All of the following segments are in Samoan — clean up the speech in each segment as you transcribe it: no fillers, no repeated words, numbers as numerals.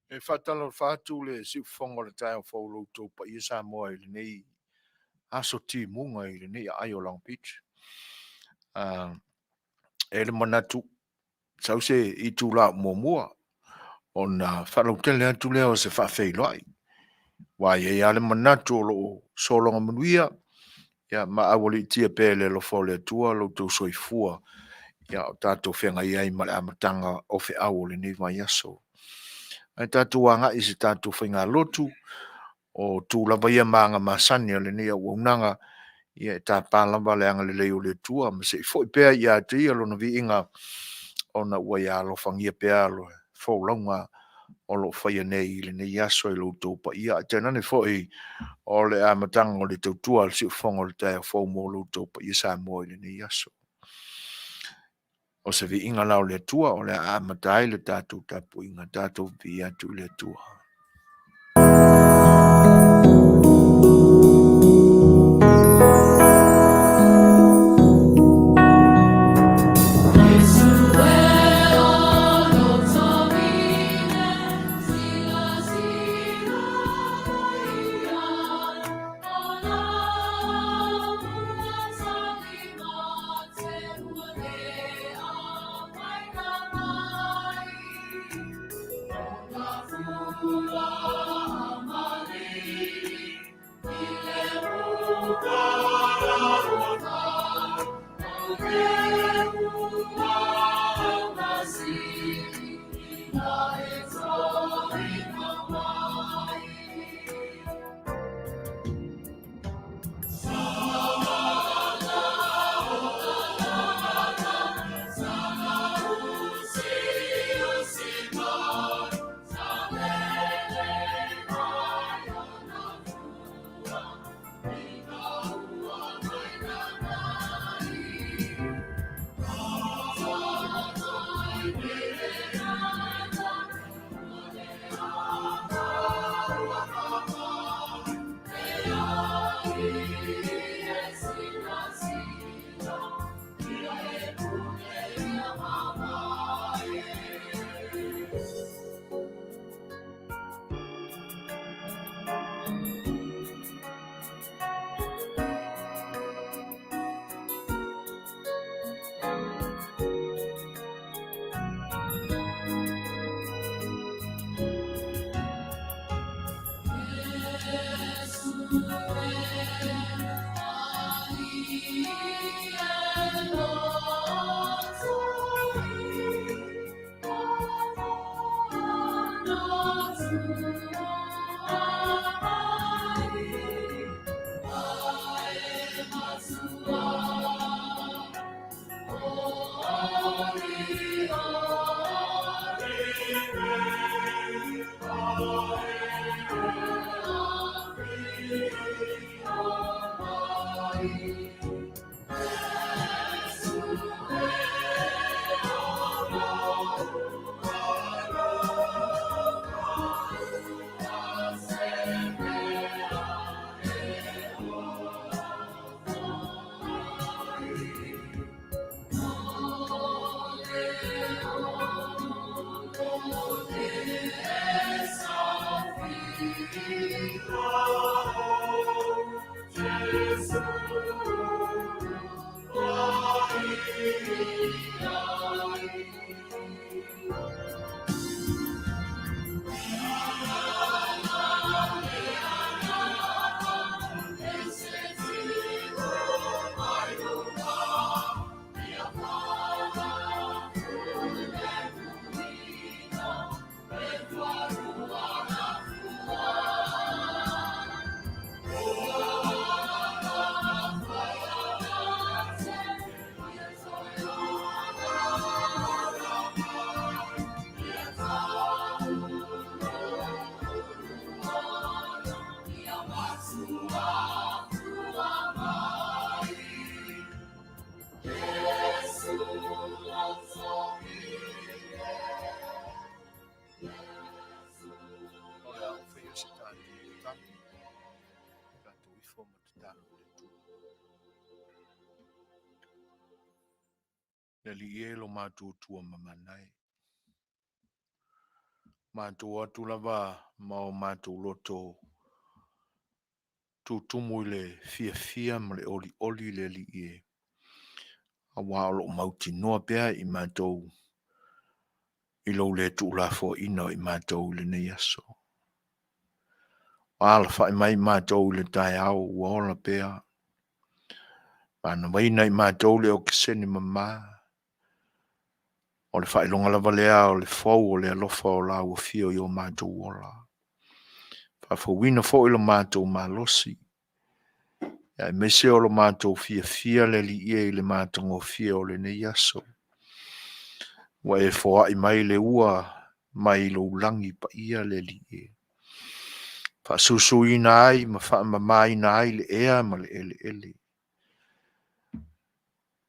E faatalofa atu le siufofoga o le taeao fou i lo outou paia Samoa i lenei aso timuga i lenei aai o Long Beach. E i ai le manatu, sau se itula muamua ona faalautele atu lea o se faafeiloai. Aua e i ai lava le manatu o lo o sologa manuia ma aualiitia pea e le alofa o le Atua lo outou soifua o tatou feagai ai ma le amataga o feau o lenei vaiaso. Ae tatou agai i se tatou faigalotu, o tu lava ia ma aga masani a lenei auaunaga, e tapa lava le agalelei o le Atua ma se i foi pea ia te Ia lona viiga ona ua ia alofagia pea le folauga o lo o faia nei i lenei aso i lo outou paia, ae tainane foi o le amataga o le tautua a le siufofoga o le taeao fou mo lo outou paia Samoa i lenei aso. O se viiga la o le Atua o le a amata ai le tatou tapuaiga, tatou viia atu i le Atua. Le Alii e lo matou Atua mamana e. Matou o atu lava ma o matou loto tutumu i le fiafia ma le olioli le Alii e, aua o lo o mautinoa pea i matou i lou le tuulafoaiina o i matou i lenei aso. Ua alafai mai matou i le taeao ua ola pea, manavaina i matou le okesene mama, o le faailoga lava lea o le fou o le alofa o lau afio i o matou ola. Faafouina foi lo matou malosi, aemaise o lo matou fiafia le Alii e i le matagofie o lenei aso. Ua e foai mai le ua mai lou lagi paia le Alii e, faasusuina ai ma faamamaina ai le ea ma le eleele.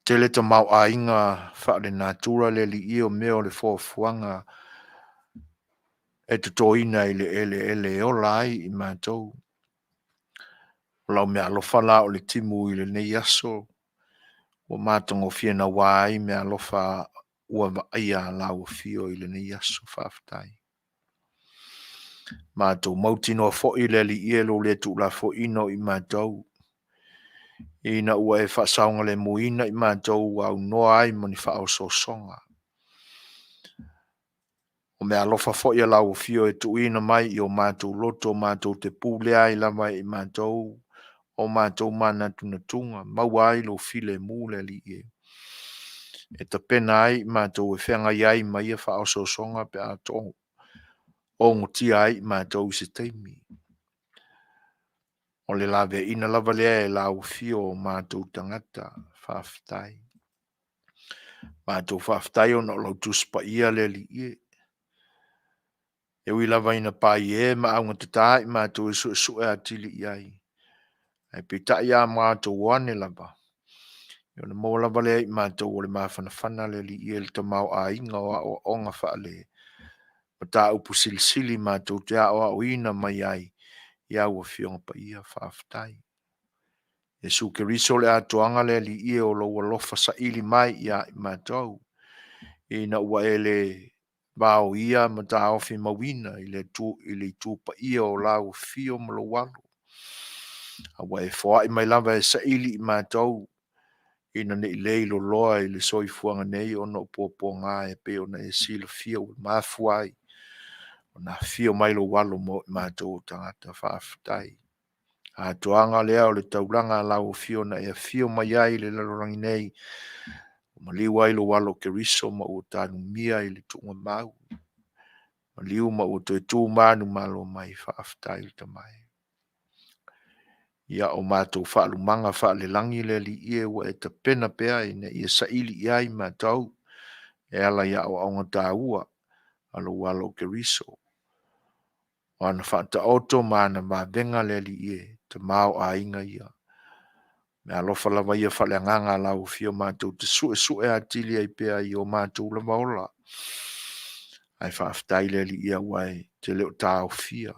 Tele tamaoaiga faale-natura le Alii e o mea o le foafoaga e totoina i le eleele e ola ai i matou. O lau meaalofa la o le timu i lenei aso, ua matagofie naua ai meaalofa ua vaaia a lau afio i lenei aso. Faafetai. Matou mautinoa foi le Alii e lou le tuulafoaiina o i matou, ina ua e faasaogalemuina i matou ua aunoa ai ma ni faaosoosoga. O meaalofa foi a lau afio e tuuina mai i o matou loto matou te pulea ai lava e i matou o matou manatunatuga, maua ai lou filemu le Alii e, e tapena ai i matou e feagai ai ma ia faaosoosoga pe a ogotia ai i matou i se taimi. O le laveaiina lava lea e lau afio o matou tagata. Faafetai. Matou faafetai ona o lau Tusi Paia le Alii e. E ui lava ina paie ma augatata i matou e suesue atili i ai, ae peitai a matou o ane lava, ona maua lava lea i matou o le mafanafana le Alii e i le tamaoaiga o aoaoga faale mataupu silisili matou te aoaoina mai ai i au Afioga Paia. Faafetai. Iesu Keriso o le atoaga le Alii e o lou alofa saili mai ia i matou, ina ua e le vaoia ma taofi mauina i le itu paia o lau afio ma lou Alo, a ua e foai mai lava e saili i matou ina ne i leiloloa i le soifuaga nei ona o puapuaga e pei ona e silafia ua mafua ai ona afio mai lou Alo mo i matou o tagata. Faafetai. Atoaga lea o le taulaga a lau afio na e afio mai ai i le lalolagi nei, ua maliu ai lou Alo Keriso ma ua tanumia i le tuugamau, maliu ma ua toe tu manumalo mai. Faafetai le Tama e. Ia o matou faalumaga faalelagi le Alii e ua e tapena pea ina ia saili i ai matou e ala i aoaoga taua a lou Alo o Keriso. O ana faataoto ma ana vavega le Alii e, tamaoaiga ia. Meaalofa lava ia faaleagaga a lau afio matou te suesue atili ai pea i o matou lava ola. Ae faafetai le Alii aua e te le o taofia,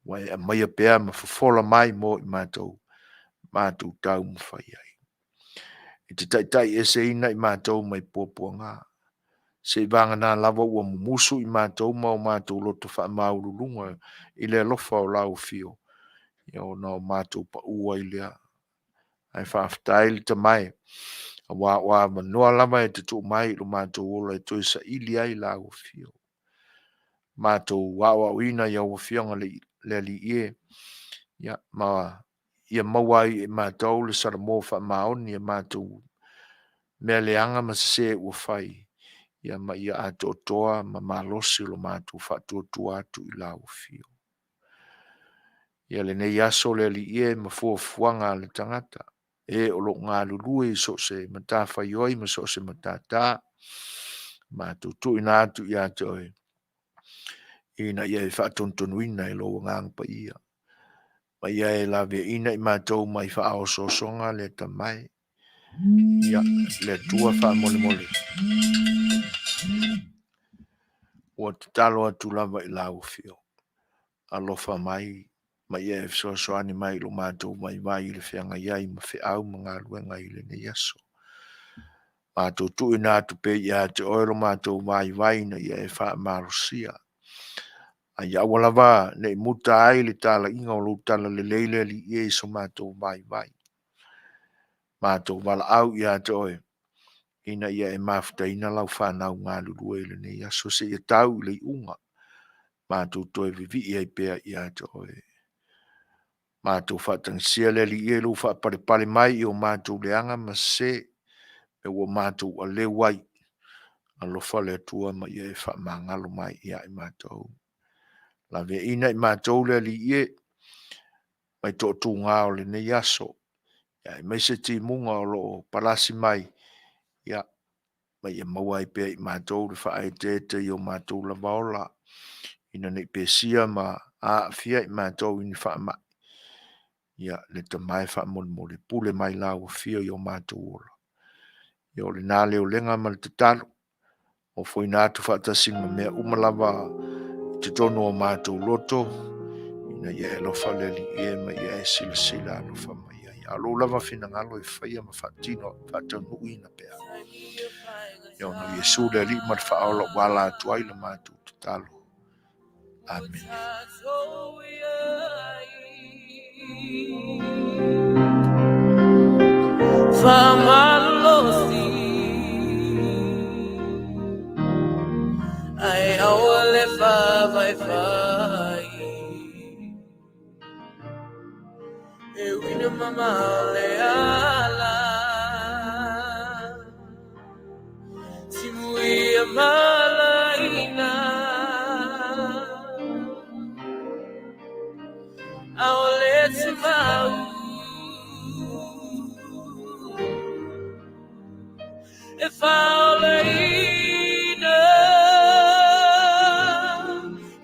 ua e aumaia pea ma fofola mai mo i matou, matou taumafai ai. E te taitaieseina i matou mai puapuaga, seivagana lava ua mumusu i matou ma o matou loto faamaualuluga i le alofa o lau afio, ia ona o matou pau ai lea. Ae faafetai le Tama e, aua o avanoa lava e te tuu mai i lo matou ola e toe saili ai lau afio. Matou aoaoina i au afioga le Alii e, ia, ma ia maua ai e matou le salamo faamaoni e matou mea leaga ma sese ua fai, ia ma ia atoatoa ma malosi lo matou faatuatua atu i lau afio. Ia lenei aso le Alii e ma fuafuaga a le tagata, e o lo o galulue i so o se matafaioi ma so o se matata, matou tuuina atu ia te oe, ina ia e faatonutonuina e lou Agaga Paia, ma ia e laveaiina i matou mai faaosoosoga le Tama e. Ia, le Atua faamolemole. Ua tatalo atu lava i lau afio. Alofa mai ma ia e fesoasoani mai i lo matou vaivai i le feagai ai ma feau ma galuega i lenei aso. Matou tuuina atu pea ia te oe lo matou vaivai ina ia e faamalosia. A ia aua lava ne i muta ai le talaiga o lou talalelei le Alii e i so matou vaivai. Matou valaau ia te oe ina ia e mafutaina lau fanau galulue i lenei aso seia tau i le iuga. Matou toe vivii ai pea ia te oe. Matou faatagisia le Alii e i lou faapalepale mai i o matou leaga ma sese, mea ua matou aleu ai. Alofa le Atua ma ia e faamagalo mai ia i matou. Laveaiina i matou le Alii e, mai toatuga o lenei aso, aemaise timuga o lo o palasi mai, ia, ma ia maua ai pea e i matou le faaeteete i o matou lava ola, ina ne i pesia ma aafia i matou i ni faamai, ia leta mai faamolemole, pule mai lau Afio i o matou ola. Ia o lena le olega ma le tatalo, ofoina atu faatasi ma mea uma lava i totonu o matou loto, ina ia e alofa le Alii e ma ia e silasila alofa mai ai. A o lou lava finagalo e faia ma faatino, faataunuuina pea. Ia ona o Iesu le Alii ma le Faaola ua ala atu ai le matou tatalo. Amene. Ai aua le fai E uina mamao le ala Timuia malaina Aole tumau E faolaina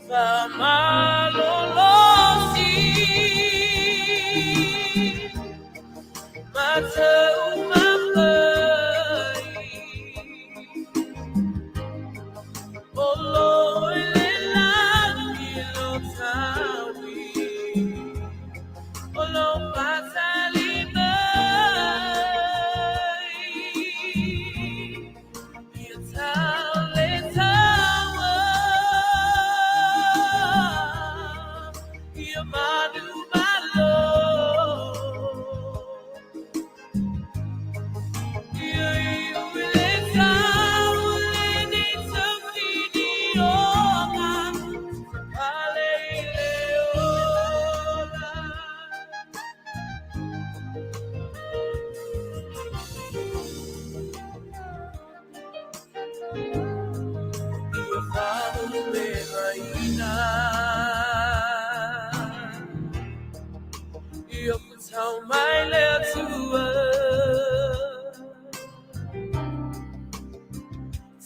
Faamalolosi Mataumafai O lo i le lagi lo taui O lo patali mai Ia tau le taua Ia manu malo Ia iu i le tau lenei taufinioga Pale i le ola. Ia faaulumegaina Ia tau mai le Atua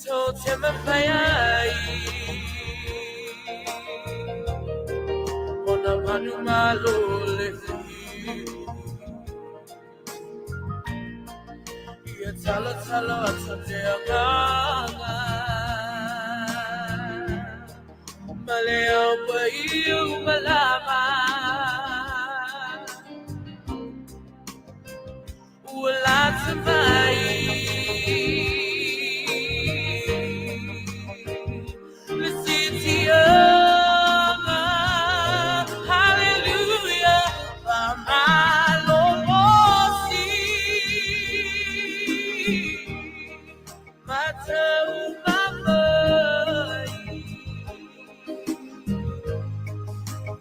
To te mawhai ai Ona manu malo le whiu Ia talo talo atu te agaga Ma le au pa iu malama Ua lata mai Le sitiaga Hallelujah Faamalolosi Mataumafai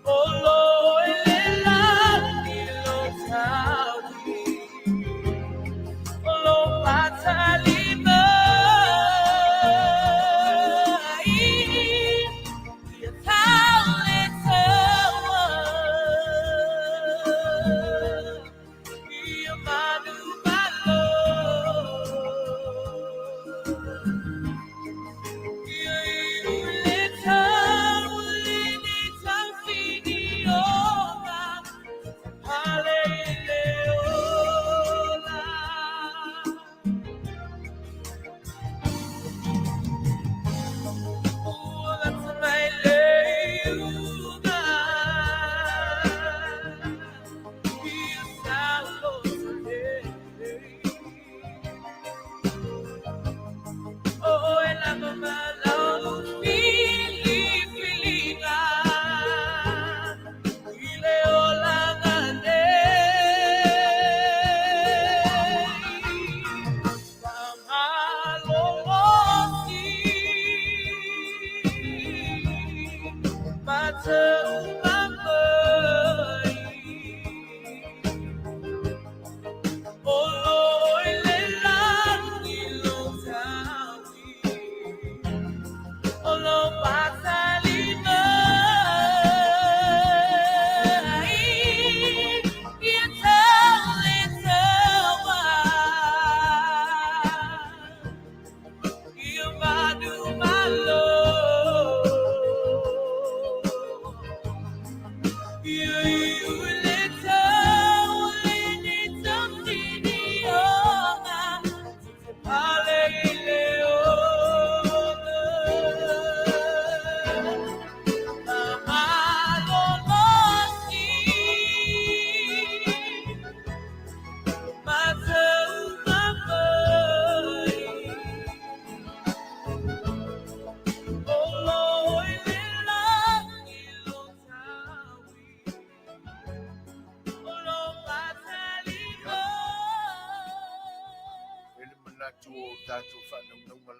O lo i le lagi lo taui O lo patali mai Ia tau le taua Ia manu malo.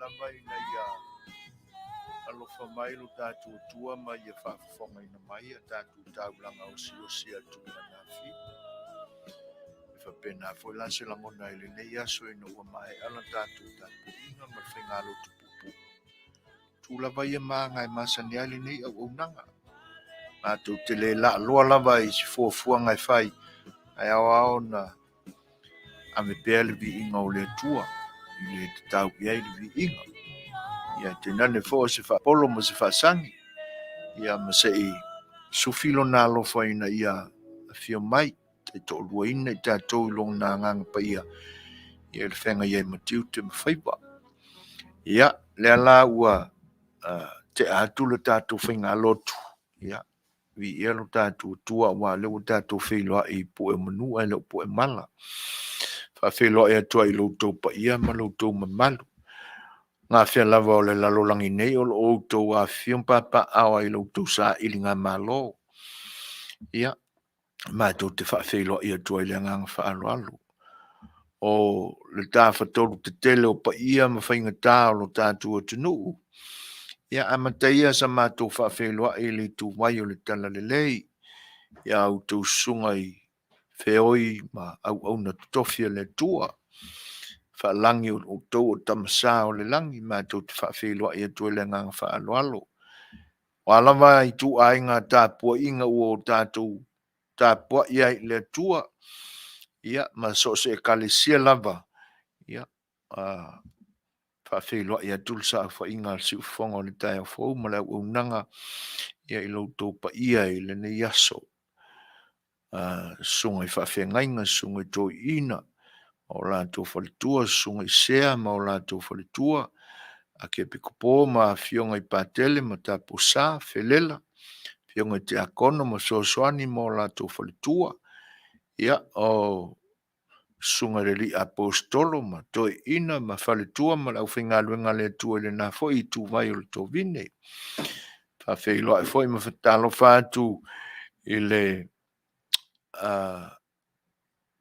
lava ina ia alofa mai lo tatou Atua ma ia faafofogaina mai a tatou taulaga osiosi atu i Lana Afio. E faapena foi la se lagona i lenei aso ina ua maea la tatou tapuaiga ma le faigalotu puupuu. Tu lava ia ma aga e masani ai lenei auaunaga. Matou te le laaloa lava i se fuafuaga e fai, ae aoao ona ave pea le viiga o le Atua i le tatau i ai le viiga. Ia tainane foi o se faapolo ma se faasagi, ia ma se i sufi lona alofa ina ia afio mai, taitoaluaina i tatou i lona Agaga Paia, ia i le feagai ai ma tiute ma faiva. Ia, lea la ua tea atu le tatou faigalotu, ia, viia lo tatou Atua aua o lea ua tatou feiloai i pue o manu ae le o pue mala. Faafeiloai atu ai i lo outou paia ma lo outou mamalu. Gafea lava o le lalolagi nei o lo o outou afifio ma papaaao ai i lo outou sailigamalo. Ia, matou te faafeiloai atu ai i le agaga faaaloalo. O le tafatolu tetele o paia ma faigata o lo tatou atunuu, ia amata ia sa matou faafeiloai i le ituvai o le Talalelei, ia outou susuga i feoi ma auauna totofi a le Atua, faalagi o outou o Tamasa o le Lagi, matou te faafeiloai atu ai i le agaga faaaloalo. O a lava ituaiga tapuaiga ua o tatou tapuai ai i le Atua, ia, ma so o se Ekalesia lava, ia, faafeiloai atu le saofaiga a le siufofoga o le taeao fou ma le auaunaga, ia, i lo outou paia i lenei aso. Susuga i faafeagaiga, susuga i toeaiina ma o latou faletua, susuga i sea ma o latou faletua, Akiepikopo ma afioga i Patele ma Taupousa, Felela, afioga i Tiakono ma Fesoasoani ma o latou faletua, ia, o susuga i le alii Aposetolo ma toeaiina ma faletua ma le aufaigaluega a le Atua i lena foi ituvai o le tovine. Faafeiloai foi ma faatalofa atu i le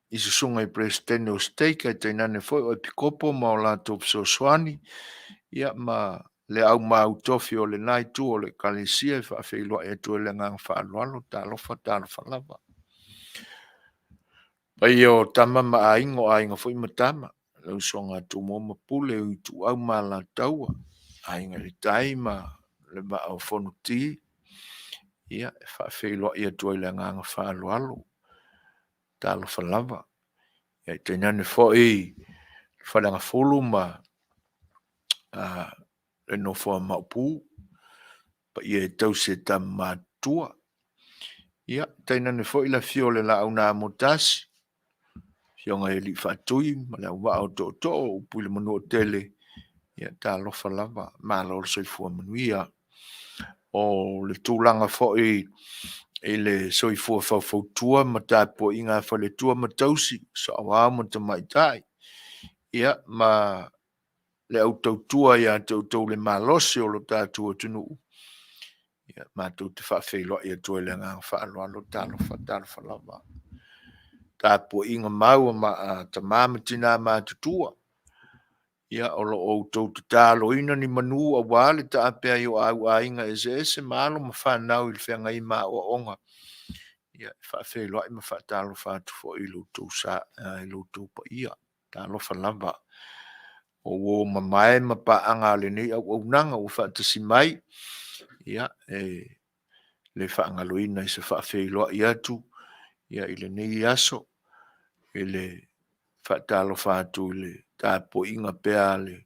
i susuga i Peresetene o Stake ae tainane foi o Epikopo ma o latou fesoasoani, ia ma le au mautofi o lena itu o le Ekalesia e faafeiloai atu ai le agaga faaaloalo, talofa, talofa lava. Paia o Tama ma Aiga, o Aiga foi ma Tama, le usoga a Tumua ma Pule, Ituau ma Alataua, Aiga i le Tai ma le Vaa o Fonoti, ia, e faafeiloai atu ai i le agaga faaaloalo. Talofa lava. Ia tainane foi le Faleagafulu ma le nofo a Maopu, paia e tausi e tama matutua. Ia, tainane foi le afio o le Laau na Amotasi, afioga i Alii Faatui ma le Auvaa o Tootoo, upu i le Manuatele, ia talofa lava, malo le soifua manuia. O le tulaga foi i le soifua faufautua ma tapuaiga a faletua ma tausi, saoao ma tamaitai, ia ma le au tautua ia te outou le malosi o lo tatou atunuu, ia matou te faafeiloai atu ai i le agaga faaaloalo, talofa, talofa lava. Tapuaiga mau a tama ma tina matutua, ia o lo o outou tataloina ni manu aua le taape ai o au aiga eseese ma alo ma fanau i le feagai ma aoaoga, ia e faafeiloai ma faatalofa atu foi i lo outou sa, i lo outou paia. Talofa lava. O uo mamae ma paaga a lenei auaunaga ua faatasi mai, ia, e le faagaloina i se faafeiloai atu ia i lenei aso, i le faatalofa atu i le tapuaiga pea a le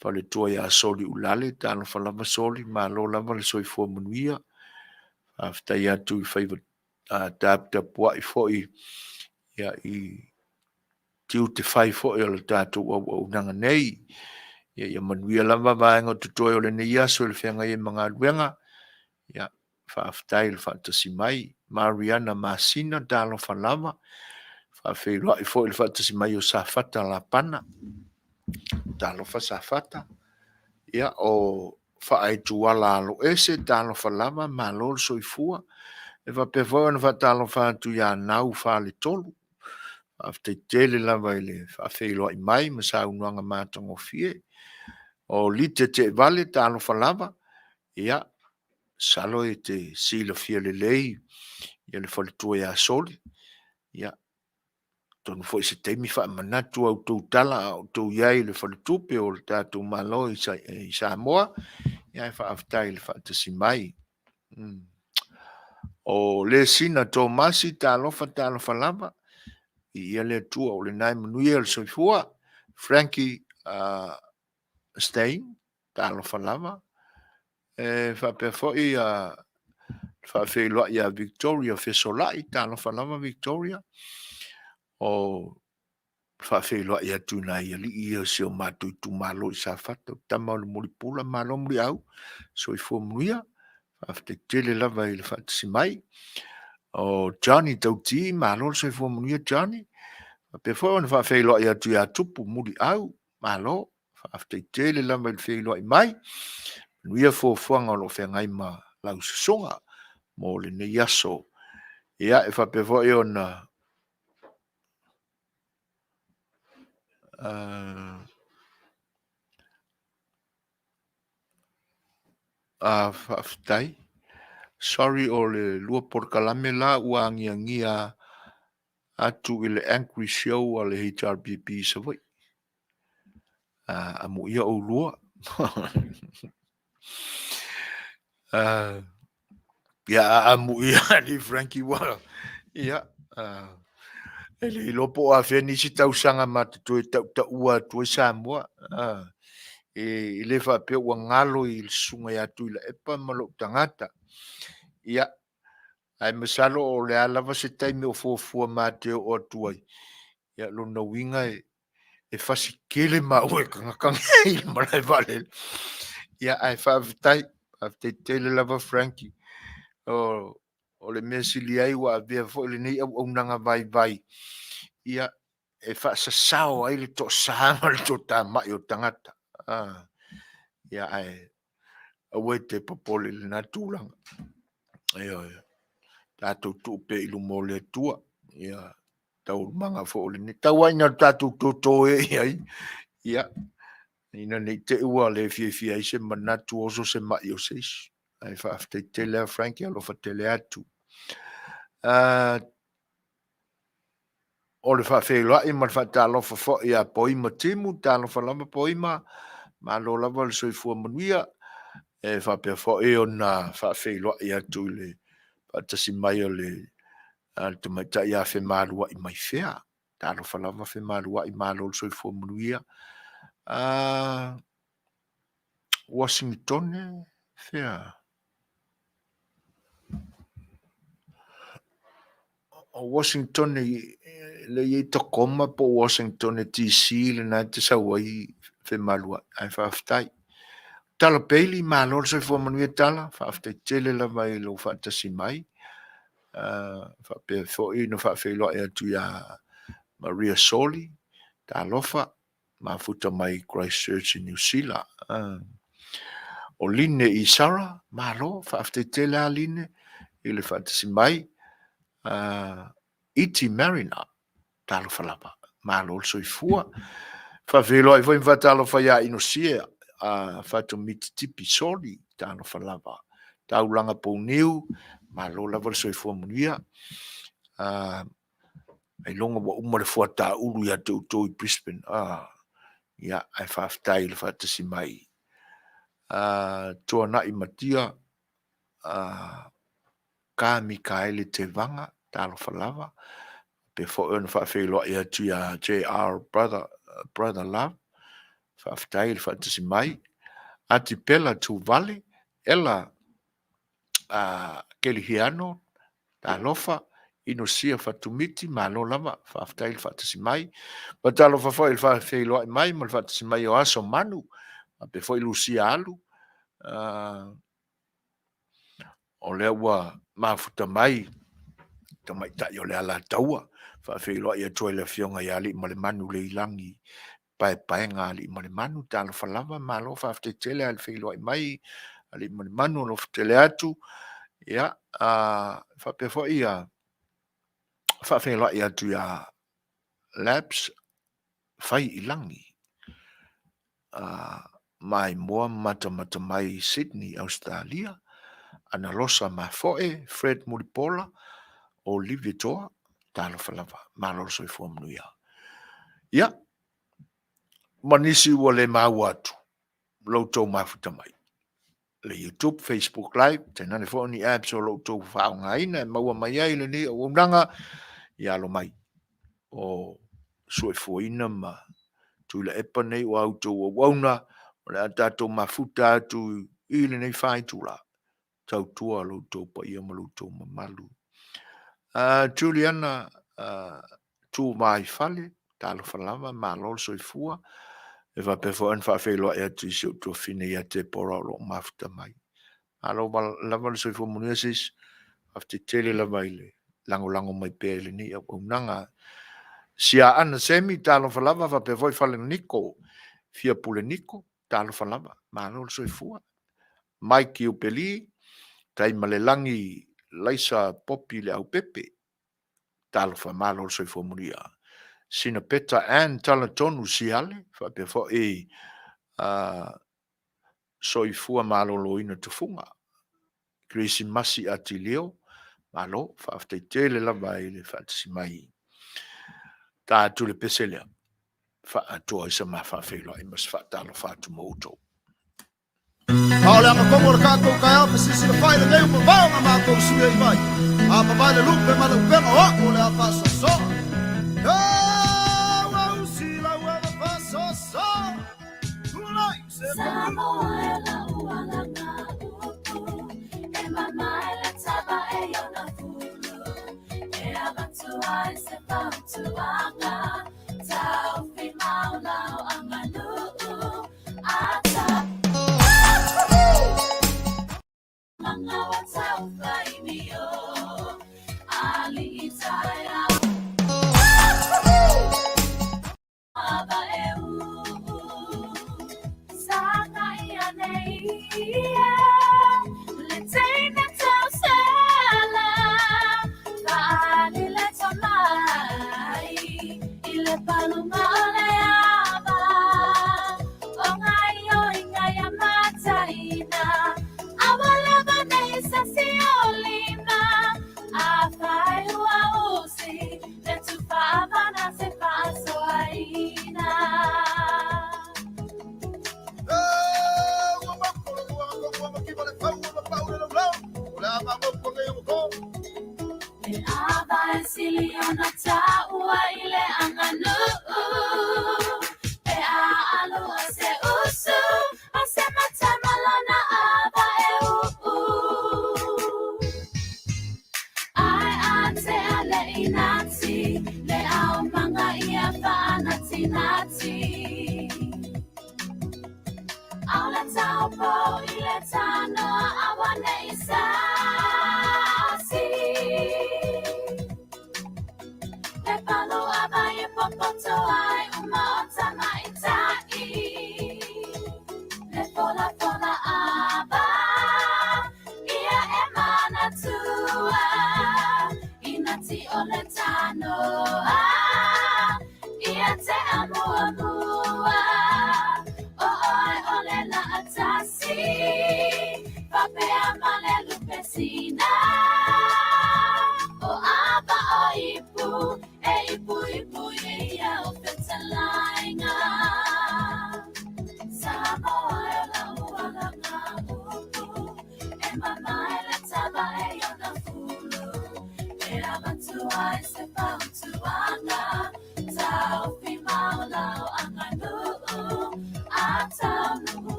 faletua ia Soli Ulale, talofa lava Soli, malo lava le soifua manuia. Faafetai atu i faiva taputapuai foi ia i tiute fai foi o le tatou auaunaga nei. Ia, ia manuia lava vaega o totoe o lenei aso i le feagai ai ma galuega. Ia, faafetai i le faatasi mai. Mariana Masina, talofa lava. Faafeiloai foi i le faatasi mai o Safata Lapana. Talofa Safata. Ia, o Faaituala Aloese, talofa lava, malo le soifua. E faapea foi ona faatalofa atu ia Nau Faletolu. Faafetai tele lava i le faafeiloai mai ma saunoaga matagofie. O Lite Teevale, talofa lava, ia, masalo e te silafia lelei ia le faletua ia Soli, ia, atonu foi se taimi faamanatu a outou tala a o outou i ai i le faletupe o le tatou Malo i Samoa, ia ae faafetai i le faatasi mai. O Lesina Tomasi, talofa talofa lava, viia le Atua o lena e manuia le soifua. Frankie Stein, talofa lava. E faapea foi le faafeiloai ia Victoria Fesolai, talofa lava Victoria. O le faafeiloai atu i nai alii ia o si o matou itumalo i Safata, o Tama a le Mulipola, malo muliau, soifua manuia. Faafetai tele lava i le faatasi mai. O Johnny Tauti, malo le soifua manuia Johnny. Faapea foi ona faafeiloai atu ia Tupu Muliau, malo, faafetai tele lava i le feiloai mai. Manuia fuafuaga o lo o feagai ma lau susuga mo lenei aso. Ia, e faapea foi ona faafetai. Sorry o le lua polokalame la ua agiagia atu i le Angry Show a le HRPP i Savaii. Amuia oulua. Ia, a amuia alii Frankie ua, ia, e le iloa po o afea nisi tausaga ma te toe tautaua atu ai Samoa. E le faapea ua galo i le susuga ia Tuilaepa ma lou tagata. Ia, ae masalo o le a lava se taimi o fuafua ma te oo atu ai, ia lona uiga e fasi tele maua e tagata nei i le malae vaalele. Ia, ae faafetai, faafetai tele lava Frankie. O le mea sili ai ua avea foi lenei auaunaga vaivai, ia, e faasasao ai le toasa ma le toatamai o tagata. Ia, ae aua e te popole i lena tulaga. Ioe. Tatou tuu pea i luma o le Atua. Ia, taualumaga foi o lenei. Tau lava ina tatou toto e i ai, ia, ina ne i te i ua le fiafia ai se manatu, oso se mai o se isi. Ae faafetai tele lava Frankie, alofa tele atu. O le faafeiloai ma le faatalofa foi ia Poima Timu, talofa lava Poima, malo lava le soifua manuia. E faapea foi ona faafeiloai atu i le faatasi mai o le tamaitai ia Femaluai mai fea. Talofa lava Femaluai, malo le soifua manuia. Uasinitone, fea? O Washington lea e i ai Tacoma po o Washington DC lena e te sau ai Femaluai, ae faafetai. Tala Bailey, malo le soifua manuia Tala, faafetai tele lava i lou faatasi mai. Faapea foi ona faafeiloai atu ia Maria Soli, talofa, mafuta mai i Christchurch i Niu Sila. O Line Isara, malo, faafetai tele lava Line i le faatasi mai. Iti Mariner, talofa lava, malo le soifua. Faafeiloai foi ma faatalofa ia Inosia Fatomiti Tipi Soli, talofa lava. Taulaga Pouniu, malo lava le soifua manuia. Ailoga ua uma le fuataulu ia te outou i Brisbane. Ia, ae faafetai i le faatasi mai. Tuanai Matia, Ka Mikaele Tevaga, talofa lava. Pe foi ona faafeiloai atu ia JR Brother, Brother Love, faafetai i le faatasi mai. Atipela Tuvale, Ella Kelihiano, talofa. Inosia Fatumiti, malo lava, faafetai i le faatasi mai. Faatalofa foi i le faafeiloai mai ma le faatasi mai o Aso Manu, faapea foi Lusia Alu. O lea ua mafuta mai tamaitai o le Alataua, faafeiloai atu ai i le Afioga ia Aliimalemanu Leilagi Paepaega Aliimalemanu, talofa lava, malo faafetai tele lava i le feiloai mai Aliimalemanu, alofa tele atu. Ia, faapea foi ia faafeiloai atu ia Labs Fai i Lagi. Maimoa matamata mai i Sydney, Ausetalia, Analosa Mafoe, Fred Mulipola, Olivia Toa, talofa lava, malo le soifua manuia. Ia, ma nisi ua le maua atu lo outou mafuta mai. Le YouTube, Facebook Live, tainane foi ni apps o lo outou faaaogaina e maua mai ai lenei auaunaga, ia alo mai. O soifuaina ma Tuilaepa nei o a outou auauna, o le a tatou mafuta atu i lenei faitula, tautua lo outou paia ma lo outou mamalu. Juliana Tumaifale, talofa lava, malo le soifua. E faapea foi ona faafeiloai atu i si ou tuafafine ia Tepora o lo o mafuta mai. Malo lava le soifua manuia sis. Faafetai tele lava i le lagolago mai pea i lenei auaunaga. Sia Ana Semi, talofa lava, faapea foi Fale Niko, Fia Pule Niko, talofa lava, malo le soifua. Mike Iupeli, Taimalelagi Laisa Popi Le Aupepe, talofa, malo le soifua manuia. Sina Peta Ann Talatonu Siale, faapea foi Soifua Maloloina Tufuga, Kerisimasi Atileo, malo, faafetai tele lava i le faatasi mai. Ta atu le pese lea, faaatoa ai sa ma faafeiloai ma se faatalofa atu mo outou. A o le agatonu o le tatou taeao fesisilafai lenei ua mavao na matou sui ai mai. A mavae le lupe ma le upega o a'u o le a faasoasoa. Ua usi lau ava faasoasoa. Tulai se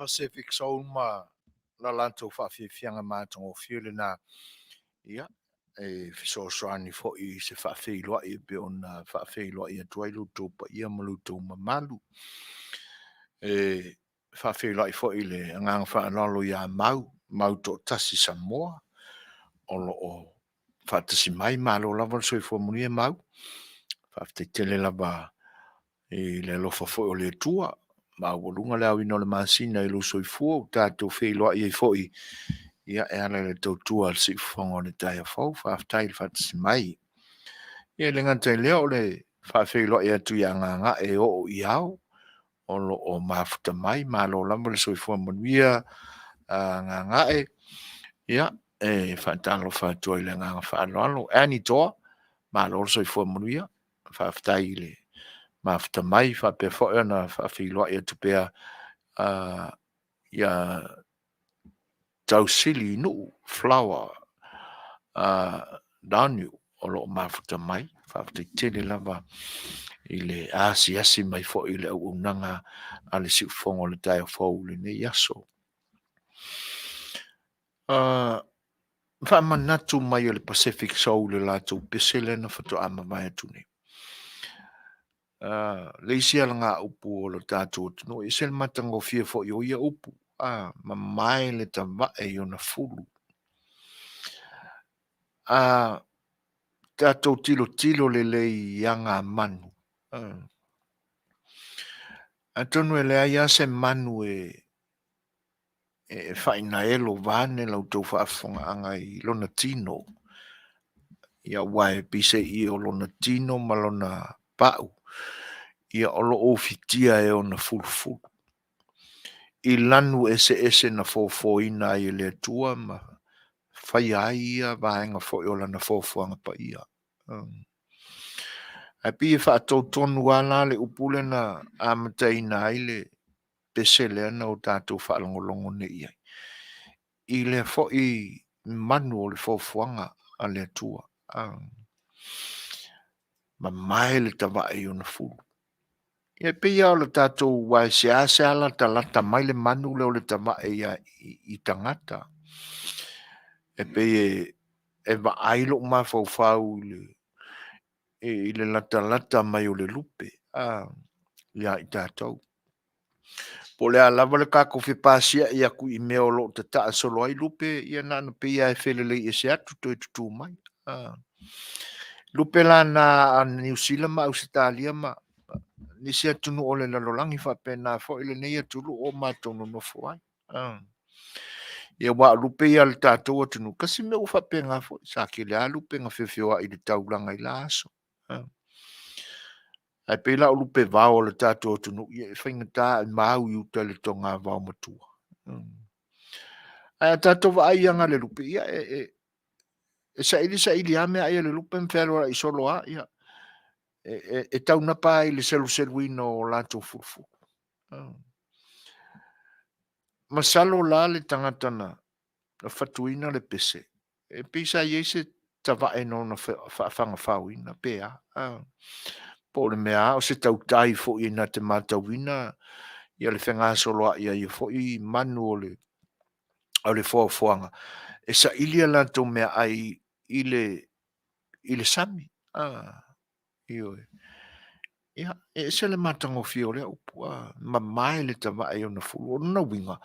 Pacific Soul ma la latou faafiafiaga matagofie lena. Ia, e fesoasoani foi i se faafeiloai e pei ona faafeiloai atu ai lo outou paia ma lo outou mamalu. E faafeiloai foi i le agaga faaaloalo ia Mau, Mau Toatasi Samoa, o lo o faatasi mai. Malo lava le soifua manuia Mau. Faafetai tele lava i le alofa foi o le Atua, maualuga le aoina o le masina i lou soifua ua tatou feiloai ai foi ia e ala i le tautua a le siufofoga o le taeao fou. Faafetai le faatasi mai. Ia e le gata i lea o le faafeiloai atu ia Gagae e oo i ao o lo o mafuta mai. Malo lava le soifua manuia Gagae. Ia, e faatalofa atu ai i le agaga faaaloalo. Annie Toa, malo le soifua manuia. Faafetai i le mafuta mai faapea foi ona faafeiloai atu pea ia Tausili Nuu Flower Daniel o lo o mafuta mai. Faafetai tele lava i le asiasi mai foi i le auaunaga a le siufofoga o le taeao fou i lenei aso. Faamanatu mai e le Pacific Soul le latou pese lea na faatoa mavae atu nei. Le isi alagaupu o le tatou atunuu, e ese le matagofie foi o ia upu, a mamae le tavae i ona fulu. A tatou tilotilo lelei i agamanu, atonu e leai lava se manu e fainaelo vaeane la outou faafofogaaga i lona tino, aua e peiseai o lona tino ma lona pau, ia o lo o ufitia e ona fulufulu i lanu eseese na fofoina ai e le Atua ma faia ai ia vaega foi o lana foafoaga paia. Ae pei e faatonutonu lava la le upu lea na amataina ai le pese lea na o tatou faalogologo nei i ai, i lea foi manu o le foafoaga a le Atua. Mamae le tavae i ona fulu. Ia e pei lava o le tatou, aua e seasea latalata mai le manu lea o le tavae i tagata. E pei e vaai lou mafaufau i le latalata mai o le lupe ia i tatou. Po o le a lava le tatou fepasiai atu i mea o lo o tataa solo ai lupe, ia na ona pei lava e felelei ese atu toe tutu mai. Lupe la na a Niu Sila ma Ausetalia ma nisi atunuu o le lalolagi faapena foi lenei atunuu o matou nonofo ai. Ia aua o lupe ia a le tatou atunuu, tasi mea ua faapena foi, sa tele lava lupe na feofeoai i le taulaga i la aso. Ae pei la o lupe vao a le tatou atunuu, ia e faigata e mau i uta i le togavao matua. Ae a tatou vaai i aga a le lupe, ia e e saili saili lava meaai a le lupe ma fealualai solo lava, ia e taunapa ai i le seluseluina o latou fulufulu. Masalo la le tagata na fatuina le pese, e pei sa i ai se tavae na ona faafagafaoina pe a. Po o le mea lava o se tautai foi na te matauina ia le fegasoloai a ia foi manu o le o le foafoaga e saili a latou meaai i le i le sami. Ioe. Ia, e ese le matagofie o lea upu, mamae le tavae i ona fulu. O lona uiga,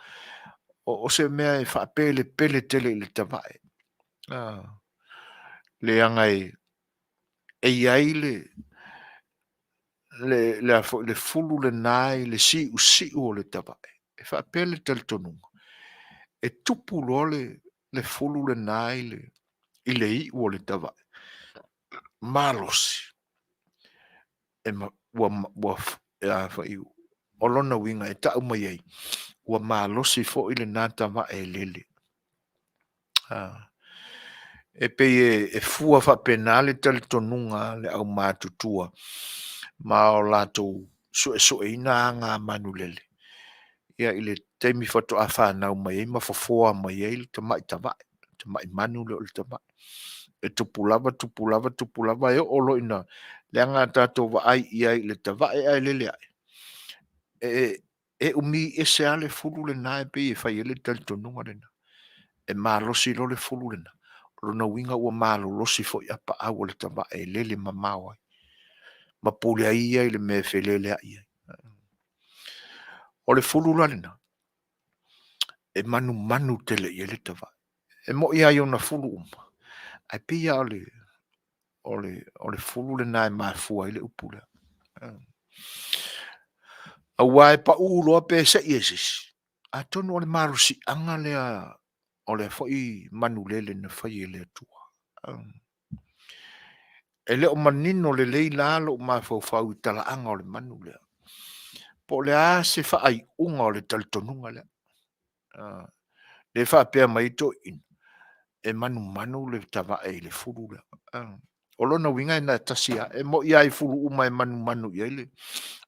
o se mea e faapelepele tele i le tavae. Leaga e e i ai le le le a foi le fulu lena i le siusiu o le tavae. E faapea le talitonuga, e tupu loa le le fulu lena i le i le iu o le tavae, malosi, e ua ua a foi o lona uiga e tau mai ai, ua malosi foi lena tavae e lele. E pei e fua faapena le talitonuga a le aumatutua ma o latou suesueina aga a manulele ia i le taimi faatoa fanau mai ai ma fofoa mai ai le tamai tavae, le tamai manu lea o le tavae. E tupu lava, tupu lava, tupu lava, e oo loa ina leaga a tatou vaai i ai i le tavae ae lele ae, e e umi ese lava le fulu lena e pei e fai ai le talitonuga lena. E malosi loa le fulu lena, o lona uiga ua malolosi foi apaau o le tavae e lele mamao ai ma pule ai ia i le mea e feleleai ai. O le fulu la lena, e manumanu tele i ai le tavae. E mo'i lava i ona fulu uma, ae pei lava o le, o le, o le fulu lena e mafua ai le upu lea. Aua e pau loa pe se'i e se isi, atonu o le malosiaga lea o lea foi manulele na fai e le Atua. E le o manino lelei la lou mafaufau i talaaga o le manu lea. Po o le a se faaiuga o le talitonuga lea. Le faapea mai ai toeaiina, e manumanu le tavae i le fulu lea. O lona uiga e na tasi lava, e moni lava i fulu uma e manumanu i ai le,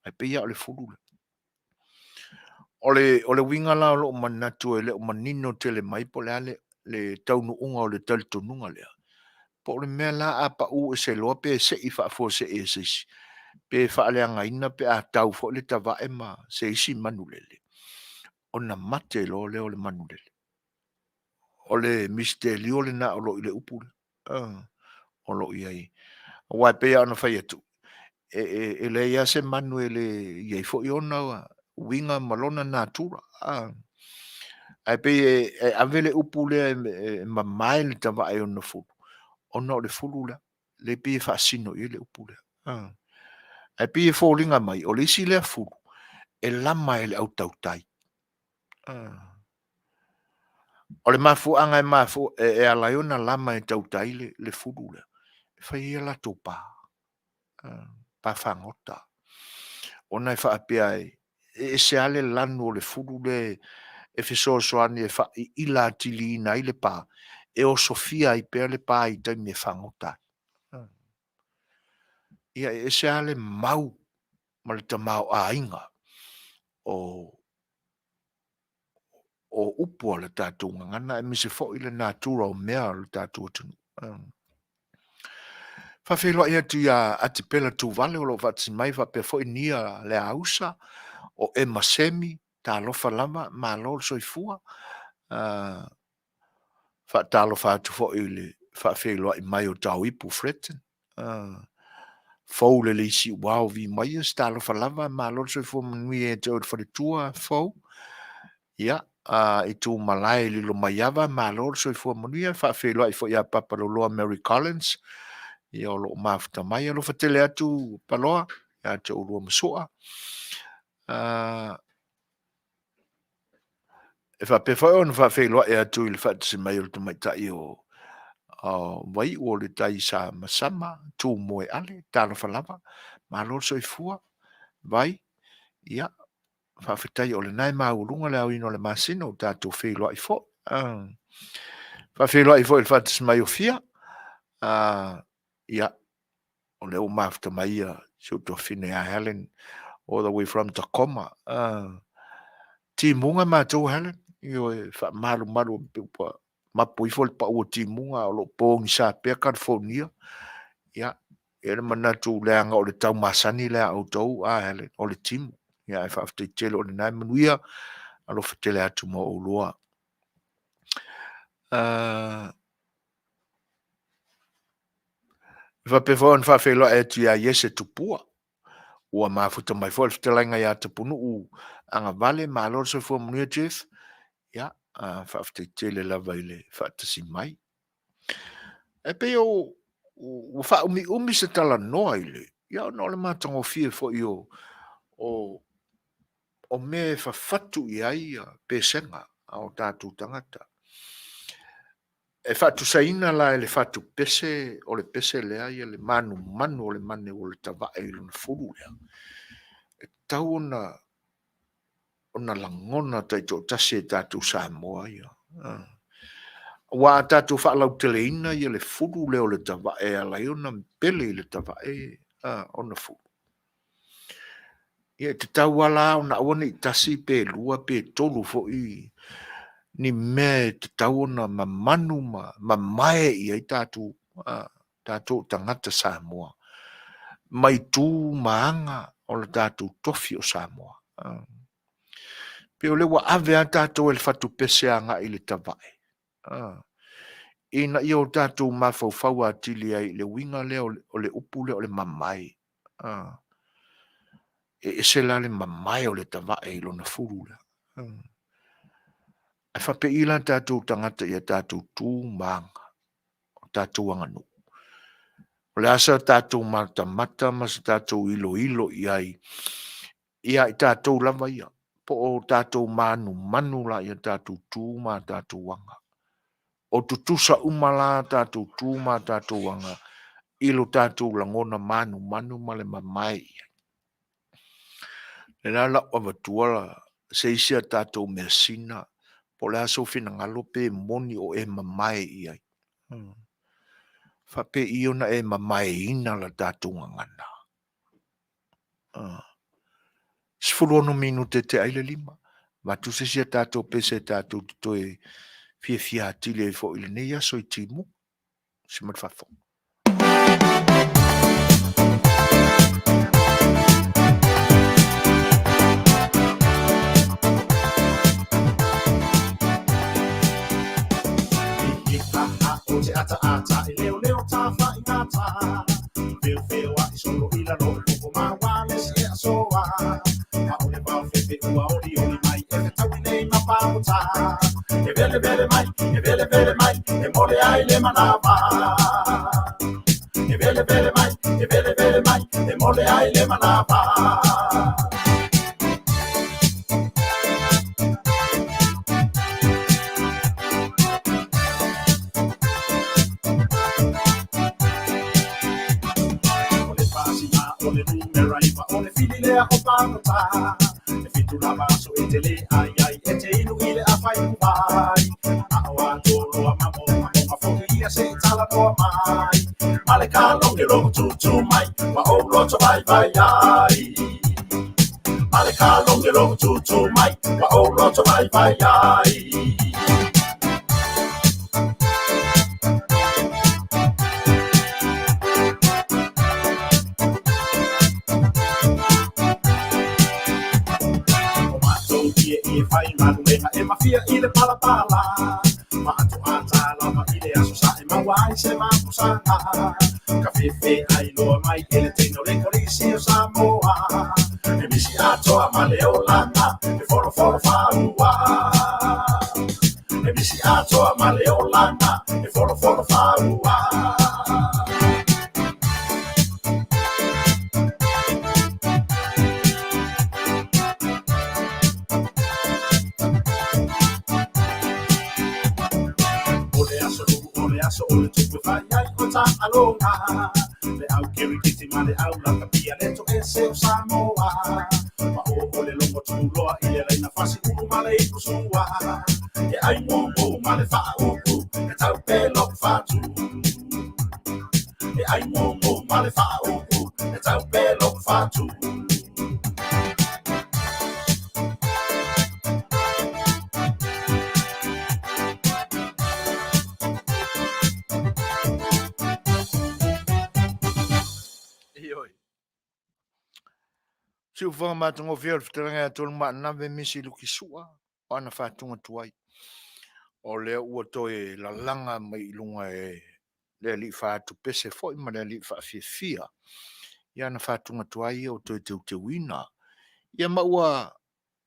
ae pei lava o le fulu lea. O le, o le uiga la o lou manatu e le o manino tele mai po o le a le, le taunuuga o le talitonuga lea, po o le mea la a pau ese loa pe sei faafuasei e se isi, pe faaleagaina pe a tau foi le tavae ma se isi manulele, ona mate loa lea o le manulele. O le misitelio lena o lo o i le upu lea o lo o i ai. Aua e pei lava ona fai atu, e, e, e leai lava se manu e le i ai foi ona uiga ma lona natura. Ae pei e, e ave le upu lea e, e mamae le tavae i ona fulu, ona o le fulu lea, lea e pei e faasino i ai le upu lea. Ae pei e foliga mai, o le isi lea fulu, e lama e le au tautai. O le mafuaaga e mafua e, e ala ai ona lama e tautai le, le fulu lea, e fai ai a latou pa, pa fagota. Ona e faapea e, e ese lava le lanu o le fulu lea e fesoasoani e faaiila atiliina ai le pa, e osofia ai pea le pa i taimi e fagota ai. Ia e ese lava le mau ma le tamaoaiga o o upu a le tatou gagana aemaise foi le natura o mea o le tatou atunuu. Faafeiloai atu ia Atipela Tuvale o lo o faatasi mai faapea foi Nia Leausa o Emma Semi, talofa lava, malo le soifua. Faatalofa atu foi i le faafeiloai mai o Taoipu Fletton, Fou le le Siuao Vi Maias, talofa lava, malo le soifua manuia ia te oe le faletua Fou. Ia, i Tumalae i Lilomaiava, malo le soifua manuia. Faafeiloai foi ia Papa Loloa Mary Collins, ia o lo o mafuta mai. Alofa tele atu Paloa ia te oulua ma Sua. E faapea foi ona faafeiloai atu i le faatasi mai o le tamaitai o Vaiu o le tai samasama Tumoeale, talofa lava, malo le soifua, Vai, ia, faafetai o lena e maualuga le aoina o le masina ua tatou feiloai foi. Faafeiloai foi i le faatasi mai o Fia, ia, o lea ua mafuta mai ia si ou tuafafine ia Helen all the way from Tacoma. Timuga matou Helen, ioe, faamalumalu ua mapu ifo le pau o timuga o lo o pogisa pea California. Ia, e i ai le manatu leaga o le tau masani lea a outou, a Helen, o le timu. Ia, ae faafetai tele o lena e manuia, alofa tele atu mo oulua. E faapea foi ona faafeiloai atu ia Iese Tupua, ua mafuta mai foi le fetalaiga ia Tapunuu Agavale, malo le soifua manuia Jeff, ia, faafetai tele lava i le faatasi mai. E pei o, ua faaumiumi se talanoa i le, ia ona o le matagofie foi o, o, o mea e fafatu i ai pesega a o tatou tagata. E faatusaina la e le fatu pese o le pese lea ia le manumanu o le mane ua le tavae i lona fulu lea. E tatau ona ona lagona taitoatasi e tatou Samoa ia. Aua a tatou faalauteleina ia le fulu lea o le tavae e ala ai ona pele i le tavae ona fulu. Ia e tatau lava la ona aua ne i tasi pe lua pe tolu foi ni mea e tatau ona mamanu ma mamae i ai tatou, tatou tagata Samoa mai tu ma aga o le tatou tofi o Samoa. Pei o lea ua ave lava tatou e le fatupese agai i le tavae, ina ia o tatou mafaufau atili ai i le uiga lea o le upu lea o le mamae. E ese la le mamae o le tavae i lona fulu lea. Ae faapei la tatou tagata i a tatou tu ma aga, o tatou aganuu. O le a sa tatou matamata ma sa tatou iloilo i ai ia i tatou lava ia, po o tatou manumanu la i a tatou tu ma a tatou aga. O tutusa uma la a tatou tu ma a tatou aga i lo tatou lagona manumanu ma le mamae i ai. Le la lau avatua se isi a tatou measina, po o le a sou finagalo pe moni o e mamae i ai. Faapei ona e mamaeina la tatou gagana. 16 minute tea ai le 5. Avatu se isi a tatou pese tatou te toe fiafia atili ai foi i lenei aso i Timuga. Si mai le faafofoga. O te ataata e leoleo tawhai ngata Whiowhio a i solo i lalo e koko maua le si e asoa A ole wao fefe ua oli oli mai e fetaui nei ma pāota E vele vele mai, e vele vele mai, e mole ai le manawa E vele vele mai, e vele vele mai, e mole ai le manawa O le pasina o le numera iva o le fili lea o pagota E fitu lava aso e te le ai ai e te inu i le awhai uwai A o a tōroa mamo mamonga foki ia se i talanoa mai Ma le kalonge logo tūtū mai wa ou loto vai vai ai Ma le kalonge logo tūtū mai wa ou loto vai vai ai O matou ie ie fai maluega e mafia i le palapala Ma ato ata lava i le aso sa e maua ai se mapusaga Ka fefe ai loa mai e le teina o le kolisi o Samoa E misi atoa ma le olaga e folofolo faaua E misi atoa ma le olaga e folofolo faaua O le aso lu'u o le aso o le tupu e fai ai o taaloga Le au kirikiti ma le au lakapia le toese o Samoa Ma o o le logo tuloa i le laina fasi ulu ma le ipu sua E ai mumu ma le faaupu e taupe lou fatu E ai mumu ma le faaupu e taupe lou fatu Ioe. Siufaga matagofie o le fetalaiga ia Tolumaanave Misi Lukisua o ana faatuga tuai. O lea ua toe lalaga mai i luga e le alii faatupese foi ma le alii faafiafia i ana faatuga tuai ia ua toe teuteuina. Ia ma ua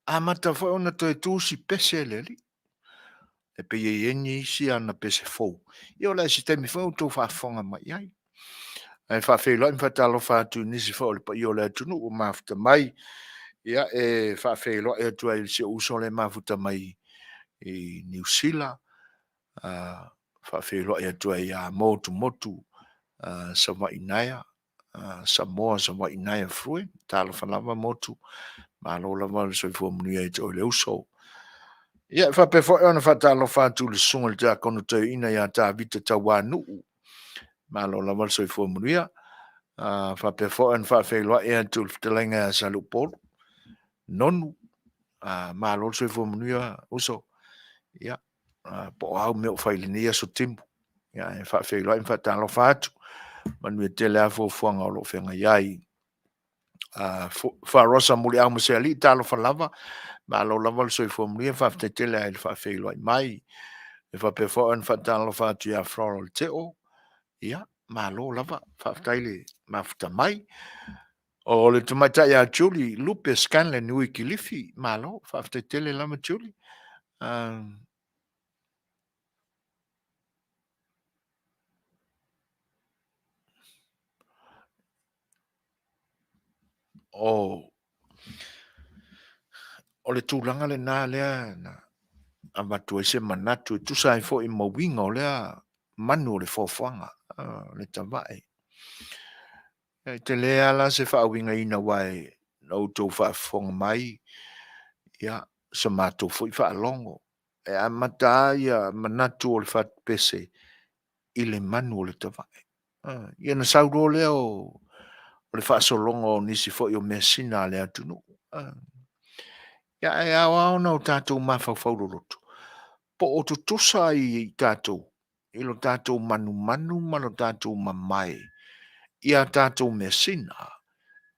amata foi ona toe tusi pese le alii. E pei e i ai nisi ana pese fou. Ia o le a se taimi foi outou faafofoga mai i ai. Ae faafeiloai ma faatalofa atu i nisi foi o le paia o le atunuu ua mafuta mai. Ia e faafeiloai atu ai i si ou uso lea e mafuta mai i Niu Sila, faafeiloai atu ai ia Motumotu Savaii Naea, Samoa Savaii Naea Frue, talofa lava Motu, malo lava le soifua manuia ia te oe le uso. Ia, e faapea foi ona faatalofa atu i le susuga i le Tiakono Toeaina ia Tavita Tauanuu, malo lava le soifua manuia. Faapea foi ona faafeiloai atu i le fetalaiga ia Saleupolu Nonu, malo le soifua manuia uso. Ia, po o a au mea o fai i lenei aso timu. Ia, e faafeiloai ma faatalofa atu, manuia tele lava fuafuaga o lo o feagai ai. Faarosa Muliau ma Sealii, talofa lava, malo lava le soifua manuia, faafetai tele lava i le faafeiloai mai. E faapea foi ona faatalofa atu ia Floral Teo, ia, malo lava, faafetai le mafuta mai. O le tamaitai ia Julie Lupe Scanlan i Kilifi, malo, faafetai tele lava Julie. O le tulaga lena lea na avatu ai se manatu e tusa ai foi ma uiga o lea manu o le foafoaga, le tavae. E tele lava la se faauigaina aua na outou faafofoga mai, ia, sa matou foi faalogo, e amata lava manatu o le fatupese i le manu o le tavae. Ia ona sau loa lea o le faasologa o nisi foi o measina a le atunuu. Ia ae ao lava ona o tatou mafaufau loloto, po o tutusa i tatou i lo tatou manumanu ma lo tatou mamae i a tatou measina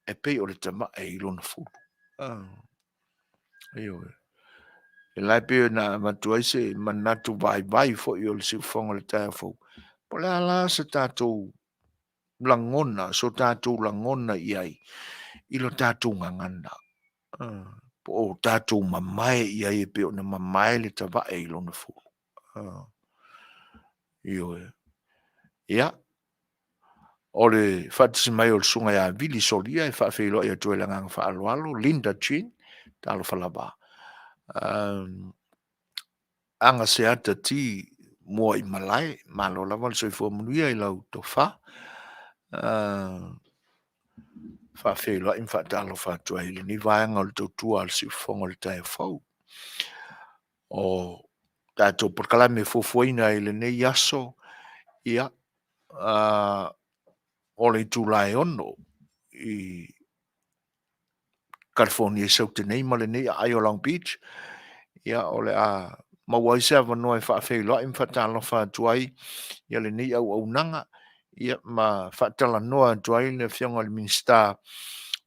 e pei o le tavae i lona fulu. Ioe. O la e pei ona avatu ai se manatu vaivai foi o le siufofoga o le taeao fou, po o le a la se tatou lagona, so tatou lagona i ai i lo tatou gagana, po o tatou mamae i ai e pei ona mamae le tavae i lona fulu. Ioe. Ia, o le faatasi mai o le susuga ia Vili Solia e faafeiloai atu ai i le agaga faaaloalo, Linda Jean, talofa lava. Agaseata T Muaimalae, malo lava le soifua manuia i lau tofa. Faafeiloai ma faatalofa atu ai i lenei vaega o le tautua a le siufofoga o le taeao fou. O tatou polokalame e fuafuaina i lenei aso, ia, o le itula e 6:00 i Kalifonia i Saute nei ma lenei aai o Long Beach, ia o le a maua ai se avanoa e faafeiloai ma faatalofa atu ai ia lenei auaunaga ia ma faatalanoa atu ai le Afioga i le Minisita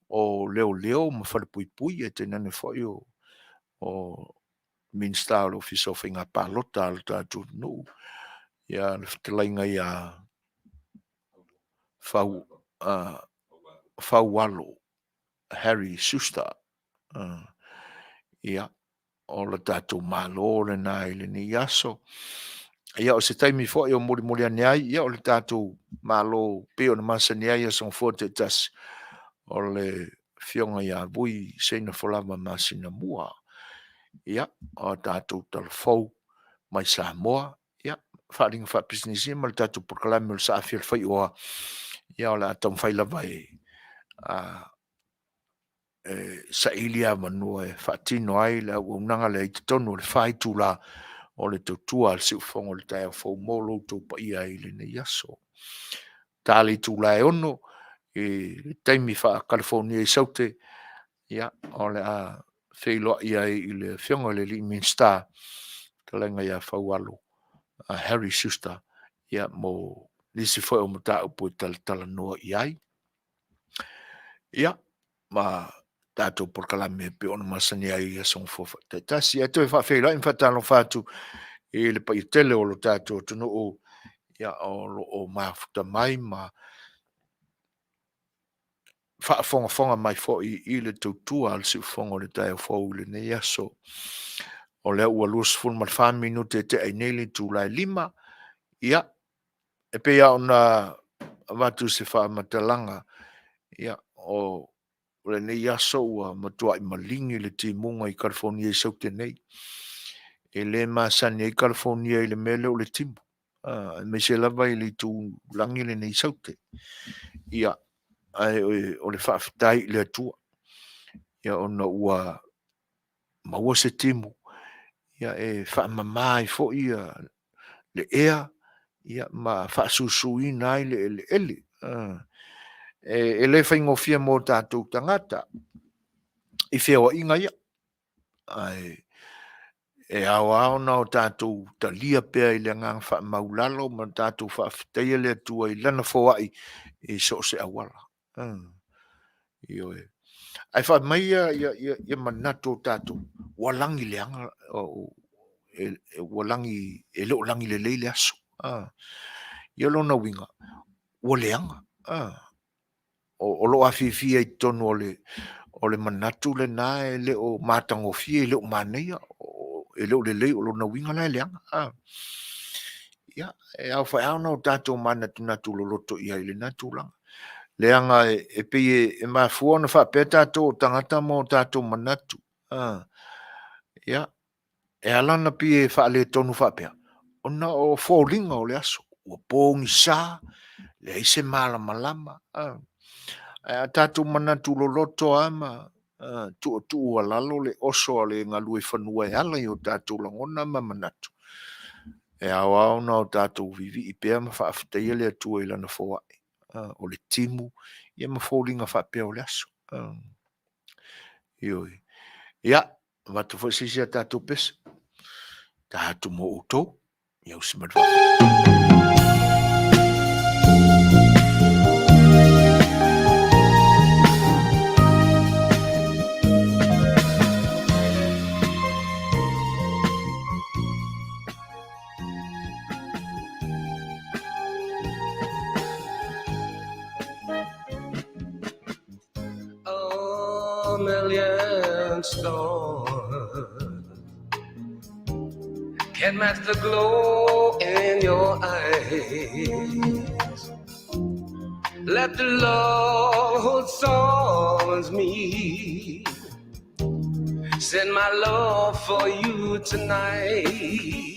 o Leoleo ma Falepuipui, ae tainane foi o Minisita o le Ofisa o Faiga Palota a le tatou atunuu, ia le fetalaiga ia Faualo Harry Schuster. Ia, o le tatou Malo lena i lenei aso. Ia, o se taimi foi o mulimuli ane ai, ia o le tatou Malo pei ona masani ai i Aso Gafua taitasi, o le Afioga ia Vui Seinefolava Masinamua. Ia, o tatou talavou mai Samoa, ia, faaaliga faapisinisi ma le tatou polokalame o le Saafi a le Faioa, ia o le a taumafai lava e saili avanoa e faatino ai le auaunaga lea i totonu o le 4 itula o le tautua a le siufofoga o le taeao fou mo lo outou paia i lenei aso. Ta le itula e 6:00 i le taimi faa-Kalifonia i Saute, ia, o le a feiloai ai i le Afioga i le Minisita, fetalaiga ia Faualo Harry Schuster, ia, mo nisi foi o mataupu e talatalanoa i ai. Ia, ma tatou polokalame e pei ona masani ai i Aso Gafua taitasi. Ae toe faafeiloai ma faatalofa atu i le paia tele o lo tatou atunuu ia, o lo o mafuta mai ma faafogafoga mai foi i le tautua a le siufofoga o le taeao fou i lenei aso. O lea ua 24 minute e tea ai nei le itula e 5:00, ia, e pei lava ona avatu se faamatalaga, ia, o lenei aso ua matuai maligi le timuga i Kalifonia i Saute nei. E le masani ai Kalifonia i le mea lea o le timu, aemaise lava i le itulagi lenei i Saute. Ia, ae o le faafetai i le Atua, ia ona ua maua se timu ia e faamama ai foi le ea ma faasusuina ai le eleele. E le faigofie mo tatou tagata i feoaiga ia, ae e ao lava ona o tatou talia pea i le agaga faamaualalo ma tatou faafetaia le Atua i Lana foai i so o se auala. Ioe. Ae fai mai ia manatu o tatou, ua lagi leaga, ua lagi, e le o lagi lelei le aso. Ia lona uiga, ua leaga. o lo o afifi ai i totonu o le manatu lena e le o matagofie, e le o manaia, e le o lelei, o lona uiga la e leaga. Ia, e ao foi lava ona o tatou manatunatu loloto i ai i lena tulaga. Leaga e pei e mafua ona faapea tatou o tagata ma o tatou manatu. Ia, e ala ona pei e faaletonu faapea, ona o foliga o le aso, ua pogisa, leai se malamalama. Ae a tatou manatu loloto lava ma tuutuualalo le oso a le galuefanua e ala i o tatou lagona ma manatu, e ao lava ona o tatou vivii pea ma faafetaia le Atua i Lana foai, o le timu ia ma foliga faapea o le aso. Ioe. Ia, avatu foi se isi a tatou pese. Ta atu mo outou. Ia usi mai le A million stars can match the glow in your eyes. Let the love who summons me send my love for you tonight.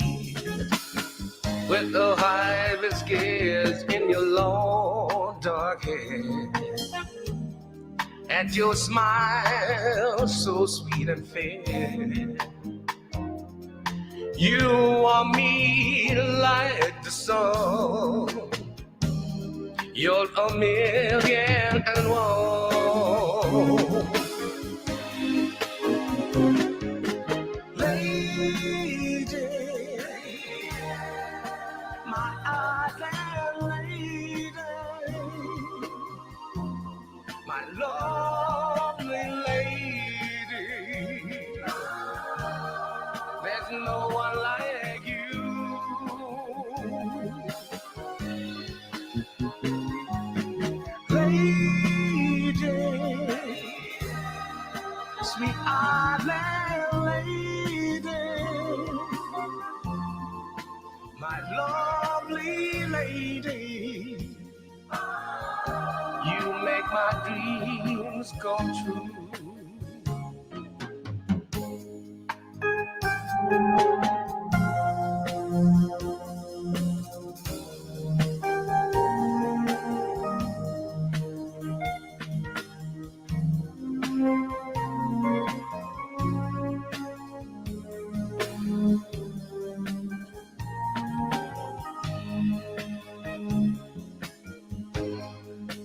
With the hibiscus in your long dark hair and your smile so sweet and fair. You are me like the sun. You're a million and one. Lady, my island lady, my lovely lady. There's no one like you. Lady, sweet island lady, my lovely lady. You make my dreams come true.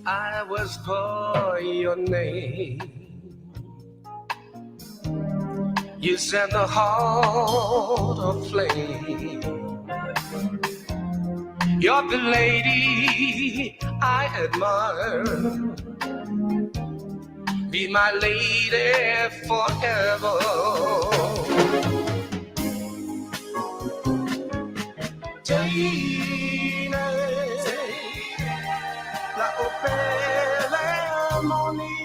I was for your name. You set the heart aflame. You're the lady I admire. Be my lady forever. Jane, la opele moni.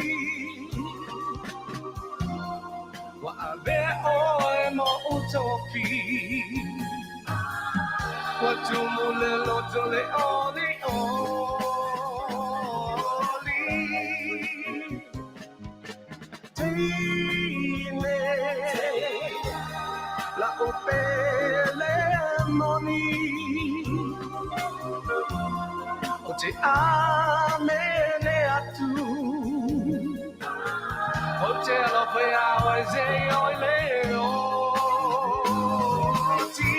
Wa ave oe mo utopi. Wa tumu le loto le oli oli. Teine, la opele moni. O te amene atu. O te alofa ia oe se oi le oti.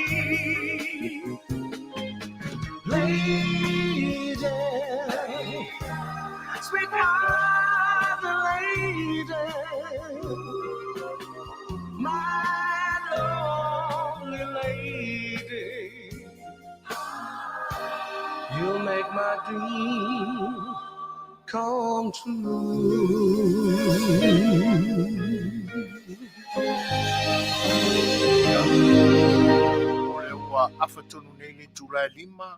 Lady, sweet lady, my lonely lady, you make my dream come true. O lea ua afa tonu nei le itula e 5.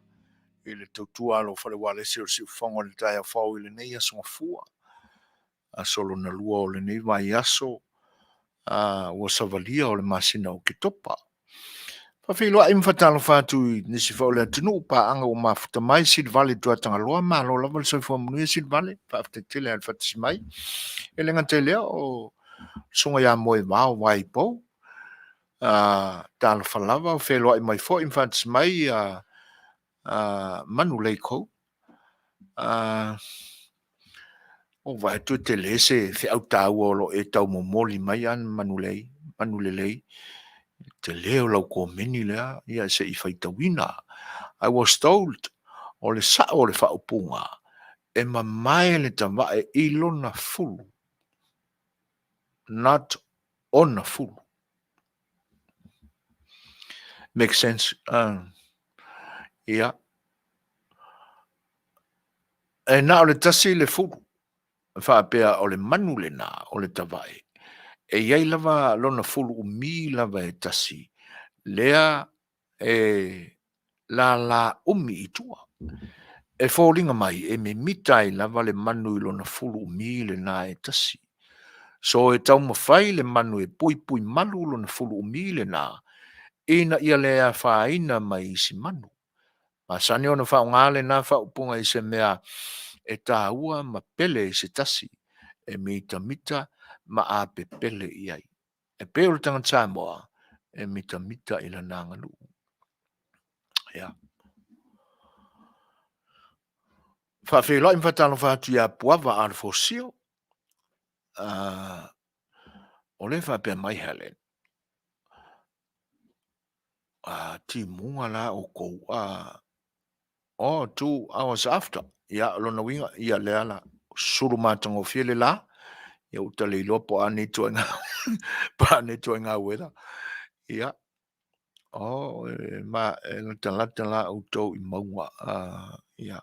i le tautua alo fale ualesi o le Siufofoga i le taeao fou i lenei aso Gafua, aso lona lua o lenei vaiaso, ua savalia o le masina o Oketopa. Faafeiloai ma faatalofa atu i nisi foi o le atunuu, paaga ua mafuta mai, Silivale Tuatagaloa, malo lava le soifua manuia Silivale, faafetai tele lava i le faatasi mai. E le gata i lea o Susuga ia Moevao Vaipou, talofa lava, ua feiloai mai foi ma faatasi mai Manulei Code. Ua ou vaai atu e tele se feau taua o lo o e taumomoli mai Manulei, Manulelei. Tele o lau komeni lea, ia se i faitauina. I was told, o le sao o le faaupuga, e mamae le tavae i lona fulu, not ona fulu. Make sense? Ia. E na o le tasi le fulu, faapea o le manu lena o le tavae, e i ai lava lona fulu umi lava e tasi, lea e lala umi i tua. E foliga mai e mimita ai lava le manu i lona fulu umi lena e tasi. So e taumafai le manu e puipui malu lona fulu umi lena ina ia le afaina mai isi manu. Masani ona faaaoga lena faaupuga i se mea e taua ma pele i se tasi, e mitamita ma apepele i ai. E pei o le tagata Samoa e mitamita i lana aganuu. Ia. Faafeiloai ma faatalofa atu ia Puava Alefosio. O lea e faapea mai Helen, timuga la outou, oh, 2 hours after. Ia, lona uiga, ia lea la, sulu matagofie le la, ia ua ta le iloa po o a nei ituaiga, po o a nei ituaiga weather. Ia, oh, e, ma, e latalata la outou i mauga. Ia,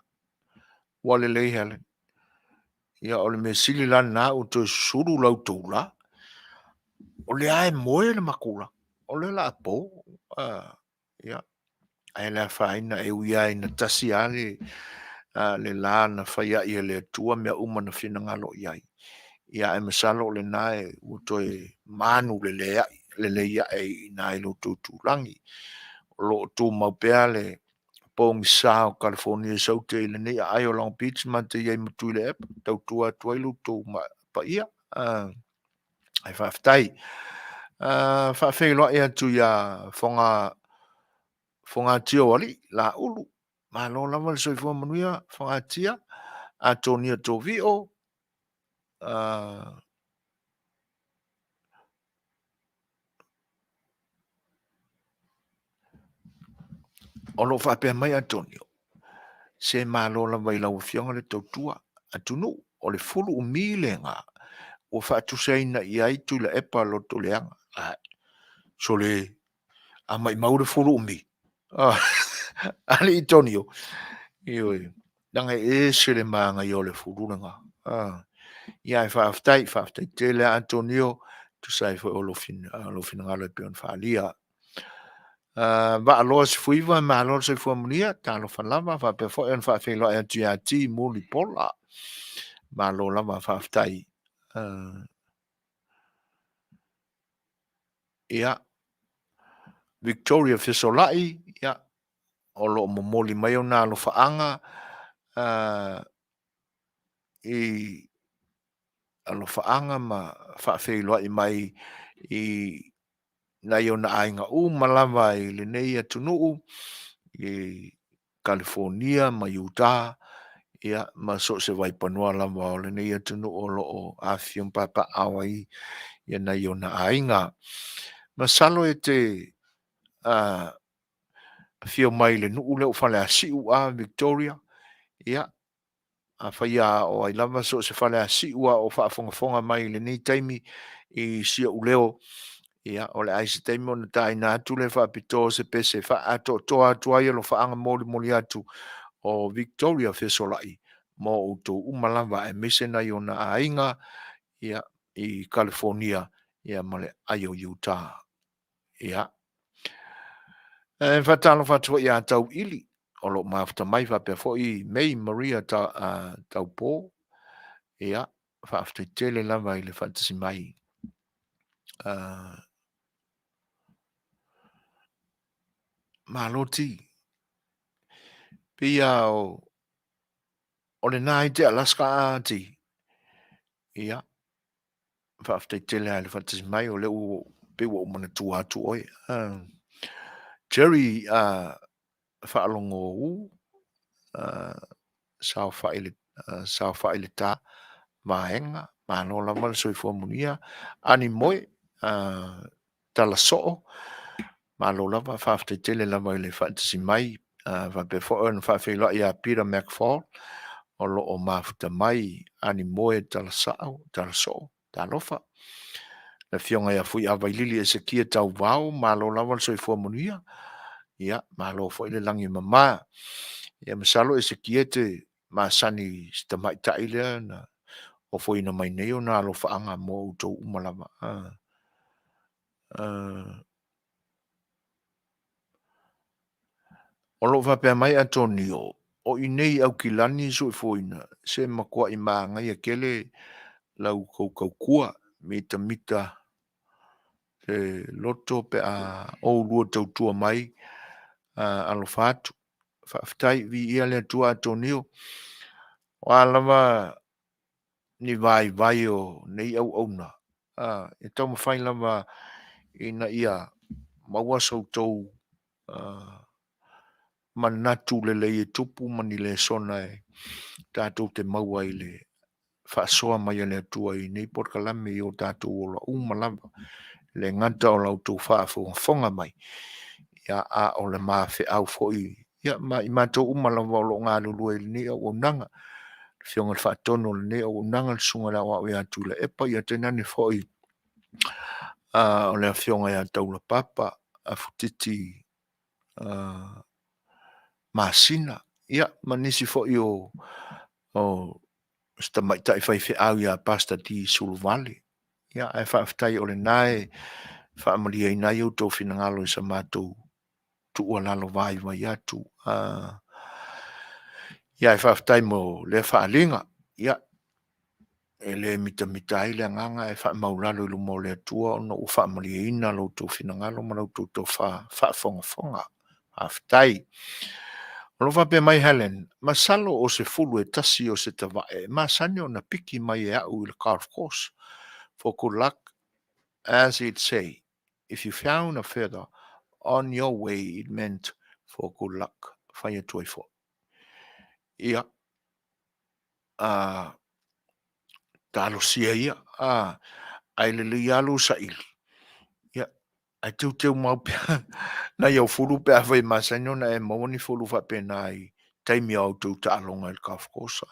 ua lelei Helen. Ia, o le mea sili la lena ua toe sulu la outou la. O lea e moe le matou la. O lea la a po. Ia, ae le afaina e ui lava ina tasi lava le, le la na fai ai e le Atua mea uma na finagalo i ai. Ia, ae masalo o lena e ua toe manu lelei ae, lelei ae i ina i lo outou itulagi. O lo o tumau pea le pogisa o Kalifonia i Saute i lenei aai o Long Beach ma te i ai ma Tuilaepa, tautua atu ai lo outou paia. Ae faafetai. Faafeiloai atu ia Foga Fogatia o Alii, Laulu. Malo lava le soifua manuia Fogatia. Atonia Tovio. O lo o faapea mai Antonio, se malo lava i lau afioga le tautua atunuu, o le fulu umi lena ua faatusaina i ai Tuilaepa lotoleaga. Ae, sole, a maimau le fulu umi. Alii Tonio, ioe, leaga e ese le manaia o le fulu lena. Ia ae faafetai, faafetai tele lava Antonio, tusa ai foi o lou finagalo e pei ona faaalia. Vaaloa Sefuiva, malo le soifua manuia, talofa lava, faapea foi ona faafeiloai atu ia Ti Mulipola. Malo lava, faafetai. Ia, Victoria Fesolai, ia, o lo o momoli mai ona alofaaga i alofaaga ma faafeiloai mai i nai ona aiga uma lava i lenei atunuu i Kalifonia ma Utah, ia, ma so o se vaipanoa lava o lenei atunuu o lo o afifio ma papaaao ai ia nai ona aiga. Masalo e te afio mai i le nuu lea o Faleasiu a Victoria, ia, Afai a o ai lava so o se Faleasiu a o faafogafoga mai i lenei taimi i si ou leo, ia, o le a i se taimi ona taina atu lea faapitoa o se pese e faaatoatoa atu ai alofaaga molimoli atu o Victoria Fesolai mo outou uma lava aemaise nai ona aiga, ia, i Kalifonia, ia, ma le ai o Utah. Ia. E faatalofa atu foi ia Tauili. o lo o mafuta mai faapea foi May Maria Taupo. Ia, faafetai tele lava i le faatasi mai. Malo ti. Pei lava o lena ai te Alaska a ti. Ia, faafetai tele lava i le faatasi mai, o lea ua pei ua ou manatua atu oe. Jerry faalogo u, saofai le ta vaega, malo lava le soifua manuia. Ani Moe, tala soo, malo lava, faafetai tele lava i le faatasi mai. Faapea foi ona faafeiloai ia Peter McFall, o lo o mafuta mai Ani Moe tala sao, tala soo, talofa. Le afioga ia Fuiava Ilili Esekia Tauvao, malo lava le soifua manuia. Ia, malo foi le lagi e mama. Ia, masalo Esekia e te masani i si tamaitai lea na ofoina mai nei ona alofaaga mo outou uma lava. O lo o faapea mai Atonio, o i nei i Aukilani soifuaina, se matuai manaia tele la outou tautua, mitamita se loto pe a oulua tautua mai, alofa atu. Faafetai, viia le Atua Atonio. O a lava ni vaivai o nei auauna, e taumafai lava ina ia maua so outou manatu lelei e tupu ma ni lesona e tatou te maua i le faasoa mai a le Atua i nei polokalame i o tatou ola uma lava. E le gata o la outou faafogafoga mai, ia, a o le mafeau foi, ia, ma i matou uma lava o lo o galulue i lenei auaunaga. Le Afioga i le Faatonu o lenei auaunaga, le Susuga i le Aoao ia Tuilaepa, ia tainane foi o le Afioga ia Taulapapa Afutiti Masina, ia, ma nisi foi o si tamaitai faifeau ia Pastor D. Suluvale. Ia, ae faafetai o lena e faamalieina ai outou finagalo i sa matou tuualalo vaivai atu. Ia, ae faafetai mo lea faaaliga. Ia, e le mitamita ai le agaga ae faamaulalo i luma o le Atua ona ua faamalieina lo outou finagalo ma la outou tofa faafogafoga. Faafetai. O lo o faapea mai Helen, masalo o se fulu e tasi o se tavae e masani ona piki mai e au i le golf course for good luck as it say if you found a feather on your way it meant for good luck. Fai atu ai foi. Ia, talosia ia, ae lelei lava lou saili, ia, ae teuteu mau pea nai au fulu pe afai e masani ona e maua ni fulu faapena i taimi o a outou taaloga i le golf course.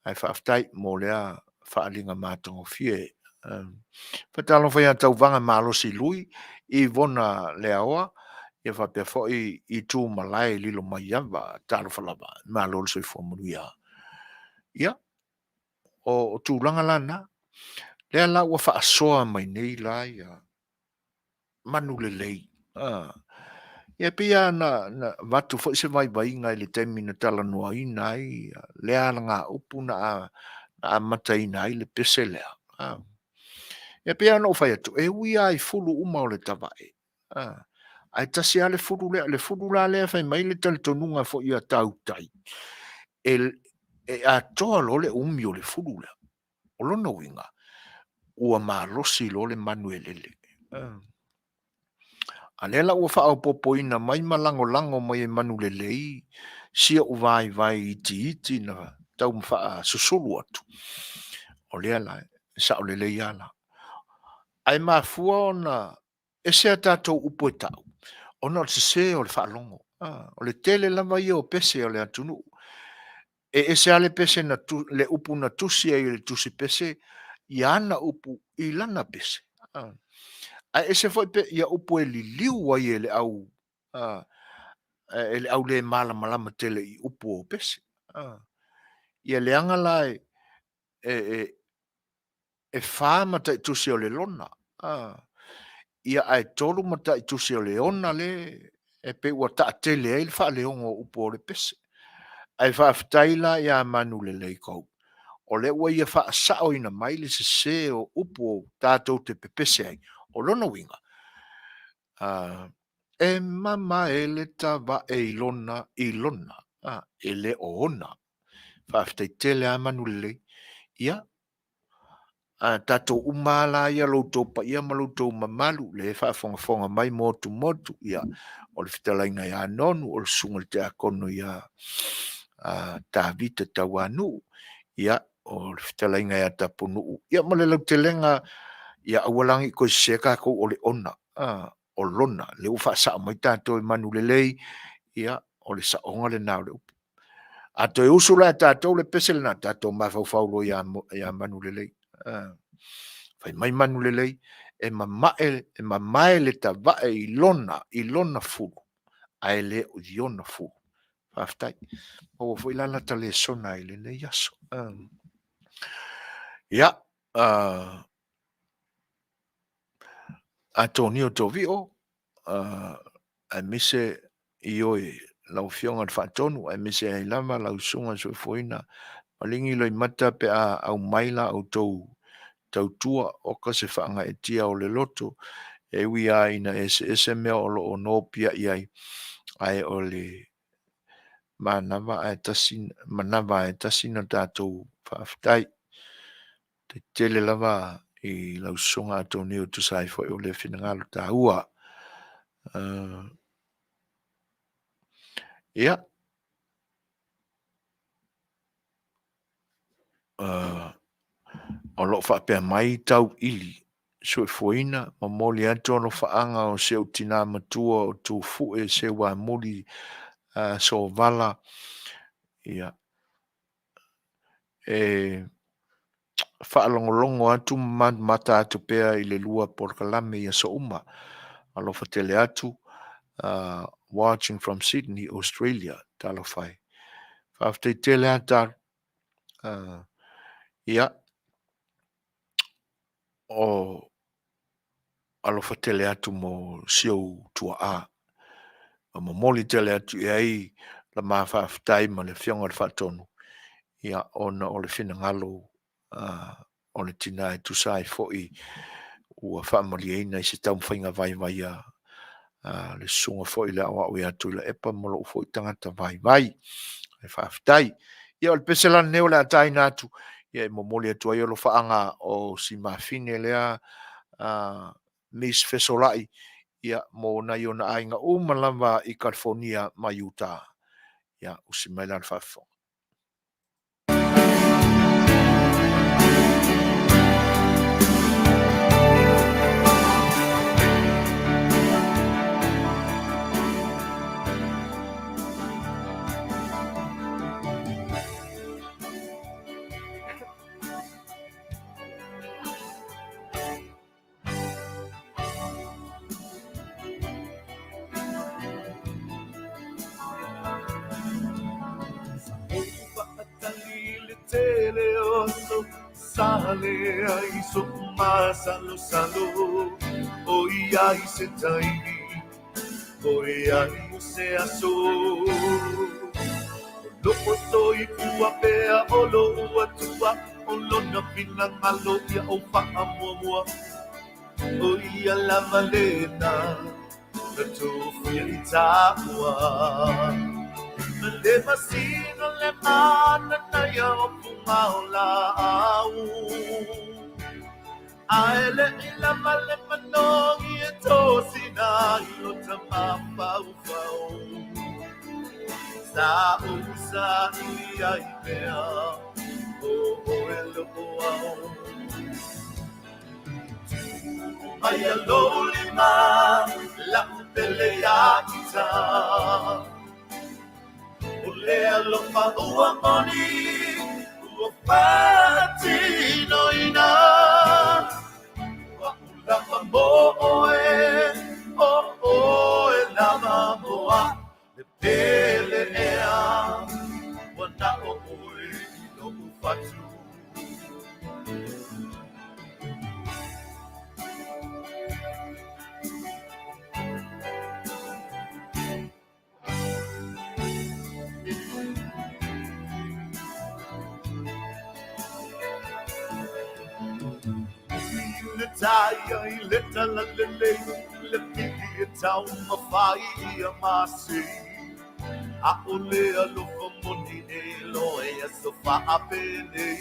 Ae faafetai mo lea faaaliga matagofie. Faatalofa ia Tauvaga Malosi Lui, Ivona Leaoa, ia faapea foi i Tumalae Lilomaiava. Talofa lava, malo le soifua manuia. Ia, o tulaga la na. Lea la ua faasoa mai nei la ia manu lelei. Ia pei lava na avatu foi se vaivaiga i le taimi na talanoaina ai lea alagaupu na amataina ai le pese lea. Ia pei lava ona ou fai atu, e ui lava i fulu uma o le tavae, ae tasi lava le fulu lea. Le fulu la lea fai mai le talitonuga foi a tautai, e atoa loa le umi o le fulu lea. O lona uiga, ua malosi loa le manu e lele. A lea la ua faaopoopoina mai ma lagolago mai e manu lelei si ou vaivai itiiti na tau faasusulu atu, o lea la e sao lelei lava la. Ae mafua ona ese a tatou upu e tau, ona o le sese o le faalogo. O le tele lava ia o pese o le atunuu. E ese lava le pese na tu, le upu na tusi ai e le tusi pese ia ana upu i lana pese. Ae ese foi pe ia upu e liliu ai e le au e le au le malamalama tele i upu o pese. Ia leaga la e e e fa mataitusi o le lona, ia ae tolu mataitusi o le ona le E pei ua taatele ai le faaleogo o upu o le pese. Ae faafetai la ia Manulelei Cope, o lea ua ia faasaoina mai le sese o upu o tatou te pepese ai. O lona uiga, e mamae le tavae i lona, i lona, e le o ona. Faafetai tele lava Manulelei. Ia, a tatou uma lava la ia lo outou paia ma lo outou mamalu le faafogafoga mai motumotu, ia, o le fetalaiga ia Nonu, o le susuga i le Tiakono ia Tavita Tauanuu, ia, o le fetalaiga ia Tapunuu, ia ma le lautelega, ia aua la ne i toe sese tatou o le ona, o lona, lea ua faasao mai tatou e Manulelei, ia, o le saoga lena o le upu. A toe usu la e tatou le pese lena, tatou mafaufau loa ia Manulelei. Fai mai Manulelei, e mamae, e mamae le tavae i lona, i lona fulu, ae le o i ona fulu. Faafetai. Maua foi la lata lesona i lenei aso. Ia, Atonio Tovio, aemaise i oe lau Afioga i le Faatonu, aemaise ai lava lau Susuga i le Soifuaina Maligi Loimata pe a aumai la outou tautua oka se faagaeetia o le loto, e ui lava ina eseese mea o lo o nopiai ai, ae o le manava ae tasi, manava e tasi na tatou faafetai. Faafetai tele lava i lau Susuga Atonio e tusa ai foi o lea finagalo taua. Ia, o lo o faapea mai tauili soifuaina, momoli atu alofaaga o si ou tina matua o Tufue Seuamuli Sovala, ia, e faalogologo atu ma matamata atu pea i le lua polokalame i aso uma. Alofa tele atu, watching from Sydney, Australia. Talofa e. Faafetai tele lava Talu. Ia, o alofa tele atu mo si ou tuaa. Ma momoli tele atu i ai la ma faafetai ma le Afioga i le Faatonu, ia ona o le finagalo o le tina e tusa ai foi ua faamalieina i se taumafaiga vaivai a le susuga foi i le aoao ia Tuilaepa ma lou foi tagata vaivai. E faafetai. Ia o le pese la lenei o le a taina atu, ia e momoli atu ai alofaaga o si mafine lea Miss Fesolai, ia mo nai ona aiga uma lava i California ma Utah. Ia, usi mai la le faafofoga. Sa leai so'u masalosalo ʻOiai se taimi ʻOiai o se aso O lo'o soifua pea o lo'u Atua O lona finagalo ia ou faamuamua ʻO ia lava lena na tofia i tāua Ma le masina le mananaia o puga o laau Ae leʻi lava le manogi e tosina ai lota mafaufau Sa ou saili ai pea ʻo ʻoe loʻu ao Tuu maia lou lima laʻu pele iā ʻIta ʻO le alofa ua moni ua faatinoina ʻO aʻu lava mo ʻoe ʻO ʻoe lava mo aʻu Le pele ʻea Ua naʻo ʻoe i loʻu fatu. tai ai le talalelei, le pili e taumafai ia masei. ʻAʻole alofa moni e lohe i aso faapenei.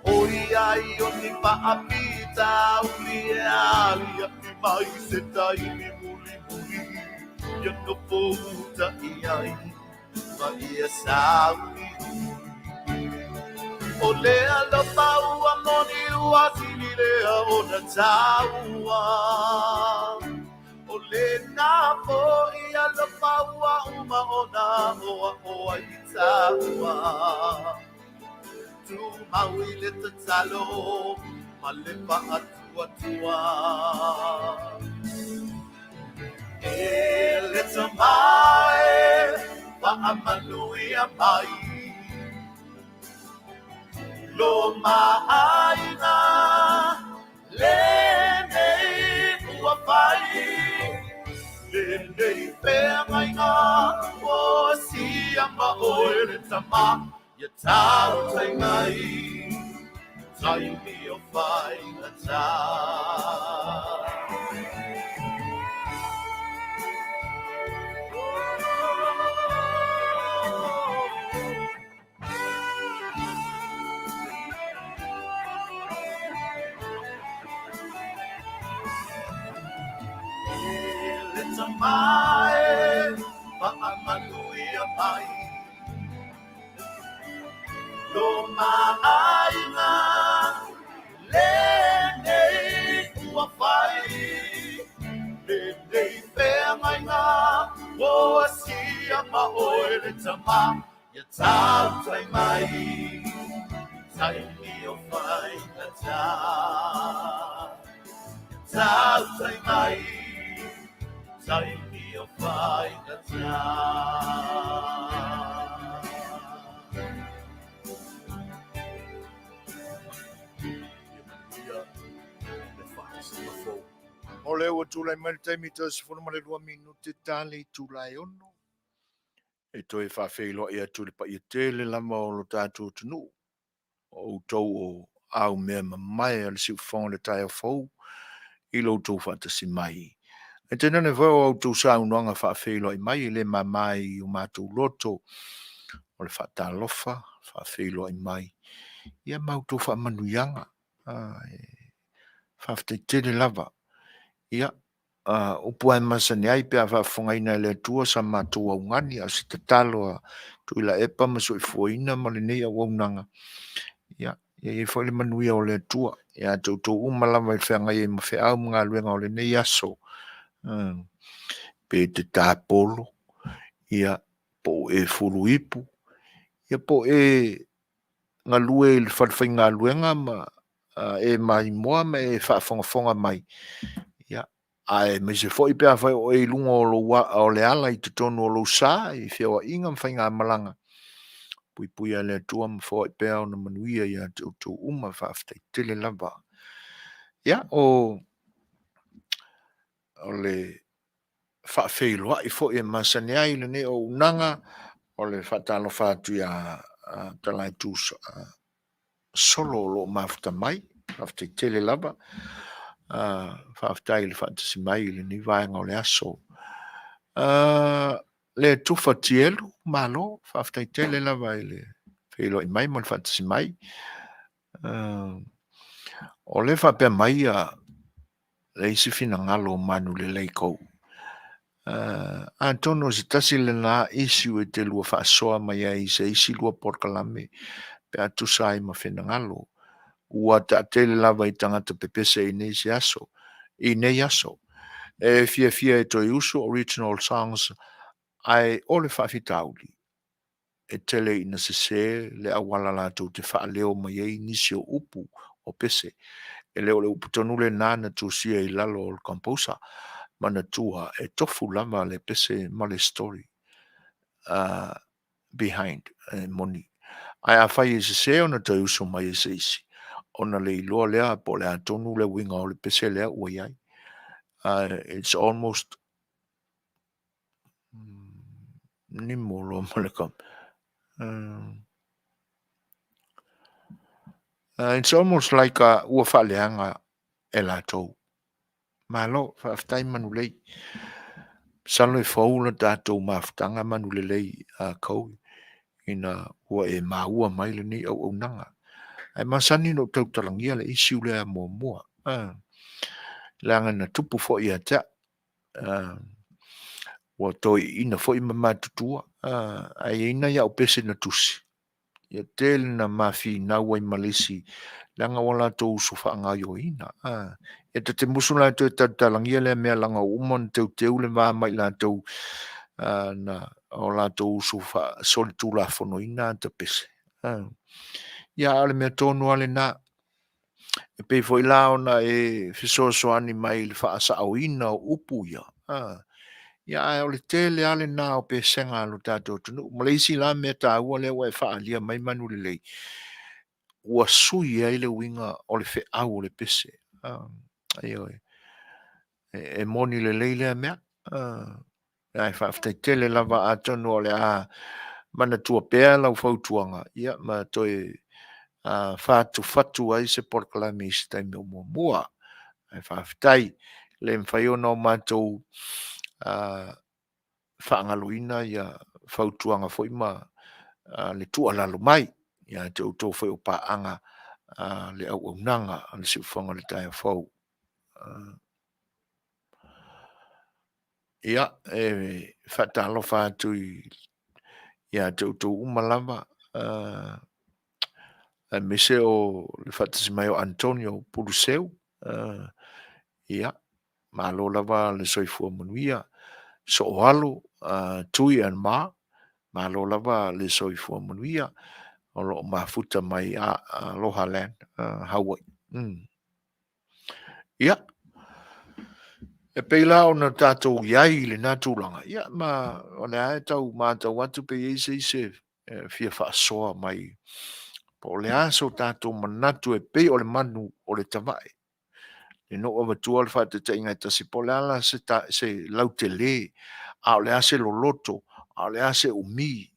ʻOiai ʻo ni faafitauli e aliaʻi mai se taimi mulimuli ia nofo uta i ai ma ia sauniuni. ʻO le alofa ua moni ua sili lea ona taua. ʻO lena foʻi alofa ua uma ona aʻoaʻo ai i tāua. Tumau i le tatalo ma le faatuatua. E le Tama e, faamanuia mai lo maʻaiga lenei ua fai, lenei feagaiga ua asia ma oe le Tama ia tautai mai taimi o faigata. E le Tama e, faamanuia mai lo maʻaiga lenei ua fai, lenei feagaiga ua asia ma oe le Tama ia tautai mai taimi o faigata. Ia tautai mai taimi o faigata. Ia manuia le faatasiga fou. O lea ua tulai mai le taimi toe 12 minute ta le itula e 6. E toe faafeiloai atu i le paia tele lava o lo tatou atunuu, o outou o aumea mamae a le siufofoga o le taeao fou i lo outou faatasi mai. E tainane foi o a outou saunoaga faafeiloai mai e le mama i o matou loto o le faatalofa, faafeiloai mai, ia ma outou faamanuiaga. Faafetai tele lava. Ia, upu lava e masani ai pe a faafofogaina e le Atua sa matou augani, a o se tatalo a Tuilaepa ma Soifuaina ma lenei auaunaga, ia, ia i ai foi le manuia o le Atua ia te outou uma lava i le feagai ai ma feau ma galuega o lenei aso, pe te tapolo, ia, po o e fulu ipu, ia po o e galue i le falefaigaluega ma e maimoa ma e faafogafoga mai, ia, aemaise foi pe afai o oe i luga o lou o le ala i totonu o lou sa i feoaiga ma faigamalaga, puipuia e le Atua ma foai pea ona manuia ia te outou uma. Faafetai tele lava. Ia, o le faafeiloai foi e masani ai lenei auaunaga, o le faatalofa atu ia Talaatu Solo o lo o mafuta mai. Faafetai tele lava. Faafetai i le faatasi mai i lenei vaega o le aso. Le Tufa Tielu, malo, faafetai tele lava i le feiloai mai ma le faatasi mai. O le faapea mai le isi finagalo o Manulelei kou. Atonu o se tasi lena issue e te lua faasoa mai ai i se isi lua polokalame pe a tusa ai ma finagalo. Ua taatele lava i tagata pepese i nei se aso, i nei aso. E fiafia e toe usu original songs ae o le faafitauli, e tele ina sese le auala latou te faaleo mai ai nisi o upu o pese. E le o le upu tonu lena na tusia i lalo o le composer. Manatua e tofu lava le pese ma le story behind, e moni. Ae afai e sese ona toe usu mai e se isi, ona le iloa lea po o le a tonu le uiga o le pese lea ua i ai. It's almost nimo loa ma le It's almost like ua faaleaga e latou. Malo, faafetai Manulei. Masalo e fou le tatou mafutaga Manulelei a Kaui ina ua e maua mai lenei auaunaga. Ae masani ona ou tautalagia le issue lea muamua. Leaga na tupu foi ia te au. Ua toeaiina foi ma matutua, ae i ai nai au pese na tusi, ia tele na ma finau ai ma le isi, leaga ua latou uso faagaoioiina. Ia ta te musu la e toe talatalagia lea mea leaga ua uma ona teuteu le va ma i latou na o latou uso faasolitulafonoina ata pese. Ia a o le mea tonu lava lena. E pei foi la ona e fesoasoani mai i le faasaoina o upu ia, ia ae o le tele lava lena o pesega a lo tatou atunuu. Ma le isi la mea taua lea ua e faaalia mai Manulelei, ua sui ai le uiga o le feau o le pese. Ioe. E moni lelei lea mea. Ae faafetai tele lava atonu o le a manatua pea lau fautuaga ia ma toe fatufatu ai se polokalame i se taimi o muamua. Ae faafetai, e le mafai ona o matou faagaloina ia fautuaga foi ma le tuualalo mai ia te outou foi o paaga le auaunaga a le Siufofoga o le Taeao Fou. Ia, e faatalofa atu ia te outou uma lava, aemaise o le faatasi mai o Antonio Puluseu. Ia, malo lava le soifua manuia. Sooalo Tui and Ma, malo lava le soifua manuia. O lo o mafuta mai Aloha Land, Hawaii. Ia, e pei la ona tatou i ai i lena tulaga, ia ma o lea e tau matau atu pe i ai se isi e fia faasoa mai po o le a so tatou manatu e pei o le manu o le tavae. Ina ua avatua le faataitaiga e tasi, po o le a la se, se lautele, a o le a se loloto, a o le a se umi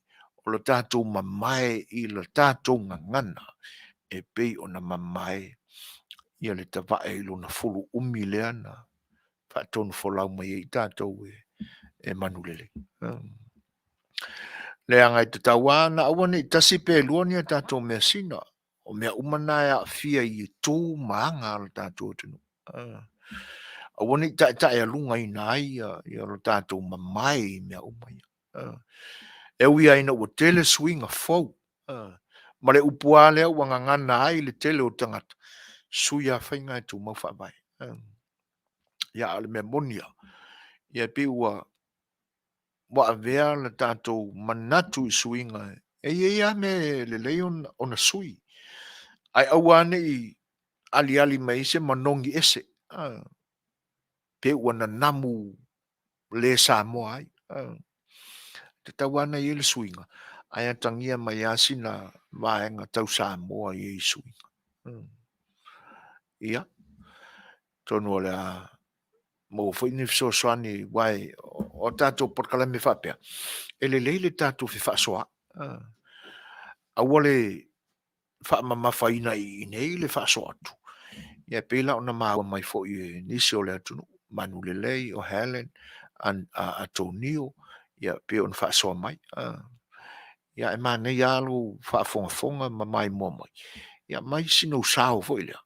o le tatou mamae i le tatou gagana e pei ona mamae ia le tavae i lona fulu umi lea na faatonufolau mai ai tatou e Manulelei. Leaga e tatau lava ona aua ne i tasi pe lua ni a tatou measina. O mea uma na e aafia i tu ma aga a lo tatou atunuu. Aua ne i taetaealugaina ai ia lo tatou mamae i mea uma ia. E ui lava ina ua tele suiga fou, ma le upu lava lea ua gagana ai le tele o tagata, sui lava faiga ae tumau faavae. Ia, a o le mea moni lava, ia e pei ua avea le tatou manatu i suiga e i ai lava mea e lelei ona sui, ae aua ne i aliali mai ai se manogi ese, pe ua nanamu le Samoa ai. Tatau lava ona i ai le suiga, ae atagia mai lava sina vaega tau Samoa i ai suiga. Ia, atonu o le a maua foi ni fesoasoani, aua o tatou polokalame faapea, e lelei le tatou fefaasoaai. Aua le faamamafaina i inei le faasoa atu, ia e pei la ona maua mai foi e nisi o le atunuu, Manulelei, o Helen, Atonio, ia pei ona faasoa mai. Ia e manaia lava lou faafogafoga ma maimoa mai, ia aumai sina ou sao foi lea,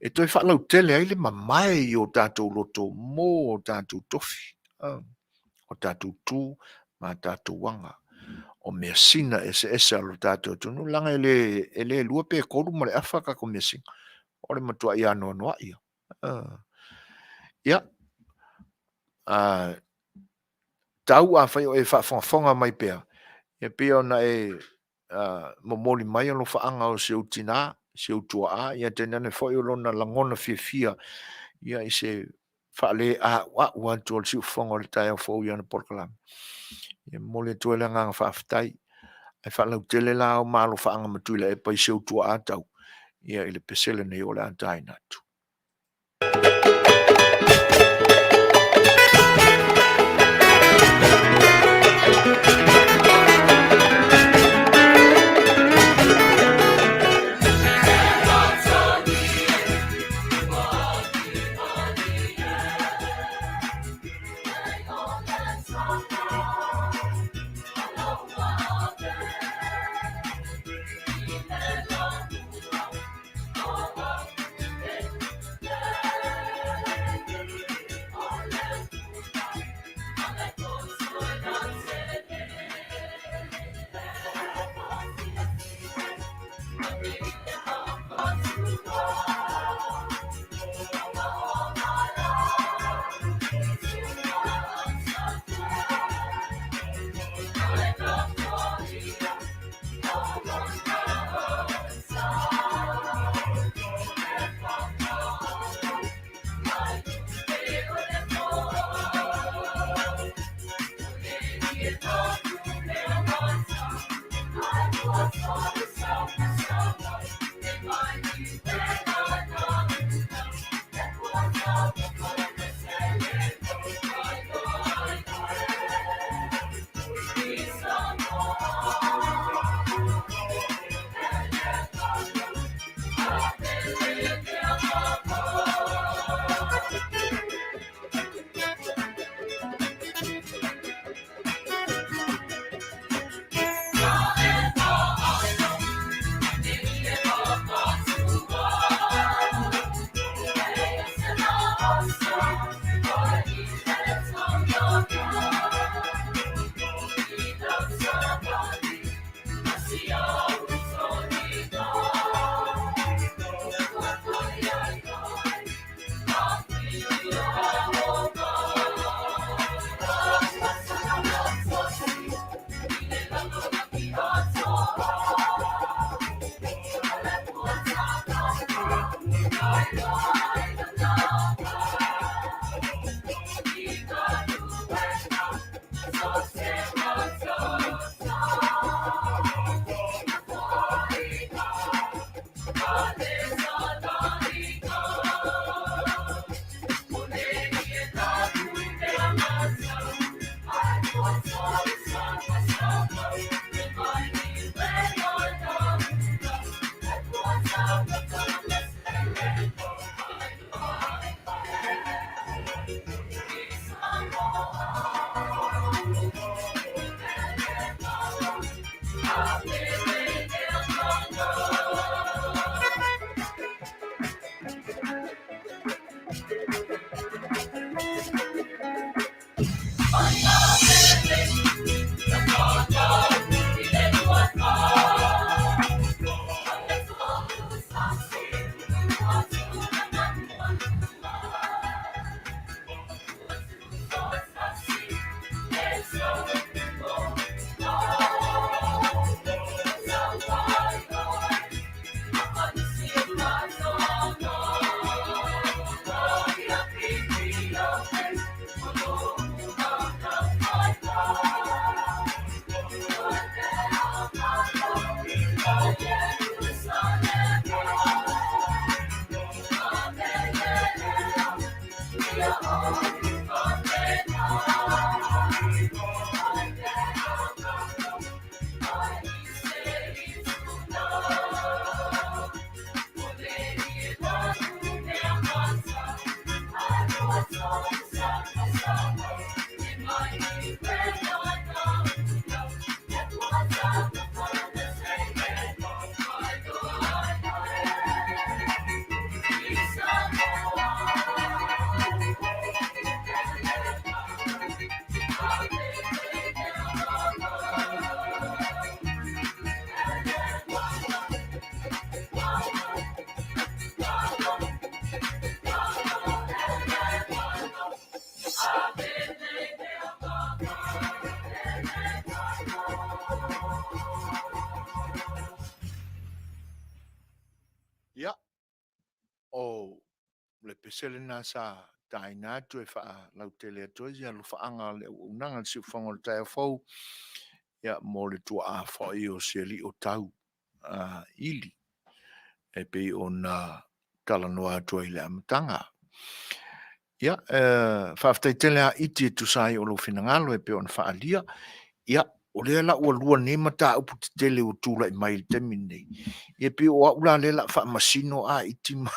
e toe faalautele ai le mamae i o tatou loto mō o tatou tofi, o tatou tu ma tatou aga. O measina eseese a lo tatou atunuu, leaga e le, e le lua pe tolu ma le afa tatou measina. O le matuai anoanoai lava. Ia, tau afai o e faafogafoga mai pea, e pei ona e momoli mai alofaaga o si ou tina, si ou tuaa, ia tainane foi o lona lagona fiafia ia i se faaleauau atu o le siufofoga o le taeao fou i ana polokalame. E momoli atu ai le agaga faafetai. Ae faalautele la au ma alofaaga ma Tuilaepa i si ou tuaa tau ia i le pese lenei o le a taina atu. Ia, o le pese lena sa taina atu e faalautele atu ai ia alofaaga o le auaunaga a le siufofoga o le taeao fou, ia, mo le tuaa foi o si alii o tau ili e pei ona talanoa atu ai i le amataga. Ia, faafetai tele a Iti e tusa ai o lou finagalo e pei ona faaalia. Ia, o lea la ua lua nei mataupu tetele ua tulai mai i le taimi lenei, ia pei o au la lea o le a faamasino a Iti ma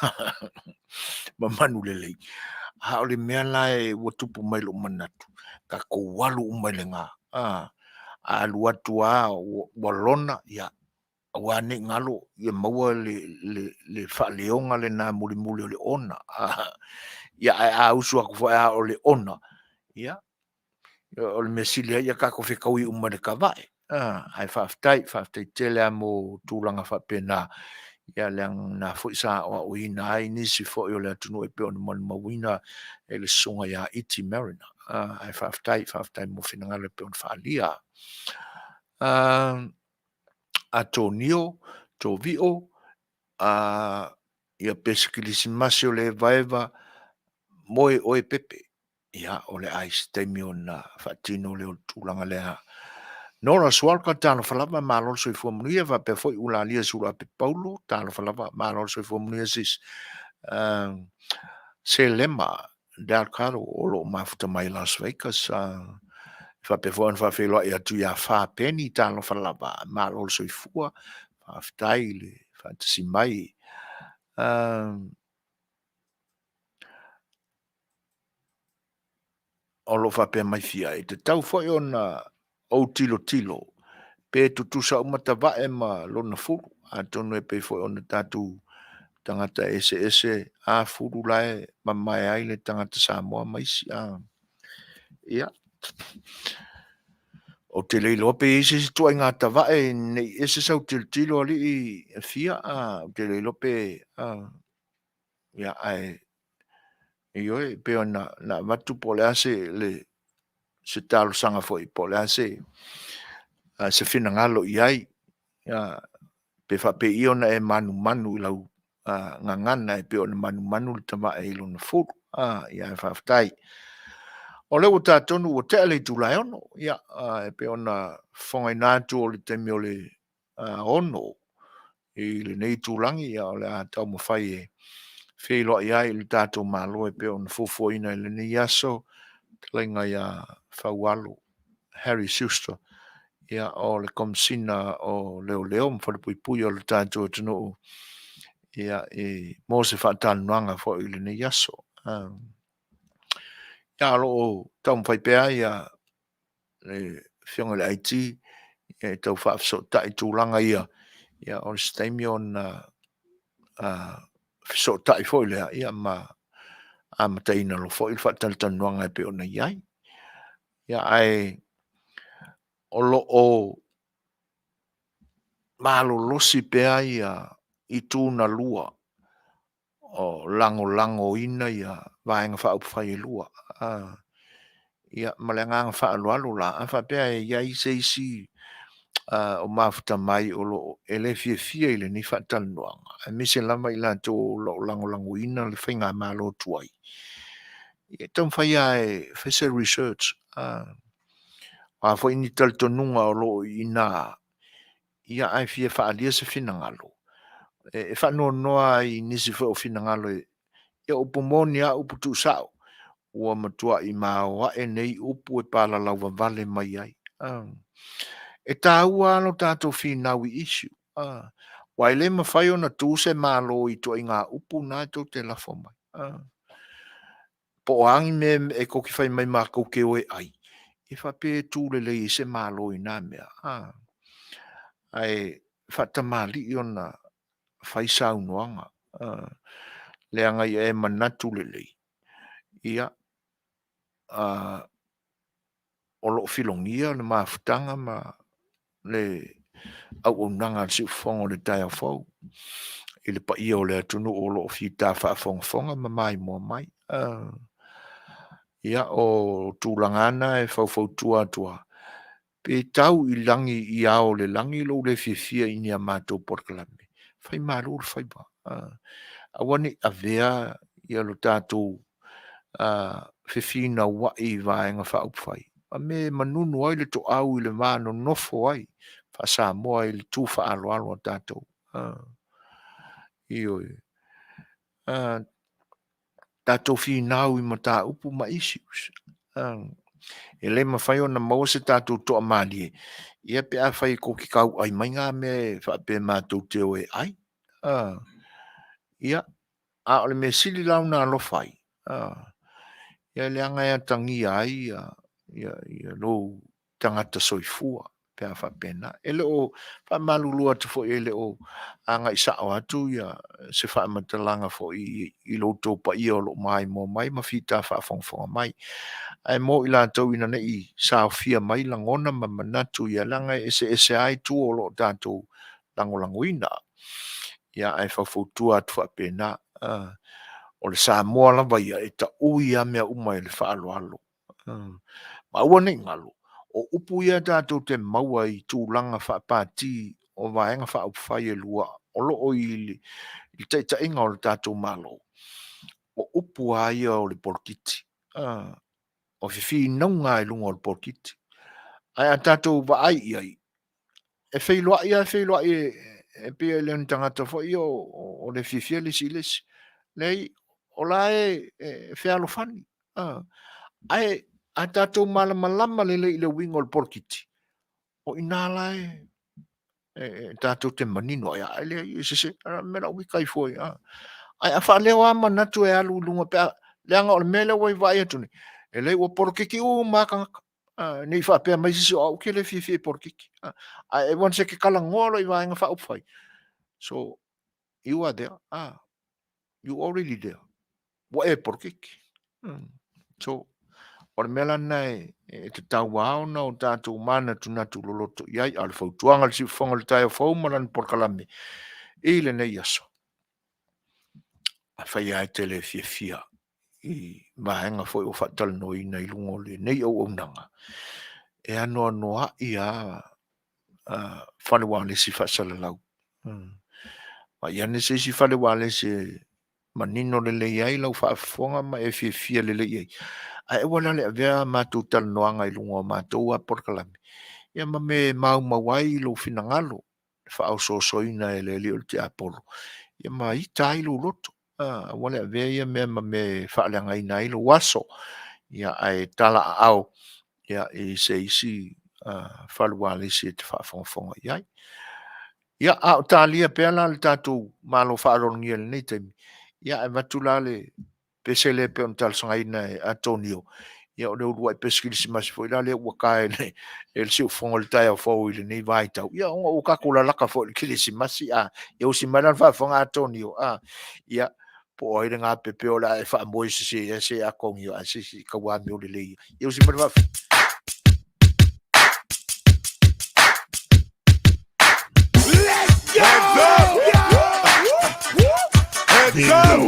Manulelei, a o le mea la ua tupu mai i lou manatu, tatou alu uma i le ga. A alu atu lava ua lona, ia aua ne i galo ia maua le faaleoga lena mulimuli o le ona. Ia ae a usu atu foi lava o le ona, ia o le mea sili lava ia tatou fetaui uma i le tavae. Ae faafetai, faafetai tele lava mo tulaga faapena, ia leaga o lena foi sa aoaoina ai nisi foi o le atunuu e pei ona molimauina e le Susuga ia Iti Mariner. Ae faafetai, faafetai mo finagalo e pei ona faaalia. Atonio, Tovio, ia pe se kerisimasi o le evaeva, moe oe Pepe. Ia, o le a i ai se taimi ona faatino lea o le tulaga lea. Nora Sualka, talofa lava, malo le soifua manuia, faapea foi Ulalia Suluape Paulo, talofa lava, malo le soifua manuia sis. Selema Delcado o lo o mafuta mai Las Vegas, faapea foi ona faafeiloai atu ia Fa Peni, talofa lava, malo le soifua, faafetai i le faatasi mai. O lo o faapea mai Fia, e tatau foi ona ou tilotilo pe tutusa uma tavae ma lona fulu, atonu e pei foi ona tatou tagata eseese a fulu la e mamae ai le tagata Samoa ma isi. Ia, ou te le iloa pe i ai se isi ituaiga tavae ne i ese sau tilotilo alii Fia, ou te le iloa pe, ia, ae ioe, e pei ona avatu po o le a se, le, se talosaga foi po o le a se, se finagalo i ai, pe faapei ona e manumanu i lau gagana e pei ona manumanu le tavae i lona fulu. Ia ae faafetai. O lea ua ta tonu ua tea le itula e 6, ia, e pei ona fofogaina atu o le taimi o le 6 i lenei itulagi, ia o le a taumafai e feiloai ai le tatou Malo e pei ona fuafuaina i lenei aso, fetalaiga ia Faualo Harry Schuster, ia, o le Komesina o Leoleo ma Falepuipui o le tatou atunuu, ia, e, mo se faatalanoaga foi i lenei aso. Ia, o lo o taumafai pea ia le Afioga i le IT e tau faafesootai tulaga ia, ia o se taimi ona fesootai foi lea ia ma amataina loa foi le faatalatalanoaga e pei ona i ai. Ia ae o lo o malolosi pea ia itu na lua o lagolagoina Vaega Faaupufai e 2. Ia ma le agaga faaaloalo la, a faapea e i ai se isi o mafuta mai o lo o e le fiafia i lenei faatalanoaga, aemaise lava i latou o lo o lagolagoina le faigamalo tuai, ia taumafai lava e fai se research, o a foi ni talitonuga o lo o i ina, ia ae fia faaalia se finagalo, e faanoanoa lava i nisi foi o finagalo, ia o upu moni lava upu tuusao, ua matuai maoae nei upu e palalauvavale mai ai. E taua lava lo tatou finau i issue, aua e le mafai ona tu se Malo i ituaiga upu na tou te lafo mai. Po o a ni mea e tou te fai mai matou te o e ai, e faapea e tu lelei ai se Malo i na mea, ae faatamalii ona fai saunoaga, leaga ia e manatu lelei, ia, o lo o filogia le mafutaga ma le auaunaga a le siufofoga o le taeao fou i le paia o le atunuu o lo o fita faafogafoga ma maimoa mai. Ia, o tulaga lava na e faufautua atu lava, pe tau i lagi i ao o le lagi lou le fiafia i ni a matou polokalame, fai malu le faiva. Aua ne i avea ia lo tatou fefinauai i Vaega Faaupufai ma mea e manunu ai le toau i le va nonofo ai faa-Samoa i le tu faaaloalo a tatou. Ioe. Tatou finau i mataupu ma issues. E le mafai ona maua se tatou toamalie ia pe afai tou te tauai mai na mea e faapea matou te o e ai. Ia, a o le mea sili la ona alofa ai, ia leaga e atagia ai lou tagata soifua pe a faapena. E le o faamalulu atu foi e le o agai sao atu se faamatalaga foi i lo outou paia o lo o maimoa mai ma fita faafogafoga mai. Ae mo i latou ina ne i saofia mai lagona ma manatu ia, leaga e eseese lava itu o lo o tatou lagolagoina. Ia, ae faufautua atu faapena, o le Samoa lava ia, e taui lava mea uma i le faaaloalo. Ma aua ne i galo, o upu ia tatou te maua i tulaga faapati o Vaega Faaupufai e 2 o lo o i le taitaiga o le tatou Malo, o upu lava ia o le polokiki, o fefinauga lava i luga o le polokiki. Ae a tatou vaai i ai, e feiloai lava feiloai e pei e le o ni tagata foi ia o le fiafia le isi i le isi. Leai, o la e fealofani. Ae a tatou malamalama lelei i le uiga o le polokiki, o i ina la e tatou te manino ai, a leai e sese, o le a le mea o le a ou ita ai fua i i? Ae a faaleo lava manatu e alu i luga pe a, leaga o le mea lea ua vaai atu nei, e leai ua polokiki uma lava tagata. Ne i faapea mai se isi o au ou te le fiafia i polokiki. Ae once e te talanoa loa i Vaega Faaupufai, so you are there, you already there. Ua e polokiki. So, o le mea la lena e tatau lava ona o tatou manatunatu loloto i ai. A o le fautuaga a le Siufofoga o le Taeao Fou ma lana polokalame i lenei aso, afai lava e te le fiafia i vaega foi ua faatalanoaina i luga o lenei auaunaga, e anoanoai lava fale ualesi faasalalau. Vaai ane se isi fale ualesi e manino lelei ai lau faafofoga ma e fiafia lelei i ai. Ae aua la le avea a matou talanoaga i luga o matou lava polokalame, ia ma mea e maumau ai lou finagalo, le faaosoosoina e le alii o le tiapolo, ia ma ita ai lou loto. Aua le avea ia mea ma mea e faaleagaina ai lou aso, ia ae tala aao. ia, i se isi fale ualesi e te faafogafoga i ai. Ia, a o talia pea la le tatou Malo faaaloalogia i lenei taimi, ia, e avatu la le pese lea pei ona talosagaina e Atonio, ia o le uluai pese kerisimasi foi la lea ua ta e le, e le siufofoga i le taeao fou i lenei vaitau, ia ona ua tatou lalaka foi i le kerisimasi, a, ia usi mai la le faafofoga Atonio, a, ia, po o ai lena pepeo o le a e faamoe sese ai se Atonio, ae se i tau amio lelei. Ia usi mai le faafofoga. Heads up! Heads up!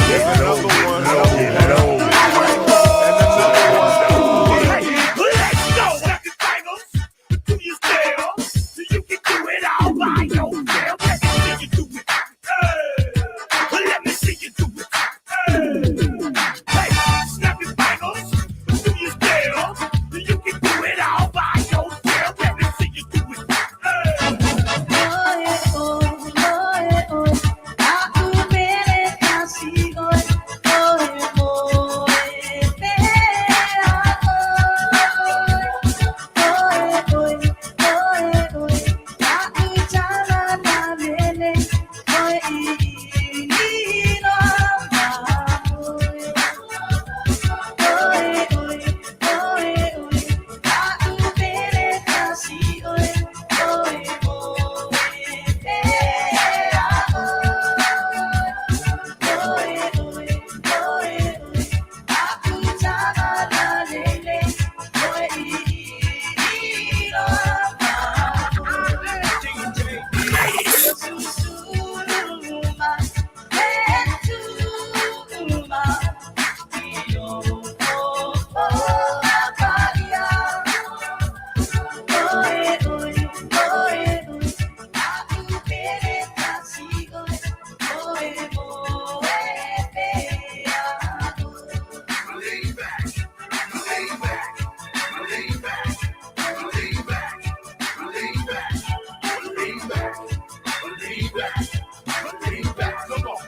And another one. And another one. Let's go! Got the titles to yourself. So you can do it all by yourself. Let me see you do it. Hey. Let me see you do it. Hey. Hey. Snap your fingers to yourself. So you can do it all by yourself. Let me see you do it. Hey. Lean back. Lean back. Lean back. Lean back. Lean back. Lean back. Lean back. Lean back. Come on.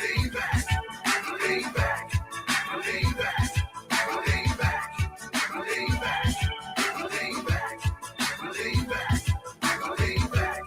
Lean back. Lean back. Lean back. Lean back. Lean back. Lean back. Lean back. Lean back.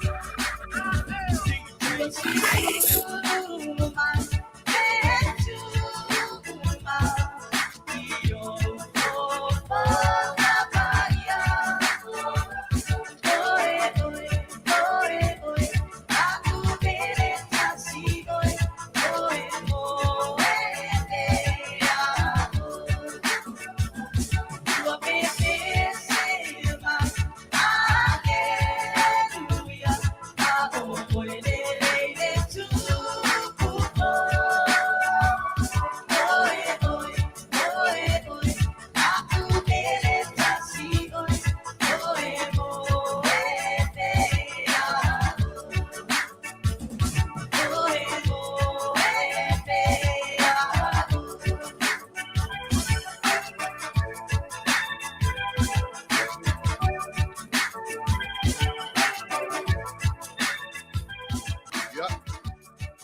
Ia,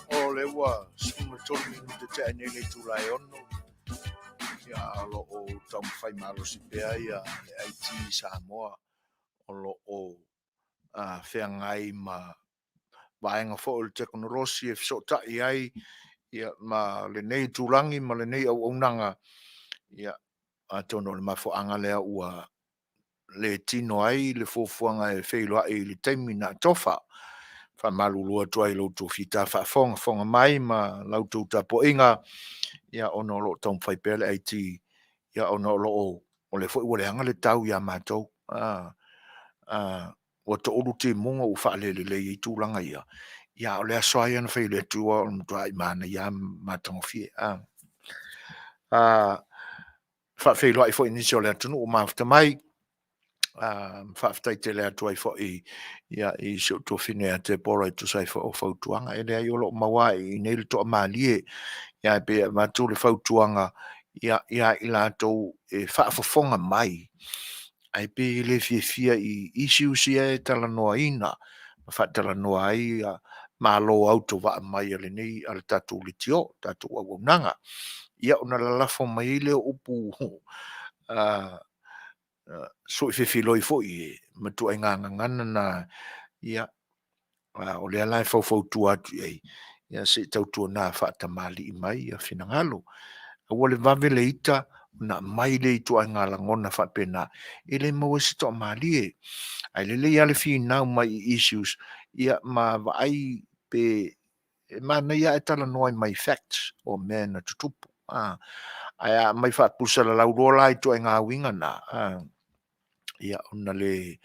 o lea ua 13 minute tea nei le itula e 6, ia, o lo o taumafai malosi pea ia le IT Samoa o lo o feagai ma vaega foi o le tekonolosi e fesootai ai ia, ma lenei itulagi ma lenei auaunaga, ia, atonu o le mafuaaga lea ua le tino ai le fuafuaga e feiloai i le taimi na atofa. Faamalulu atu ai i lo outou fita faafogafoga mai ma la outou tapuaiga, ia ona o lo o taumafai pea le IT, ia ona o lo o, o lea foi ua leaga le tau ia matou, ua toulu timuga ua faalelelei ai tulaga ia, ia a o le aso lava ia na fai e le Atua o le matuai manaia lava ma matagofie. Faafeiloai foi i nisi o le atunuu ua mafuta mai, faafetai tele atu ai foi i si ou tuafafine ia Tepora e tusa ai foi o fautuaga. E leai o lo o maua lava i inei le toamalie, ae pei e avatu le fautuaga ia i latou e faafofoga mai, ae pei e le fiafia i issues ia e talanoaina ma faatalanoa ai Malo autovaa mai a lenei a le tatou leitio, tatou auaunaga. Ia ona lalafo mai ai lea o upu sui fefiloi foi e ma ituaiga gagana na, ia, o lea la e faufautua atu i ai, ia se i tautuana faatamalii mai finagalo. Aua le vave le ita ona aumai lea o ituaiga lagona faapena, e le maua ai se toamalie. Ae lelei lava le finau mai i issues, ia ma vaai pe e manaia lava ae talanoa mai i facts o mea na tutupu. Ae a aumai faapulesalalau loa la i ituaiga uiga na, ia ona le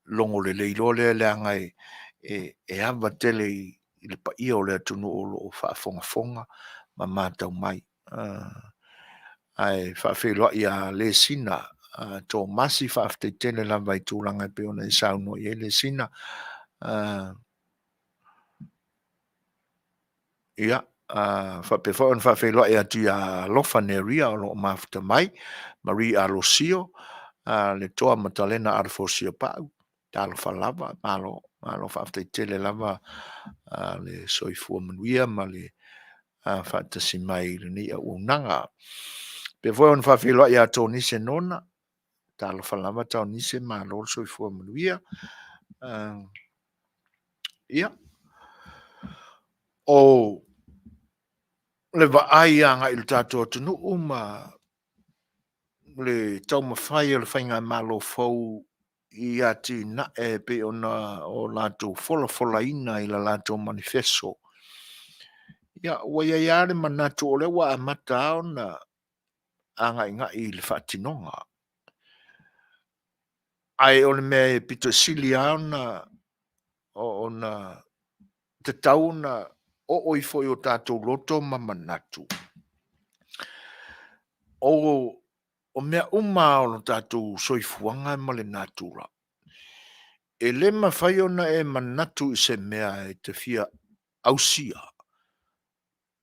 logo lelei loa lea leaga e ava tele i le paia o le atunuu o lo o faafogafoga ma matau mai. Ae faafeiloai ia Lesina Tomasi, faafetai tele lava i tulaga e pei ona e saunoa i ai Lesina. Ia, faapea foi ona faafeiloai atu ia Alofa Neria o lo o mafuta mai, Marie Alosio, Letoa Matalena Alefosio Pau, talofa lava, malo, malo faafetai tele lava le soifua manuia ma le faatasi mai i lenei auaunaga. E faapea foi ona faafeiloai ia Tonise Nona, talofa lava Tonise, malo le soifua manuia. Ia, o le vaai agai i le tatou atunuu ma le taumafai o le faigamalo fou i atinae e pei ona o latou folafolaina i le latou manifeso. Ia, ua i ai lava le manatu o lea ua amata lava ona agaigai i le faatinoga. Ae o le mea e pito sili lava ona tatau ona oo ifo i o tatou loto ma manatu, o mea uma lava o le tatou soifuaga ma le natura, e le mafai ona e manatu i se mea e te fia ausia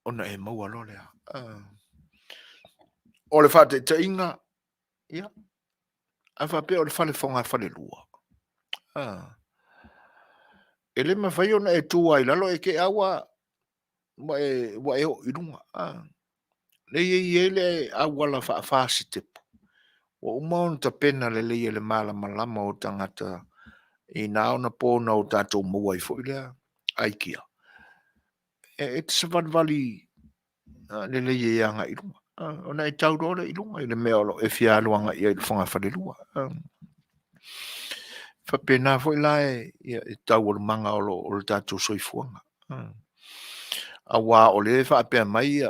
ona e maua loa lea. O le faataitaiga, ia, a faapea o le fale fogafalelua, e le mafai ona e tu lava i lalo ae te i lava ua e oo i luga. Leai e i ai le auala faa-fasitepu ua uma ona tapena lelei e le malamalama o tagata i na ona po na o tatou maua ai foi lea aikia. E te savalivali lelei ai agai i luga, ona e tau loa lea i luga i le mea o lo o e fia alu agai i ai i le fogafalelua. E faapena foi la i taualumaga o le tatou soifuaga. Aua o lea e faapea mai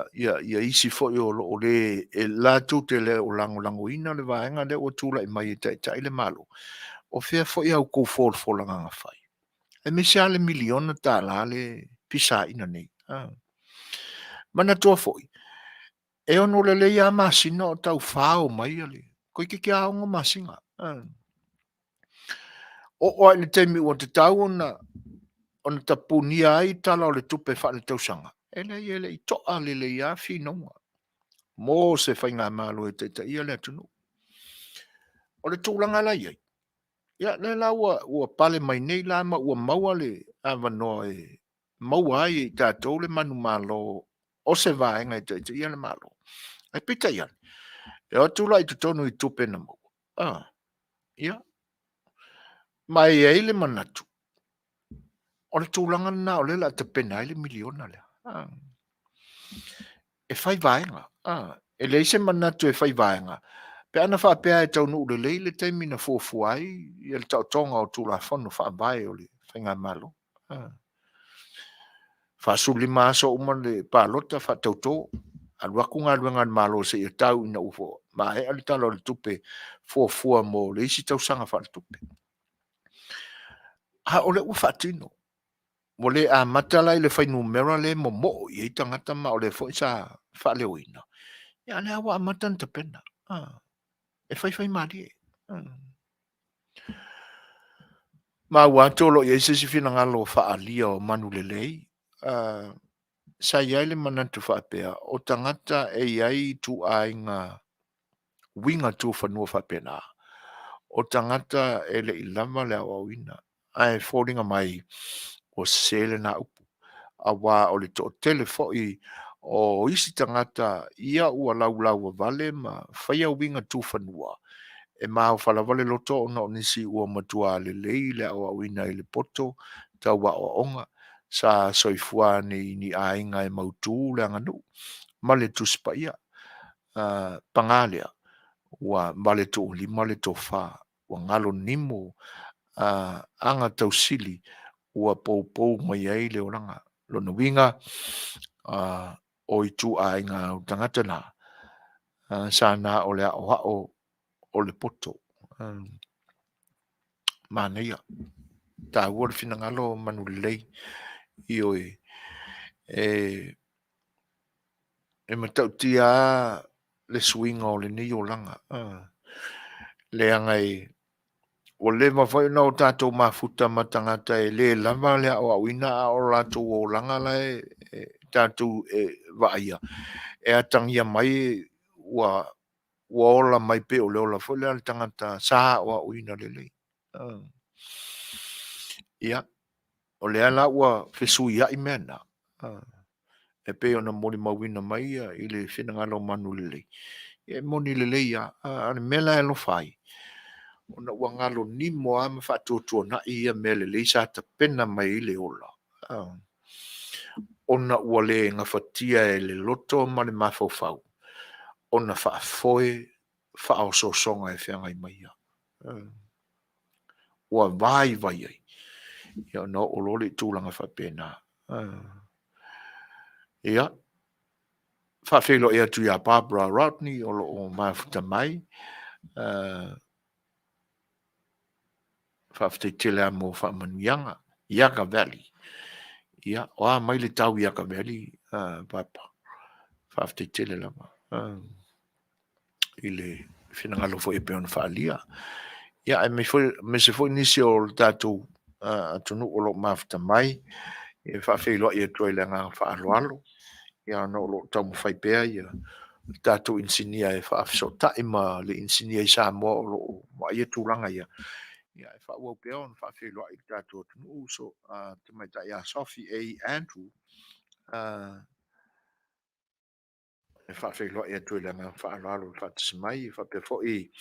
isi foi o lo o le, e latou te le o lagolagoina le vaega lea ua tulai mai e taitai le Malo, o fea foi a outou folafolaga na fai? Aemaise lava le miliona tala lea e fisaina nei. Manatua foi, e ono lelei lava masina o tau fao mai le, toeitiiti lava 6 masina. Oo lava i le taimi ua tatau ona tapunia ai tala o le tupe faaletausaga, e leai e le i toa lelei lava finauga mo se faigamalo e taitaia le atunuu. O le tulaga la e i ai, ia lea la ua pale mai nei la ma ua maua le avanoa e maua ai e i tatou le manumalo o se vaega e taitaia le Malo. Ae peitai ane, e o atu la i totonu i tupe na maua, ia, ma e i ai le manatu, O le tulaga lena o lea o le a tapena ai le miliona lea. E fai vaega. E leai se manatu e fai vaega pe ana faapea e taunuu lelei le taimi na fuafua ai le taotoga o Tulafono Faavae o le Faigamalo. 45 aso uma le palota faatauto, alu atu galuega a le Malo seia tau ina ua maea le Tala o le Tupe fuafua mo le isi tausaga faaletupe. A o lea ua faatino. Ua le amata la i le fuainumera lea e momoo i ai tagata ma o lea foi sa faaleoina, ia a o lea ua amata ona tapena. E faifaimalie. Maua atu o lo o i ai se isi finagalo faaalia o Manulelei, sa i ai le manatu faapea, o tagata e i ai ituaiga uiga tufanua faapena, o tagata e le i lava le aoaoina, ae foliga mai ua sese lena upu, aua o le toatele foi o isi tagata ia ua laulauavale ma faia uiga tufanua, e maofa lava le loto ona o nisi ua matua lelei le aoaoina i le poto tau aoaoga, sa soifua ane i ni aiga e mautu le aganuu ma le Tusi Paia. Paga lea, ua valetuulima le tofa, ua galo nimo aga tausili ua poupou mai ai le olaga. Lona uiga, o ituaiga o tagata na, sa na o le aoao o le poto. Manaia, taua le finagalo o Manulelei, ioe, e matautia lava le suiga o lenei olaga, leaga ua leva foi ona o tatou mafuta ma tagata e le lava le aoaoina a o latou olaga la e tatou e vaaia, e atagia mai ua ola mai pei o le ola foi lea a le tagata sa aoaoina lelei. Ia, o lea la ua fesuiai mea na, e pei ona molimauina mai i le finagalo o Manulelei, e moni lelei lava. A o le mea la e alofa ai, ona ua galo nimo lava ma faatuatuanai ia mea lelei sa tapena mai ai le ola, ona ua le gafatia e le loto ma le mafaufau ona faafoe faaosoosoga e feagai ma ia. Ua vaivai ai, ia ona oo loa lea i tulaga faapena. Ia, faafeiloai atu ia Barbara Rodney o lo o mafuta mai. Faafetai tele lava mo faamanuiaga. Iaga Valley. Ia, o a mai le tau i Iaga Valley, Barbara? Faafetai tele lava i le finagalo foi e pei ona faaalia. Ia, aemaise foi nisi o le tatou atunuu o lo o mafuta mai, e faafeiloai atu ai i le agaga faaaloalo, ia ona o lo o taumafai pea ia le tatou inisinia e faafesootai ma le inisinia i Samoa o lo o vaaia tulaga ia, ia e faaauau pea ona faafeiloai i le tatou atunuu, so tamaitai ia Sophie A. Andrew, e faafeiloai atu i le agaga faaaloalo i le faatasi mai, e faapea foi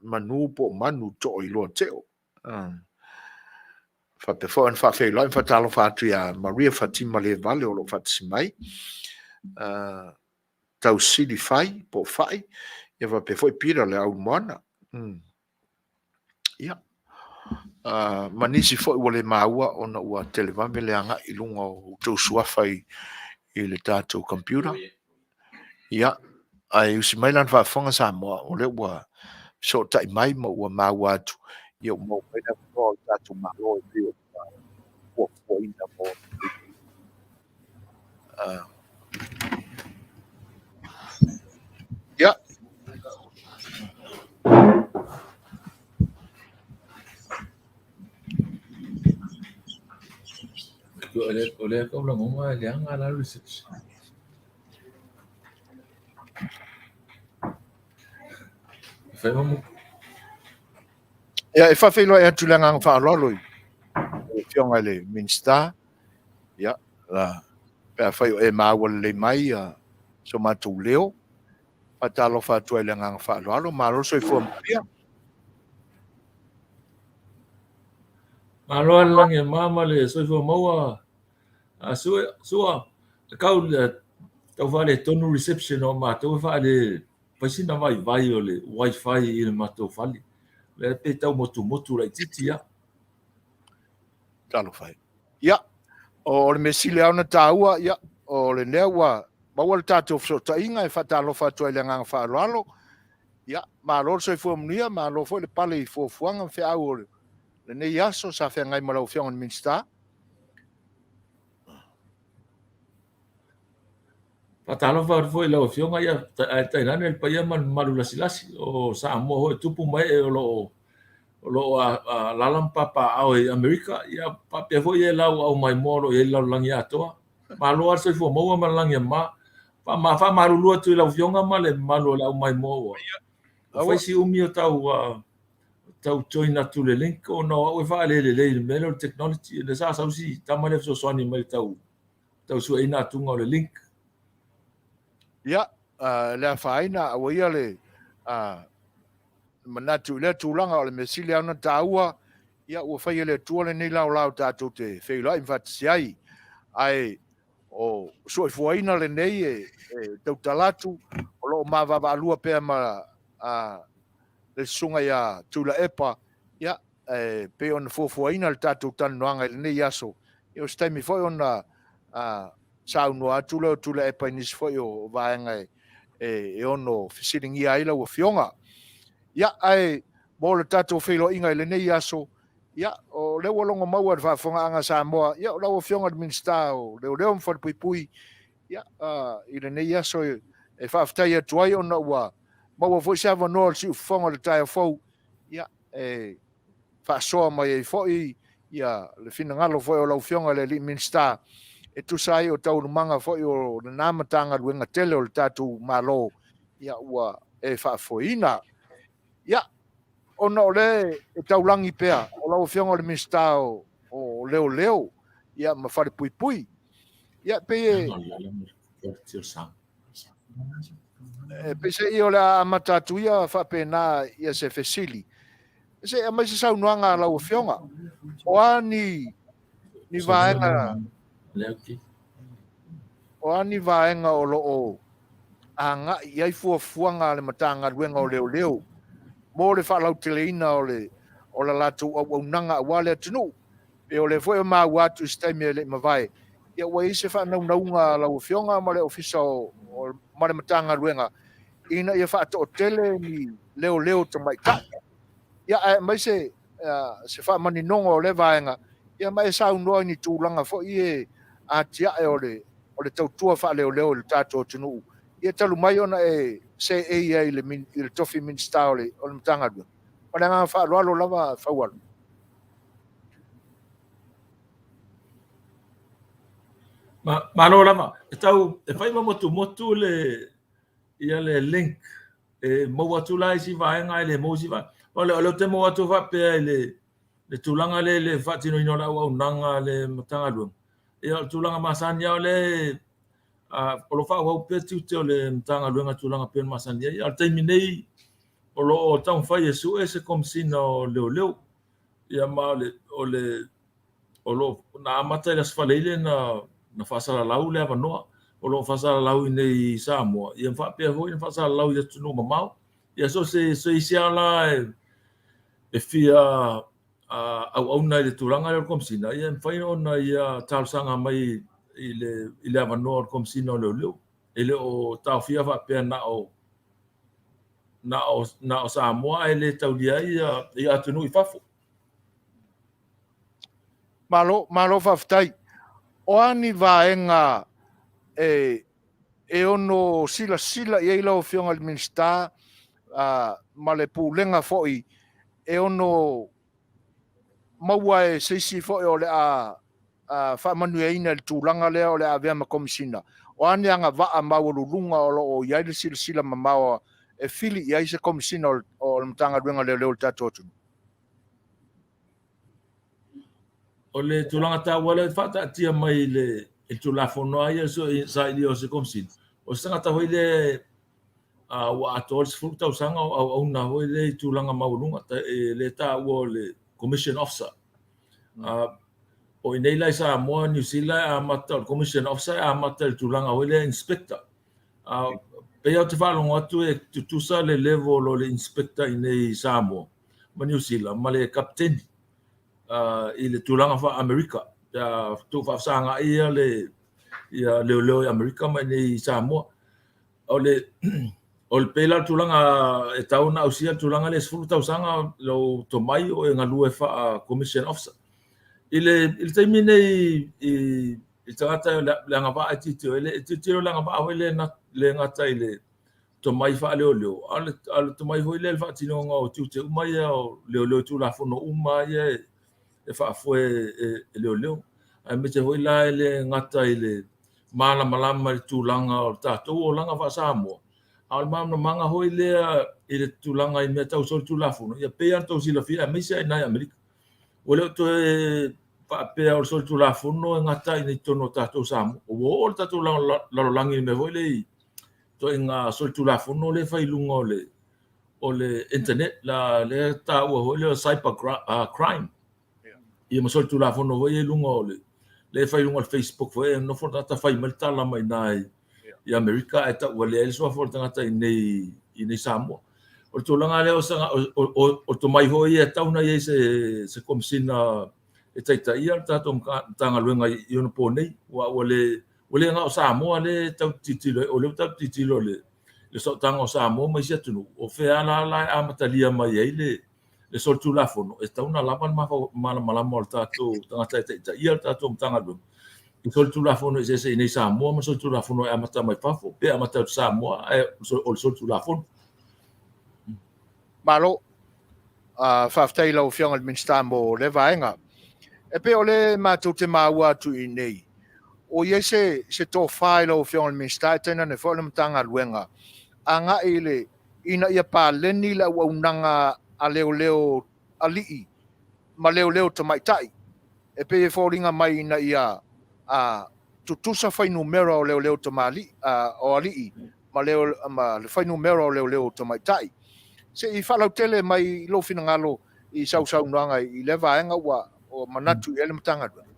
Manu po o Manu Tooiloa Teo. Faapea foi ona faafeiloai ma faatalofa atu ia Maria Fatima Levale o lo o faatasi mai. Tausili Fai po o Fai, ia faapea foi Peter Le Aumoana. Ia, ma nisi foi ua le maua ona ua televave le agai i luga o outou suafa i le tatou computer. Ia, ae usi mai lana faafofoga Samoa, o lea ua fesootai mai ma ua maua atu, ia ua maua mai le avanoa o le tatou Malo e pei ona fuafuaina mo Ia. O lea e taulagona e leaga la le reception. E fai ma mutu. Ia, e faafeiloai atu i le agaga faaaloalo i le Afioga i le Minisita. Ia, la, pe afai o e maua lelei mai ia so matou leo, faatalofa atu ai i le agaga faaaloalo. Malo le soifua manuia. Malo lava le lagi e mama ma le soifua maua a Sua. E kau tau faaletonu reception o matou e faale fai sina vaivai o le wifi i le matou fale. Lea pei tau motumotu laitiiti lava. Talofa e. Ia, o le mea sili lava ona taua, ia, o lenei ua maua le tatou fesootaiga e faatalofa atu ai i le agaga faaaloalo. Ia, malo le soifua manuia, malo foi le pale i fuafuaga ma feau o lenei aso sa feagai ma lau Afioga i le Minisita. Faatalofa atu foi i lau Afioga, ia, ae tainane le paia ma le mamalu lasilasi o Samoa foi e tupu ma ee o lo o o lo o alaala ma papaaao i Amerika, ia faapea foi e lau au maimoa o lo o i ai le lalolagi atoa. Malo lava le soifua maua ma le lagi e mama. Faamalulu atu i lau Afioga ma le mamalu o le au maimoa ua fai si umi o tau tau join atu le link ona o au e faalelelei i le mea lea o le technology. Lea sa sau si tama lea fesoasoani mai i le tau tau sueina atuga o le link. Ia, le afaina, aua ia le manatu i lea tulaga, o le mea sili lava ona taua, ia ua fai e le Atua lenei laolao tatou te feiloai ma faatasi ai. Ae o soifuaina lenei e tautala atu, o lo o ma vaavaalua pea ma le susuga ia Tuilaepa, ia, e pei ona fuafuaina le tatou talanoaga i lenei aso, ia o se taimi foi ona saunoa atu lea o Tuilaepa i nisi foi o vaega e ono fesiligia ai lau Afioga. Ia, ae mo le tatou feiloaiga i lenei aso, ia, o lea ua logo maua i le faafofogaaga a Samoa, ia, o lau Afioga i le Minisita o Leoleo ma Falepuipui, ia, i lenei aso e faafetai atu ai ona ua maua foi se avanoa o le siufofoga o le taeao fou, ia, e faasoa mai ai foi ia le finagalo foi o lau Afioga i le alii Minisita e tusa ai o taualumaga foi o lena Matagaluega tele o le tatou Malo, ia ua e faafoeina. Ia, ona o lea e taulagi pea o lau Afioga o le Minisita o Leoleo ia ma Falepuipui, ia pei e Peiseai o le a amata atu ia faapena ia se fesili. Se i aumai se saunoaga a lau Afioga. O a ni ni vaega o a ni vaega o lo o agai i ai fuafuaga a le Matagaluega o Leoleo mo le faalauteleina o le o la latou auaunaga aua le atunuu. Pe o lea foi e maua atu i se taimi e le i mavae, ia ua i ai se faanaunauga a lau Afioga ma le Ofisa o, ma le Matagaluega ina ia faatoatele ni leoleo tamaitai. Ia, ae aumai se, se faamaninoga o lea vaega, ia ma e saunoa i ni tulaga foi e atiae o le, o le tautua faaleoleo i le tatou atunuu, ia talu mai ona e seei ai i le, i le tofi Minisita o le, o le Matagaluega. Ma le agaga faaaloalo lava Faualo. Malo lava. E tau e fai ma motumotu le ia le link e maua atu la isi vaega ae le maua isi vaega. O le o lea ou te maua atu faapea i le le tulaga lea i le faatinoina o le auaunaga a le Matagaluega. Ia o le tulaga masani lava o lea o lo o faaauau pea tiute o le Matagaluega i tulaga pei ona masani ai. A o le taimi nei o lo o taumafai e sue se Komesina o Leoleo. Ia ma o le o le o lo o na amata i le Aso Faraile na na faasalalau le avanoa o lo o faasalalau i inei i Samoa, ia faapea foi ona faasalalau i atunuu mamao. Ia so o se se isi lava la e e fia auauna i le tulaga lea o le Komesina, ia e mafai ona ia talosaga mai i le i le avanoa o le Komesina o Leoleo. E le o taofia faapea na o na o na o Samoa ae le taulia ai ia, ia atunuu i fafo. Malo, malo faafetai. O a ni vaega e, e ono silasila i ai lau Afioga i le Minisita ma le Pulega foi e ono maua e se isi foi o le a faamanuiaina i le tulaga lea o le a avea ma Komesina? O a ni agavaa maualuluga o lo o i ai le silasila mamao e fili i ai se Komesina o le Matagaluega o Leoleo o le tatou atunuu? O le tulaga taua lea e faataatia mai i le i le Tulafono lava ia i le sailia o se Komesina, o se tagata foi lea ua atoa le 10 tausaga o auauna foi lea i tulaga maualuga, lea e taua o le Commission Officer. O i nei la i Samoa, Niu Sila e amata, o le Commission Officer e amata i le tulaga foi lea Inspector. Pei lava ou te faalogo atu e tutusa le level o le Inspector i nei i Samoa ma Niu Sila ma le Kapeteni i le tulaga faa-Amerika pe a tuufaafesagai ia le ia leoleo i Amerika ma i nei i Samoa. O le o le pei la o le tulaga e tatau ona ausia le tulaga lea e 10 tausaga lou tomai o e galue faa-commission officer. I le i le taimi nei i i tagata le agavaa e tilotilo i ai, e tilotilo i le agavaa foi lea le gata i le tomai faaleoleo, a o le a o le tomai foi lea i le faatinoga o tiute uma ia o leoleo i Tulafono uma lava ia e faafoe e leoleo. Aemaise foi la e le gata i le malamalama i le tulaga o le tatou olaga faa-Samoa, a o le malamalamaga foi lea i le tulaga i mea tau solitulafono, ia pei lava ona outou silafia aemaise lava i ina i Amerika. Ua le o toe faapea o le solitulafono e gata i totonu o tatou Samoa. Ua oo le tatou lalolagi i le mea foi lea i ituaiga solitulafono lea e fai i luga o le o le internet la lea taua foi lea o cyber crime. Ia ma solitulafono foi ia i luga o le lea e fai i luga o le Facebook foi e nofo le tagata fai mai le tala mai i ina i Amerika ae tauvalea ai le suafa o le tagata i inei i inei Samoa. O le tulaga lea o o le tomai foi ia e tatau ona i ai se Komesina e taitaia le tatou Matagaluega i ona po nei aua ua le ua le na o Samoa lea e tatou te tilotilo ai, o lea ua tatou tilotilo i le sootaga o Samoa ma isi atunuu, o fea la la e amatalia mai ai le le solitulafono, e tatau ona lava le malamalama o le tatou tagata e taitaia le tatou Matagaluega i solitulafono eseese i inei i Samoa ma solitulafono e amata mai fafo pe amata atu i Samoa ae o le solitulafono. Malo. Faafetai i lau Afioga i le Minisita mo lea vaega. E pei o lea matou te maua atu i inei, o i ai se, se tofa i lau Afioga i le Minisita e tainane foi o le Matagaluega agai i le ina ia paleni le auaunaga a leoleo alii ma leoleo tamaitai. E pei e foliga mai ina ia tutusa fuainumera o leoleo tamalii, o alii ma, leo, ma le fuainumera o leoleo tamaitai. Se i faalautele mai lou finagalo i sau saunoaga i lea vaega ua manatu i ai le Matagaluega.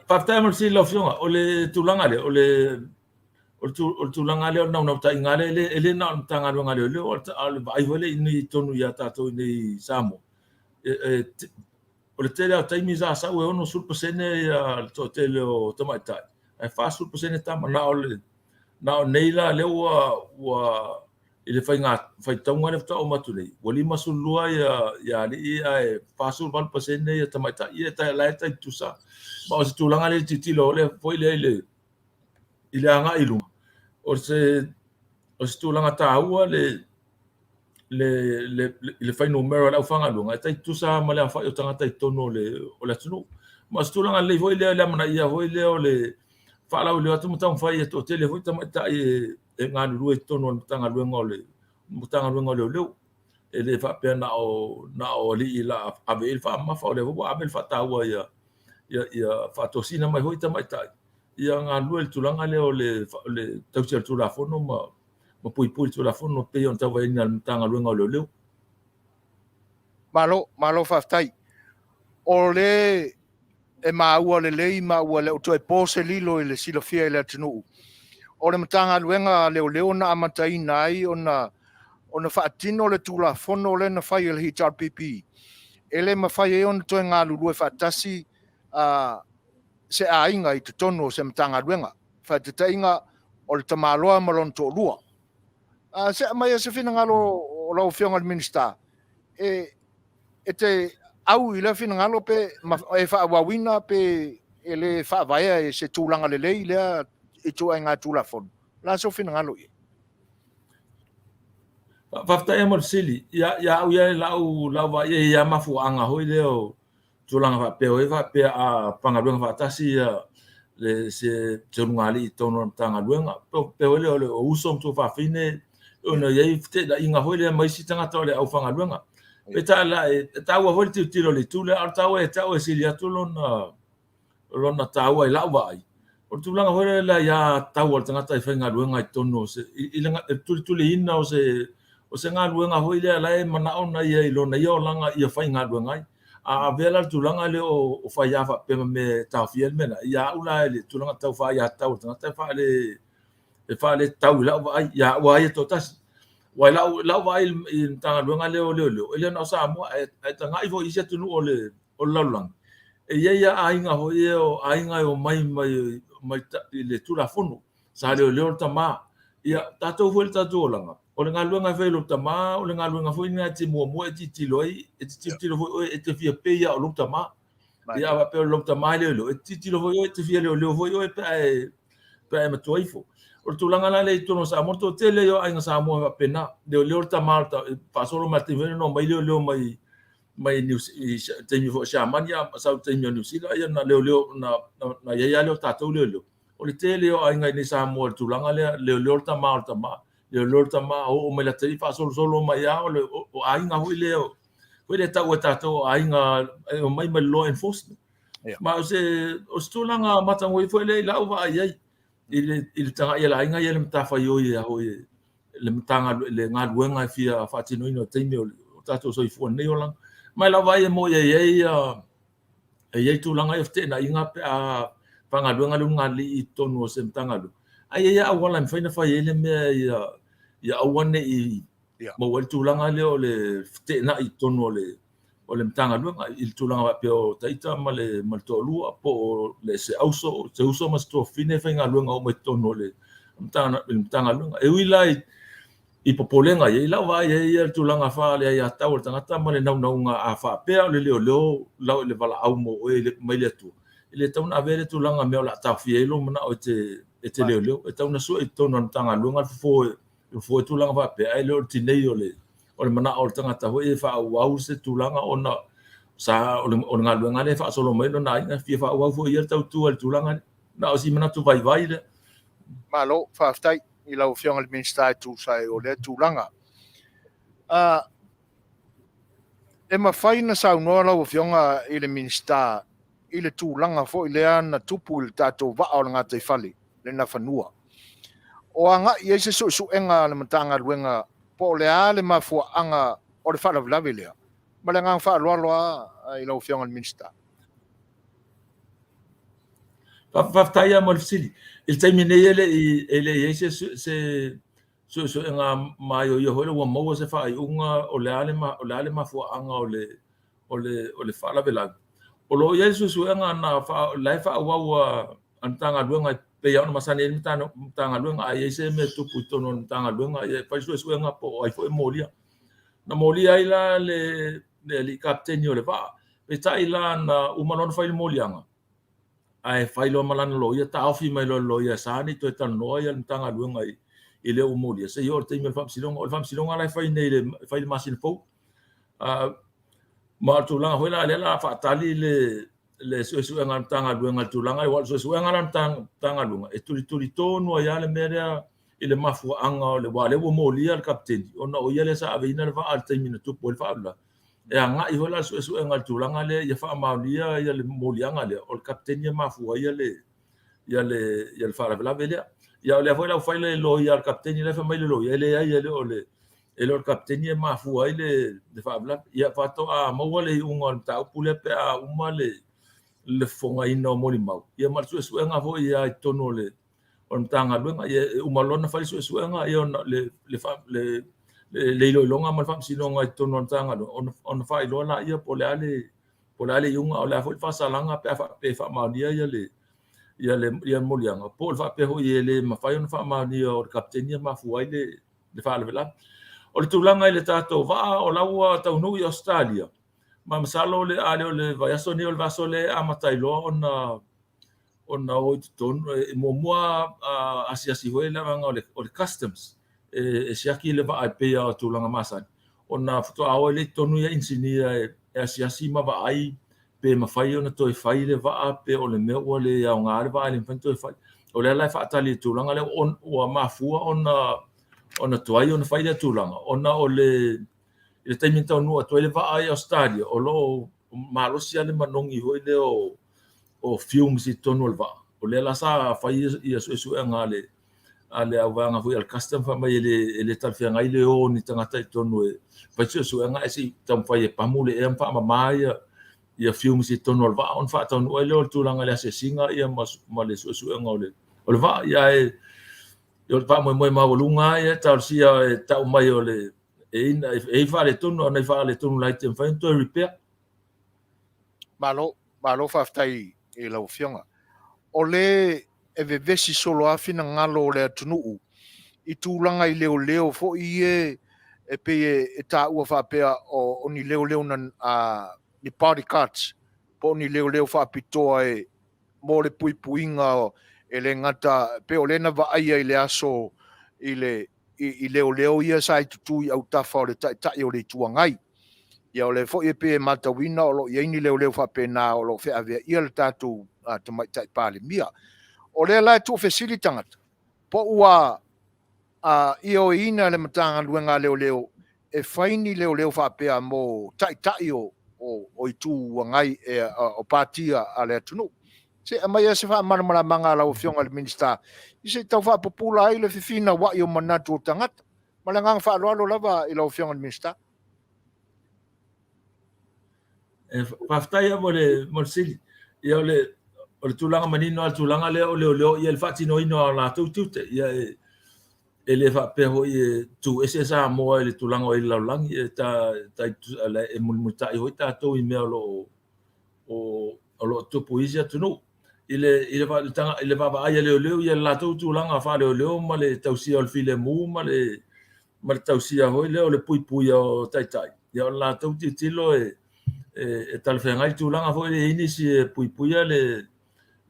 Faafetai mo le fesili lau Afioga. O le tulaga lea, o le o le tulaga lea o le naunautaiga lea, e le na o le Matagaluega a Leoleo, a o le vaai foi lea i inei i totonu ia tatou i inei i Samoa. O le tele lava o taimi sa sau e 60% le toatele o tamaitai, ae 40% tama. Na o le na o nei la lea ua i le faiga faitauga lea faatoa uma atu nei, ua 52 ia alii ae 48% ia tamaitai. Ia la e tai tutusa. Ma o se tulaga lea e tilotilo lea foi lea i le agai i luma, o se tulaga taua le le fuainumera o le aufaigaluega e tai tutusa lava ma le aofai o tagata i totonu o le atunuu. Ma o se tulaga lelei foi lea i le amanaia foi lea o le faalauiloa atu ma taumafai e toatele foi tamaitai e galulue i totonu o le Matagaluega o le Matagaluega o Leoleo. E le faapea na o na o alii la ave i ai le faamamafa, o lea foi ua ave le faataua ia ia faatosina mai foi tamaitai ia galulue i le tulaga lea o le tausi o le Tulafono ma puipui le Tulafono pei ona tauvaeina e le Matagaluega o Leoleo. Malo, malo faafetai. O le e maua lelei ma ua le o toe po se lilo i le silafia i le atunuu, o le Matagaluega a Leoleo na amataina ai ona faatino le Tulafono lea na fai e le HRPP, e le mafai ai ona toe galulue faatasi se aiga i totonu o se Matagaluega. Faataitaiga, o le tamaloa ma lona toalua. Se aumai se finagalo o lau Afioga i le Minisita, e te au i lea finagalo pe e faaauauina pe e le faavaea i se tulaga lelei lea ituaiga Tulafono. O le a sou finagalo i ai? Faafetai mo le fesili. Ia au ia i lau vaai e i ai lava mafuaaga foi lea o tulaga faapea oi faapea a faigaluega faatasi ia le se ulugalii i totonu o le Matagaluega. Pei foi lea o le uso ma tuafafine ona e i ai feteenaiga foi lea ma isi tagata o le aufaigaluega. Peitai la, e taua foi le tilotilo i le itu lea, a o le taua ia te au e sili atu lona taua i lau vaai, o le tulaga foi lea i le aiatatau a le tagata e faigaluega i totonu o se i le tulituliina o se O se galuega foi lea la e manao na ia i lona ia olaga ia faigaluega ai. A avea la le tulaga lea o faia faapea ma mea e taofia ai le mea lena, ia au la i le tulaga tau faaaiatatau a le tagata e faale e faaletau i lau vaai ia au lava ia toatasi. Aua i lau vaai i le Matagaluega lea o Leoleo, e le na o Samoa, ae tagai foi i isi atunuu o le lalolagi, e i ai lava aiga foi ia o aiga e omai mai i le Tulafono, sa leoleo le tama. Ia, tatou foi i le tatou olaga, o le galuega e fai e lou tama, o le galuega foi lena e te muamua e tilotilo ai, e te tilotilo foi oe e te fia pei lava o lou tama. Ia, a faapea o lou tama e leoleo, e te tilotilo foi oe e te fia leoleo foi oe pe a e matua ifo. O le tulaga la lea i totonu o Samoa, o le toatele ia o aiga Samoa e faapena, leoleo le tama, faasolo mai lava i le taimi foi lea na omai leoleo mai mai New i taimi foi o Siamani a sau i le taimi o Niu Sila, ia na leoleo na i ai lava lea o tatou leoleo. O le tele o aiga i inei i Samoa i le tulaga lea, leoleo le tama o le tama, leoleo le tama, oo mai le faasolosolo mai lava, o aiga foi lea foi lea e tau e tatou o aiga e omai mai le law enforcement. Ma o se tulaga matagofie foi lea i lau vaai i ai i le tagai a le aiga ia i le matafaioi a foi le le galuega e fia faatinoina i le taimi o tatou soifua nei olaga. Ma i lau vaai e moni e i ai e i ai tulaga ia o feteenaiga pe a faigaluega le ulugalii i totonu o se Matagaluega, ae i ai lava auala e mafai ona fai ai le mea ia aua ne i maua ai le tulaga lea o le feteenai i totonu o le o le Matagaluega i le tulaga faapea o ita ma le toalua po o le se auso, se uso ma se tuafafine e faigaluega uma i totonu o le Matagaluega. E ui la i popolega ia, i lau vaai e i ai le tulaga faale-aiatatau a le tagata ma le naunauga a faapea o le leoleo le valaau mo oe mai le Atua, e le tatau ona avea lea tulaga mea o le a taofia ai lou manao e te leoleo. E tatau ona sue i totonu o le Matagaluega le fofo e fofo ai tulaga faapea, ae le o le tinei o le manao o le tagata foi e faaauau se tulaga ona sa o le galuega lea e faasolo mai lona aiga, e fia faaauau foi ia le tautua i le tulaga lea. Na o si manatu vaivai lea. Malo, faafetai i lau Afioga i le Minisita e tusa ai o lea tulaga. E mafai ona saunoa lau Afioga i le Minisita i le tulaga foi lea na tupu i le tatou vaa o le gataifale, le Nafanua. O agai i ai se suesuega a le Matagaluega po o le a le mafuaaga o le faalavelave lea? Ma le agaga faaaloalo lava i lau Afioga i le Minisita. Faafetai lava mo le fesili. I le taimi nei e le i i ai se suesuega maioio foi lea ua maua se faaiuga o le a le mafuaaga o le faalavelave. O lo o i ai le suesuega na la e faaauau a le Matagaluega e pei lava ona masani ai le Matagaluega, a i ai se mea e tupu i totonu o le Matagaluega, ia e fai suesuega po o ai foi e molia. Na molia ai la le alii kapeteni o le vaa. Peitai la na uma loa ona fai le moliaga, ae fai loa ma lana loia, taofi mai loa e le loia e sa ne i toe talanoa le Matagaluega i le ua molia, seia oo i le taimi o le faamasinoga. O le faamasinoga la e fai nei e fai i le masina fou. Ma o le tulaga foi la lea o le a faatali le suesuega a le Matagaluega i le tulaga lea, aua o le suesuega la a le Matagaluega, e tulituli tonu ai lava le mea lea i le mafuaaga o le, aua o lea ua molia le kapeteni ona o ia lea sa aveina le vaa i le taimi na tupu ai le faalavelave. E agai foi la le suesuega i le tulaga lea ia faamaonia le moliaga lea o le kapeteni e mafua ai le faalavelave lea. Ia o lea foi la ua fai le loia a le kapeteni, la e fai mai le loia, e leai e le o le kapeteni e mafua ai le faalavelave. Ia faatoa maua le iuga o le mataupu lea pe a uma le fofogaina o molimau, ia ma le suesuega foi i totonu o le Matagaluega. Ia e uma loa ona fai le suesuega, ia ona le iloiloga ma le faamasinoga i totonu o le Matagaluega, ona faailoa laia po o le a le iuga, a o le a foi le faasalaga pe a faapea e faamaonia le moliaga, po o le faapea foi e le mafai ona faamaonia o le kapeteni e mafua ai le faalavelave. O le tulaga i le tatou vaa, o la ua taunuu i Ausetalia, ma masalo a le o le vaiaso nei o le vaiaso lea e amata ai loa ona o i totonu. E muamua asiasi foi le vaega o le customs e siaki le vaa e pei lava o tulaga masani, ona faatoa o ai lea i totonu ia inisinia e asiasi ma vaai pe mafai ona toe fai le vaa, pe o le mea ua le aoga le vaa e le mafai ona toe fai. O lea la e faatali i le tulaga lea ua mafua ona tuai ona fai lea tulaga, ona o le i le taimi na taunuu atu ai le vaa i Ausetalia, o lo o malosi lava le manogi foi lea o fumes i totonu o le vaa. O lea la sa fai ia suesuega a le auvaega foi a le custom fai mai e le e le talafeagai le o o ni tagata i totonu e fai suesuega ae se i taumafai e pamu le ea ma faamama ia ia fumes i totonu o le vaa ona faataunuu ai lea o le tulaga i le asiasiga ia ma ma le suesuega o le o le vaa. Ia ae o le faamoemoe maualuga ia e talosia e tau mai o le e i ai faaletonu, a o nai faaletonu laiti e mafai ona toe repair. Malo, malo faafetai i lau Afioga. O le e vevesi solo lava finagalo o le atunuu i tulaga i leoleo foi ie e pei e taua faapea o ni leoleo na, ni bodyguards po o ni leoleo faapitoa e mo le puipuiga e le gata pei o lea na vaaia i le aso i le i leoleo ia sa i tutu i autafa o le Taitai o le Itu Agai. Ia o lea foi e pei e matauina o lo o i ai ni leoleo faapena o lo o feaveaia le tatou Tamaitai Palemia. O lea la e tuufesili tagata, po ua ioeina e le Matagaluega a Leoleo e fai ni leoleo faapea mo taitai o Itu Agai, o patia a le atunuu. Se i aumai se faamalamalamaga a lau Afioga i le Minisita, se i tau faapupula ai le fefinauai o manatu o tagata. Ma le agaga faaaloalo lava i lau Afioga i le Minisita. E faafetai lava mo le mo le fesili. Ia o le o le tulaga manino lava le tulaga lea o leoleo ia le faatinoina o latou tiute. Ia e e le faapea foi e tu ese Samoa i le tulaga o i le lalolagi e ta ta e mulimulitai foi tatou i mea o lo o o lo o tupu i isi atunuu. I le i le i le vaavaai a leoleo ia le latou tulaga faaleoleo ma le tausia o le filemu ma le ma le tausia foi lea o le puipuia o taitai, ia o le latou tilotilo e e talafeagai le tulaga foi lea e i ai nisi e puipuia le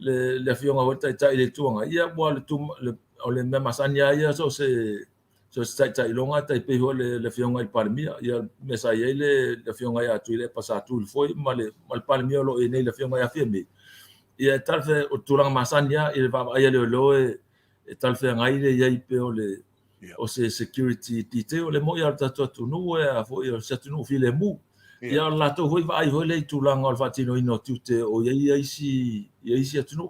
le le afioga foi le taitai i le Itu Agai, ia aua o le o le mea masani lava ia so o se so o se taitai iloga e tai pei foi le le afioga i le Palemia, ia le mea sa i ai le le afioga ia Tuilaepa sa tu i le foe ma le ma le Palemia o lo o i ai nei le afioga ia Fiame. Ia e talafeagai o le tulaga masani lava i le vaavaai a leoleo e e talafeagai le i ai pea o le o se security detail. O le moni lava o le tatou atunuu e a foi o se atunuu filemu. Ia o le latou foi vaai foi lea i tulaga o le faatinoina o tiute o i ai isi i isi atunuu.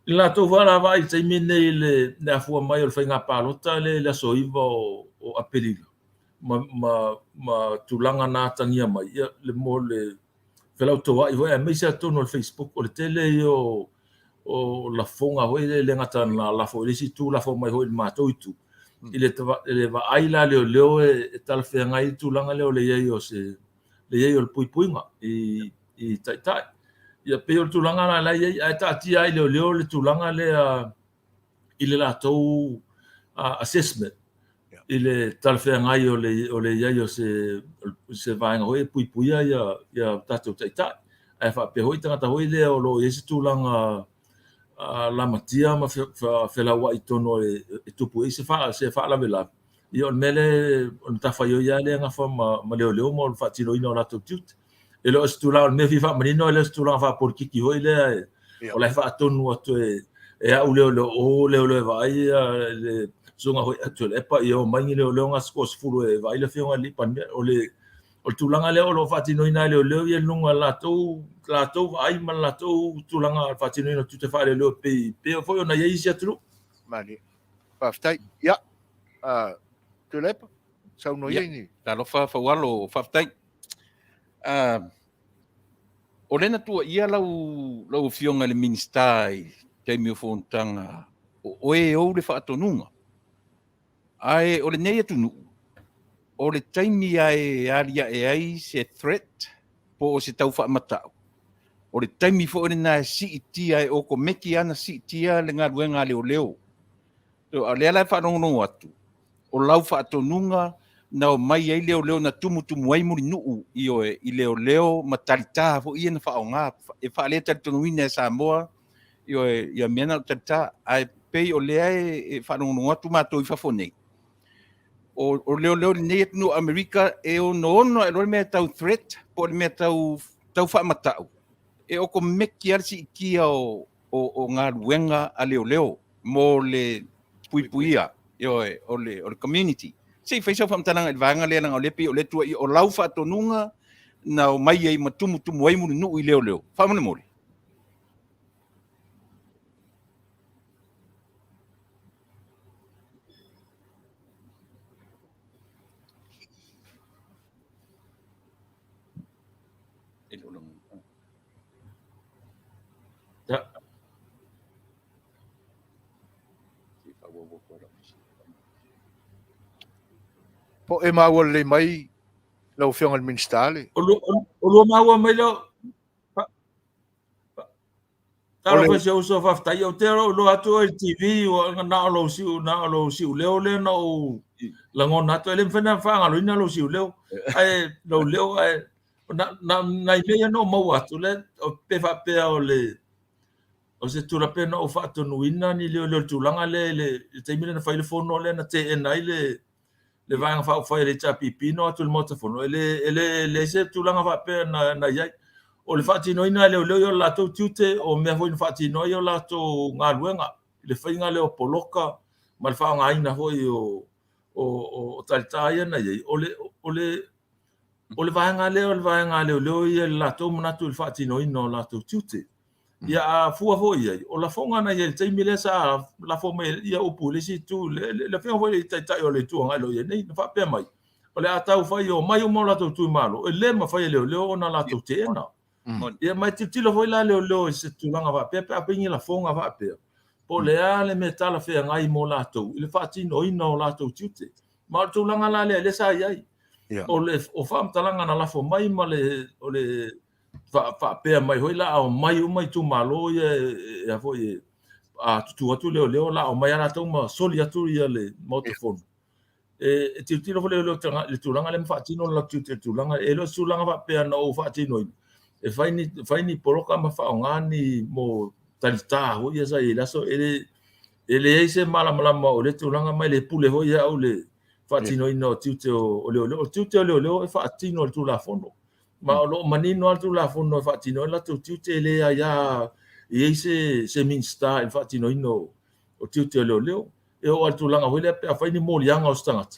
I le latou foi la vaai i le taimi lenei i le le afua mai o le faiga palota lea i le aso 9 o Aperila ma ma ma tulaga na atagia mai ia le mo le felautoa'i foi aemaise lava totonu o le Facebook o le tele ia o o lafoga foi lea e le gata na lafo i le isi itu lafo mai foi i le matou itu i le i le vaai la a leoleo e talafeagai le tulaga lea o le i ai o se le i ai o le puipuiga i i taitai. Ia pei o le tulaga la la e i ai ae taatia ai i leoleo le tulaga lea i le latou assessment i le talafeagai o le o le i ai o se se vaega foi e puipuia ia ia tatou taitai ae faapea foi tagata foi lea o lo o i ai se tulaga lamatia ma felauai i totonu e tupu ai se se faalavelave. Ia o le mea lea o le matafaioi lava lea e nafa ma ma leoleo mo le faatinoina o latou tiute. E le o se tulaga o le mea e fia faamanino e le o se tulaga faapolokiki foi lea e o la e faatonu atu e e au leoleo o leoleo e vaai le susuga foi ia Tuilaepa ia omai ni leoleo na se toasefulu e vaai le afioga i le Palemia. O le o le tulaga lea o lo o faatinoina e leoleo ia i luga o le latou latou vaai ma le latou tulaga faatinoina o tiute faaleoleo pei pei foi ona i ai isi atunuu. Malie. Faafetai. Ia, Tuilaepa, saunoa ia ni. Talofa Faualo, faafetai. O lea na tuuaia lau, lau Afioga i le Minisita i taimi o fonotaga, o oe e ou le faatonuga. Ae o lenei atunuu, o le taimi lava e aliae ai se threat po o se tau faamatau, o le taimi foi lena e siitia e okomeki lava ona siitia le galuega a leoleo. A o lea la e faalogologo atu, o lau faatonuga na omai ai leoleo na tumutumu ai Mulinuu, ioe, i leoleo ma talita foi ia na faaaoga, e faaletalitonuina e Samoa, ioe, ia mea na o talita. Ae pei o lea e faalogologo atu matou i fafo nei, o leoleo i lenei atunuu o Amerika e onoono ae loa le mea tau threat po o le mea tau, tau faamatau, e okomeki lava le siitia o, o, o galuega a leoleo mo le puipuia, ioe, o le, o le community. Se i fai sau faamatalaga i le vaega lea, leaga o lea pei o lea tuuaia, o lau faatonuga na omai ai ma tumutumu ai Mulinuu i leoleo. Faamolemole. Po o e maua lelei mai lau Afioga i le Minisita le. O lua maua mai leo. Talofa i si ou uso faafetai. Ou te iloa atu oe i le TV ua na o lou siu na o lou siuleo lea na ou lagona atu. E le mafai ona faagaloina lou siuleo. Ae lou leo ae na na nai mea ia na ou maua atu lea pe faapea o le o se tulaga pe na ou faatonuina ni leoleo i le tulaga lea i le taimi lea na fai le fono lea na teena ai le le Vaega Faaupufai a le HRPP na o atu i le Maota Fono, e le, e le, leai se tulaga faapea na, na i ai. O le faatinoina e leoleo ia o le latou tiute, o mea foi na faatino ai o latou galuega, i le faiga lea o poloka ma le faaaogaina foi o, o, o talitā ia na i ai. O le, o le, o le vaega lea o le vaega a leoleo ia i le latou manatu i le faatinoina o latou tiute. Ia a fua foi i ai, o lafoga na i ai i le taimi lea sa lafo mai ai ia upu i le isi itu, le, le, le afioga foi i le Taitai o le Itu Agai o lo o i ai nei, na faapea mai, o le a tau fai e omai uma o latou itumalo, e le mafai e leoleo ona latou teena. Ia ma e tilotilo foi la leoleo i se tulaga faapea pe a fai ni lafoga faapea, po o le a le mea talafeagai mo latou i le faatinoina o latou tiute. Ma o le tulaga la lea lea sa i ai. O le o faamatalaga na lafo mai ma le o le faapea mai foi la a omai uma itumalo ia e a foi a tutu atu leoleo la omai a latou ma soli atu ia le Maota Fono. E tilotilo foi leoleo i le tulaga lea ma faatino le latou tiute i le tulaga e le o se tulaga faapea na ou faatinoina e fai ni fai ni poloka ma faaaoga ni mo talitā foi ia sa i ai i le aso. E leai se malamalama o lea tulaga ma e le pule foi au i le faatinoina o tiute o leoleo. O tiute o leoleo e faatino e le Tulafono. Ma o lo o manino lava le Tulafono e faatino ai le latou tiute, e le aia i ai se Minisita i le faatinoina o tiute o leoleo. E oo lava i le tulaga foi lea pe a fai ni moliaga o se tagata,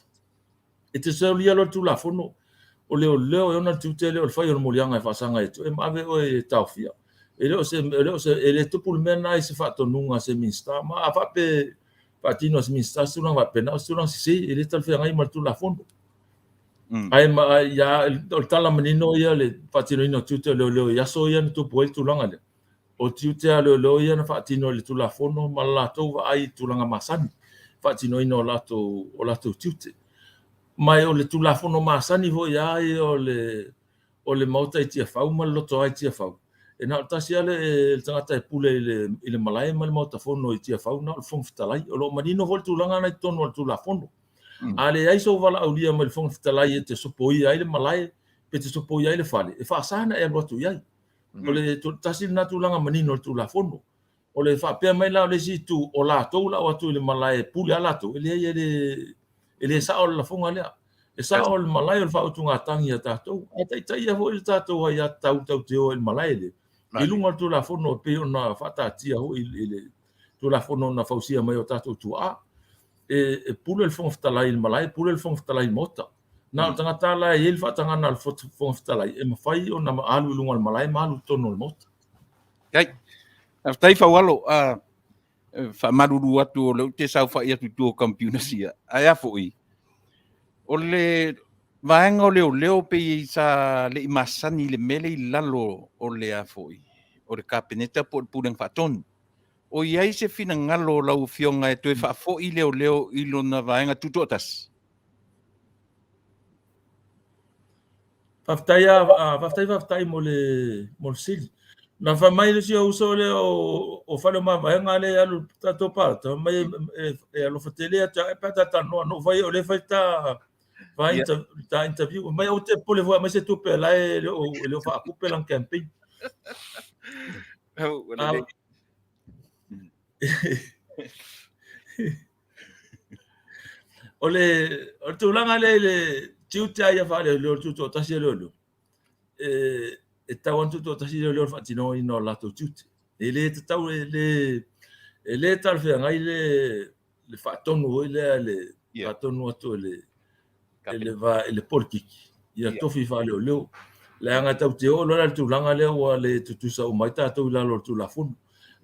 e te solia loa le Tulafono, o leoleo e ona le tiute lea o le fai o le moliaga e faasaga ia te oe ma ave oe e taofia. E le o se, e le o se, e le tupu le mea lena i se faatonuga a se Minisita. Ma a faapea e faatino e se Minisita se tulaga faapena, o se tulaga sese, e le talafeagai ma le Tulafono. Ae ma, ia, o le tala manino ia le faatinoina o tiute o leoleo i aso ia na tupu ai le tulaga lea. O tiute a leoleo ia na faatino i le Tulafono ma le latou vaai i tulaga masani, faatinoina o latou, o latou tiute. Ma o le Tulafono masani foi lava ia o le, o le Maota i Tiafau ma le Lotoa i Tiafau, e na o le tasi lava le tagata e pule i le, i le malae ma le Maota Fono i Tiafau, na o le Fofoga Fetalai. O lo o manino foi le tulaga lena i totonu o le Tulafono. A leai sou valaaulia mai le Fofoga Fetalai e te sopoia ai le malae pe te sopoia ai le fale, e faasa ona e alu atu i ai. O le tasi lena tulaga manino o le Tulafono. O le faapea mai la o le isi itu, o latou la o atu i le malae e pule lava latou, e leai e le, e le sao le lafoga lea. E sao le malae o le faautugatagi a tatou. Ae taitaia foi le tatou aiatatau tatou te o ai i le malae lea, i luga o le Tulafono e pei ona faataatia foi i le Tulafono na fausia mai e o tatou tuaa. E pule le Fofoga Fetalai i le malae, pule le Fofoga Fetalai i le Maota. Na o le tagata la e i ai le faatagaga a le Fofoga Fetalai e mafai ona alu i luga o le malae ma alu i totonu o le Maota. Faafetai. Faafetai Faualo. Faamalulu atu o lea ou te saofai atu i tua o computer sia. Ae a foi, o le vaega o leoleo pei sa le i masani i le mea lea i lalo o le a foi, o le Kapeneta po o le Pulega Faatonu. O i ai se finagalo o lau Afioga e toe faafoi leoleo i lona vaega tutoatasi? Faafetai a faafetai faafetai mo le mo le fesili. Na fai mai le isi ou uso lea o Fale o Mavaega lea e alu i le tatou palota, fai mai e alofa tele ia te au pe a ta talanoa. Na ou fai ai o lea e fai ta fa ta interview. Fai mai aua te popole foi e aumai se tupe o la e le o faatupe lana campaign. O le o le tulaga lea i le tiute lava ia faaleoleo le tutoatasi a leoleo, e tatau lava ona tutoatasi leoleo i le faatinoina o latou tiute. E le tatau e le e le talafeagai le le faatonu foi lea le faatonu atu e le i le va i le polokiki ia tofi faaleoleo. Leaga e tatou te oo loa la i le tulaga lea ua le tutusa uma ai tatou i lalo o le Tulafono.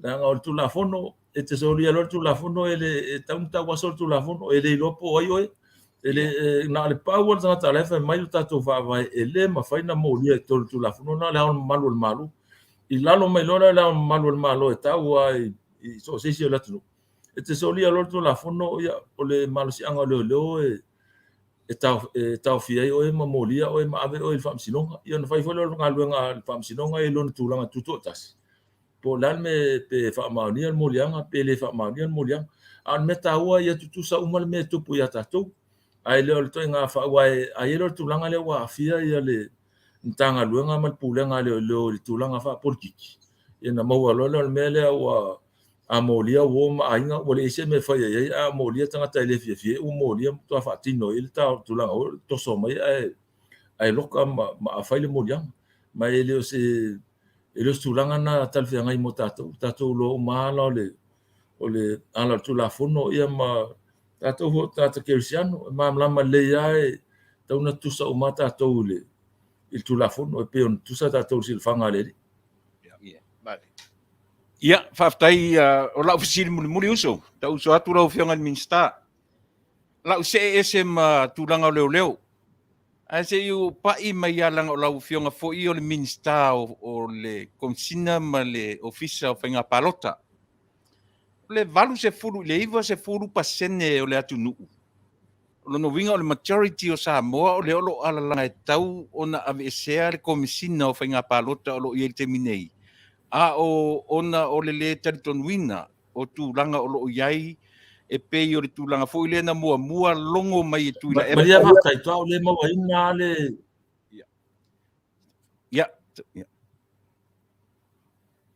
Leaga o le Tulafono, e te solia loa le Tulafono e le e tatau ona tauaso le Tulafono, e le iloa po o ai oe. E le e na o le pau lava le tagata o la e fai mai lo tatou Faavae e le mafai ona molia i totonu o le Tulafono, na o le Ao Mamalu o le Malo. I lalo mai loa lea o Le Ao Mamalu o le Malo e tau lava i so o se isi o le atunuu, e te solia loa le Tulafono, ia, o le malosiaga o leoleo e e taofia ai oe ma molia oe ma ave oe i le faamasinoga. Ia ona fai foi lea o le galuega a le faamasinoga i lona tulaga tutoatasi, po o le a le mea pe faamaonia le moliaga pe le faamaonia le moliaga. A o le mea taua ia tutusa uma le mea e tupu ia tatou. Ae le o le ituaiga aua a i ai loa le tulaga lea ua aafia ia le Matagaluega ma le Pulega a Leoleo i le tulaga faapolitiki, ia ona maua loa lea o le mea lea ua a molia uo ma aiga ua leai se mea e faia i ai, a molia tagata e le fiafia ai ua molia ma matua faatino ai le tulaga foi lea toso mai ae loka ma fai le moliaga. Ma e le o se e le o se tulaga lena talafeagai mo tatou. Tatou iloa uma ala o le o le ala o le Tulafono ia ma tatou foi o tagata kerisiano e malamalama lelei lava e tatau ona tutusa uma tatou i le i le Tulafono e pei ona tutusa tatou i le silafaga a le Alii. Ia, faafetai o lau fesili mulimuli uso, tau uso atu lau Afioga i le Minisita. Lau see ese ma tulaga o leoleo, ae se i ou pai mai lava leaga o lau Afioga foi o le Minisita o le Komesina ma le Ofisa o Faiga Palota. O le 80 i le 90% o le atunuu, o lona uiga o le majority o Samoa o lea o lo o alalaga e tatau ona aveesea le Komesina o Faiga Palota o lo o i ai i le taimi nei, a o ona o le lē talitonuina o tulaga o lo o i ai e pei o le tulaga foi lea na muamua logo mai e Tuilaepa. Malie faafetai, toa le mauaina le Ia, ia.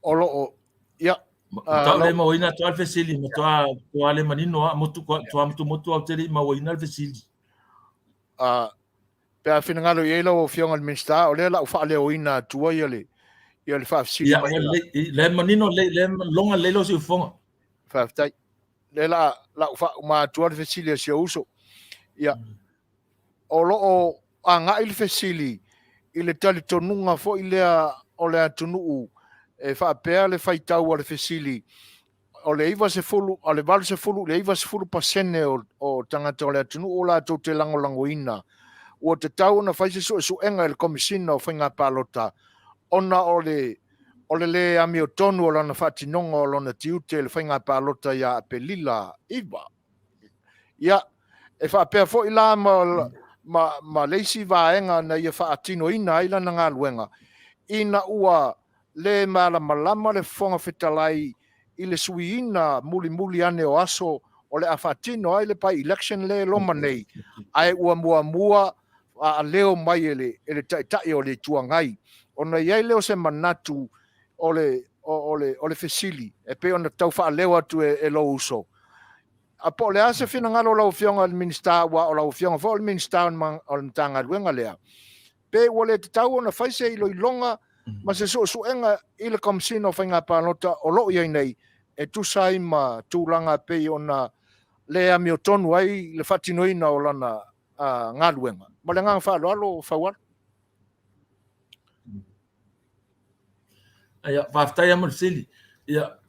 O lo o, ia. Matua le mauaina toa le fesili, matua toa le manino a motu toa motu motu au te le i mauaina le fesili. Pe a finagalo i ai lau Afioga i le Minisita, o lea la u faaleoina atua ia le ia le faafesili Ia, le manino le le longa le lo siufofoga. Faafetai. Lea la la u faauma atua le fesili a si ou uso. Ia, o lo o agai le fesili i le talitonuga foi lea o le atunuu e faapea le faitau a le fesili, o le 90, o le 80 i le 90% o tagata o le atunuu latou te lagolagoina ua tatau ona fai se suesuega i le Komesina o Faiga Palota ona o le o le lē amiotonu o lana faatinoga o lona tiute i le faiga palota ia Aperila 9. Ia, e faapea foi la ma le isi vaega na ia faatinoina ai lana galuega, ina ua lē malamalama le Fofoga Fetalai i le suiina mulimuli ane o aso o le a faatino ai le by-election lea e loma nei, ae ua muamua faaleo mai e le Taitai o le Itu Agai, ona i ai lea o se manatu o le o le o le fesili e pei ona tau faaleo atu e lou uso. A po o le a se finagalo o lau Afioga i le Minisita, aua o lau Afioga foi o le Minisita o le Matagaluega lea, pe ua le tatau ona fai se iloiloga ma se suesuega i le Komesina o Faiga Palota o lo o i ai nei e tusa ai ma tulaga e pei ona le amiotonu ai le faatinoina o lana galuega. Ma le agaga faaaloalo, Faualo. Ia, faafetai lava mo le fesili. Ia,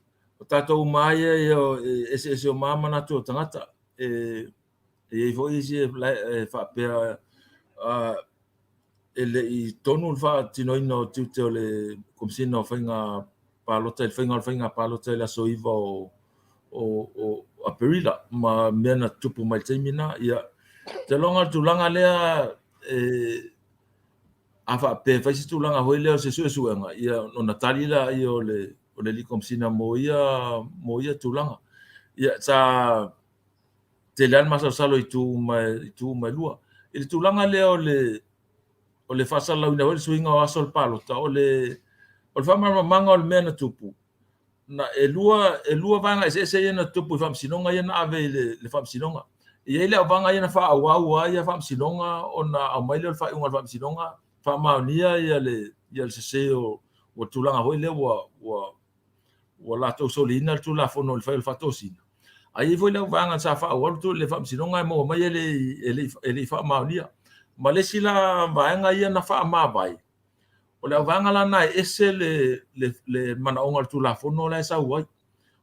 o tatou uma lava ia, ia e eseese uma lava manatu o tagata. E i ai foi isi e faapea e le i tonu le faatinoina o tiute o le Komesina o Faiga Palota i le faiga o le faiga palota i le aso 9 o Aperila ma mea na tutupu mai i le taimi lena. Ia, ou te iloa o le tulaga lea e a faapea e fai se tulaga foi lea o se suesuega, ia ona tali lea o le o le alii Komesina mo ia tulaga. Ia sa tele lava le masalosalo i itu uma e lua. I le tulaga lea o le o le faasalalauina foi le suiga o aso o le palota, o le o le faamalamalamaga o le mea na tupu, na e lua vaega eseese ia na tutupu i faamasinoga ia na ave i le faamasinoga. E i ai le auvaega ia na faaauau lava ia faamasinoga ona aumai lea o le faaiuga a le faamasinoga faamaonia ia le sese o ua tulaga foi lea ua latou soliina le Tulafono i le fai o le faatosina. Ae i ai foi le auvaega sa faaauau le faamasinoga e maua mai e le i faamaonia. Ma le isi la vaega ia na faamavae, o le auvaega la lena e ese le manaoga o le Tulafono la e sau ai.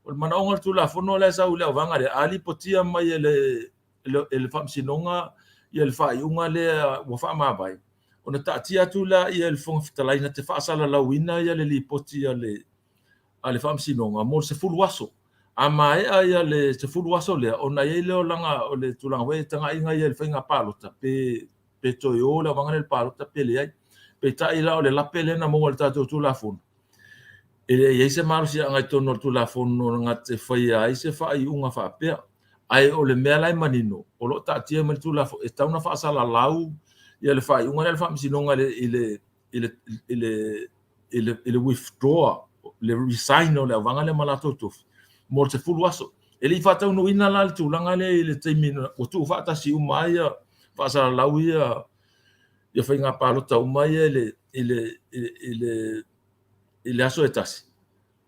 O le manaoga o le Tulafono la e sau i le auvaega lea, a lipotia mai e le faamasinoga ia le faaiuga lea ua faamavae, Ona taatia atu lea i le Fofoga Fetalai na te faasalalauina le lipoti a le a le Faamasinoga mo le 10 aso. A maea ia le 10 aso lea, ona i ai lea o laga o le tulaga foi e tagaiga ia i le faiga palota, pe toe o le auvaega lea i le palota pe leai. Peitai la o le lape lea na maua i le tatou Tulafono, e le i ai se malosiaga i totonu o le Tulafono na te faia ai se faaiuga faapea. Ae o le mea la e manino, o lo o taatia mai le Tulafono, e tatau ona faasalalau ia le faaiuga lea a le Faamasinoga i le i le i le i le i le withdraw le resign o le auvaega lea ma latou tofi mo le 10 aso. E le i faataunuuina la le tulaga lea i le taimi ua tuufaatasi uma ai ia faasalalau ia ia faiga palota uma ia i le i le i le i le aso e tasi.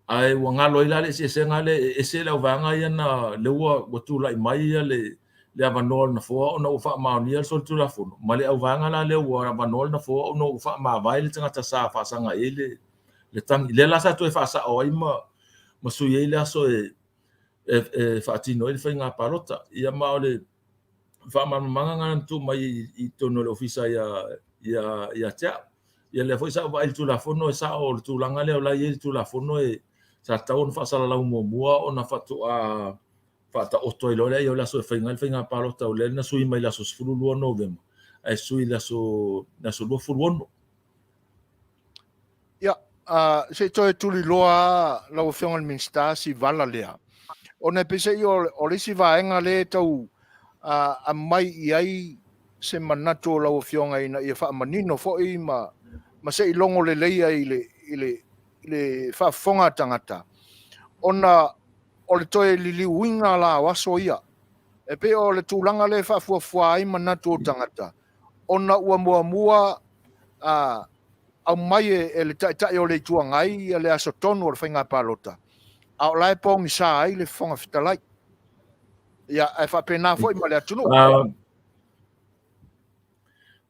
Ae ua galo ai la le eseesega lea e ese le auvaega ia na lea ua tulai mai ia le le avanoa o le Nofoa ona ua faamaonia le solitulafono, ma le auvaega la lea ua avanoa le Nofoa ona ua faamavae le tagata sa faasaga i ai le le tagi. Lea la sa toe faasao ai ma sui ai le aso e e faatino ai le faiga palota. Ia ma o le faamalamalamaga lena na tuu mai i totonu o le Ofisa ia te au. Ia lea foi sa ou vaai i le Tulafono e sao o le tulaga lea o la e i ai le Tulafono e sa tatau ona faasalalau muamua ona faatoa faataoto ai loa lea o le aso e faiga ai le faiga palota o lea na sui mai le aso 12 Novema ae sui i le aso 26. Ia, se i toe tuliloa lau Afioga i le Minisita si vala lea, ona e peiseai o le isi vaega lea e tau aumai i ai se manatu o lau Afioga ina ia faamanino foi ma se i logo lelei ai i le faafofoga a tagata, ona o le toe liliuina la o aso ia. E pei o le tulaga lea e faafuafua ai manatu o tagata, ona ua muamua aumai e le Taitai o le Itu Agai le aso tonu o le faiga palota, a o la e pogisa ai le Fofoga Fetalai. Ia, ae faapena foi ma le atunuu.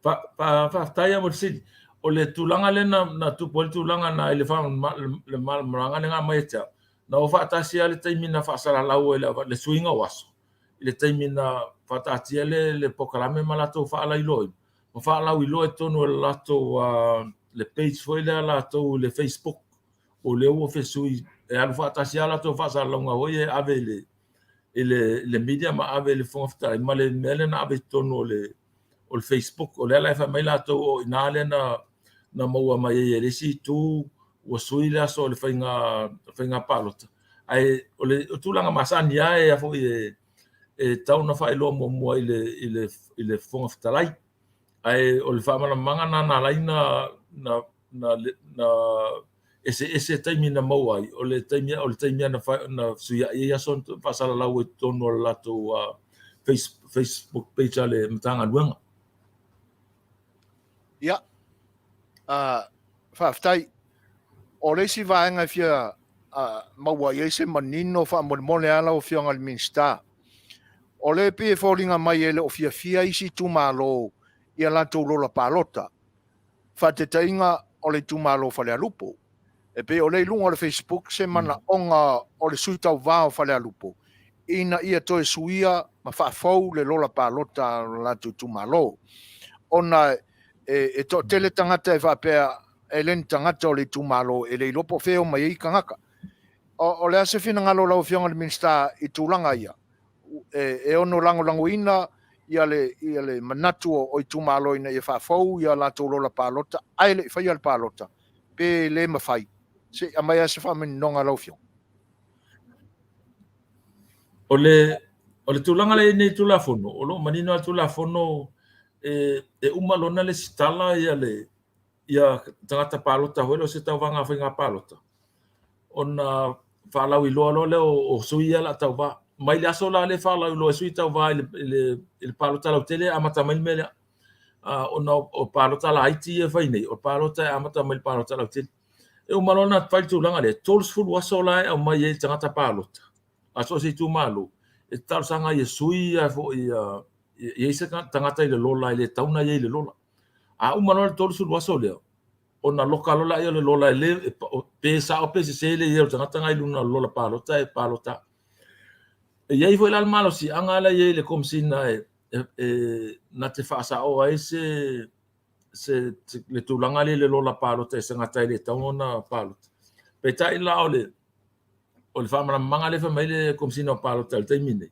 Faafetai lava mo le fesili. O le tulaga lea na tupu ai le tulaga na i le faamalamalamaga lea na aumai ia te au, na o faatasi lava le taimi na faasalalau ai le suiga o aso i le taimi na faataatia le polokalame ma latou faalailoaina ma faalauiloa i totonu o le latou le page foi lea latou i le Facebook o lea ua fesui e alu faatasi lava latou faasalalauga foi e ave i le media ma ave i le Fofoga Fetalai ma le mea lea na ave i totonu o le Facebook. O lea la e fai mai latou o i ina lea na maua mai ai e le isi itu ua sui le aso o le faiga palota. Ae o le tulaga masani lava e foi e tatau ona faailoa muamua i le Fofoga Fetalai. Ae o le faamalamalamaga lena na ala ai na eseese taimi na maua ai, o le taimi na fesuiai ai aso na faasalalau ai i totonu o le latou Facebook page a le Matagaluega. Ia, faafetai. O le isi vaega e fia maua i ai se manino faamolemole lava lau Afioga i le Minisita, o lea e pei e foliga mai e le o fiafia isi itumalo i a latou lola palota. Faataitaiga o le itumalo o Falealupo. E pei o lea i luga o le Facebook se manaoga o le sui tauva o Falealupo ina ia toe suia ma faafou le lola palota o le latou itumalo. Ona e toatele tagata e faapea e le ni tagata o le itumalo e le iloa po o fea e omai ai tagata. O le a se finagalo o lau Afioga i le Minisita i tulaga ia? E ono lagolagoina ia le manatu o itumalo ina ia faafou ia latou lola palota ae le i faia le palota, pe le mafai? Se i aumai lava se faamaninoga lau Afioga. O le tulaga lea i nei Tulafono, o lo o manino lava le Tulafono e uma loa ona resitala ia le ia tagata palota foi lea o se tauvaga faiga palota, ona faalauiloa loa lea o sui ia o le a tauva. Mai le aso la lea e faalauiloa ai sui tauva i le palota lautele e amata mai le mea lea. Ona o palota laiti ia e fai nei, o palota e amata mai le palota lautele. E uma loa ona fai le tulaga lea, 30 aso la e aumai ai i le tagata palota, a so o se itumalo, e talosaga ai e sui foi i ai se tagata i le lola e le tatau ona i ai i le lola. A uma loa le 30 aso lea, ona loka loa lea o le lola e le, pe sao pe sese le i ai o le tagata na i luga o le lola palota e palota. E i ai foi la le malosiaga la e i ai i le Komesina e na te faasaoa ai se se le tulaga lea i le lola palota i se tagata e le tatau ona palota. Peitai la o le o le faamalamalamaga lea e fai mai le Komesina o Palota i le taimi lenei,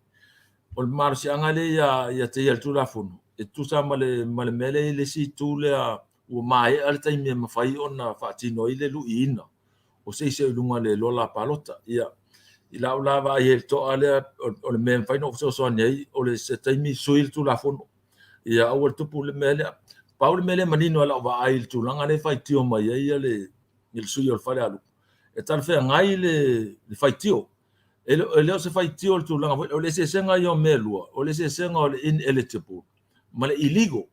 o le malosiaga lea ia te ia i le Tulafono, e tutusa ma le ma le mea lea i le isi itu lea ua maea le taimi e mafai ona faatino ai le luiina o se isi i luga o le lola palota. Ia, i lau la vaai i le toa lea, o le mea e mafai ona ou fesoasoani ai, o le se taimi sui le Tulafono. Ia aua le tupu le mea lea. Pau le mea lea e manino i lau vaai i le tulaga lea e faitio mai ai le sui o le Falealupo, e talafeagai le faitio. E le o se faitio le tulaga foi, o le eseesega ia o mea e lua, o le eseesega o le ineligible ma le illegal.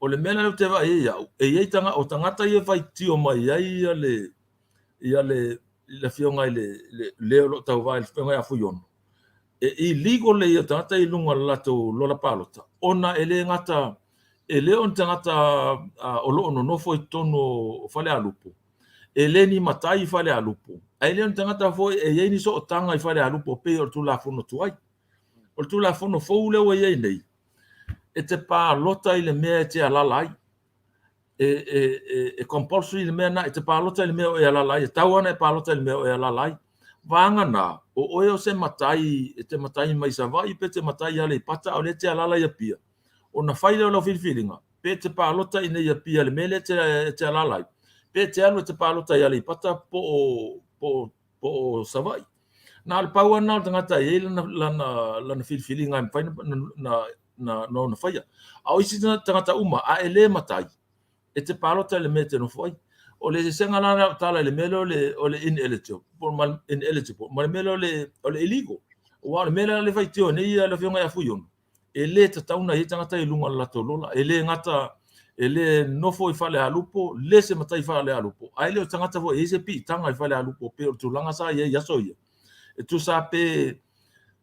O le mea lea ou te vaai ai au, e i ai tagata, o tagata ia e faitio mai ai ia le ia le le afioga i le le o lo o tauva i le afioga ia Fuiono, e illegal le ia o tagata i luga o le latou lola palota, ona e le gata e le o ni tagata o lo o nonofo i totonu o Falealupo, e le ni matai i Falealupo, ae le o ni tagata foi e i ai ni sootaga i Falealupo pei o le Tulafono tuai. O le Tulafono fou lea ua i ai nei, e te palota i le mea e te alaala ai. E compulsory le mea lena, e te palota i le mea o e alaala ai, e tatau lava ona e palota i le mea o e alaala ai. Vagana, o oe o se matai e te matai mai Savaii pe te matai i Aleipata a o lea e te alaala i Apia, ona fai lea o lau filifiliga, pe e te palota i inei i Apia i le mea lea e te alaala ai, pe e te alu e te palota i Aleipata po o Savaii. Na o le pau lava lena o le tagata e i ai lana filifiliga e mafai ona faia. A o isi tagata uma, a e le matai, e te palota i le mea e te nofo ai. O le eseesega la lena o tala i le mea lea o le ineligible ma le mea lea o le illegal. Aua o le mea lea e faitio ai nei le Afioga ia Fuiono, e le tatau ona i ai tagata i luga o le latou lola. E le gata e le nofo i Falealupo, le se matai Falealupo, ae le o se tagata foi e i ai se piitaga i Falealupo pei o le tulaga sa i ai i aso ia. E tusa pe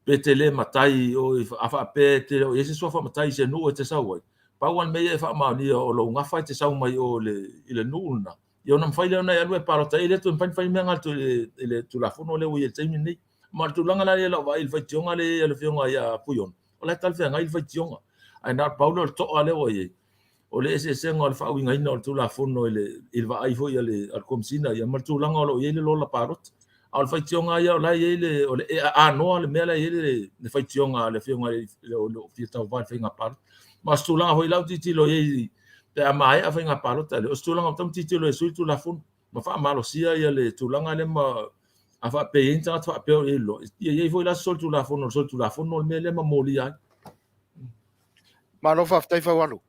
pe te le matai o a faapea e te le o i ai se suafa matai i se nuu e te sau ai, pau lava le mea ia e faamaonia o lou gafa e te sau mai o i le nuu lena, ia ona mafai lea ona e alu e palota ai, e le toe mafai ona fai ni mea na i le Tulafono lea ua i ai i le taimi lenei. Ma o le tulaga la lea i lau vaai i le faitioga lea e i ai a le Afioga ia Fuiono, o la e talafeagai le faitioga. Ae na o le pau lea o le toa lea ua i ai, o le eseesega o le faauigaina o le Tulafono i le vaai foi a le Komesina ia ma le tulaga o lo o i ai le lola palota. A o le faitioga lava ia o la e i ai le, o le anoa le mea la e i ai le faitioga a le Afioga o lo o fia tauva i le faiga palota. Ma o se tulaga foi la ou tilotilo i ai pe a maea faiga palota lea, o se tulaga ua tatau ona tilotilo e sui le Tulafono ma faamalosia ia le tulaga lea ma a faapea e i ai ni tagata faapea o i ai loa, ia i ai foi la se solitulafono, o le solitulafono le mea lea ma molia ai. Malo faafetai Faualo.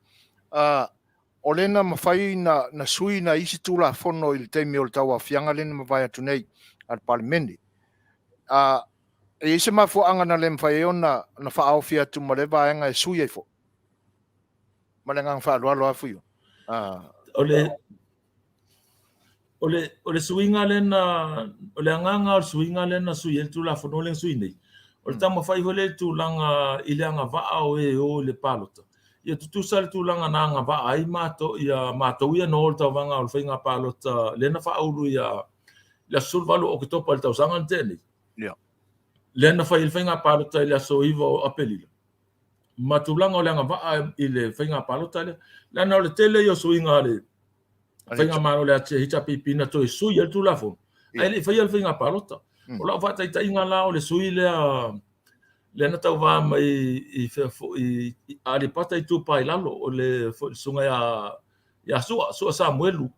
O lea na mafai na sui nai isi Tulafono i le taimi o le tauaofiaga lea na mavae atu nei a le Palemene. E i ai se mafuaaga na le mafai ai ona faaofi atu ma lea vaega e sui ai foi? Ma le agaga faaaloalo lava Fuio. O le suiga lea na, o le agaga o le suiga lea na sui ai le Tulafono lea na sui nei, o le taumafai foi lea i le tulaga i le agavaa o e o i le palota, ia tutusa le tulaga na agavaa ai matou, ia matou ia na o i le tauvaga o le faiga palota lea na faaulu ia le aso 18 o Oketopa i le tausaga na tea nei. Lea na fai ai le faiga palota i le aso 9 o Aperila. Ma tulaga o le agavaa i le faiga palota lea. Leaga o le tele ia o suiga a le faigamalo o le HRPP na toe sui ai le Tulafono, ae le i faia le faiga palota. O lau faataitaiga la o le sui lea lea na tauva mai i fea foi i Aleipata Itupa i Lalo, o le foi susuga ia Sua, Sua Samuelu.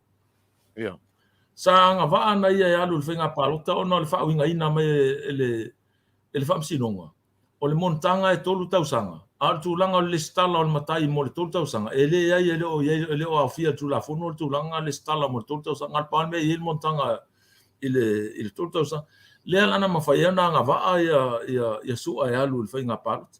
Sa agavaa na ia e alu i le faiga palota ona o le faauigaina mai e le Faamasinoga o le monotaga e 3 tausaga, a o le tulaga o le lesitala o le matai mo le 3 tausaga, e leai, e le o i ai, e le o aofia i le Tulafono le tulaga lesitala mo le 3 tausaga. Na o le pau lava le mea e i ai le monotaga i le 3 tausaga. Lea la na mafai ai ona agavaa ia Sua e alu i le faiga palota.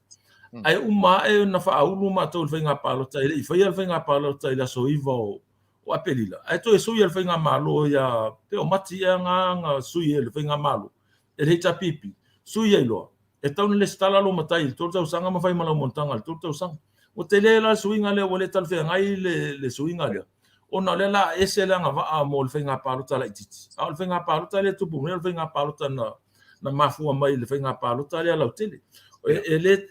Ae uma ae na faaulu matou i le faiga palota, e le i faia le faiga palota i le aso 9 o Aperila, ae toe sui e le faigamalo ia, pe o Mati ea na sui e le faigamalo e le HRPP, sui ai loa, e tatau ona lesitala lou matai i le 3 tausaga ma fai ma lau monotaga i le 3 tausaga. Ua tele la le suiga lea, ua le talafeagai le suiga lea, ona o lea o le a ese le agavaa mo le faiga palota laitiiti. A o le faiga palota lea e tupu nei, o le faiga palota na mafua mai i le faiga palota lea lautele. E le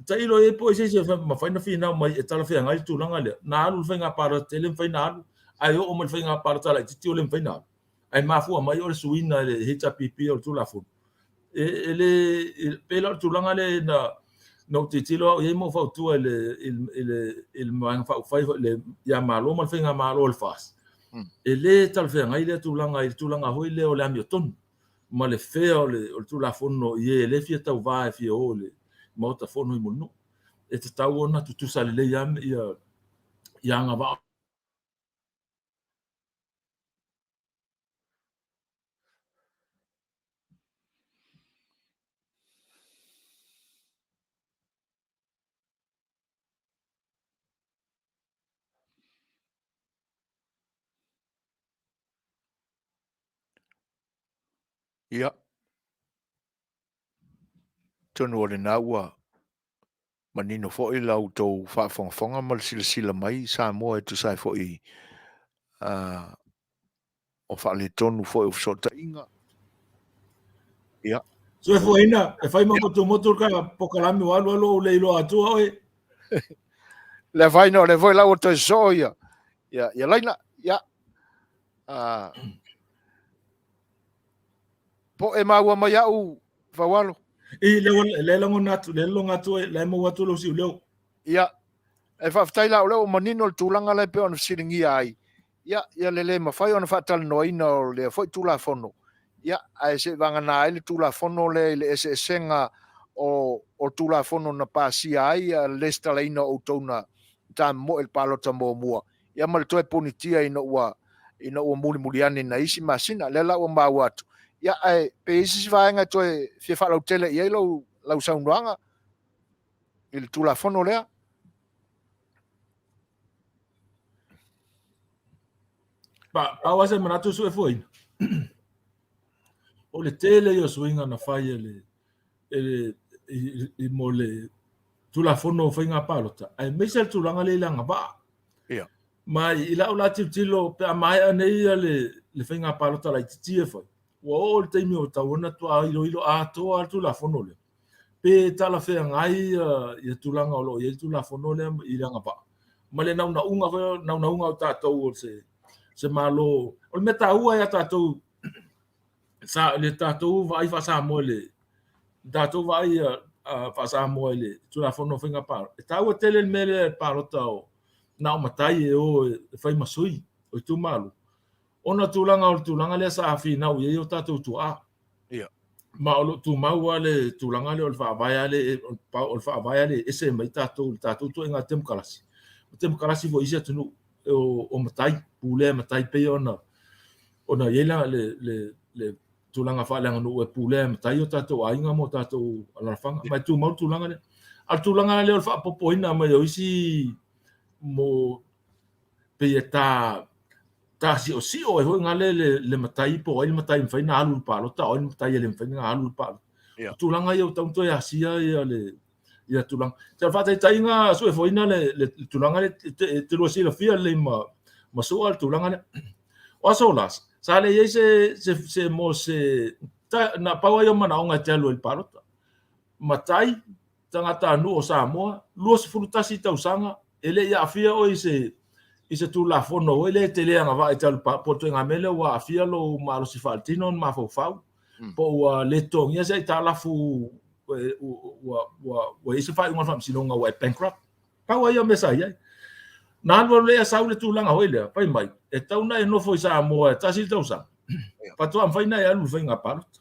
tailo i ai po o i ai se isi e mafai ona finau mai e talafeagai le tulaga lea. Na alu i le faiga palota tele mafai ona alu, ae oo mai i le faiga palota laitiiti ua le mafai ona alu. Ae mafua mai o le suiga e le HRPP o le Tulafono. E, e le, e pei la o le tulaga lea na, na ou tilotilo au i ai ma ou fautua i le, i le, i le, i le Vaega Faaupufai foi le, ia Malo ma le Faigamalo a le FAST. E le talafeagai lea tulaga i le tulaga foi lea o le amiotonu ma le fea o le, o le Tulafono i e le fia tauva e fia o i le Maota Fono i Mulinuu. E tatau ona tutusa lelei lava ia, ia agavaa. Ia, atonu o lena ua manino foi la outou faafogafoga ma le silasila mai i Samoa e tusa ai foi o faaletonu foi o fesootaiga. Ia. Soifuaina, e fai ma motumotu le ka pokalame ua alu alu ou le iloa atua oe. Le afaina o lea foi la ua toe sosoo ia, ia, ia laina. Ia. Po e maua mai au Faualo. I le le lagona atu, le lagona atu le maua atu lou siuleo. Ia, e faafetai la o lea ua manino le tulaga lea e pei ona fesiligia ai. Ia, ia le le mafai ona faatalanoaina o lea foi Tulafono, ia, ae se i vagana ai le Tulafono lea i le eseesega o, o Tulafono na pasia ai le resitalaina o outou na tamomoe i le palota muamua, ia ma le toe punitia ina ua ina ua mulimuli ane i nai isi masina. Lea la ua maua atu, ia ae pe i ai se isi vaega e toe fia faalautele i ai lou, lau saunoaga i le Tulafono lea? Pa, pau lava se manatu suefuaina, o le tele ia o suiga na fai e le, e le, i, i, mo le Tulafono o Faiga Palota, aemaise le tulaga lea i le agavaa. Ia. Ma i lau la tilotilo pe a maea nei ia le, le faiga palota laitiiti e fai, ua oo le taimi ua tatau ona toa iloilo atoa le Tulafono lea. Pe talafeagai ia, ia tulaga o lo o i ai le Tulafono lea i le agavaa. Ma le naunauga foi, naunauga o tatou o se, se Malo. O le mea taua ia tatou sa le tatou vaai faa-Samoa i le tatou vaai faa-Samoa i le Tulafono o Faiga Palota, e taua tele le mea lea e palota o na o matai e o e fai ma sui o itumalo, ona o tulaga o le tulaga lea sa finau i ai o tatou tuaa. Ia. Ma o lo o tumau lava le tulaga lea o le faavae lava lea, o le faavae lava lea e ese mai tatou i le tatou ituaiga temokalasi. O temokalasi foi i isi atunuu o matai, pulea e matai pei ona ona i ai la le, le, le tulaga faaleaganuu e pulea e matai o tatou aiga ma o tatou alalafaga. Ma e tumau le tulaga lea. A o le tulaga lea o le faapopoina mai o isi mo pei e ta ta siosio ai foi ngale le, le matai po o ai le matai e mafai ona alu i le palota, o ai le matai e le mafai ona alu i le palota. Yeah. O tulaga ia ua tatau ona toe asia ia le ia tulaga. Se o le faataitaiga suefuaina le, le, le tulaga lea e te, e te lua silafia lelei ma, ma Su'a le tulaga lea. O aso la, sa le i ai se, se, se mo se, ta, na pau ai o manaoga e te alu ai i le palota. Matai, tagatanuu o Samoa, 21 tausaga, e le i aafia oe i se, i se tulafono foi lea e te le agavaa e te alu po o le ituaiga mea lea ua aafia lou malosi faaletino ona mafaufau, po o ua le totogia se aitalafu ua, ua, ua i ai se faaiuga a le faamasinoga ua e bankrupt. Pau lava ia o mea sa i ai. Na alu alu lea sau le tulaga foi lea, fai mai, e tatau ona e nofo i Samoa e tasi le tausaga, faatoa mafai ona e alu i le faiga palota.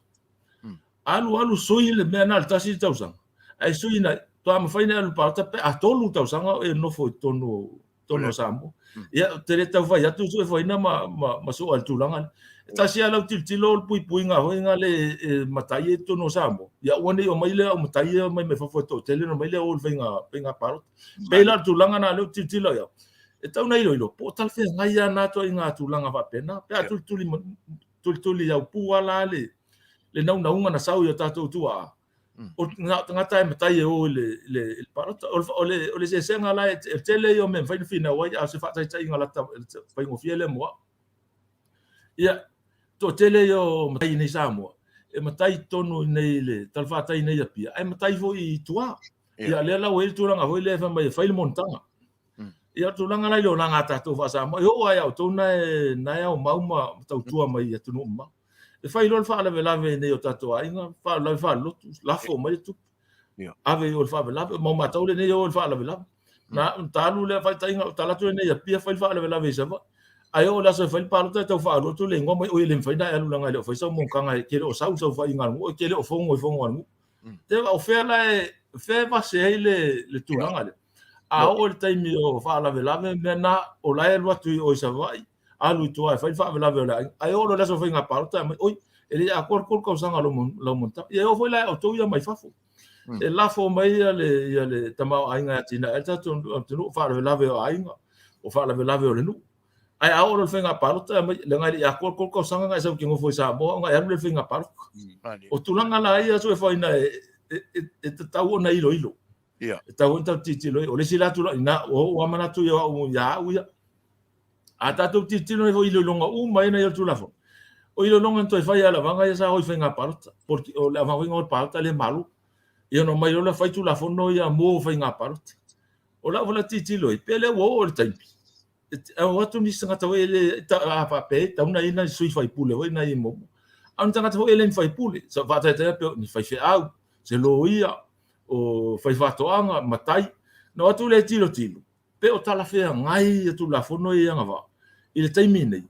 Alu alu sui le mea na le tasi le tausaga, ae sui na, faatoa mafai ona e alu i le palota pe a tolu tausaga o e nofo i totonu o totonu o Samoa. Ia, ou te le tau fai atu suefuaina ma, ma, ma sua i le tulaga lea. E tasi lava lau tilotilo o le puipuiga foi na le e matai ai i totonu o Samoa. Ia aua ne i omai le au matai ia omai mai fafo e toatele ona omai lea o i le faiga, faiga palota. Pei la o le tulaga na lea ou te tilotilo i ai, e tatau ona iloilo po o talafeagai lava na ituaiga tulaga faapena. Pe a tulituli, tulituli aupu lava la le, le naunauga na sau i o tatou tuaa, o na o tagata e matai e o i le, le, le palota. O le, o le, o le eseesega la, e tele ia o mea e mafai ona finau ai, a o se faataitaiga lata faigofie lea mo au. Ia, toatele ia o matai i nei Samoa, e matai i totonu i nei i le talafatai i nei Apia, ae matai foi i tua. Ia lea la ua i ai le tulaga foi lea e fai mai e fai le monotaga. Ia o le tulaga la i le olaga a tatou faa-Samoa, e oo lava ia outou na e, na e aumau ma tautua mai i atunuu mamao. E fai loa le faalavelave i inei o tatou aiga, faalavelave faalelotu, lafo mai le tupe. Ave i o i le faalavelave, ma o matou lenei e o i le faalavelave. Na ta alu lea faitaiga, o tala atu lenei i Apia fai le faalavelave i Savaii. Ae oo i le aso e fai le palota e tau faalu atu le igoa mai, oi e le mafai ona e alu leaga e le o fai sau monotaga e te le o sau i le saofaiga a le nuu, e te le o fono i fono a le nuu. Te o fea la e, fea e vase ai le tulaga lea? A oo i le taimi o faalavelave mea na, o la e alu atu i o i Savaii, alu i tua e fai le faalavelave o le aiga. Ae oo loa i le aso o faiga palota, aumai, oi, e le i atoa le 3 tausaga o lau monotaga. Ia e oo foi la ia outou ia mai fafo. E lafo mai ia le tamaoaiga e atinae ai le tatou atunuu, faalavelave o aiga, o faalavelave o le nuu. Ae a oo loa i le faiga palota, aumai, leaga e le i atoa le 3 tausaga na e sau e te nofo i Samoa ona e alu lea i le faiga palota. O tulaga la ia Suefaina e tatau ona iloilo. E tatau foi ona tatou tilotilo i ai. O le isi la tulaga, ina ua ou manatu ia au ia au ia. A tatou tilotilo nei foi i iloiloga uma ia na i ai o le Tulafono, o iloiloga na toe fai lava e le vaega ia sa o i faiga palota. O le vaega o le palota lea e malo. Ia ona omai loa lea fai Tulafono ia mo faiga palota. O lau foi la tilotilo i ai, pe le ua oo i le taimi e o atu nisi tagata foi lele a faapea e tatau ona i ai nai sui faipule foi na i ai muamua. A o ni tagata foi e le ni faipule, faataitaia pei o ni faifeau, se loia, o faifaatoaga, matai. Ona o atu lea e tilotilo, pe o talafeagai ia Tulafono ia e agavaa i le taimi nei,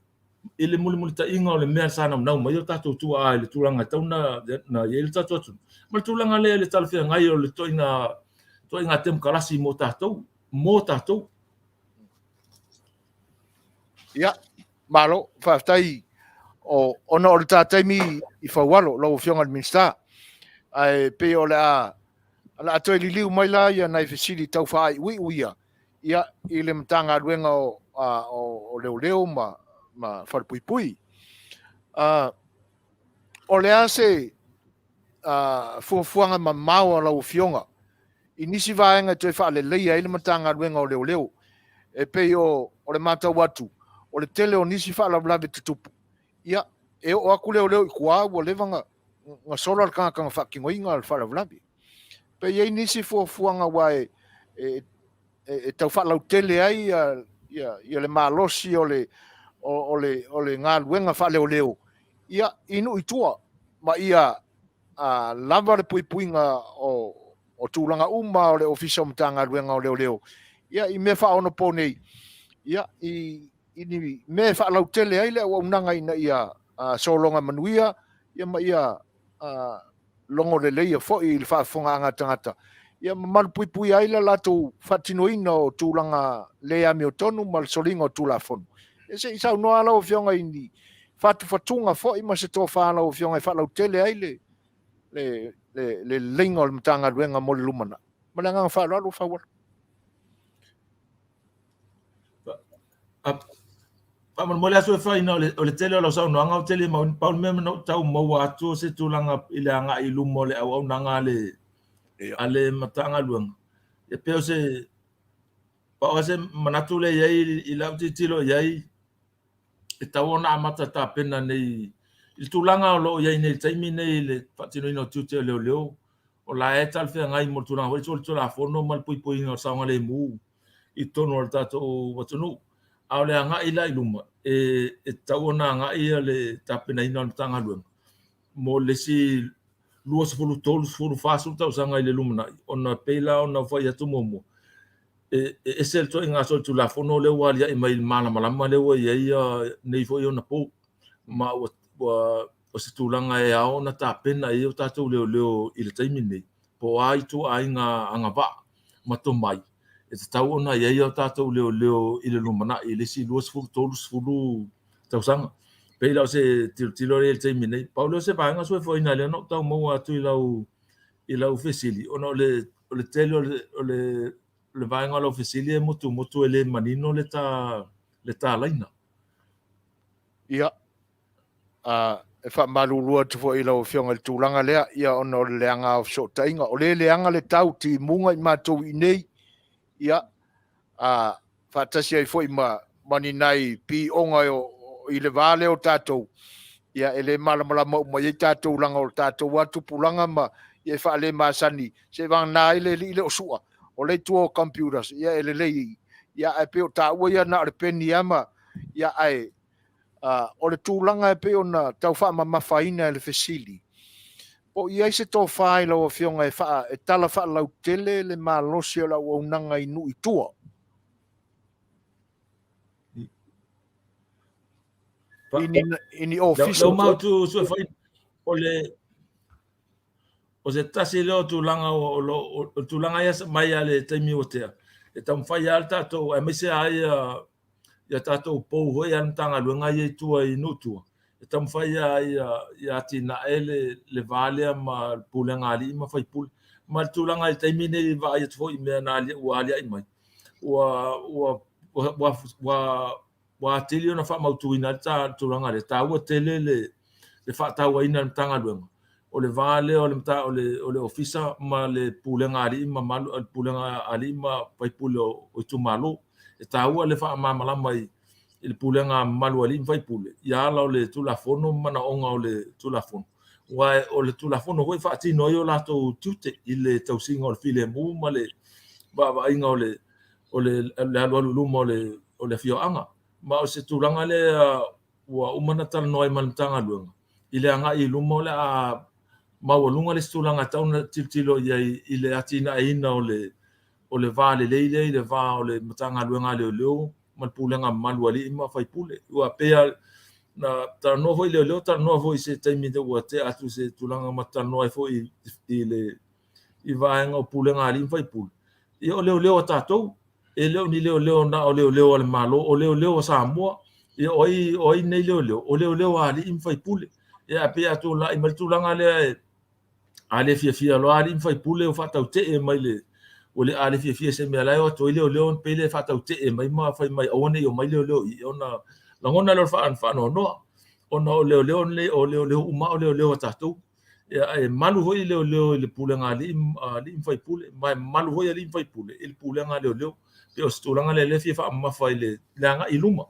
i le mulimulitaiga o le mea sa naunau mai ai o tatou tuaa i le tulaga e tatau ona i ai le tatou atunuu, ma le tulaga lea i le talafeagai o le ituaiga temokalasi mo tatou, mo tatou. Ia, malo, faafetai o, ona o le ta taimi i Faualo, lau Afioga i le Minisita. Ae pei o le a, o le a toe liliu mai la ia nai fesili tau faaiuiu ia, ia, i le Matagaluega o, a, o, o Leoleo ma, ma Falepuipui. O le a se fuafuaga mamao a lau Afioga i nisi vaega e toe faaleleia ai le Matagaluega o Leoleo? E pei o le matau atu, o le tele o nisi faalavelave tutupu, ia, e oo atu leoleo i tua ua leva na sola le tagata na faatinoina le faalavelave. Pe i ai nisi fuafuaga aua e tau faalautele ai ia le malosi o le galuega faaleoleo ia i nuu i tua ma ia lava le puipuiga o tulaga uma o le Ofisa o Matagaluega o Leoleo ia i mea faaonaponei ia i ni mea e faalautele ai le auaunaga ina ia sologa manuia ia ma ia logo leleia foi i le faafofogaaga a tagata, ia ma malupuipuia ai le latou faatinoina o tulaga le amiotonu ma le soliga o Tulafono. Ia se i saunoa lau Afioga i ni fatufatuga foi ma se tofa a lau Afioga e faalautele ai le leleiga o le Matagaluega mo le lumanai. Ma le agaga faaaloalo, Faualo. Faamolemole aso e fai o le tele o lau saunoaga ou te le mau, pau le mea na ou tau maua atu o se tulaga i le agai i luma o le auaunaga a le a le Matagaluega. E pei o se pau lava se manatu lea i ai i lau tilotilo i ai, e tatau ona amata tapena nei i le tulaga o lo o i ai nei i le taimi nei i le faatinoina o tiute o leoleo, o la e talafeagai mo le tulaga foi lea o le Tulafono ma le puipuiga o le saogalemu i totonu o le tatou atunuu. A o le agai la i luma, e tatau ona agai le tapenaina o le Matagaluega mo le isi 20, 30, 40 tausaga i le lumanai, ona pei la ona fai atu muamua, e ese le ituaiga solitulafono lea ua aliae mai i le malamalama lea ua i ai nei foi ona po. Ma ua o se tulaga e ao ona tapena i ai o tatou leoleo i le taimi lenei, po o a ituaiga agavaa ma tomai e tatau ona i ai o tatou leoleo i le lumanai i le isi 20, 30 tausaga. Pei la o se tilotilo lea i le taimi nei. Pau lea o se vaega suefuaina lea na ou tau maua atu i lau fesili, ona o le tele o le vaega o lau fesili e motumotu e le manino le talaina. Ia, e faamalulu atu foi i lau Afioga i le tulaga lea, ia ona o le leaga o fesootaiga. O lea e leaga le tau timuga i matou i inei, ia, faatasi ai foi ma ni nai pioga i le va lea o tatou, ia e le malamalama uma i ai tatou leaga o le tatou lava tupulaga ma Ia e faalemasani seiavagana ai le alii lea o Su'a o lea i tua o computers, ia e lelei, ia ae pei o taua ia na o le peni lava ma, ia ae o le tulaga e pei ona tau faamamafaina e le fesili, po o i ai se tofa i lau Afioga e faa, e tala faalautele le malosi o le auaunaga i nuu i tua. I ni, i ni ofisa. Lau mau tu sue fai, o le, o se tasi lea o tulaga o lo o tulaga ia mai a le taimi ua tea e taumafai lava le tatou aemaise lava ia ia tatou pou foi a le Matagaluega ia i tua i nuu tua e taumafai lava ia ia atinae le le va lea ma le pulega a alii ma faipule ma le tulaga i le taimi nei vaai atu foi i mea na ua aliae mai ua ua ua ua ua atili ona faamautuina ai le tulaga lea. E taua tele le le faatauaina e le Matagaluega o le va lea o le o le o le Ofisa ma le Pulega a Alii ma Mamalu le Pulega a Alii ma Faipule o itumalo. E taua le faamalamalama i i le pulega mamalu a alii ma faipule i ala o le Tulafono ma manaoga o le Tulafono, aua o le Tulafono foi e faatino ai o latou tiute i le tausiga o le filemu ma le vaavaaiga o le o le alualu i luma o le o le afioaga. Ma o se tulaga lea ua uma ona talanoa ai ma le Matagaluega i le agai i luma o le a maualuga le isi tulaga e tatau ona tilotilo i ai i le atinaeina o le o le va lelei lea i le va o le Matagaluega a Leoleo ma le Pulega mamalu a Alii ma Faipule. Ua pei lava na talanoa foi leoleo, talanoa foi i se taimi ua tea atu i se tulaga ma talanoa ai foi i le i vaega o pulega a alii ma faipule. Ia o leoleo a tatou, e le o ni leoleo na o leoleo a le Malo, o leoleo a Samoa. Ia o ai, o ai nei leoleo? O leoleo a alii ma faipule. Ia ae pei a tulai mai le tulaga lea e a le fiafia loa alii ma faipule ua faatautee mai le ua le a le fiafia i se mea la e o atu ai leoleo pei le faatautee mai ma fai mai aua ne i omai leoleo i i ona lagona lea o le faanoanoa ona o leoleo nei o leoleo uma o leoleo a tatou. Ia e malu foi leoleo i le pulega a alii ma faipule, ma e malu foi alii ma faipule i le pulega a leoleo. Pei o se tulaga lea lea e fia faamamafa i le agai i luma.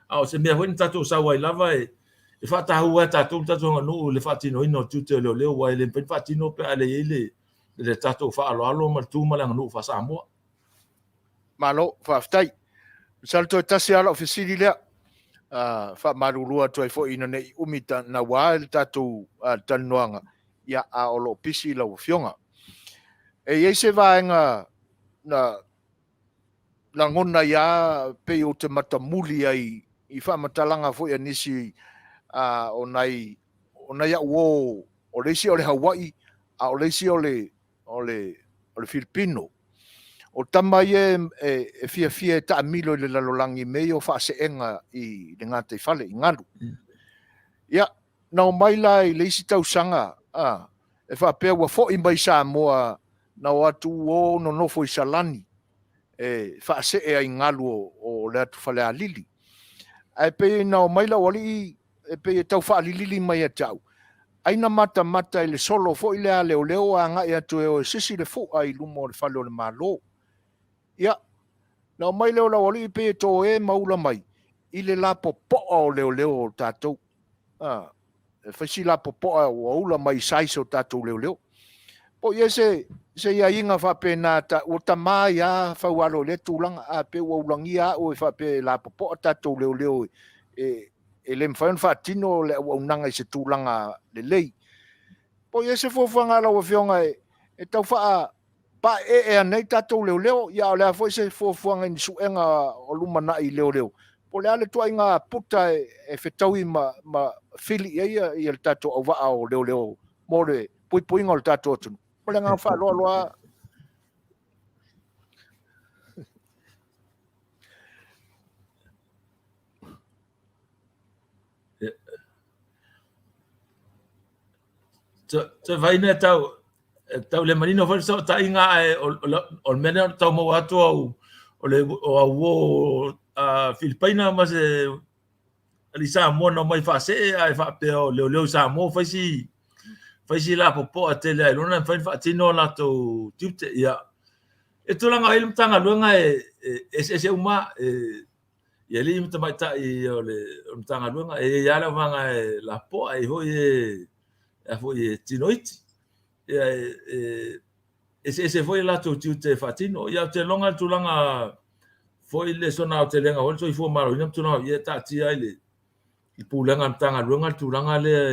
A o se mea foi na tatou sau ai lava e faataua e tatou le tatou aganuu i le faatinoina o tiute o leoleo, aua e le mafai ona faatino pe a leai le le tatou faaaloalo ma le tu ma le aganuu faa-Samoa. Malo, faafetai. Masalo toe tasi lava lau fesili lea. Faamalulu atu ai foi ina ne i umi naua le tatou talanoaga, ia, a o lo o pisi lau Afioga. E i ai se vaega na lagona ai lava pei ou te matamuli ai i faamatalaga foi a nisi o nai o nai au uo, o le isi o le Hawaii, a o le isi o le o le, o le Filipino. O tama ia e, e fiafia e taamilo i le lalolagi i mea ia o faaseega i le gataifale, i galu. Ia, na omai la i le isi tausaga, a, e faapea ua foi mai Samoa, na o atu o nonofo i Salani e faasee ai i galu o, o le atu Falealili. Ae pei na omai lau alii e pei e tau faalilili mai ia te au, ai na matamata i le solo foi lea a leoleo agai atu e o e sisi le fu'a i luma o le fale o le Malo. Ia, na omai lea o lau alii pei e toe ma ula mai i le lapopo'a o leoleo o tatou. A, e fai si lapopo'a ua ula mai i size o tatou leoleo. Po o i ai se, se iaiga faapena, ta, ua tama ai lava Faualo i lea tulaga, a pei ua ulagia au e faapea e lapopo'a tatou leoleo e, e le mafai ona faatino le auaunaga i se tulaga lelei. Po o i ai se fuafuaga a lau Afioga e, e tau faa paeee ane ai tatou leoleo, ia a o le a foi se fuafuaga i ni suega o lumanai i leoleo, po o le a le tuaiga puta e, e fetaui ma, ma fili i ai ia, ia le tatou auvaa o leoleo mo le puipuiga o le tatou atunuu. Ma le agaga faaaloalo lava. Toe vaina tau tau le manino foi le fesootaiga ae o le mea lea tau maua atu au o le o au uo Filipaina ma se alii Samoa na omai faasee ae faapea o leoleo i Samoa fai si fai si lapopoa tele ai lona e mafai ona faatino o latou tiute. Ia e tulaga ai le Matagaluega e eseese uma e i alii ma tamaitai o le Matagaluega e i ai lava le vaega e lapopoa e i ai foi e a foi e tino iti. Ia e eseese foi latou tiute e faatino. Ia ou te iloga le tulaga foi le sona aotelega foi le soifua maloloina ma tulaga ia e taatia ai le i pulega a le Matagaluega le tulaga lea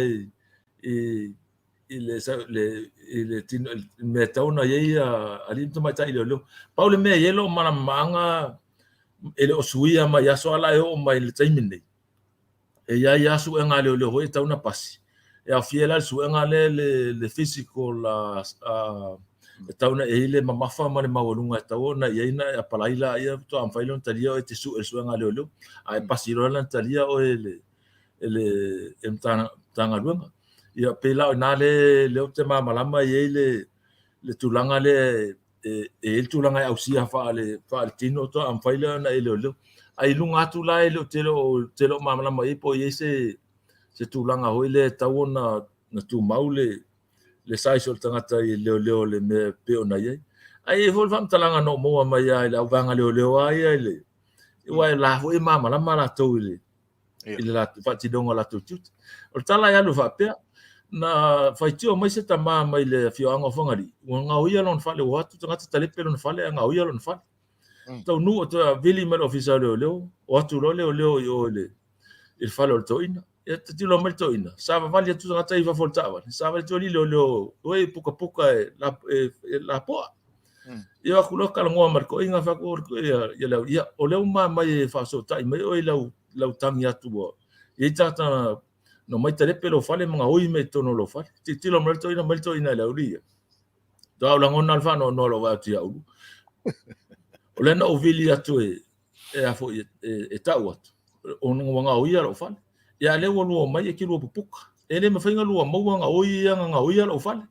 i i le le i le tino i mea e tatau ona i ai alii ma tamaitai leoleo. Pau le mea e i ai lou malamalamaaga e le o suia mai aso a la e oo mai i le taimi lenei, e i ai lava suega a leoleo foi e tatau ona pasi. E aofia ai la le suega lea le physical e tatau ona i ai le mamafa ma le maualuga e tatau ona i ai ona e apalai laia faatoa mafai lea ona talia oe e te sue i le suega a leoleo. A e pasi loa la ona talia oe e le e le Matagaluega. Ia pei la o i ina lea ou te malamalama e i ai le tulaga lea e i ai le tulaga e ausia faaletino faatoa mafai lea ona e leoleo. Ae i luga atu la e le o te le o malamalama i ai po o i ai se tulaga foi lea e tatau ona tumau le size o le tagata i leoleo i le mea e pei ona i ai. Ae i ai foi le faamatalaga na ou maua mai lava i le auvaega leoleo lava ia i le aua o la foi e malamalama latou i le i le latou faatinoga o latou tiute. O le tala e alu e faapea, na faitio mai se tama mai le afioaga o Fagalii, ua gaoia lona fale, ua o atu tagata talepe lona fale ae gaoia lona fale. Taunuu toe vili mai le ofisa o leoleo, o atu loa leoleo i o i le i le fale o le toeaina. Ia tilotilo mai le toeaina, savavali atu tagata i fafo o le taavale, savavali atu alii leoleo e pukapuka e lapoa. Ia o atu loa talanoa ma le toeaina, fai atu, ia le au, ia o lea ua ma aumai e faafesootai mai oe i lau lau tagi atu ua i ai tagata na omai talepe lou fale ma gaoi mea i totonu o lou fale. Tilotilo mai le toeaina mai le toeaina i le aualii ia. Faatoa ou lagona le faanoanoa i lou vaai atu ia Ulu. O lea na ou vili atu e e a foi e tau atu ona ua gaoia lou fale. Ia a lea ua lua omai e te lua pupuka. E le mafai ona lua maua gaoi ia na gaoia lou fale.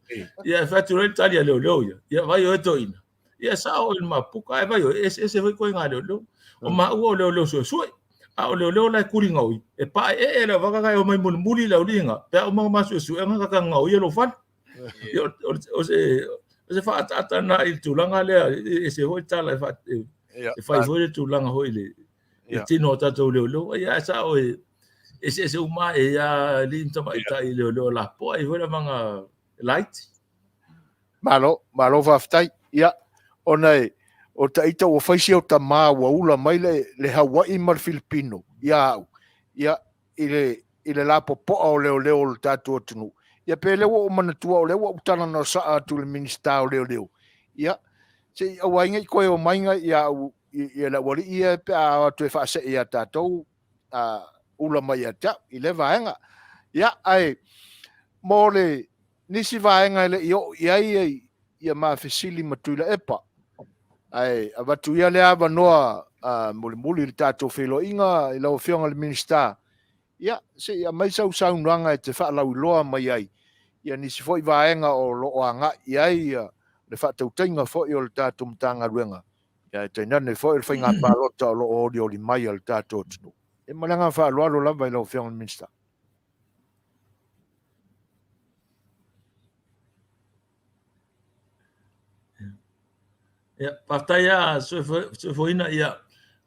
Ia e fai atu loa le tali a leoleo ia. Ia vaai oe toeaina. Ia sao oe i le mapuka ae vaai oe e eseese foi ituaiga leoleo. O maua o leoleo suesue. A o leoleo la e tuli gaoi, e paeee le vaka e omai mulimuli le aualii na, pe a uma ona ma suesuega ta gaoia lou fale. Ia o se faaataata lena i le tulaga lea, e ese foi le tala e fai foi le tulaga foi i le tino o tatou leoleo. Ia ae sao e eseese uma lava, e i ai lava alii ma tamaitai leoleo lapoa, e i ai foi lavaga laiti. Malo, malo faafetai. Ia, ona e, o taita ua fai si au tamā ua ula mai le, le Hawaii ma le Filipino ia au, ia, i le, i le lapopoa o leoleo o le tatou atunuu. Ia pe lea ua ou manatua o lea ua ou talanoa saa atu i le Minisita o Leoleo, ia, se i aua ai ne i toe omai ia au, ia le aualii ia pe a o atu e faasee ia tatou, a, ula mai ia te au i lea vaega. Ia, ae mo le nisi vaega e le i oo i ai ia ma fesili ma Tuilaepa, ae avatu ia lea avanoa mulimuli i le tatou feiloaiga i lau Afioga i le Minisita, ia, se i aumai sau saunoaga e te faalauiloa mai ai ia nisi foi vaega o lo o agai i ai le faatautaiga foi o le tatou Matagaluega, ia ae tainane foi o le faiga palota o lo o olioli mai a le tatou atunuu. Ia ma le agaga faaaloalo lava i lau Afioga i le Minisita. Ia, faafetai lava Soifuaina, ia,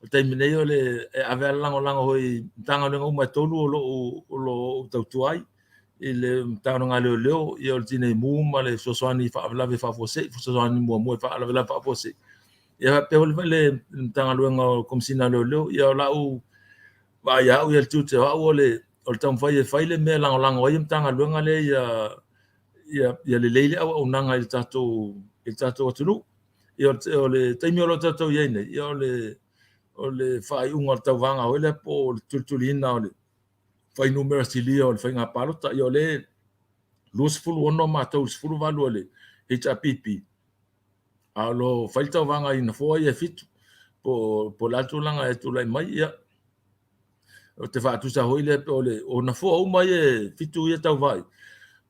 o le taimi nei o le e ave lava le lagolago foi i Matagaluega uma e 3 o lo o ou tautua ai i le Matagaluega a Leoleo, ia o le Tinei Mu ma le Fesoasoani i Faalavelave Faafuasei, Fesoasoani Muamua i Faalavelave Faafuasei. Ia faapea foi le Matagaluega o Komesina a Leoleo, ia o lau vaai ia au ia le tiute o au o le taumafai e fai le mea e lagolago ai le Matagaluega lea ia lelei le auaunaga i le tatou atunuu. Ia o le taimi o lo o tatou i ai nei, ia o le faaiuga o le tauvaga foi lea po o le tulituliina o le fuainumera silia o le faiga palota. Ia o lea e 26 matou i le 18 o le HRPP, a o lo o fai le tauvaga i nofoa ia e 7, po o le a le tulaga e tulai mai, ia ou te faatusa foi lea o le o nofoa uma ia e 7 ia tauva ai,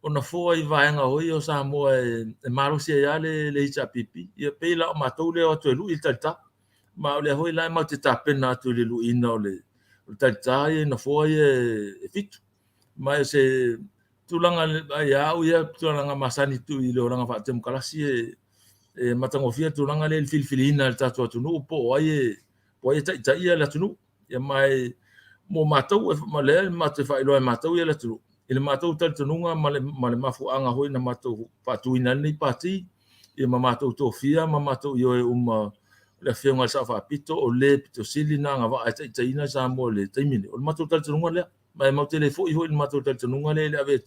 o nofoa i vaega foi ia o Samoa e malosi ai lava le HRPP. Ia pei la o matou lea e o atu e lui le talita. Ma o lea foi la e matou te tapena atu i le luiina o le talita ia i nofoa ia e 7. Ma o se tulaga ia au ia tulaga masani tu i le olaga faatemokarasi e matagofie le tulaga lea i le filifiliina e le tatou atunuu po o ai e po o ai e taitaia le atunuu. Ia ma e mo matou, ma lea matou te faailoa e matou ia le atunuu. i le matou talitonuga ma le, ma le mafuaaga foi na matou faatuina ai lenei pati, ia ma matou tofia ma matou ioe uma le afioga i le Sao Faapito o le pito sili na agavaa e taitaiina Samoa i le taimi lenei. O le matou talitonuga lea, ma e matou te le foi foi i le matou talitonuga lea i le ave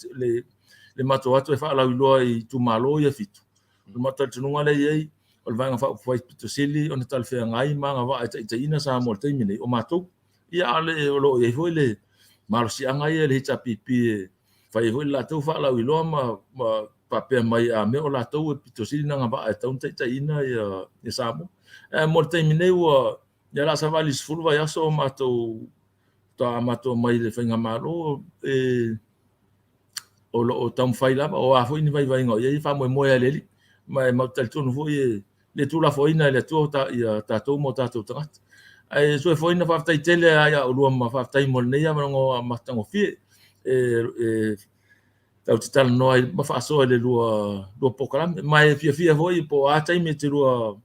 le matou ato e faalauiloa i itumalo ia e fitu. O le matou talitonuga lea e i ai, o le Vaega Faaupufai pito sili ona talafeagai ma agavaa e taitaiina Samoa i le taimi lenei, o matou. Ia a o lo o i ai foi le malosiaga ia i le HRPP e fai ai foi le latou faalauiloa ma faapea mai a mea o latou e pito sili ona agavaa e tatau ona taitaiina ia Samoa. Ae mo le taimi nei ua ia o le a savali i le 10 vaiaso o matou faatoa matou omai i le faigamalo e o lo o taumafai lava, o a foi ni vaivaiga o i ai, e faamoemoe lava i le Alii. Ma e matou te talitonu foi e le tuulafoaiina e le Atua ia tatou ma o tatou tagata. Ae soifuaina, faafetai tele lava ia oulua ma faafetai mo lenei avanoa matagofie e tatou te talanoa ai ma faasoa i le lua polokalame. Ma e fiafia foi po o a taimi e te lua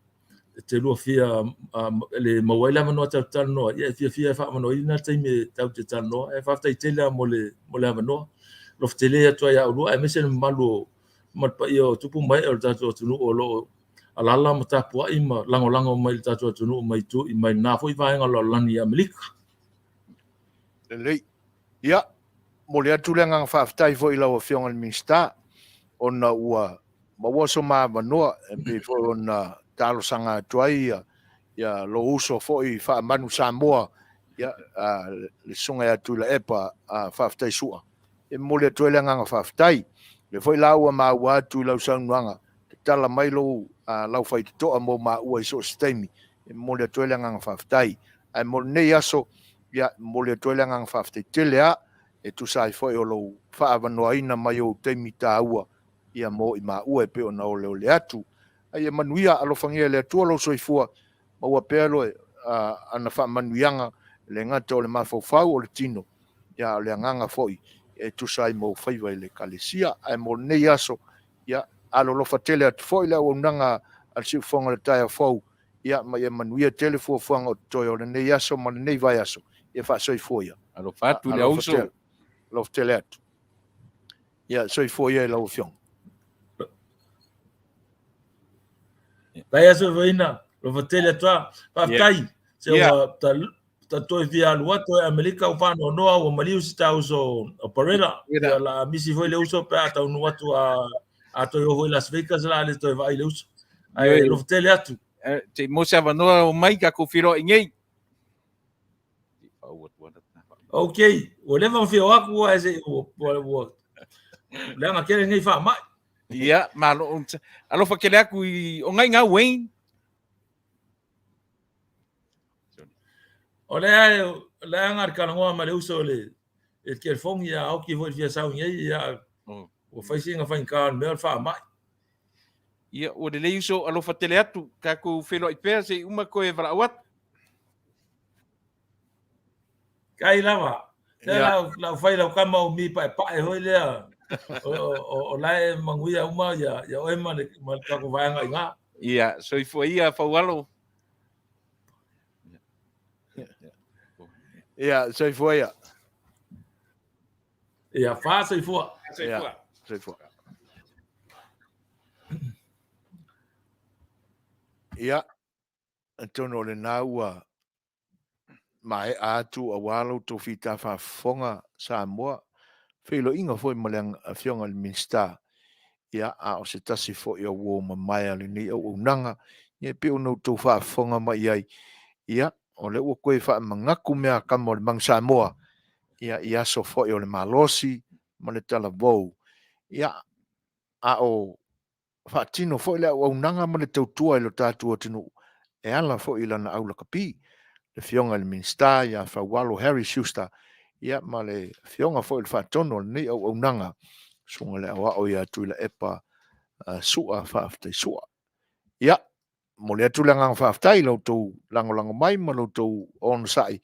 e te lua fia le maua ai le avanoa tatou te talanoa ai, ia e fiafia e faaavanoaina le taimi e tatou te talanoa. Ae faafetai tele lava mo le avanoa. Alofa tele atu ai ia oulua aemaise le mamalu o ma le paia o tupu ma ee o le tatou atunuu o lo o alaala ma tapuai ma lagolago mai i le tatou atunuu mai itu mai lena foi vaega o le lalolagi i Amerika. Lelei. Ia, momoli atu le agaga faafetai foi i lau Afioga i le Minisita ona ua maua so ma avanoa e pei foi ona talosaga atu ai ia lou uso foi faamanu Samoa, ia, le Susuga ia Tuilaepa Faafetai Sua. E momoli atu ai le agaga faafetai. O lea foi la ua maua atu i lau saunoaga, tatala mai lou lau faitotoa mo maua i so o se taimi. E momoli atu ai le agaga faafetai. Ae mo lenei aso, ia, e momoli atu ai le agaga faafetai tele lava e tusa ai foi o lou faaavanoaina mai o ou taimi taua ia mo i maua e pei ona oleole atu. A ia manuia, alofagia e le Atua lou soifua, maua pea loe ana faamanuiaga, e le gata o le mafaufau o le tino, ia a o le agaga foi e tusa ai ma ou faiva i le Ekalesia. Ae mo lenei aso, ia alolofa tele atu foi le auaunaga a le Siufofoga o le Taeao Fou, ia ma ia manuia tele fuafuaga o totoe o lenei aso ma lenei vaiaso. Ia faasoifua ia. Alofa atu i le auso. Alofa tele atu. Ia, soifua ia i lau Afioga. Tai aso foina, alofa tele atu lava. Faafetai. Se ua ta toe fia alu atu e Amerika ua faanoanoa ua maliu si ta uso o Parera. Ia la misi foi le uso pe a taunuu atu a toe o foi i Las Vegas la le toe vaai le uso. Ae alofa tele atu. Se i maua se avanoa omai tatou feiloai nei. Ok, ua leva ona fia o atu ae se ua leaga tele nei faamai. Ia, malo. Alofa tele atu i o ngai ngā Wayne. O lea lea nga talanoa ma le uso le e telefoni ia oki foi fia sau nei ia ua fai sina faigata o le mea o le faamai. Ia, ua lelei uso, alofa tele atu, tatou feiloai pea se i uma toe valaau atu. Kai lava. Lea lau, lau fai lau kama o mi paepae hoi lea. O la e manuia uma ia, ia oe ma le, ma le tatou vaega i ina. Ia, soifua ia Faualo. Ia, soifua ia. Ia, fa soifua. Soifua. Soifua. Ia, atonu o lena ua maea atu aua lo outou fita faafofoga Samoa, feiloaiga foi ma le Afioga i le Minisita, ia, a o se tasi foi o uo mamae a lenei auaunaga, ia e pei ona outou faafofoga mai i ai, ia, o lea ua toe faamanatu mea kama o le Manu Samoa, ia, i aso foi o le malosi ma le talavou, ia, a o faatino foi le auaunaga ma le tautua i lo tatou atunuu e ala foi i lana aulakapi, le Afioga i le Minisita ia Faualo Harry Schuster, ia ma le Afioga foi i le Faatonu o lenei auaunaga, Susuga i le Aoao ia Tuilaepa Sua Faafetai Sua. Ia, momoli atu le agaga faafetai i la outou lagolago mai ma lo outou onosai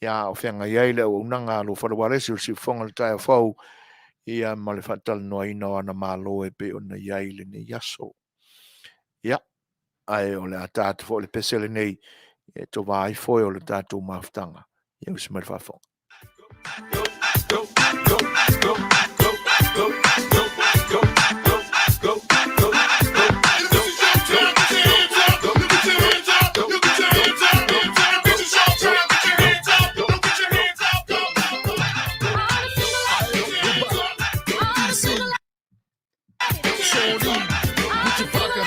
ia o feagai ai le auaunaga a lou Fale Ualesi o le Siufofoga o le Taeao Fou ia ma le faatalanoaina o ana malo e pei ona i ai lenei aso. Ia, ae o le a ta atu foi le pese lenei e tovā ai foe o le tatou mafutaga. Ia usi mai le faafofoga. go, go, go, go, go, go, go. This is your time, get your hands up. You get your hands up. You get your hands up. This is your time, get your hands up. You get your hands up. Go, go, go. Shorty, with your vodka,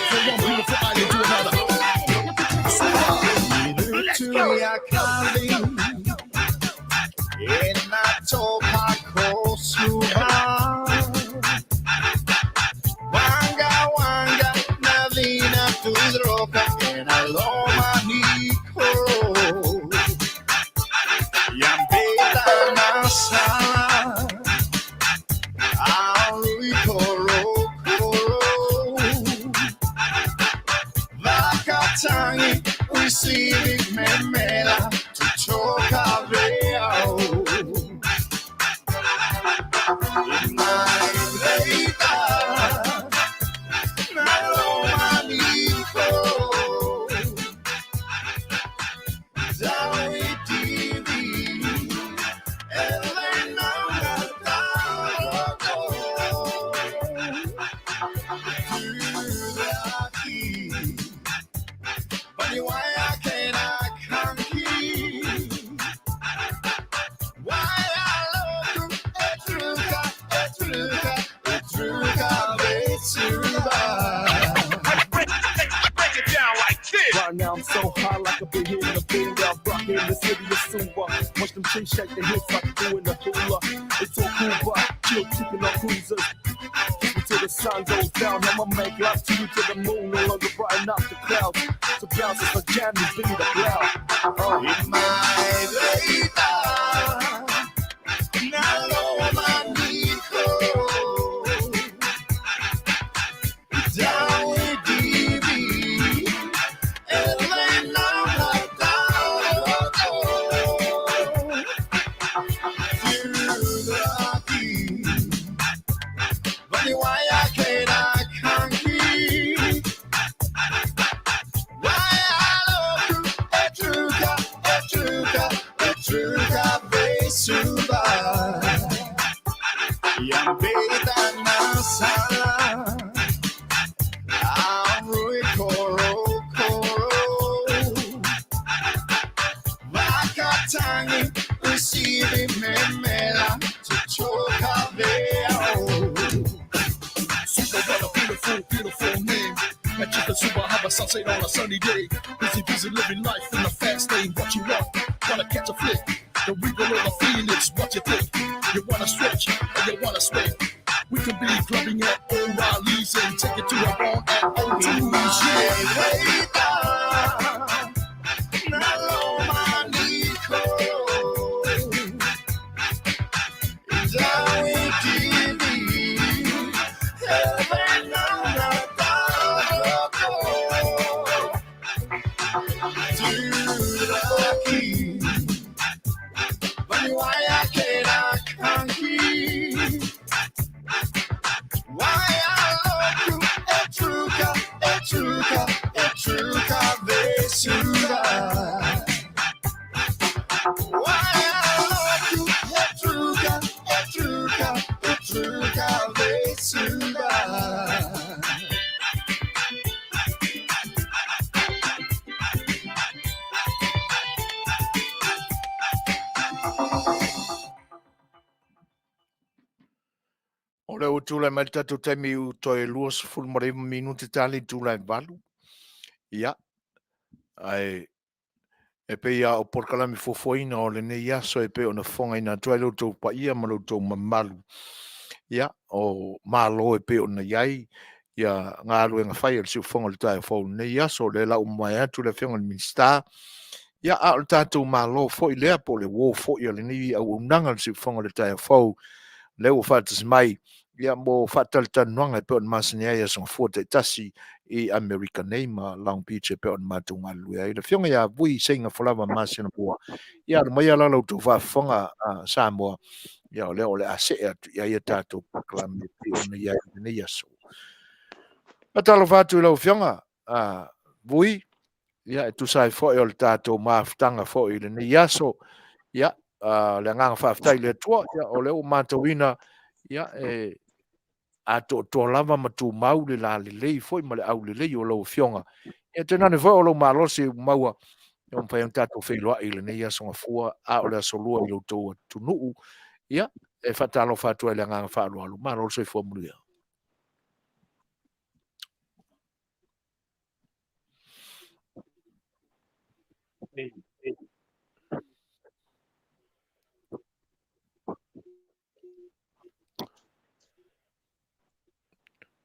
from one beautiful island to another. Break it down like this. Right now I'm so high like a big hit in a finger. I'm rocking the city of Suva. Watch them trees shake their hips like doing the hula. It's all cool, but chill, keeping on cruisers. Until the sun goes down, I'ma make love to you to the moon. No longer brighten up the clouds. So bounce it's a jam, you beat up loud. Super, what a beautiful, beautiful name. Magic super, have a sunset on a sunny day. Busy, busy living life in the fast lane. What you want? Wanna catch a flick? The regal or the phoenix? What you think? You wanna stretch or you wanna sweat? We can be clubbing at O'Reilly's and take it to a bar at O2's. Yeah. O lea ua tulai mai le tatou taimi u toe 29 minute tali tulai valu. Ia, ae e pei a o polokalame fuafuaina o lenei aso e pei ona fofogaina atu ai lo outou paia ma lo outou mamalu. Ia, o Malo e pei ona i ai ia galuega fai a le siufofoga o le taeao fou i lenei aso, o lea la ua mamae atu le Afioga i le Minisita. Ia, a o le tatou Malo foi lea, po o le uo foi a lenei auaunaga le siufofoga o le taeao fou, lea ua faatasi mai ia mo faatalatalanoaga e pei ona masani ai aso gafua taitasi i Amerika nei ma Long Beach e pei ona matou galulue ai. Le Afioga ia Vui Seiga Folava Masinamua, ia alu maia la la outou faafofoga a Samoa, ia o lea o le a see atu i ai a tatou polokalame e pei ona i ai i lenei aso. Faatalofa atu i lau Afioga a Vui, ia e tusa ai foi o le tatou mafutaga foi i lenei aso. Ia, le agaga faafetai i le Atua, ia o lea ua matauina Ia, e atoatoa lava ma tumau le lalelei foi ma le aulelei o lau Afioga. Ia, tainane foi o lou malosi ua maua ua mafai ona tatou feiloai i lenei aso Gafua, a o le aso Lua i lo outou atunuu. Ia, e faatalofa atu ai i le agaga faaaloalo. Malo le soifua manuia.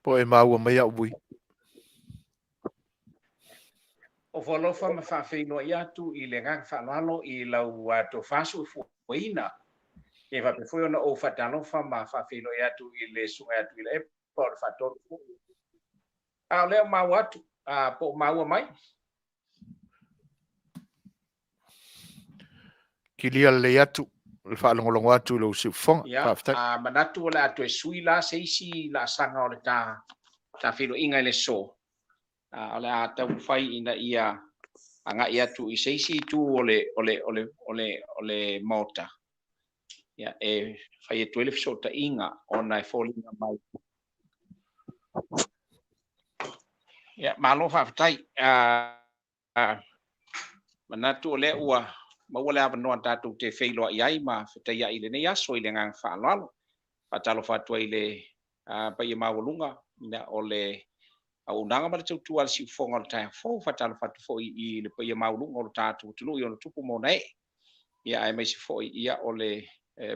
Po o e maua mai au vui. Ofo alofa ma faafeiloai atu i le agaga faaaloalo i lau tofa soifuaina. E faapea foi ona ou faatalofa ma faafeiloai atu i le susuga ia Tuilaepa o le Faatonu foi. A o lea ua maua atu, po o maua mai? Kilia lelei atu le faalogologo atu i lou siufofoga. Ia, Faafetai. a manatu o le a toe sui la se isi laasaga o le ta ta feiloaiga i le aso. A, o le a taumafai ina ia agai atu i se isi itu o le, o le, o le, o le, o le Maota, ia, e fai atu ai le fesootaiga ona e foliga mai. Ia, malo faafetai. Manatu o lea ua maua le avanoa tatou te feiloai ai ma fetaiai i lenei aso i le agaga faaaloalo. Faatalofa atu ai i le paia maualuga o le auaunaga ma le tautua a le siufofoga o le taeao fou. Faatalofa atu foi i le paia maualuga o lo tatou atunuu i ona tupu ma ona ee. Ia, aemaise foi ia o le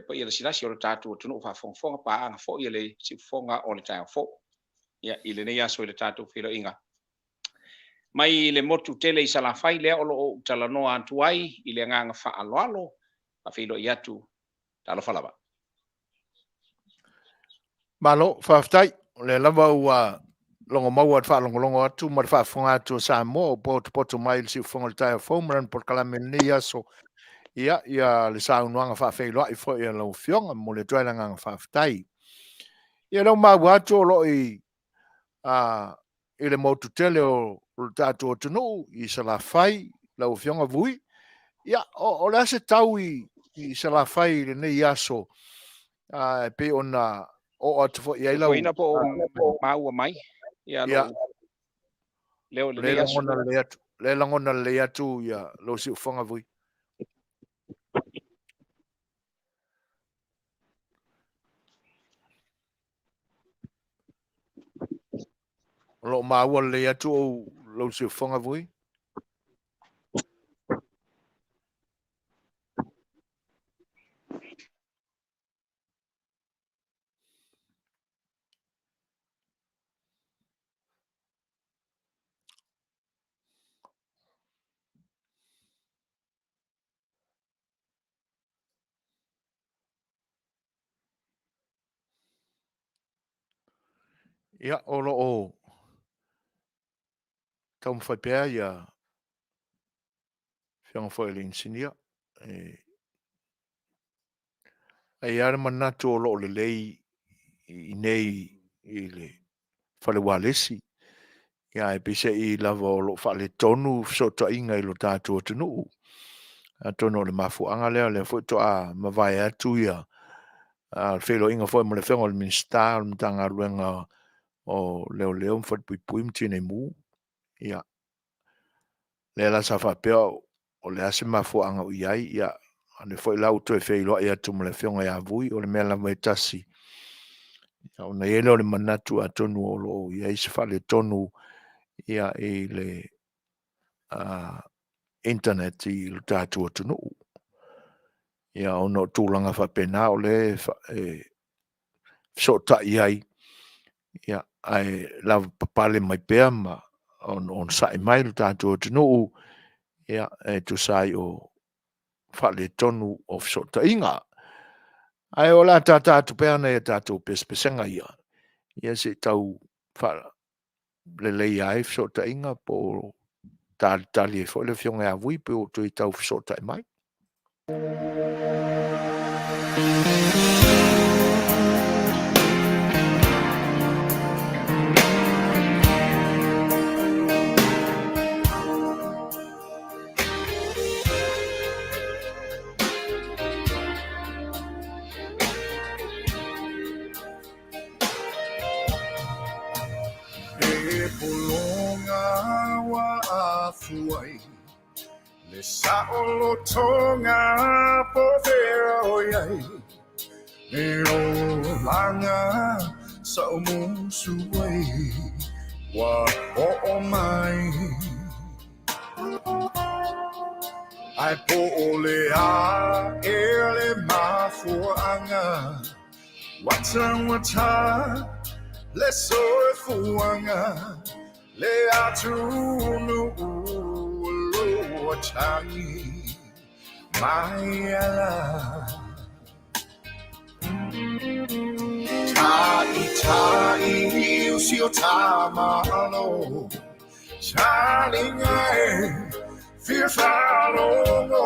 paia lasilasi o lo tatou atunuu faafogafoga paaga foi a le siufofoga o le taeao fou. Ia, i lenei aso i le tatou feiloaiga mai le motu tele i Salafai lea o lo o ou talanoa atu ai i le agaga faaaloalo, faafeiloai atu, talofa lava. Malo, faafetai. O lea lava ua logo maua le faalogologo atu ma le faafofoga atu o Samoa o potopoto mai i le siufofoga o le taeao fou ma lana polokalame i lenei aso. Ia, ia le saunoaga faafeiloai foi a lau Afioga, momoli atu ai le agaga faafetai. Ia, lea ua maua atu o lo o i i le motu tele o le tatou atunuu i Salafai, lau Afioga Vui. Ia, o le a se tau i Salafai i lenei aso e pei ona oo atu foi i ai lau... Soifuaina po o maua mai ia lou leo i lenei aso. Le lagona lelei atu ia lou siufofoga Vui. O lo o maua lelei atu ou lou siufofoga Vui? Ia, o lo o taumafai pea ia afioga foi i le inisinia. E ai lava le manatu o lo o lelei i inei i le fale ualesi, ia ae peiseai lava o lo o faaletonu fesootaiga i lo tatou atunuu. Atonu o le mafuaaga lea, o lea foi toa mavae atu ia le feiloaiga foi ma le afioga i le Minisita o le Matagaluega o Leoleo ma Falepuipui ma Tinei Mu. Ia, lea la sa faapea o le a se mafuaaga o i ai, ia, a o lea foi la ua toe feiloai atu ma le afioga ia Vui, o le mea lava e tasi. Ia, ona i ai lea o le manatu atonu o lo o i ai se faaletonu ia, i le internet i lo tatou atunuu. Ia, ona o tulaga faapena o lea e fesootai ai, ia, ae lavapapale mai pea ma onosai mai lo tatou atunuu, ia, e tusa ai o faaletonu o fesootaiga. Ae o le a tata atu pea nai a tatou pesepesega ia, ia se i tau faaleleia ai fesootaiga po o talitali ai foi le afioga ia Vui pe ua toe tau fesootai mai. pologa ua afu ai Le saʻolotoga po o fea o i ai Le olaga sa ou musu ai Ua oo mai Ae po o le a ea le mafuaaga Ua taugata le soifuaga Le atunuu o lo o tagi mai ala Taʻitaʻi o si o ta Malo Talinga e fia faalogo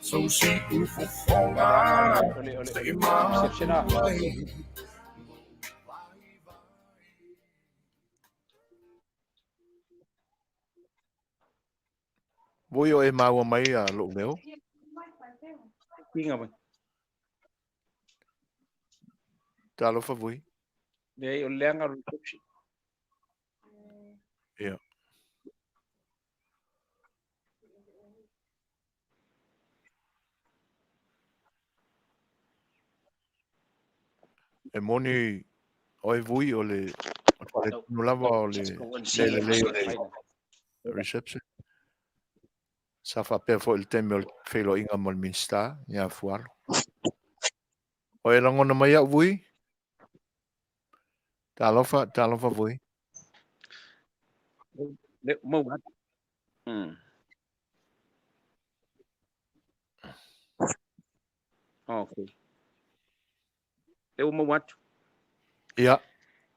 Sou siufofoga se i mapu ai. Voi o e maua mai a lou leo. Inga mai. Talofa voi. Leai, o le leaga o le reception. Ia. E moni oe Vui o le faaletonu lava o le le lelei o le reception. Sa faapea foi i le taimi o le feiloaiga ma le Minisita ia Fualo. O e lagona mai au Vui? Talofa, talofa Vui. Le maua atu. Okay. Le ua maua atu. Ia.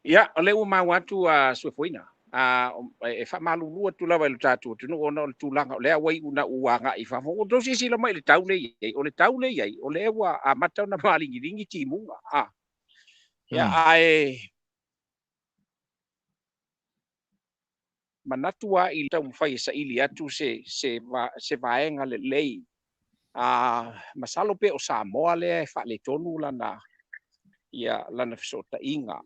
Ia, o le ua maua atu a Suefuina. A, e faamalulu atu lava i lo tatou atunuu ona o le tulaga o lea ua iu ina ou agai i fafo. Ua outou silasila mai i le tau lea e i ai. O le tau lea e i ai, o lea ua amata ona maligiligi timuga. A. Ia, ae manatu lava i le taumafai e saili atu se, se, se vaega lelei. A, masalo pe o Samoa lea e faaletonu lana, ia, lana fesootaiga.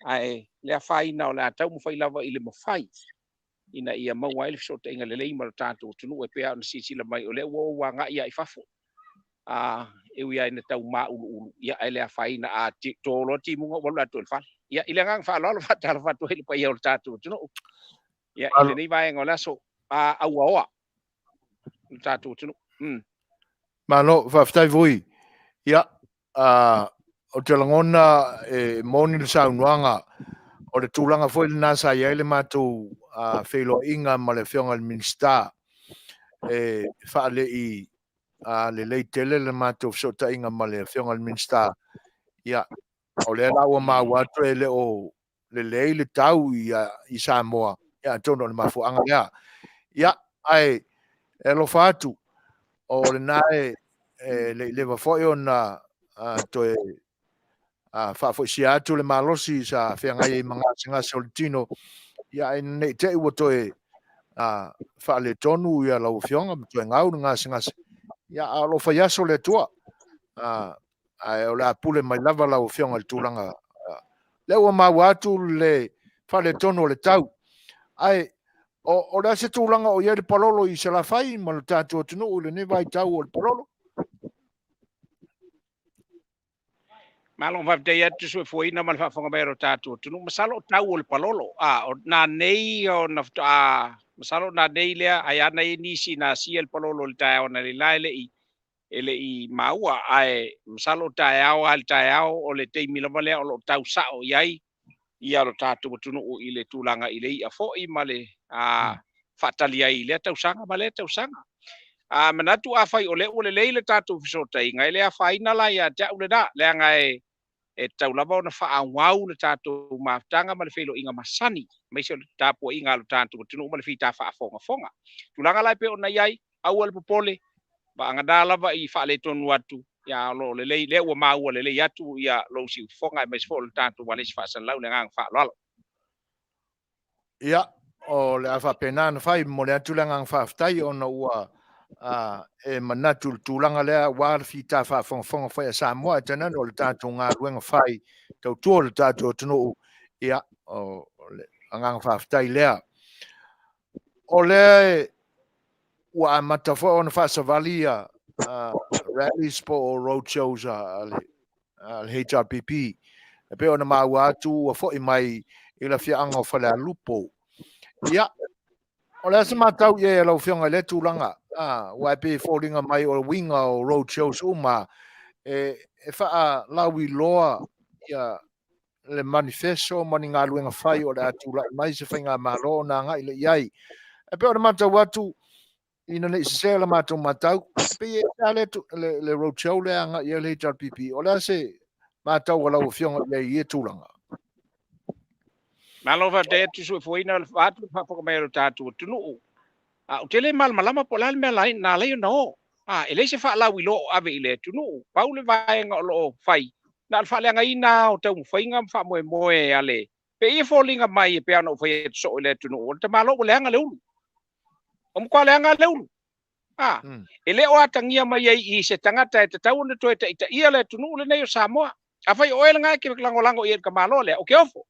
Ae le afaina o le a taumafai lava i le mafai ina ia maua ai le fesootaiga lelei ma lo tatou atunuu e pei lava ona silasila mai o lea ua ou agai lava i fafo. A, e ui lava ina tau mauluulu, ia, ae le afaina a to loa timuga ua alu latou i le fale. Ia, i le agaga faaaloalo, faatalofa atu ai i le paia o le tatou atunuu. Ia, i lenei vaega o le aso, a auaoa le tatou atunuu. Malo, faafetai Vui. Ia, a, ou te lagona e moni le saunoaga, o le tulaga foi lena sa i ai le matou feiloaiga ma le Afioga i le Minisita e faale'i lelei tele le matou fesootaiga ma le Afioga i le Minisita. Ia, o lea la ua maua atu e le o lelei le tau i Samoa, ia atonu o le mafuaaga lea. Ia, ae e alofa atu, o lena e le i leva foi ona toe faafoisia atu le malosi sa feagai ai ma gasegase o le tino, ia ae ne i te i ua toe faaletonu ia lau Afioga ma toe gau le gasegase, ia a o lo o fai aso le Atua. Ae o le a pule mai lava lau Afioga i le tulaga lea ua maua atu le faaletonu o le tau. Ae o le a se tulaga o i ai le palolo i Salafai ma le tatou atunuu i lenei vaitau o le palolo? Malo faafetai atu Soifuaina ma le faafofoga mai a lo tatou atunuu. Masalo o tau o le palolo, a o na nei ona faatoa, masalo o na nei lea, ae ana i ai nisi na asia le palolo i le taeao analeila e le i e le i maua, ae masalo o taeao lava i le taeao, o le taimi lava lea o lo o tau sao i ai ia lo tatou atunuu i le tulaga i le i'a foi ma le faatali ai i lea tausaga ma lea tausaga. A manatu afai o lea ua lelei le tatou fesootaiga, e le afaina la ia te au lena, leaga e e tatau lava ona faaauau le tatou mafutaga ma le feiloaiga masani, aemaise o le tapuaiga a lo tatou atunuu ma le fita faafogafoga. Tulaga la e pei ona i ai, aua le popole, vagana lava i faaletonu atu, ia o lo o lelei, lea ua maua lelei atu ia lou siufofoga aemaise foi o le tatou ualesi faasalalau i le agaga faaaloalo. Ia, o le a faapena ona fai, momoli atu le agaga faafetai ona ua e manatu i le tulaga lea aua le fita faafogafoga foi a Samoa, ae tainane o le tatou galuega fai tautua i le tatou atunuu. Ia, o le Agaga faafetai lea. O lea e ua amata foi ona faasavali ia rallies po o road shows a le HRPP. E pei ona maua atu ua foi mai i le afioaga o Falealupo. Ia, o le a se matau i ai a lau Afioga i lea tulaga? Aua e pei e foliga mai o le uiga o road shows uma e faalauiloa ia le manifesto ma ni galuega fai o le a tulai mai se faigamalo ona agai lea i ai. E pei ona matau atu, ina ne i sese la matou matau, e pei e ese lava le, le road show lea agai i ai le HRPP. O le a se matau a lau Afioga i ai i ia tulaga? Malo faafetai atu suefuaina o le atu le faafofoga mai o lo tatou atunuu. A ou te le malamalama po o le a le mea na ala ai ona o. A, e leai se faalauiloa o ave i le atunuu. Pau le vaega o lo o fai, na o le faaleagaina lava o taumafaiga ma faamoemoe a le... Pei e foliga mai e pei ona ou fai atu soo i le atunuu, o le tamaloa ua leaga le ulu. Ua matua leaga le ulu. A, e le o atagia mai ai i se tagata e tatau ona toe taitaia le atunuu lenei o Samoa. Afai o oe lena e te lagolago i ai i le tamaloa lea, o ke ofo.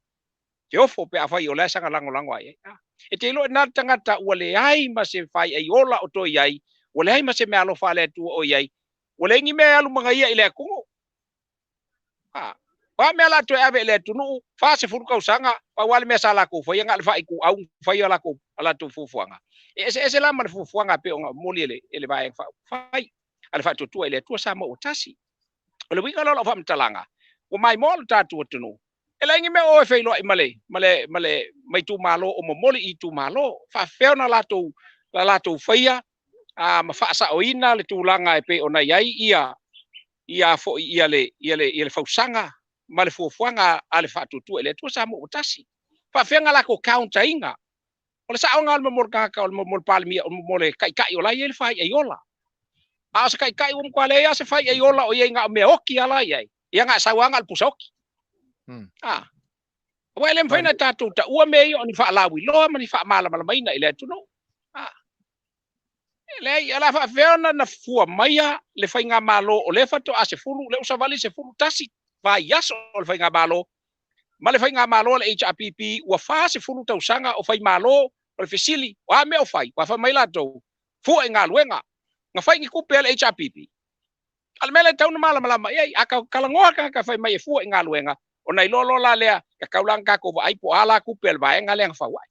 Te ofo pe afai o le a saga lagolago ai. E te iloa i ina le tagata ua leai ma se faiai ola o toe i ai, ua leai ma se meaalofa a le Atua o i ai, ua leai ni mea e alu magaia i le atunuu. A, o a mea la toe ave i le atunuu, 40 tausaga, pau lava le mea sa latou faia, na o le faaituau na fai a latou, a latou fuafuaga. E eseese la ma le fuafuaga e pei ona momoli e le, e le Vaega Faaupufai a le Faatuatua i le Atua Samoa ua Tasi. O le uiga la o lau faamatalaga, ua maimoa lo tatou atunuu, E leai ni mea o e feiloai ma le, ma le, ma le, ma itumalo o momoli i itumalo. Faafefea ona latou, la latou faia a, ma faasaoina le tulaga e pei ona i ai ia, ia foi ia le, ia le, ia le fausaga ma le fuafuaga a le Faatuatua i le Atua Samoa ua Tasi. Faafefea ona latou counter ina. O le saoga o le momoli tagata, o le momoli Palemia, o le momoli taitai o la e i ai le faiai ola. A o se taitai ua matua leai lava se faiai ola o i ai na o mea oti lava la e i ai. Ia na sau lava na o le pusa oti. Ah. Aua e le mafai ona tatou taua mea ia o ni faalauiloa ma ni faamalamalamaina i le atunuu. Ah. E leai, o le a faafefea ona na fua maia le faigamalo o lea faatoa 10, lea ua savali le 11 vaiaso o le faigamalo, ma le faigamalo a le HRPP ua 40 tausaga o faimalo, o le fesili, o a mea o fai? Ua fai mai latou, fua i galuega. Na fai ni tupe a le HRPP? A o le mea lea e tatau ona malamalama i ai, a talanoa le tagata fai mai e fua i galuega, ona iloa loa la lea, tatau la ona tatou vaai po o a la tupe a le vaega lea na fau ai.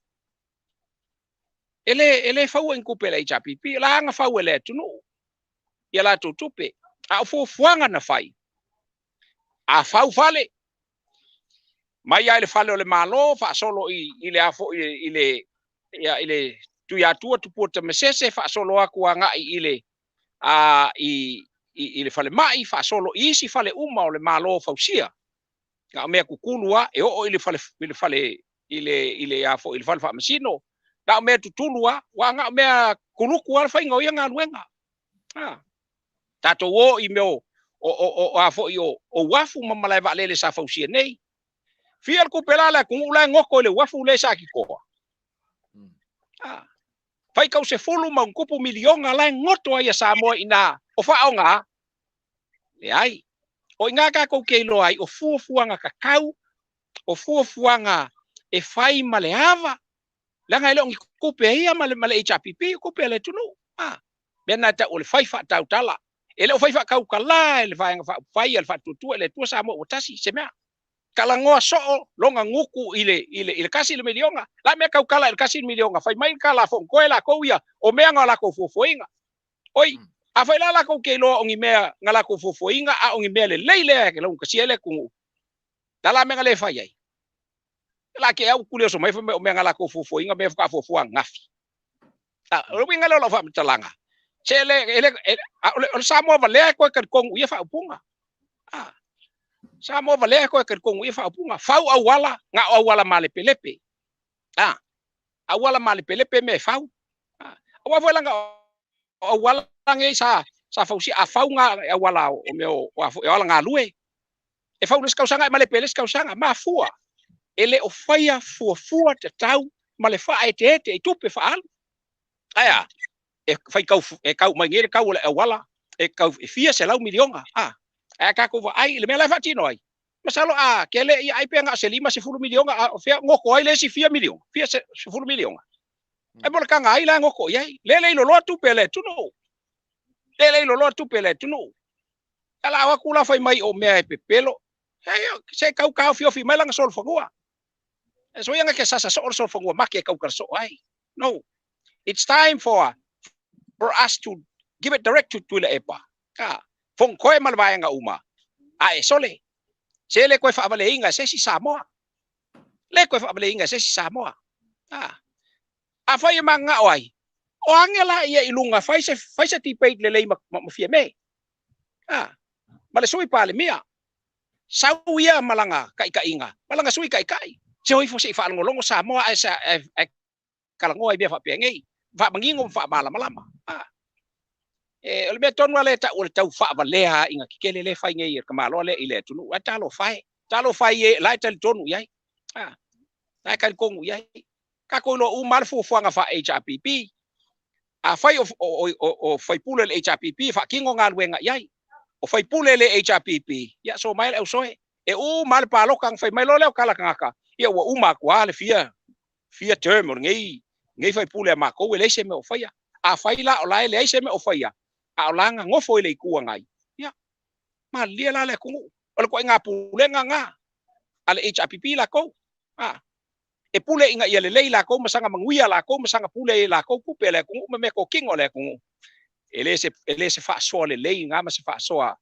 E le, e le faua ni tupe a le HRPP, o la na fau e le atunuu ia latou tupe. A o fuafuaga na fai, a fau fale, mai lava i le fale o le Malo, faasolo i, i le a foi i le, ia, i le Tuiatua Tupua Tamasese, faasolo atu agai i le, a, i, i, i le falemai, faasolo i isi fale uma o le Malo fausia. Na o mea tutulu lava, e oo i le fale, i le fale, i le, i le, a foi, i le fale faamasino. Na o mea tutulu lava, aua na o mea kuluku lava le faiga o ia galuega. A. Tatou o i mea o, o, o, o, a foi o, o uafu ma malae vaalele sa fausia nei. Fia le tupe la a le atunuu la e goto i le uafu lea i Satitoa. A. Faitau 10 ma ona tupu miliona la e goto ai a Samoa i ina o faaaoga. Leai. O i ina tatou te iloa ai o fuafuaga tatau, o fuafuaga e fai ma le ava, leaga e le o ni tupe a ia ma le, ma le HRPP, o tupe a le atunuu. A. Mea na e tau o le fai faatautala. E le o fai faatautala e le Vaega Faaupufai a le Faatuatua i le Atua Samoa ua Tasi se mea. Talanoa soo lona gutu i le, i le, i le kasi le miliona. La mea tautala i le kasi le miliona, fai mai le tala fonotoe latou ia, o mea na latou fuafuaina. Oi, afai la latou te iloa o ni mea na latou fuafuaina, a o ni mea lelei lea e laugatasia ai le atunuu, la la mea na le fai ai. La ke au kuli oso mai fai mai o mea na latou fuafuaina, mea faatoa fuafua ananafi. A, o le uiga lea o lau faamatalaga, se le, e le, e, a, o le, o le Samoa valea e toe talitonu i ia faaupuga. A, Samoa valea e toe talitonu i ia faaupuga. Fau auala, na o auala malepelepe. A, auala malepelepe mea e fau. A, aua foi laga o auala nei sa, sa fausia, a fau ngā auala o, o mea o, o, a foi, o ala galue, e fau le isi tausaga e malepe le isi tausaga. Mafua, e le o faia fuafua tatau ma le faaeteete i tupe faaalu. Ae a, e faitau, e tau mai nei le tau o le auala, e tau e fia selau miliona. A, ae a tatou vaai i le mea la e faatino ai, Masalo a kele ia ai pe nga se 50 miliona a o fea ngoko ai le isi fia miliona, fia 10 miliona. Ai mo le kanga ai la ngoko i ai. Le le ilo loa tupe le atunuu. Le le ilo loa tupe le atunuu. Ala o aku la fai mai o mea e pepelo. Se kau kau fiofi mai langa sol fanua. E so ia ke sasa so sol fanua make kau kar so ai. No. It's time for us to give it direct to Tuilaepa. Ka fong koe ma le vaega uma. A e sole. Se le koe faavaleinga se si Samoa. Le koe faavaleinga se si Samoa. A fai e manga o ai. O ange la ia i lunga fai se debate le lei ma fia me. Ma le sui palemia. Sau ia malanga kai kai inga. Malanga sui kai kai. Se hoi fo se i whaalongolongo Samoa e sa e kalangoa i mea whaapea Wha mangingo wha malamalama. E o le mea tonu ale ta o le tau whaavalea inga kikele le whai ngei e kamaloa le i le tunu. A talo whai. Talo whai e lai tali tonu iai. Lai kali kongu iai. Ka koilo u mala fuafuaga fa HRPP. A whai o whaipule le HRPP wha kingo galuega iai. O whaipule le HRPP. Ia so mai le au soe. E u mala paloka ang whai mai lo leo kala kangaka. Ia ua uma kua le fia term o ngei whaipule a mākou e leise me o whaia. A whai la o lae le aise me o whaia. A o langa ngofo i le ikua ngai. Ia, ma lia la le kungu. O le koe ngā pulenga ngā. A le HRPP la kou. E pule inga ia le lei la kou, masanga manguia la kou, masanga pule i la kou, kupe le kungu, ma me ko kingo le kungu. E le se whaasoa le lei ngā, ma se whaasoa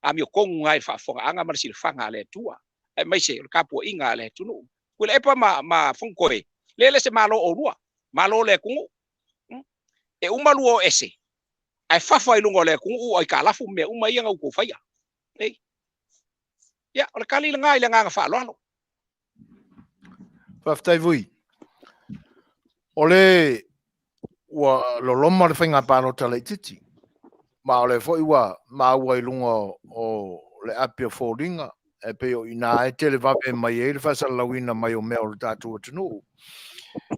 a mio kongu ngai whaafonga anga, ma le silafanga le tua. E mai se, o le kapua inga le tunu. Kule epa ma fungkoe, le le se malo o rua. Malo le kungu. E umalu o ese. Ai fafa i lunga o le kungu ai ka lafu me uma ia ngau ko whaia. Ei. Ia, o le kali le ngai le nganga whaaloalo. Whaftai vui. O le ua loloma le whainga pālota le titi. Ma o le foi ua maua i lunga o le api o fōringa. E pe o ina e tele wawe mai e le whasalalauina mai o mea o le tātou atunuu.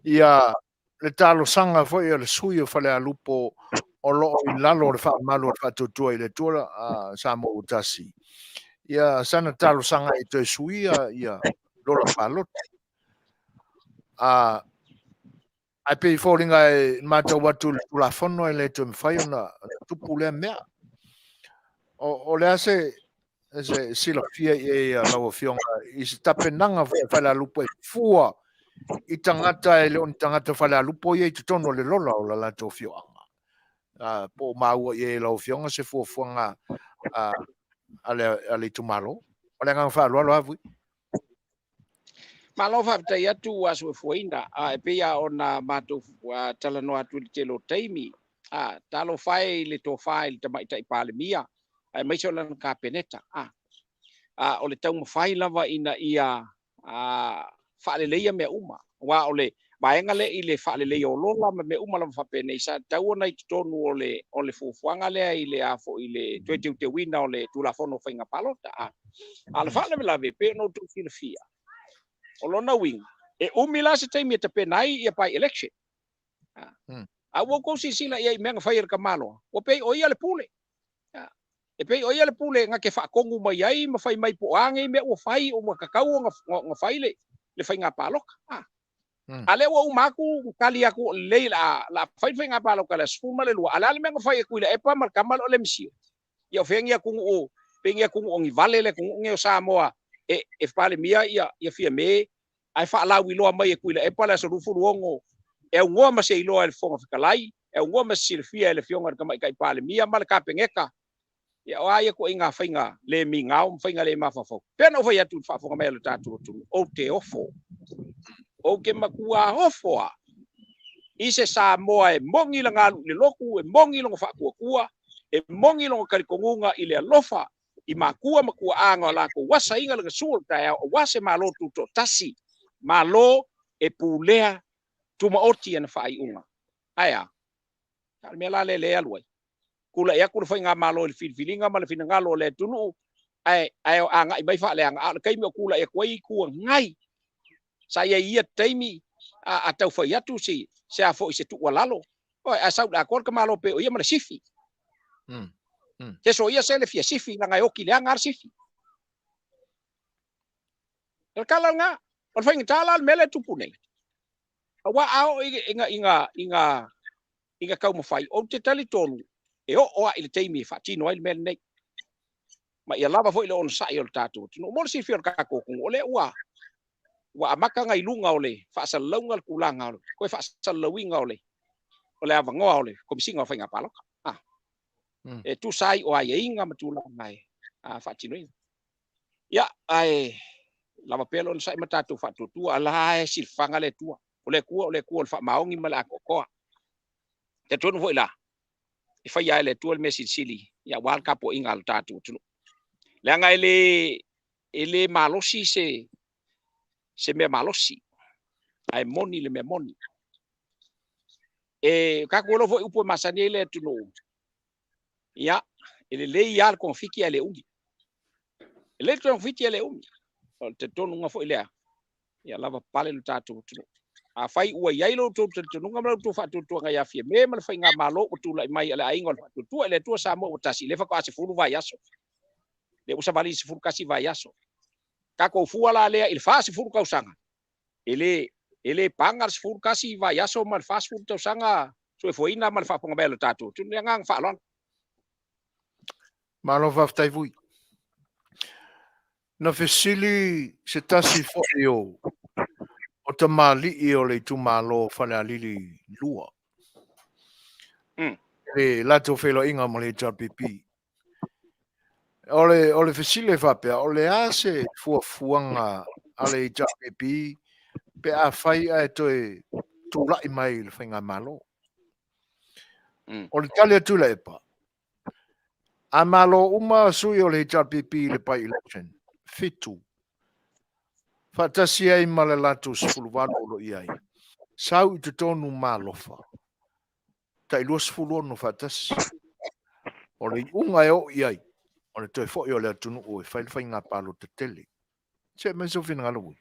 Ia le talosanga foi o le sui o Falealupo o loo i lalo o le whaamalu o le whaatuatua i le tua Samoa ua tasi. Ia sana talosanga i toe suia ia lola palota. Ai pe i fōringa e mātou atu le tulafono e le toe mwhai ona tupu lea mea. O le ase se silafia i e lau afioga i se tapenaga Falealupo e fua i tagata e le o ni tagata Falealupo ia i totonu o le lola o la latou afioaga. Po o maua i e lau afioga se fuafuaga a le itumalo. O le agaga faaaloalo lava vui. Malo faafetai atu ua suefuaina e pei a ona matou talanoa atu i le tele o taimi. Talofa e i le tofa i le tamaitai palemia aemaise o lana kapeneta. O le taumafai lava ina ia faaleleia mea uma. Aua o le vaega le i le faaleleia o lola ma mea uma lava faapenei sa tatau ona i totonu o le fuafuaga lea i le a foi i le toe teuteuina o le Tulafono o Faiga Palota. A le faalavelave pei ona outou silafia. O lona uiga, e umi la se taimi e tapena ai ia by election. A ua outou silasila i ai i mea na fai e le kamaloa, ua pei o ia le pule. E pei o ia le pule nga ke whaakongu mai ai, ma fai mai po ange mea ua fai, o ua kakau o nga fai le whainga pāloka. A le ua umaku, kali aku lei la fai whainga pāloka le sfuma le lua. A le ale mea nga fai e kui le epa ma le kamalo o le misio. Ia o whengia kungu o, whengia kungu o ngi vale le kungu nge o Samoa e whale mia ia fia me, ai whaalau i loa mai e kui le epa le aso rufu luongo. E ungoa ma se iloa e le Fofoga Fetalai, e ungoa ma se silafia e le fionga le tamaitai palemia ma le kapengeta. Ia o aia ko inga whainga le mi ngao, whainga le mawhawhau. Pena o whai atu whaafonga mai le tātou atunuu, o te ofo. O ke makua ofoa. I se Samoa e mongi la ngalu i le loku, e mongi longa whaakuakua, e mongi longa karikongunga i le alofa, i makua makua anga o lako wasa inga langa suol tae o wase malo tuto tasi. Malo e pulea tumaoti ana whaai unga. Aia, ka mea la le le aluai. Kula e aku le whai ngā malo i le filifilinga ma le finangalo o le atunuu, ai o anga i mai whaaleanga. A le kaimi o kula e kua i kua ngai. Sa ia ia taimi a tau whai atu se a fo i se tua lalo. Oi, a sau la koa ka malo pe o ia ma le sifi. Te so ia se le fia sifi, la ngai oki le anga ar sifi. O le tala lena, o le faigata la le mea lea e tupu nei. Aua a oo i, i, i, i, i ga taumafai, ou te talitonu e oo lava i le taimi e faatino ai le mea lenei. Ma ia lava foi le onosai o le tatou atunuu. Mo le silafia o le tatou atunuu, o lea ua ua amata ona i luga o le faasalalauga le tulaga o le toe faasalalauina o le o le avanoa o le Komesina o Faiga Palota. Ah. Mm. E tusa ai o aiaiga ma tulaga e faatinoina. Ia, ae lava pea le onosai ma tatou faatuatua, a la e silafaga le Atua. O le Atua, o le Atua o le faamaoni ma le atoatoa. Talitonu foi la, e faia e le Atua le mea silisili, ia, aua le tapuaiga a le tatou atunuu. Leaga e le, e le malosi se, se mea malosi, ae moni le mea moni. E tatou iloa foi upu e masani ai le atunuu, ia, e lelei lava le togafiti ae le umi. E lelei le togafiti ae le umi. O le talitonuga foi lea, ia lava pale lo tatou atunuu. Afai ua i ai lo outou talitonuga ma lo outou faatuatuaga ia Fiame ma le faigamalo ua tulai mai a le Aiga o le Faatuatua i le Atua Samoa ua tasi, lea faatoa 10 vaiaso. Lea ua savali i le 11 vaiaso. Tatou fua la lea i le 40 tausaga, e le, e le paga le 11 vaiaso ma le 40 tausaga soifuaina ma le faafofoga mai a lo tatou atunuu. Le agaga faaaloalo. Malo faafetai Vui. Na fesili se tasi foi o o tamalii o le itumalo o Falealili 2 i le latou feiloaiga ma le HRPP. O le, o le fesili e faapea, o le a se fuafuaga a le HRPP pe afai ae toe tulai mai i le faigamalo? O le tali a Tuilaepa, A malo uma sui o le HRPP i le by-election, 7, faatasi ai ma le latou 18 o lo o i ai, sau i totonu ma alofa, tai 26 faatasi. O le iuga e oo i ai, o le toe foi o le atunuu e fai le faiga palota tele. See mai sou finagalo Vui.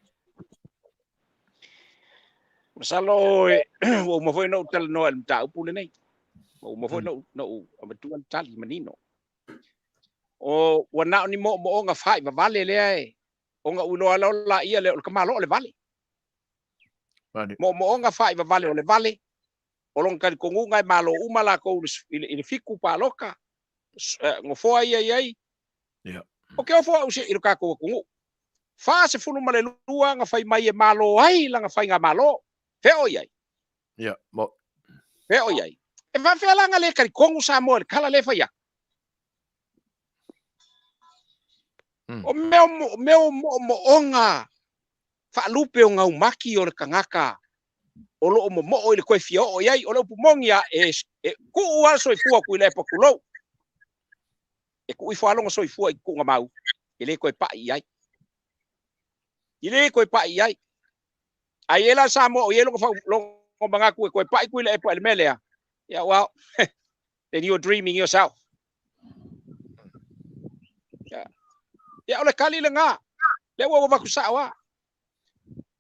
Masalo ua uma foi ona ou talanoa i le mataupu lenei. Ua uma foi ona ou avatua le tali manino. O, ua na o ni moomooga faivavale lea e, ona ou iloa loa laia lea o le tamaloa o le vale. Moomooga faivavale o le vale, o lona talitonuga e malo uma latou i le 7 palota, nofoa ia i ai. Ou te ofo au i lo tatou atunuu. 42 na fai mai e malo ai lana faigamalo. Fea o i ai? Ia, mo. Fea o i ai? E faafefea la na le talitonu Samoa i le tala lea e fai atu? O mea o, mea o moomooga faalupe o gaumati o le tagata o lo o momoo i le toe fia oo i ai. O le upu moni lava, e, e tuu lava le soifua Tuilaepa tulou. E tuu ifo lava lona soifua i tuugamau, e le toe pai i ai. E le toe pai i ai. A i ai la Samoa o i ai lona, lona manatu e toe pai Tuilaepa i le mea lea, yeah, well, then you're dreaming yourself. Yeah. Yeah, o le tali lena. Lea ua avatu sao lava.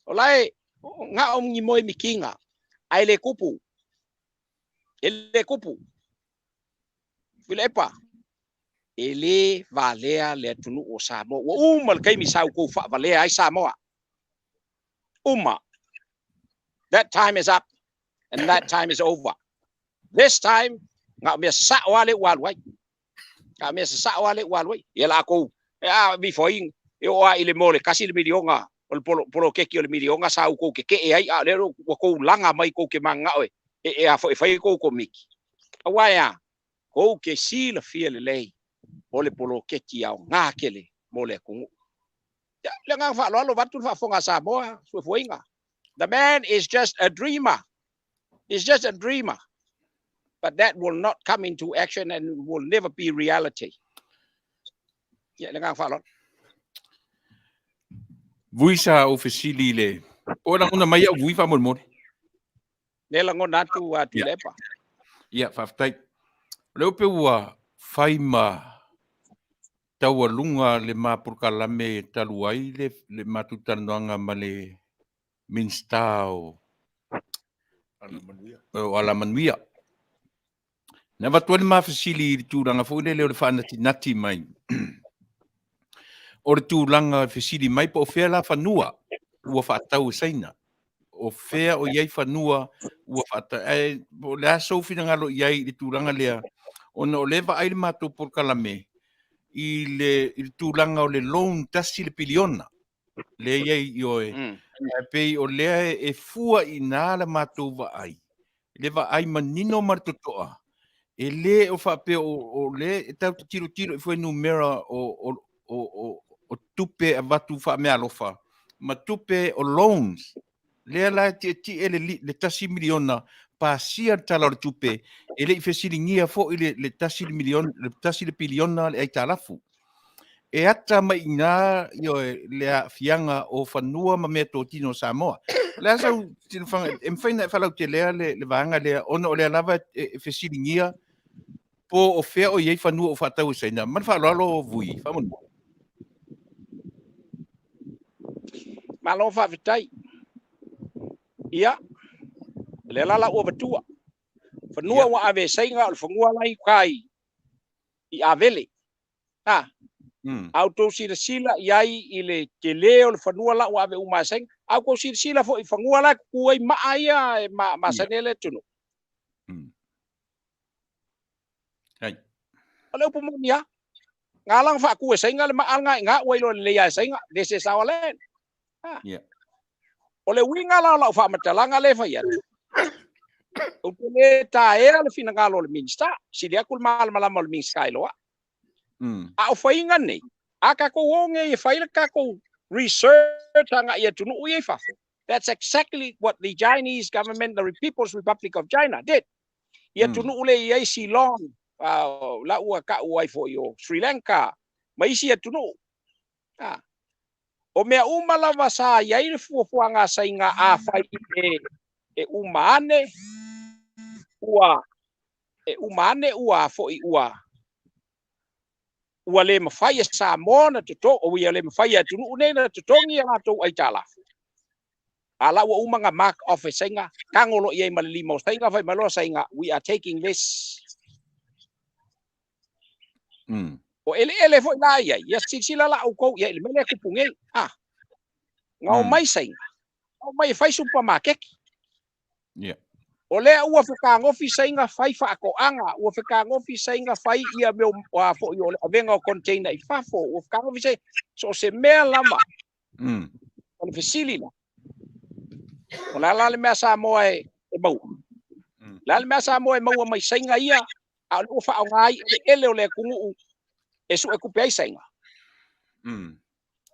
O la e na o ni moe mikiga, ae le tupu. E le tupu. Tuilaepa, e le valea le atunuu o Samoa. Ua uma le taimi sa outou faavalea ai Samoa. Uma. That time is up and that time is over. This time, na o mea sao lava lea ua alu ai. Na o mea sasao lava lea ua alu ai. Ia latou, e a before e oo lava i le mo le 1 le miliona, o le poloketi o le miliona sa outou tetee ai, a o lea ua tou laga mai tou te mananao e, e, a foi e fai tou komiti. Aua e a? Tou te silafia lelei o le poloketi aoga tele mo le atunuu. Ia, le agaga faaaloalo vaeatu le faafofoga a Samoa, soifuaina. The man is just a dreamer. He's just a dreamer. But that will not come into action and will never be reality. Ia, le agaga faaaloalo. Vui sa ou fesili i le... Po o lagona mai au vui faamolemole. Le lagona atu a Tuilaepa. Ia, faafetai. O lea pe ua fai ma taualuga le ma polokalame talu ai le, le matou talanoaga ma le Minisita o o Alamanuia. Na avatu ai le ma fesili i le tulaga foi lele o le faanatinati mai. O le tulaga e fesili mai po o fea la fanua ua faatau e Saina. O fea o i ai fanua ua faatau. Ae po o le a sou finagalo i ai i le tulaga lea, ona o lea e vaai le matou polokalame i le, i le tulaga o le loan tasi le piliona lea i ai i oe. Ae pei o lea e fua i ina le matou vaai, le vaai manino ma le totoa, e le o faapea o lea e tatou te tilotilo i fuainumera o tupe avatu faameaalofa ma tupe o loans, lea la e tietie le $1 miliona pasia le Tala o le Tupe, e le i fesiligia foi le $1 miliona, le tasi le piliona le aitalafu. E ata mai i ina le aafiaga o fanua ma meatotino o Samoa. O le a sau silafaga, e mafai ona e faalautelea le vaega lea, ona o lea lava e fesiligia po o fea o i ai fanua o faatau e Saina. Ma le faaaloalo Vui, faamolemole. Malo faafetai. Ia, o lea la la ua avatua. Fanua ua ave e Saina o le fanua la i uka i Avele. A outou silasila i ai i le tele o le fanua la ua ave uma e Saina. A outou silasila foi i fanua la e tutu ai maa ia e masani ai le atunuu. O le upu moni lava. Na ala ona faatu e Saina le maa lena i ina ua iloa lelei lava e Saina. This is our land. O le uiga la o lau faamatalaga lea e fai atu, ou te le taea le finagalo o le Minisita, sili atu le malamalama o le Minisita i lo au. A o faiga nei, a tatou o nei e fai le tatou research agai i atunuu ia i fafo, that's exactly what the Chinese government, the People's Republic of China did. I atunuu lea e i ai Ceylon, la ua tau ai foi o Sri Lanka, ma isi atunuu. O mea uma lava sa i ai le fuafuaga a Saina afai e uma ane, ua e uma ane ua foi ua ua le mafai e Samoa na toto, o ia le mafai e atunuu nei na totogi a latou aitalafu. A la ua uma na mark off e Saina, tago loa i ai ma le lima o Saina, fai mai loa Saina, we are taking this. O eleele foi la i ai, ia silasila la outou i ai i le mea lea e tupu nei. Na omai Saina, na omai e fai supamakeki. O lea ua fetagofi Saina fai faatoaga, ua fetagofi Saina fai ia mea o a foi o le avega o container i fafo, ua fetagofi Saina, so o se mea lava. O le fesili la, o le a la le mea Samoa e maua? Le a le mea Samoa e maua mai Saina ia, a o lea ua faaaoga ai eleele o le atunuu e suetupe ai Saina.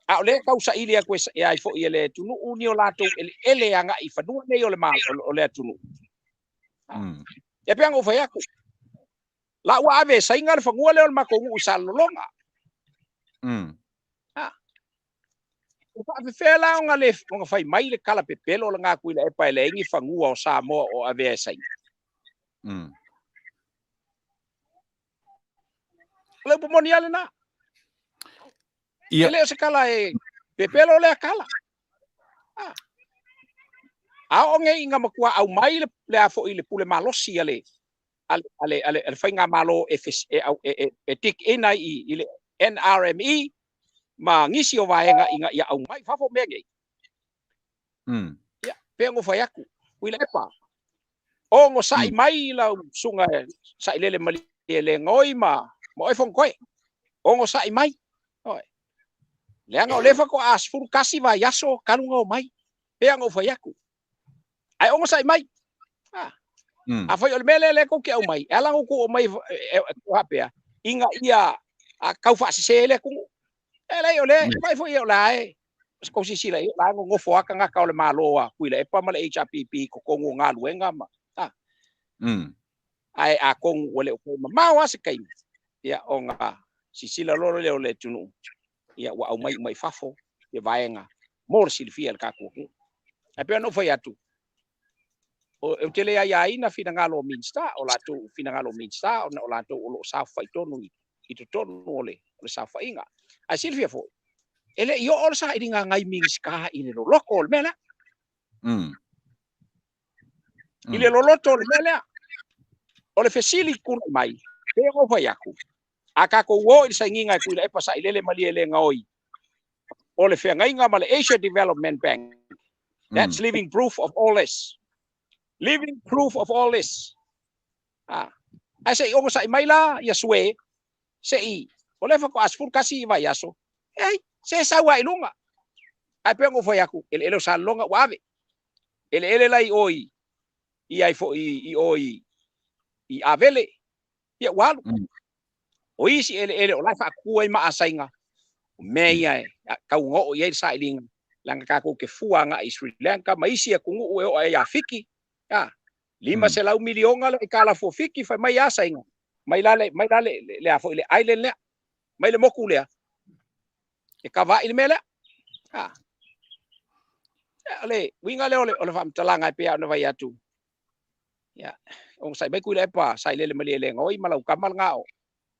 A o lea e tausaili atu e ai foi e le atunuu ni o latou eleele agai i fanua nei o le o le atunuu. E pei ona ou fai atu, la ua ave e Saina le fanua lea o le matou nuu i Salelologa. E faafefea la ona le ona fai mai le tala pepelo lena Tuilaepa e leai ni fanua o Samoa o avea e Saina. O le upu moni lava lena. E le o se tala e pepelo lea tala. A oo nei ina matua aumai le a foi le pule malosi a le faigamalo e e dig in ai i le NRME ma nisi o vaega ina ia aumai fafo mea nei. Ia, pei ona ou fai atu, Tuilaepa, onosai mai lau susuga Sailele Malielegaoi ma oe Fonotoe. Onosai mai. Oi. Leaga o lea faatoa 11 vaiaso talu ona omai. Pei ona ou fai atu. Ae onosai mai. Afai o le mea lea lea tou te aumai, e ala ona outou aumai faapea, ina ia tau faasese ai le atunuu. E leai, o lea, vaai foi o la e, tou silasila i ai, o la e nonofo lava tagata o le Malo a Tuilaepa ma le HRPP i totonu o galuega ma, Ae atonu ua le o toe mamao lava se taimi, ia, ona silasila loa lea o le atunuu, ia, ua aumai uma i fafo ia vaega mo le silafia e le tatou atunuu. Ae pei ona ou fai atu, ou te le aiaina finagalo o Minisita, o latou finagalo o Minisita ona o latou o lo o saofafai tonu i totonu o le saofaiga. Ae silafia foi, e le i oo le sailiga a nai Minisita i le loloto o le mea lea. I le loloto o le mea lea. O le fesili tulai mai, pei ona ou fai atu, a tatou o i le sainiga e Tuilaepa Sailele Malielegaoi o le feagaiga ma le Asia Development Bank. That's living proof of all this. Living proof of all this. Ah. Ae se i ogosaʻi mai la ia Sue, se i, o lea faatoa 11 i vaiaso, ei, se sau lava i luga. Ae pei ona ou fai atu, eleele o Salelologa ua ave. Eleele la i o i, i ai foi i o i, i Avele, ia ua alu. O isi eleele o la e faatutu ai maasaiga, o mea ia e tau oo i ai le sailiga, leaga tatou te fua agai i Sri Lanka ma isi atunuu e oo ai ia Fiti, a, 500 miliona le aitalafu o Fiti, fai mai asaiga, mai la le, mai la le, le, a foi le island lea, mai le motu lea, e kavaai le mea lea. A. O le uiga lea o le, o le faamatalaga e pei ona fai atu. Ia, ogasai mai Tuilaepa, sailele malie le gaoi ma lau tama lena o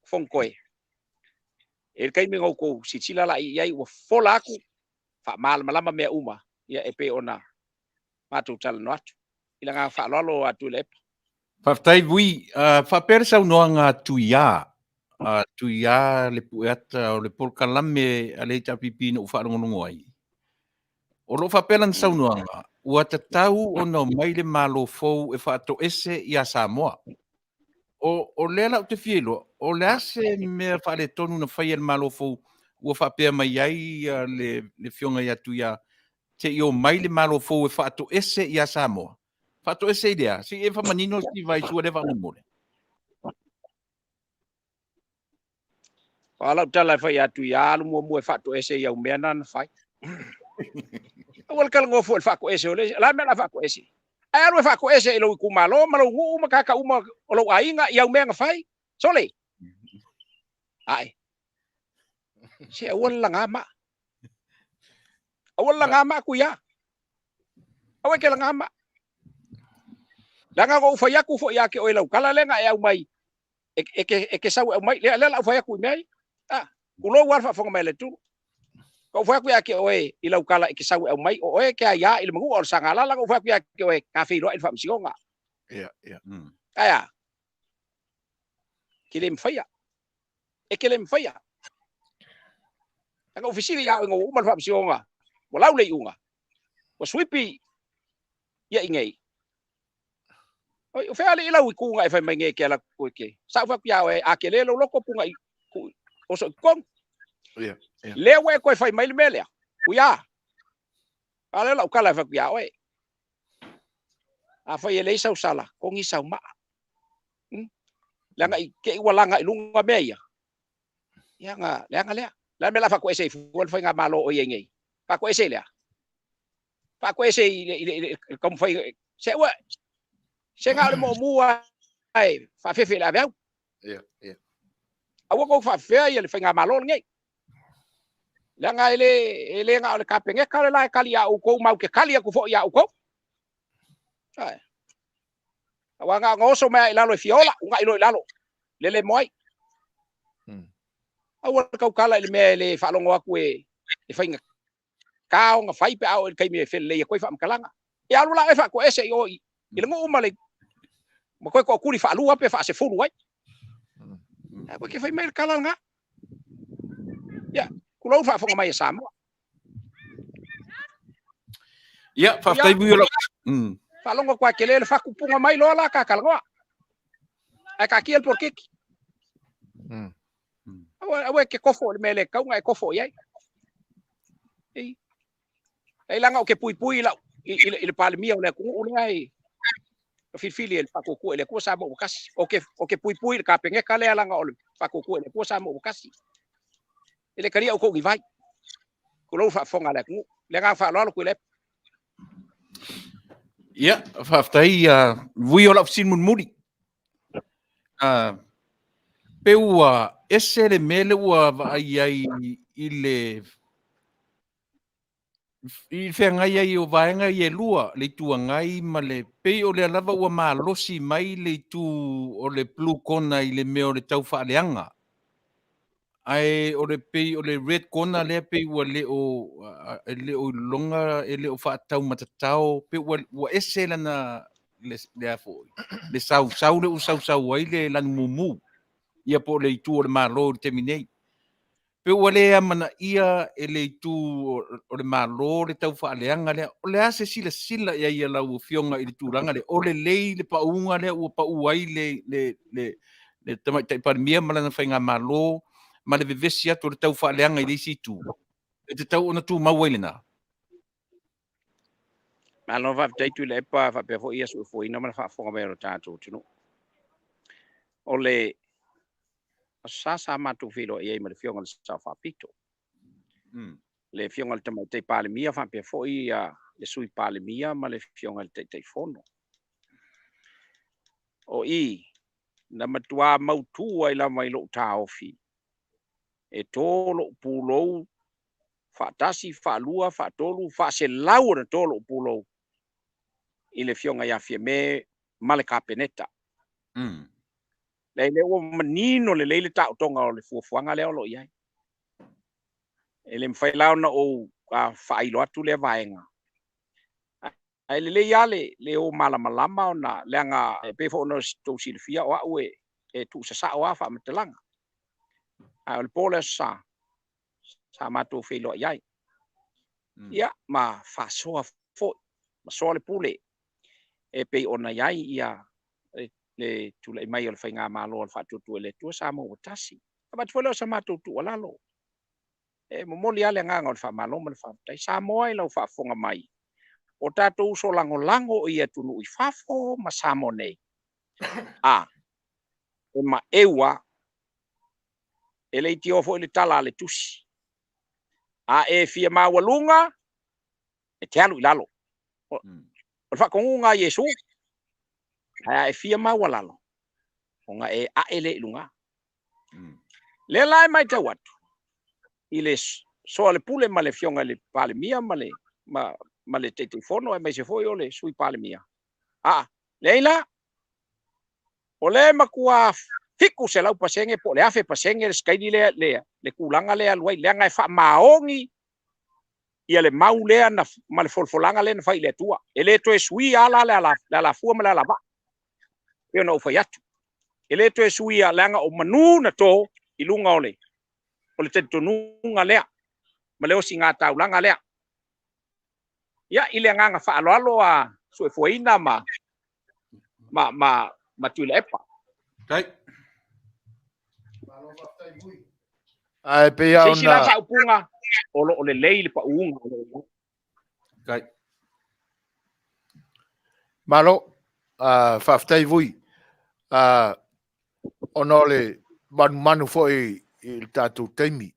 Fonotoe. E i le taimi na outou silasila la i ai ua fola atu, faamalamalama mea uma, ia e pei ona matou talanoa atu. I le agaga faaaloalo a Tuilaepa. Faafetai Vui. Faapea le saunoaga a Tuia, a Tuia le Pueata o le polokalame a le HRPP na ou faalogologo ai. O lo o faapea lana saunoaga, ua tatau ona omai le Malo fou e faatoese iā Samoa. O, o lea la ou te fia iloa, o le a se mea faaletonu na faia e le Malo fou ua faapea mai ai le, le Afioga ia Tuia, se i omai le Malo fou e faatoese iā Samoa? Faatoese i le a? Se i e faamanino si vaisua lea faamolemole. O a lau tala e fai atu ia alu muamua e faatoese i au mea na na fai. Aua le talanoa fua i le faatoese o le isi. O le a le mea o le a faatoese? Ae alu e faatoese i lou itumalo ma lou nuu ma tagata uma o lou aiga i au mea na fai. Sole! Ae. Se aua le laga maa. Aua le laga maa Tuia. Aua e te laga maa. Leaga na ou fai atu foi ia te oe i lau tala lea na e aumai e te sau e aumai, lea lea la ou fai atu i mea ia. Ah, tulou lava le faafofoga mai a le atunuu. Na ou fai atu ia te oe i lau tala e te sau e aumai, o oe e te aiā i le manua o le Sagalala, na ou fai atu ia te oe, ta feiloai i le faamasinoga. Ia, ia. Ae a? Ke le mafaia. E ke le mafaia. Na ou fesili ia oe ina ua uma le faamasinoga, ua lau le iuga, ua suipi ia i nei. Oi, o fea alii lau i ku na e fai mai nei e ke ala atu e ke. Sa ou fai atu ia oe, a kele lou loto punga i ku oso i totonu. Ia, ia. Lea ua e toe fai mai le mea lea. Ui a. A lea lau tala e fai atu ia oe. A fai e leai sau sala, kogi sau maa. Leaga i te i ua laga i luga mea ia. Ia na, leaga lea. Le a le mea o le a faatoese ai fua le faigamalo o i ai nei? Faatoese i le a? Faatoese i le, i le, i le, i le taumafai, se ua, se na o le moomua e faafefe i le aveau. Ia, ia. Aua tou faafefea ia le faigamalo lenei. Leaga e le, e le na o le Kapeneta le la e kali ia outou, ma ou te kali atu foi ia outou. Ae. Aua na ona oso mai i lalo e fia ola, una'i loa i lalo, lele mo ai. Aua le tautala i le mea e le faalogo atu e, e faigata ona fai pe a oo i le taimi e felelei atu ai faamatalaga. E alu la oe faatoese i o i, i le nuu ma le ma toe toatuli faalua pe faasefulu ai. Ae koe ke fai mai le tala lena. Ia, tulou faafofoga mai a Samoa. Ia, faafetai Vui o lau... Faalogo atu a tele le fatu puga mai loa la ka talanoa. Ae taatia le polokiki. Aua, aua e te kofo i le mea le tatau ona e kofo i ai. Ei. Ei leaga ou te puipui i lau i, i, i le Palemia o le atunuu lea e filifili e le Faatuatua i le Atua Samoa ua tasi. Ou te, ou te puipui i le Kapeneta lea leaga o le Faatuatua i le Atua Samoa ua tasi. E le talia outou ni vai. Tulou faafofoga a le atunuu. Le agaga faaaloalo Tuilaepa. Ia, faafetai uh, Vui o lau fesili mulimuli. Uh, pe ua ese le mea lea ua vaai ai i le i le feagai ai o vaega ia e lua, le Itu Agai ma le pei o lea lava ua malosi mai le itu o le blue corner i le mea o le tau faaleaga. Ae o le pei o le red corner lea pei ua le o e le o iloga e le o faataumatatao pei ua ua ese lana le le a foi le sausau lea ua sausau ai le lanumumu ia po o le itu o le Malo i le taimi nei. Pe ua le amanaia e le itu o le Malo le taufaaleaga lea. O le a se silasila i ai a lau Afioga i le tulaga lea? O lelei le pauga lea ua pau ai le, le, le, le Tamaitai Palemia ma lana Faigamalo ma le vevesi atu o le taufaaleaga i le isi itu? E tatau ona tumau ai lena? Malo faafetai Tuilaepa faapea foi ia soifuaina ma le faafofoga mai o le tatou atunuu. O le Aso Sa sa matou feiloai ai ma le Afioga i le Sao Faapito. Le Afioga i le Tamaitai Palemia faapea foi ia le Sui Palemia ma le Afioga i le Taitaifono. O i, na matua mautu ai lava i lou taofi e to lou pulou faatasi, faalua, faatolu, faaselau ona to lou pulou i le Afioga ia Fiame ma le Kapeneta. Leai, lea ua manino lelei le taotoga o le fuafuaga lea o lo o i ai. E le mafai la ona ou faailo atu lea vaega. Ae lelei lava le, le o malamalama ona, leaga e pei foi ona outou silafia o au e, e tuusasao lava faamatalaga. Ae o le po o le Aso Sa, sa matou feiloai ai. Ia, ma faasoa foi, ma soa le pule e pei ona i ai ia le, le tulai mai o le Faigamalo a le Faatuatua i le Atua Samoa ua tasi. Avatu foi lea o sa matou tuualalo. E momoli lava le agaga o le faamalo ma le faafetai. Samoa i lau faafofoga mai, o tatou uso lagolago i atunuu i fafo ma Samoa nei, a, e maeu lava. E leitioa foi le tala a le tusi. A e fia maualuga, e te alu i lalo. O le faatonuga a Iesu, ae a e fia maualalo, ona e ae lea i luga. Lea la e matau atu, i le soalepule ma le Afioga i le Palemia ma le, ma, ma le Taitaifono aemaise foi o le Sui Palemia. A, leai la, o lea e matua 700% po o le 1000% le sikaili lea, le, le tulaga lea e alu ai, leaga e faamaoni ia le mau lea na, ma le folafolaga lea na fai i le Atua. E le toe suia lava la le ala, le alafua ma le alavaa, pei ona ou fai atu. E le toe suia leaga o manu na to i luga o le, o le talitonuga lea ma le osigataulaga lea. Ia, i le agaga faaaloalo a Suefuaina ma, ma, ma, ma Tuilaepa. Tai. Ae pei lava Se isi la ona... faaupuga, o lo o lelei le pauga o lo o i ai. Tai. Malo, faafetai Vui. Ona o le manumanu foi i le tatou taimi.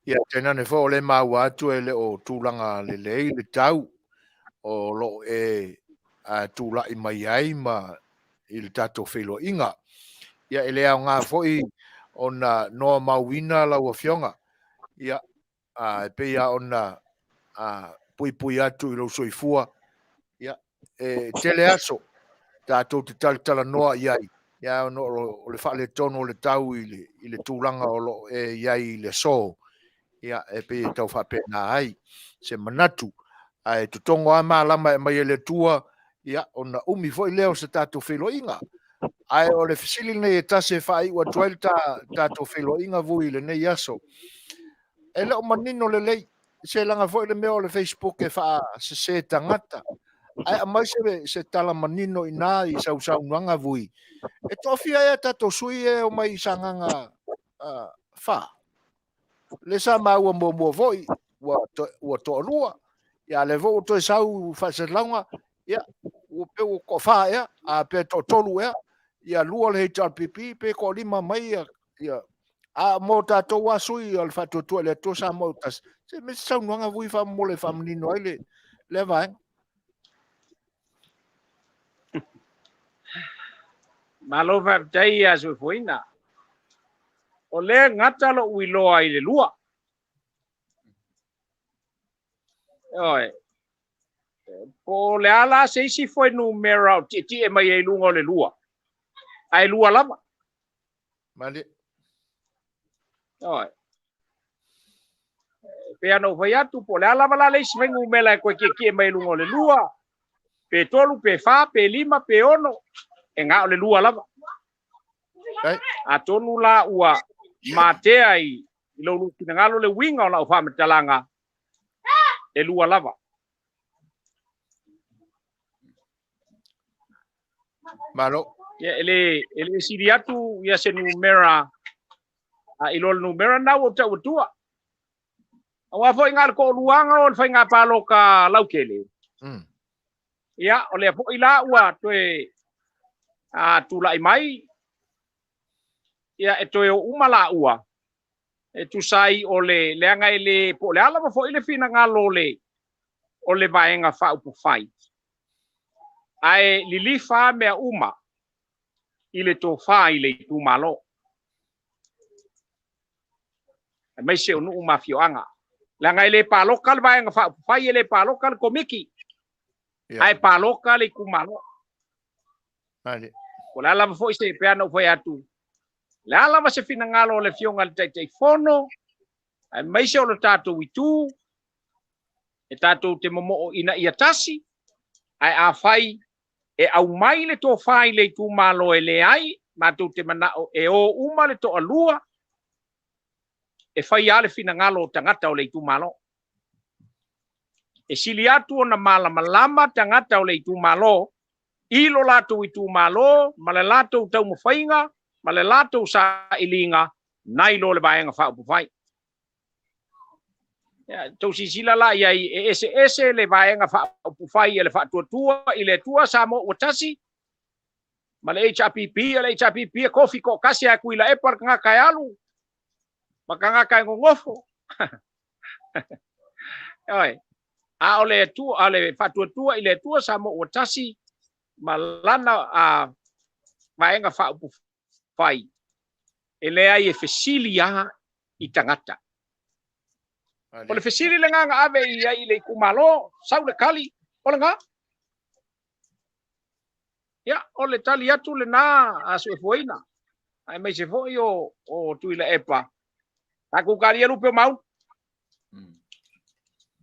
Ia, tainane foi o lea e maua atu e le o tulaga lelei le tau o lo o e tulai mai ai ma i le tatou feiloaiga. Ia, e le aoga foi ona noa mauina lau Afioga. Ia, e pei lava ona puipui atu i lou soifua. Ia, e tele aso tatou te talatalanoa i ai, ia, ona o le faaletonu o le tau i le, i le tulaga o lo o e i ai i le aso. Ia, e pei e tau faapena ai se manatu. Ae totogo lava malama e aumai e le Atua, ia, ona umi foi lea o se tatou feiloaiga. Ae o le fesili lenei e tasi e faaiu atu ai le tatou feiloaiga Vui i lenei aso. E le o manino lelei, se leaga foi le mea o le Facebook e faasese tagata. Ae aumai se, se tala manino i ina i sau saunoaga Vui. E toafia ea tatou sui e omai i Sagaga 4? Le sa maua muamua foi, ua, to, ua toalua, ia lea foi ua toe sau faasalalauga, ia, ua pe ua toafa ea, a pe toatolu ea, ia lua le HRPP, pe toalima mai ia, ia a mo tatou a sui o le Faatuatua i le Atua Samoa ua tasi, se me se saunoaga vui faamolemole e faamanino ai le lea vaega. Malo faafetai ia Soifuaina. O lea gata lou iloa i le lua. Ioe. Po o le a la se isi fuainumera o tietie mai ai i luga o le lua, ae lua lava. Malie. Ioe. E pei ona ou fai atu, po o le a lava la le isi fuainumera e toe tietie mai i luga o le lua, pe tolu, pe fa, pe lima, pe ono, e na o le lua lava. Atonu la ua matea i i lo ulua finagalo le uiga o lau faamatalaga, e lua lava. Malo. Ia, e le sili atu ia se numera i lo le numera na ua ou tau atua. Aua foi na o le toaluaga o le faiga paloka lautele. Ia, o lea foi la ua toe tulai mai, ia e toe o uma laua, e tusa ai o le leaga e le po o le a lava foi le finagalo o le Vaega Faaupufai, ae lilifa mea uma i le tofa i le itumalo, aemaise o nuu ma afioaga, leaga e le paloka le Vaega Faaupufai, e le paloka le komiti, ae paloka le itumalo. O le a lava foi se pe ana ou fai atu, le a lava se finagalo o le Afioga i le Taitaifono, aemaise o le tatou itu, e tatou te momoo ina ia tasi, ae afai e aumai le tofa i le itumalo e leai, matou te manao e o uma le toalua, e fai lava le finagalo o tagata o le itumalo. E sili atu ona malamalama tagata o le itumalo i lo latou itumalo ma le latou taumafaiga ma le latou sailiga nai lo le Vaega Faaupufai. Ia, tou silasila la i ai, e eseese le Vaega Faaupufai e le Faatuatua i le Atua Samoa ua Tasi ma le HRPP. O le HRPP e kofi toatasi a Tuilaepa le tagata e alu ma tagata e nonofo. Oi. A o le Atua, a le Faatuatua i le Atua Samoa ua Tasi ma lana Vaega Faaupufai, e leai, e fesili lava i tagata. O le fesili lena na ave i ai i le itumalo, sau le tali, o lena. Ia, o le tali atu lena a Suefuaina, aemaise foi o Tuilaepa. Tatou talia lupe o maunu.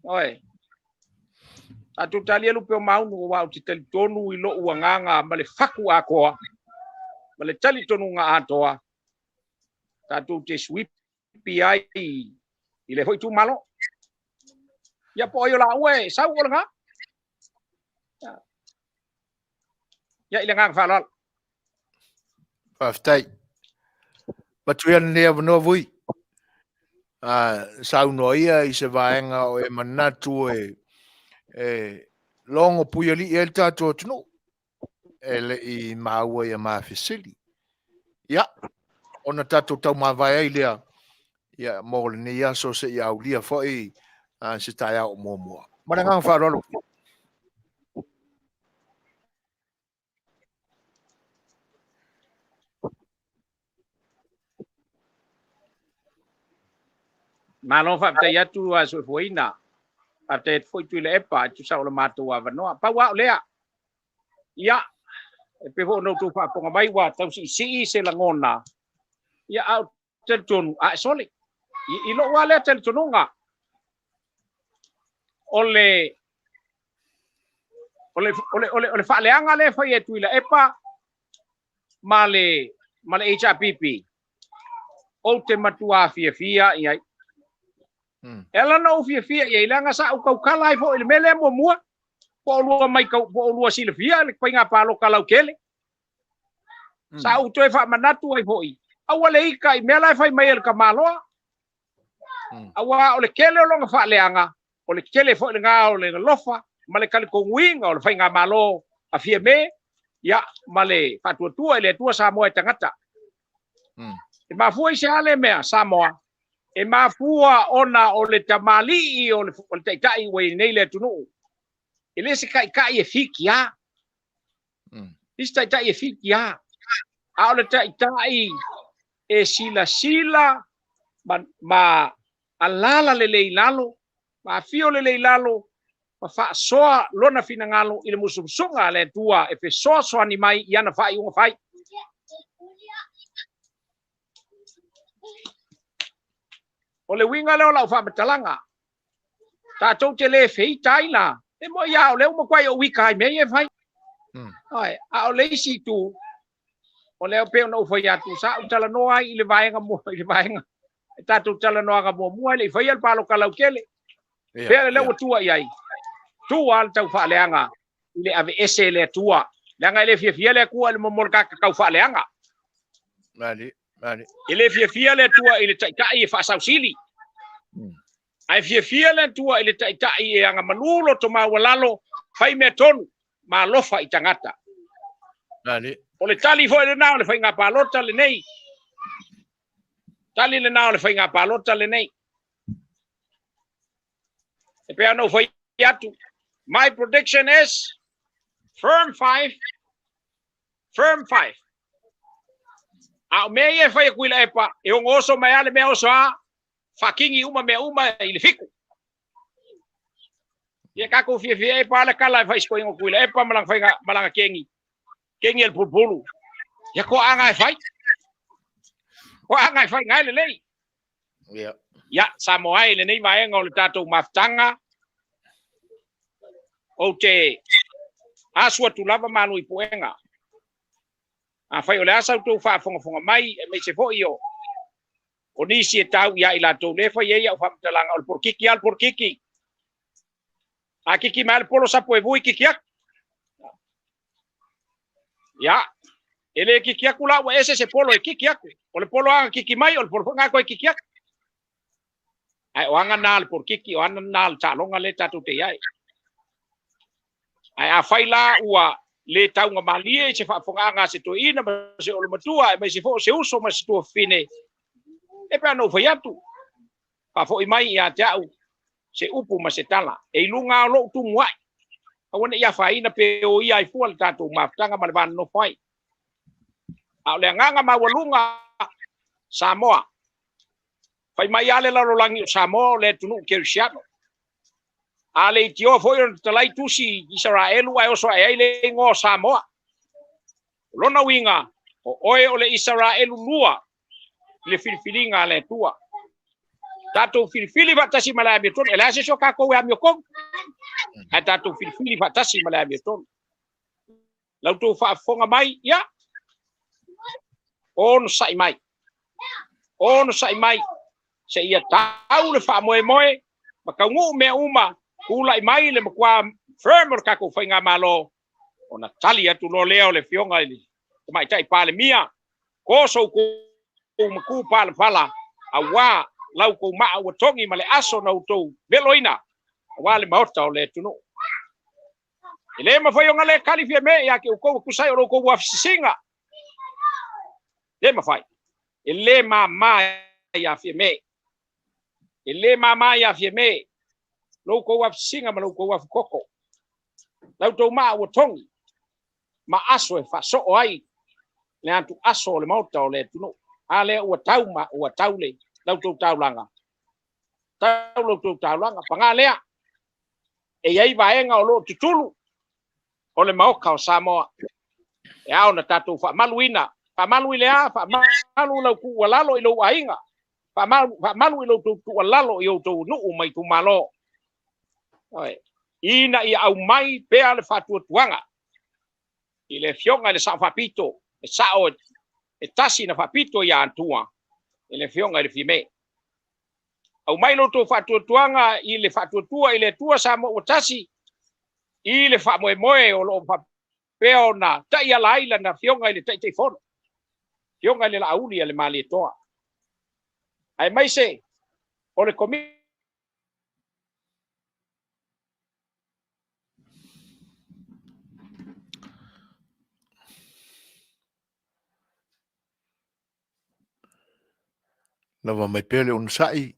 Oi. Tatou talia lupe o maunu, aua ou te talitonu i lou agaga ma le fatu atoa, ma le talitonuga atoa, tatou te suipi ai i le foi itumalo. Ia po o ai o laua e sau o lena. Ia, i le agaga faaaloalo. Faafetai. Matuia lenei avanoa vui. Saunoa ia i se vaega o e manatu e logo puialii ai le tatou atunuu e le i maua ia ma fesili. Ia, ona tatou taumavae ai lea ia, mo lenei aso se i aulia foi se taeao o muamua. Ma le agaga faaaloalo. Malo faafetai atu a Soifuaina. Faafetai atu foi Tuilaepa e tusa o le matou avanoa. Pau lava o lea. Ia, e pei foi ona outou faafofoga mai ua tau siisii se lagona. Ia, a ou talitonu, a e sole. I lou lava lea talitonuga, o le faaleaga lea e fai e Tuilaepa ma le HRPP, ou te matua fiafia i ai. E ala ona ou fiafia i ai, leaga sa ou tautala ai foi i le mea lea muamua, po o lua mai po o lua silafia le faiga paloka lautele. Sa ou toe faamanatu ai foi, aua le ita i mea la e fai mai e le tamaloa. Aua o le tele o lona faaleaga, o le tele foi lena o le alofa ma le talitonuina o le faigamalo a Fiame, ia, ma le Faatuatua i le Atua Samoa e tagata. E mafua i se a le mea, Samoa? E mafua ona o le tamalii o le taitai ua i nei le atunuu. E le se taitai e fikia. Le se taitai e fikia. A o le taitai e silasila ma alala lelei i lalo, ma afio lelei i lalo, ma faasoa lona finagalo i le musumusuga a le Atua e fesoasoani mai i ana faaiuga fai. O le uiga lea o lau faamatalaga, tatou te le feita ai la, e moi lava o lea ua matuai ou ita ai mea ia e fai. Oi, a o le isi itu, o lea pei ona ou fai atu, sa ou talanoa ai i le vaega mua, i le vaega E tatou talanoaga muamua e le i faia le paloka lautele. Fea lea ua tua i ai? Tua le taufaaleaga i le aveese e le Atua. Leaga e le fiafia le Atua i le momoli kaka taufaaleaga. Mali, mali. E le fiafia le Atua i le taitai e faasausili. Ae fiafia le Atua i le taitai e agamalu loto maualalo, fai mea tonu, ma alofa i tagata. Mali. O le tali foi lena o le faiga palota lenei. Tali lena o le faiga palota lenei. E pei ona ou fai atu, my prediction is firm 5, firm 5. A o mea ia e fai e Tuilaepa, e ono oso mai lava le mea oso a, faakigi uma mea uma i le 7. Ia tatou fiafia e pa le kala e fai sikoinga o Tuilaepa ma lana faiga ma lana kegi. Kegi e le pulupulu. Ia toaaga e fai. Toaaga e fai ngai lelei. Ia. Ia, Samoa e lenei vaega o le tatou mafutaga. Ou te asu atu lava malu i puega. Afai o le a sa outou faafogafoga mai, aemaise foi o o nisi e tau ia i latou lea e fai ai au faamatalaga, o le polokiki lava le polokiki. A kiki mai le polo sapo e vui kiki aku. Ia, e le kiki aku la ua ese se polo e kiki aku. O le polo aga kiki mai, o le polo foi ngā koe kiki aku. Ae o aga nā le polokiki, o aga nā le taaloga le tatou te iai. Ae afai la ua le taugamalie i se faafofogaaga a se toeaina ma se olomatua aemaise foi o se uso ma se tuafafine, e pei ona ou fai atu, faafoi mai ia te au se upu ma se tala e i luga o lou tumuai, aua ne i afaina pe o ia ai fua le tatou mafutaga ma le va nonofo ai. A o le agaga maualuga, Samoa, fai mai lava le lalolagi o Samoa o le atunuu kerisiano. A leitioa foi ona talai tusi i Isaraelu ae oso ae ai le igoa o Samoa. O lona uiga, o oe o le Isaraelu lua i le filifiliga a le Atua. Tatou filifili faatasi ma le amiotonu. E leai se isi o tatou e amiotonu. Ae tatou filifili faatasi ma le amiotonu. La outou faafofoga mai, ia, onosai mai. Onosai mai, seia tau le faamoemoe ma taunuu mea uma, tulai mai le matua firm o le tatou faigamalo, ona tali atu loa lea o le Afioga i le Tamaitai Palemia, ko so outou matu palapala, aua la outou maa ua togi ma le aso na outou veloina, aua le maota o le atunuu. E le mafai ona le kali Fiame ia te outou e tusa ai o lo outou afisisiga. Le mafai. E le māmā ia Fiame. E le māmā ia Fiame lo outou afisisiga ma lo outou afukoko. La outou maa ua togi ma aso e faasoo ai le atu aso o le maota o le atunuu. A lea ua tau ma ua tau le la outou taulaga. Tau la outou taulaga. Paga lea, e i ai vaega o lo o tutulu o le maoka o Samoa. E ao ona tatou faamaluina, faamalu i le a, faamalu lau tuualalo i lou aiga, faamalu, faamalu i lou tuualalo i outou nuu ma itumalo. Oi. Ina ia aumai pea le faatuatuaga i le afioga i le Sao Faapito, e sao e tasi na faapito ia Atua i le afioga i le Fime. Aumai lo outou faatuatuaga i le faatuatua i le Atua Samoa ua tasi i le faamoemoe o lo o faapea ona taiala ai lana afioga i le Taitaifono, afioga i le Laauli a le Malietoa, aemaise o le Komiti. Lava mai pea le onosai,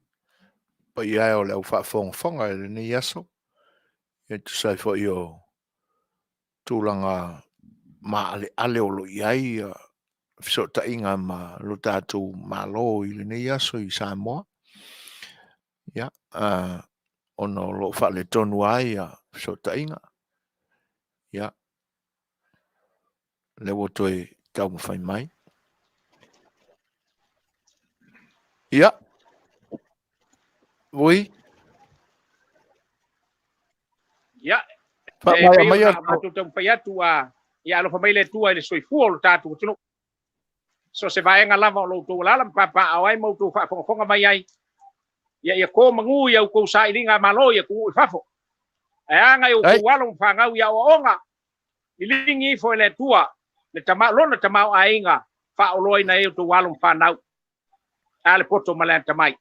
paia e o le au faafogafoga i lenei aso, e tusa ai foi o tulaga maaleale o lo o i ai fesootaiga ma lo tatou Malo i lenei aso i Samoa. Ia, ona o lo o faaletonu ai fesootaiga. Ia, lea ua toe taumafai mai. Ia, Vui. Ia, e pei ona matou taumafai atu, ia alofa mai le Atua i le soifua o lo tatou atunuu. So se vaega lava o lo outou alaala ma papaaao ai ma outou faafogafoga mai ai, ia ia to magū i a outou sailiga a Malo i atunuu i fafo. Ae aga i outou alo ma fanau i aoaoga, liligi ifo e le Atua le tama, lona tamaoaiga faaoloaina ai outou alo ma fanau. A le poto ma le atamai.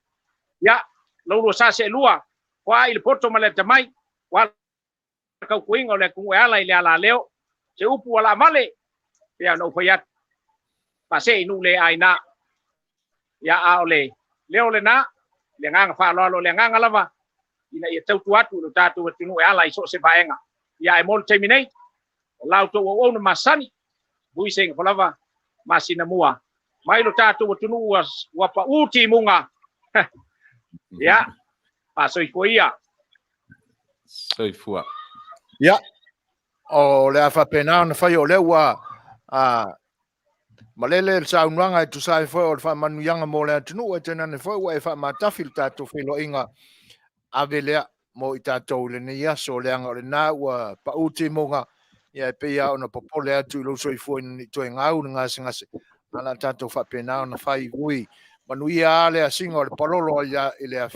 Ia, lou lua sa seelua, foai le poto ma le atamai, ua le tautuaina o le atunuu e ala i le alaleo. Se upu ua laavale, pei ona ou fai atu, faasee i nuu le aina. Ia, a o le leo lena, le agaga faaaloalo, o le agaga lava ina ia tautua atu i lo tatou atunuu e ala i so o se vaega. Ia, ae mo le taimi nei, o la outou auauna masani, vui seiga lava masina mua mai lo tatou atunuu ua paū timuga. Ia, faasoifua ia. Soifua. Ia, o le a faapena ona fai o lea ua malele le saunoaga e tusa ai foi o le faamanuiaga mo le atunuu, e tainane foi ua e faamatafi le tatou feiloaiga ave lea mo i tatou i lenei aso, leaga o lena ua paū timuga, ia e pei lava ona popole atu i lou soifua ina ne i toe gau le gasegase, a o le a tatou faapena ona fai ui manuia lava le asiga o le palolo i le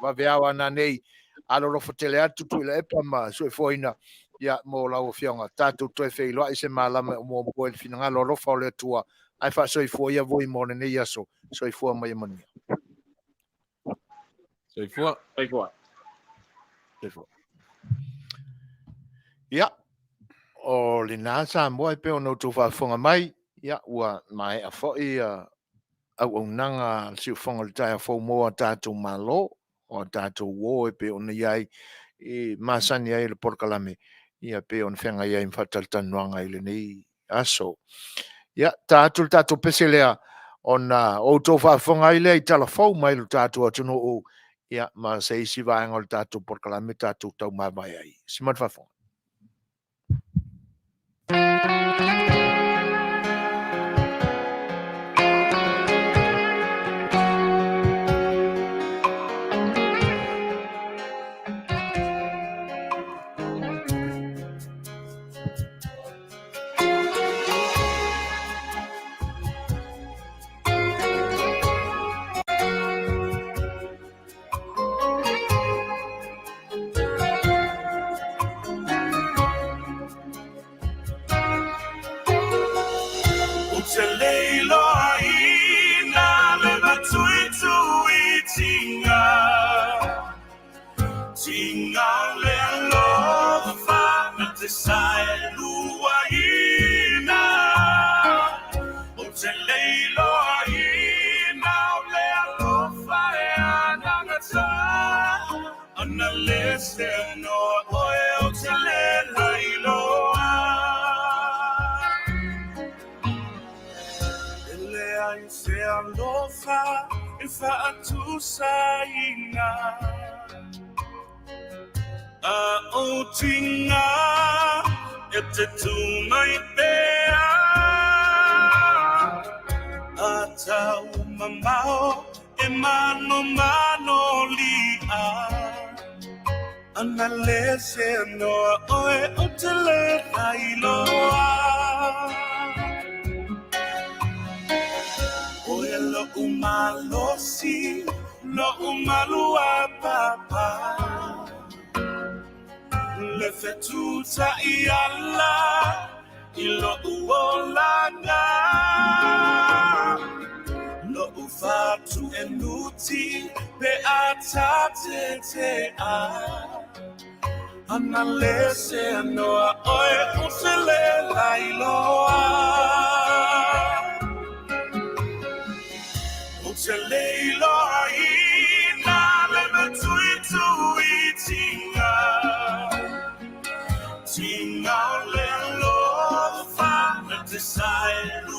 vaveao a nanei, alolofa tele atu Tuilaepa ma Suefuaina, ia mo lau afioga, tatou toe feiloai se malama o muamua i le finagalo alofa o le Atua, ae faasoifua ia vui mo lenei aso, soifua ma ia manuia. Soifua. Soifua. Soifua. Ia, o lena Samoa e pei ona outou faafofoga mai, ia, ua maea foi auaunaga a le siufofoga o le taeao fou mo a tatou Malo, o a tatou uo e pei ona i ai i masani ai le polokalame, ia pei ona feagai ai ma faatalatalanoaga i lenei aso. Ia, ta atu le tatou pese lea, ona outou faafofoga ai lea i tala fou mai lo tatou atunuu, ia, ma se isi vaega o le tatou polokalame tatou taumavae ai. Si ma le faafofoga. Ou te le iloaina le matuituitiga, tiga o le alofa na te saeluaina. Ou te le iloaina o le alofa e anagata, ana le se noa oe ou te le lailoa. E leai se alofa e faatusaina, a o tiga e te tū mai pea, a tau mamao e manomano li'a, ana le se noa oe ou te le lailoa. Oe lo'u malosi, lo'u maluapapa, le fetutai ala i lo'u olaga, lo'u fatuenuti pe a tatetea, ana le se noa oe ou te le lailoa. Ou te le iloaina le matuituitiga, tiga o le alofa na te saeluaina.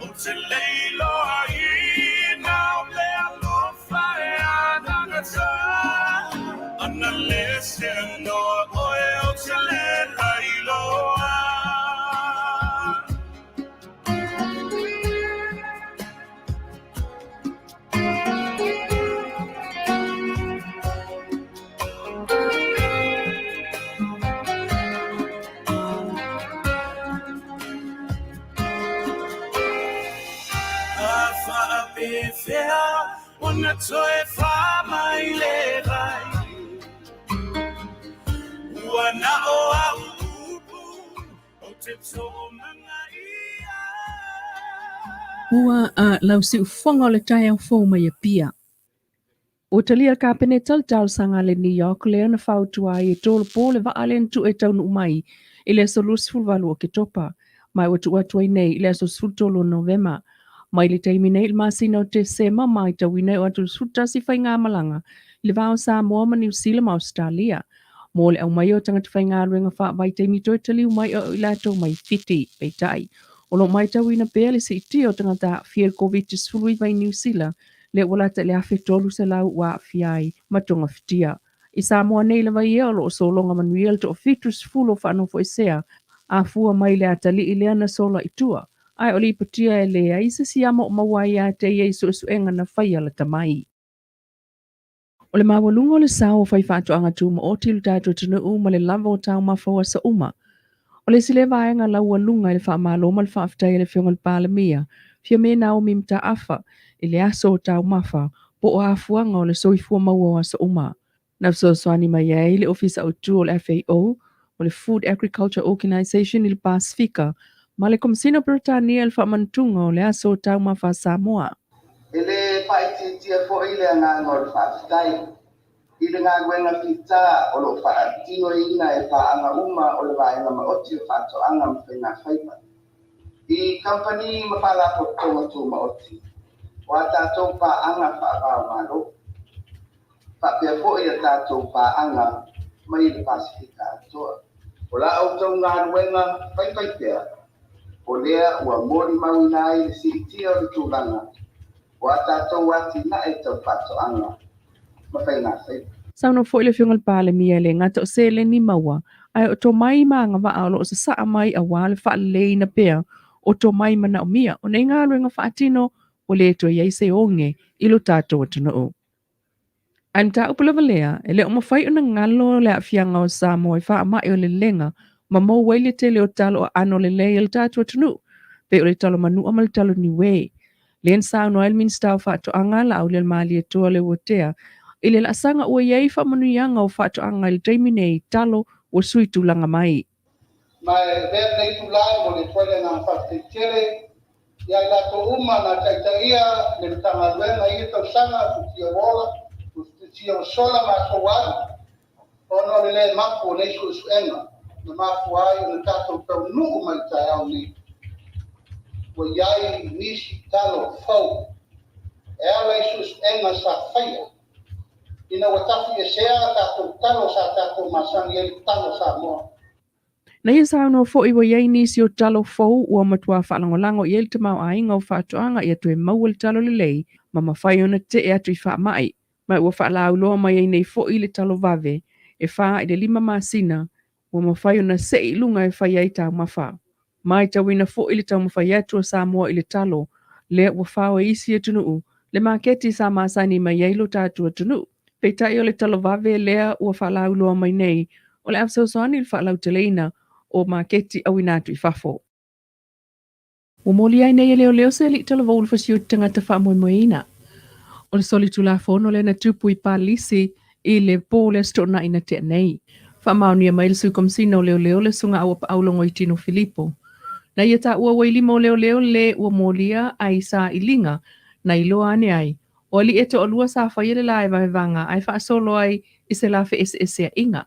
Ou te le iloaina o le alofa e anagata, ana le se noa oe ou te le lailoa. Ona toe faamai le vai Ua na o au upu Ou te toomagaia. Ua a lau siufofoga o le taeao fou mai Apia. Ua talia e le Kapeneta le talosaga a le NEOC lea na fautua ai e tolopo le vaa lea na tuu e taunuu mai i le aso 28 o Oketopa, ma ua tuu atu ai nei i le aso 13 o Novema. Mai le taimi nei i le masina o Tesema, matauina e oo atu i le 11 faigamalaga i le va o Samoa ma Niu Sila ma Ausetalia mo le aumaia o tagata faigaluega faavaitaimi toe taliu mai o i latou mai Fiti. Peitai, o lo o matauina pea le siitia o tagata aafia i le Koviti-19 i Niu Sila, lea ua lata i le 1,300 ua aafia ai ma togafitia. I Samoa nei lava ia, o lo o sologa manuia le toa-70 o faanofoesea afua mai le atalii lea na sola i tua, ae o lipotia e leai se siama o maua ai ia te ia i suesuega na faia lata mai. O le maualuga o le sao o faifaatoaga tumaoti i lo tatou atunuu ma le lava o taumafa o aso uma. O le isi lea vaega laualuga i le faamalo ma le faafetai a le Afioga i le Palemia, Fiame Naomi Mataafa, i le aso o taumafa po o afuaga o le soifua maua o aso uma. Na fesoasoani mai ai le Ofisa Autu o le FAO, o le Food Agriculture Organization i le Pasefika, ma le Komesina o Peretania i le faamanatuga o le aso o taumafa a Samoa. E le faaitiitia foi le agaga o le faafetai i le galuega fita o lo o faatinoina e paaga uma o le Vaega Maoti o Faatoaga ma Faigafaiva i kamupani ma faalapotopotoga tumaoti o a tatou paaga faava-o-Malo, faapea foi a tatou paaga mai le Pasefika atoa. O la outou galuega faifaipea, o lea ua molimauina ai le siitia o le tulaga o a tatou atinae tau faatoaga ma faigafaiva. Saunoa foi le Afioga i le Palemia e le gata o seleni maua, ae o tomai ma agavaa o lo o sasaa mai aua le faaleleiina pea o tomai manaomia o nei galuega faatino ua le toe i ai se oge i lo tatou atunuu. Ae mataupu lava lea, e le o mafai ona galo le aafiaga o Samoa i faamai o lelega ma mou ai le tele o talo aano lelei a le tatou atunuu, pei o le talo manua ma le talo niue. Lea na saunoa ai le Minisita o Faatoaga, Laaulialemalietoa Leuatea, i le laasaga ua i ai faamanuiaga o faatoaga i le taimi nei i talo ua sui tulaga mai. Ma e avea lenei itula e momoli atu ai le agaga faafetai tele ia i latou uma na taitaia le Matagaluega i ia tausaga futia ua ola, futia ua sola ma aso ua alu, ona o le le mapu o nei suesuega na mafua ai ona tatou taunuu mai i le taeao nei. Ua i ai nisi talo fou e ala i suesuega sa faia ina ua tafiesea tatou talo sa tatou masani ai le talo Samoa. Na ia saunoa foi ua i ai nisi o talo fou ua matua faalagolago i ai le tamaoaiga o faatoaga ia toe maua le talo lelei ma mafai ona tee atu i faamai, ma ua faalauiloa mai ai nei foi le talo vave e fa i le lima masina ua mafai ona sei i luga e fai ai taumafa. Matauina foi le taumafai atu a Samoa i le talo lea ua fao e isi atunuu le maketi sa masani mai ai lo tatou atunuu. Peitai o le talo vave lea ua faalauiloa mai nei o le a fesoasoani i le faalauteleina o maketi auina atu i fafo. Ua molia ai nei e leoleo se alii talavou i le fasioti tagata faamoemoeina. O le solitulafono lea na tupu i Palisi i le po o le Aso Toonai na tea nei. Faamaonia mai le Sui Komesina o Leoleo le Susuga Auapaau Logoitino Filipo. Na ia taua ua i lima o leoleo le ua molia ai sailiga na iloa ane ai o alii e toalua sa faia le la e vaevaga ae faasolo ai i se la feeseeseaiga.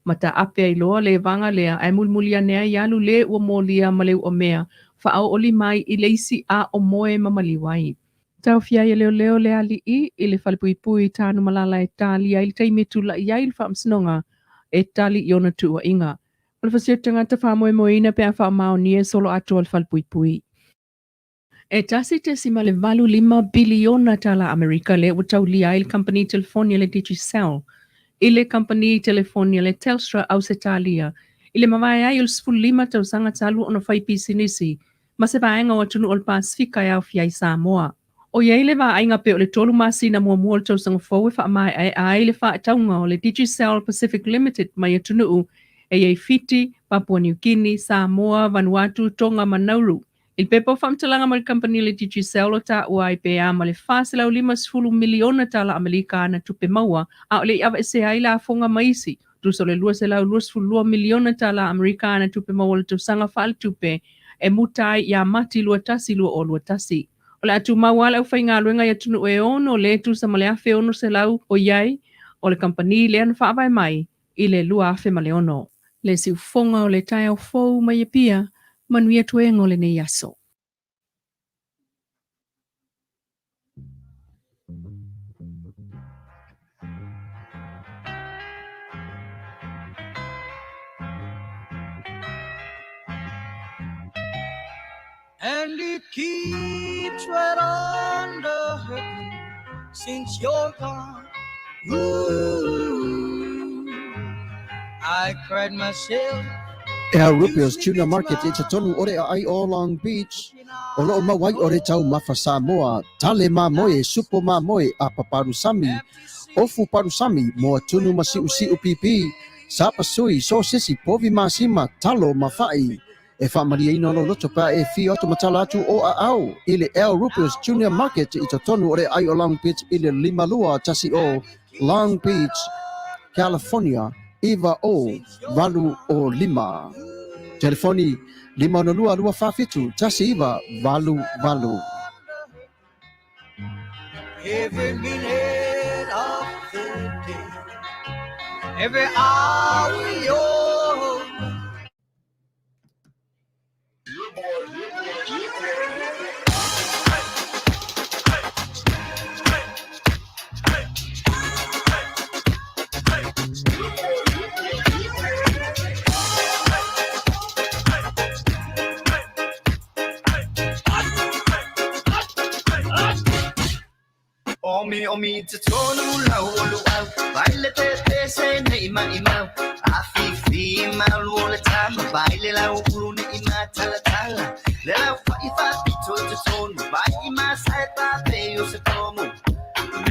Ma taape ai loa le vaga lea ae mulimuli ane ai alu le ua molia ma le uamea faaoolima ai i le isi a o moe ma maliu ai. Taofia ai e leoleo le alii i le falepuipui i Tanumalala e talia ai le taimi e tulai ai le faamasinoga e tali i ona tuuaiga. O le fasioti tagata faamoemoeina pe a faamaonia e solo atoa le falepuipui. E 1.85 piliona tala Amerika lea ua taulia ai le kamupani telefoni a le Digicel i le kamupani telefoni a le Telstra Ausetalia i le mavae ai o le 15 tausaga talu ona fai pisinisi ma se vaega o atunuu o le Pasefika e aofia ai Samoa. O i ai le vaaiga pei o le tolu masina muamua o le tausaga fou e faamaeaea ai le faatauga o le Digicel Pacific Limited mai atunuu e i ai Fiti, Papua New Guinea, Samoa, Vanuatu, Tonga ma Nauru. I le pepa o faamatalaga mai le kamupani a le Digicel o taua ai pe a ma le $450 miliona tala Amelika ana tupe maua a o le i aveesea ai lafoga ma isi tusa o le $222 miliona tala Amerika ana tupe maua o le tausaga faaletupe e muta ai ia Mati 21 2021. O le a tumau lava le aufaigaluega i atunuu e ono le tusa ma le 1,600 o i ai o le kamupani lea na faavae mai i le 2006. Le siufofoga o le taeao fou mai Apia, manuia toega o lenei aso. And it keeps right on the hurting since you're gone. Ooh, I cried myself. Al Rupio's Tuna Market i totonu o le aai o Long Beach, o loo maua ai o le taumafa Samoa, tale mamoe, supo mamoe, apa palusami, ofu palusami, moa tunu ma siusiu pipi, sapasui, sosesi, povi masima, talo ma fa'i. E faamalieina lou loto pe a e afio atu ma tala atu o aao i le Al Rupio's Junior Market i totonu o le aai o Long Beach i le 5210 Long Beach, California 90805. Telefoni 562 247 1988. Every minute of the day, every hour you're Omi omi te tonu lau o luau Vai le te te se nei mai mau A fi fi mau lu le tama Vai le lau ulu nei ma tala tala Le lau fa i fa pito te tonu Vai i ma sa e pa pe o se tomu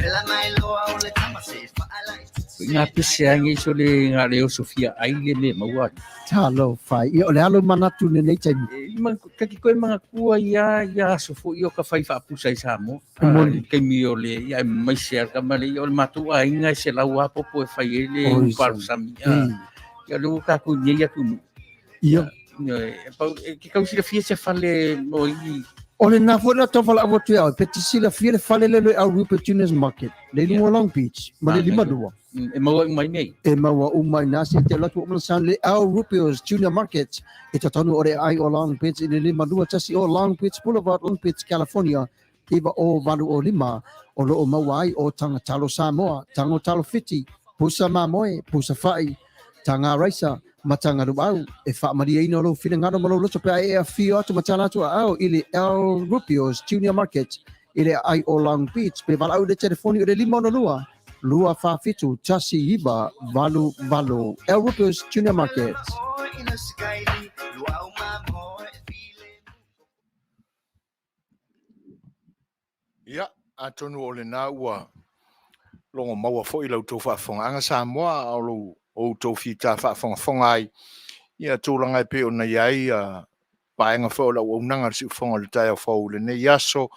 Le la mai loa o le tama se fa ala i Ngā pese angi so le ngā leo Sofia ai le me maua. Talofa. Ia, o le alo manatu lenei taimi. E, ma, kaki koe mga kua ia, ia aso fo i o ka whai whaapusa i Samoa. Moni. Kaimi o le, ia e mai se ar kama le, ia o le mātou a inga e se lau a popo e whai e le Oi, uparu sami. Ia le o kākou nei atu nu. Ia. Ia, e, pau, e, ke kau sila fia se fale mo i. O le nā foi na tau whala awa tu au, pe te sila fia le fale le le au Rupert Junior's Market, le lunga Long Beach, ma le lima lua. E maua umai nei. E maua umai nā se te latu o san le au Rupio's Junior Market, e tatanu o le ai o Long Beach i le lima lua tasi o Long Beach Boulevard, Long Beach, California, iwa o valu o lima, o loo maua ai o tanga talo Samoa, tango talo Fiti, pusa mamoe, pusa fa'i, tanga raisa, ma tanga luau, e faamalieina lou finagalo ma lou loto pe a e afio atu ma tala atu aao i le Al Rupio's Junior Market i le aai o Long Beach pe valaau i le telefoni o le 562 247 1988. Al Rupio's Junior Market. Ia, atonu o lena ua logo maua foi la outou faafofogaaga Samoa, a o lo outou fita faafogafoga ai ia tulaga e pei ona i ai vaega foi o le auaunaga a le siufofoga o le taeao fou i lenei aso,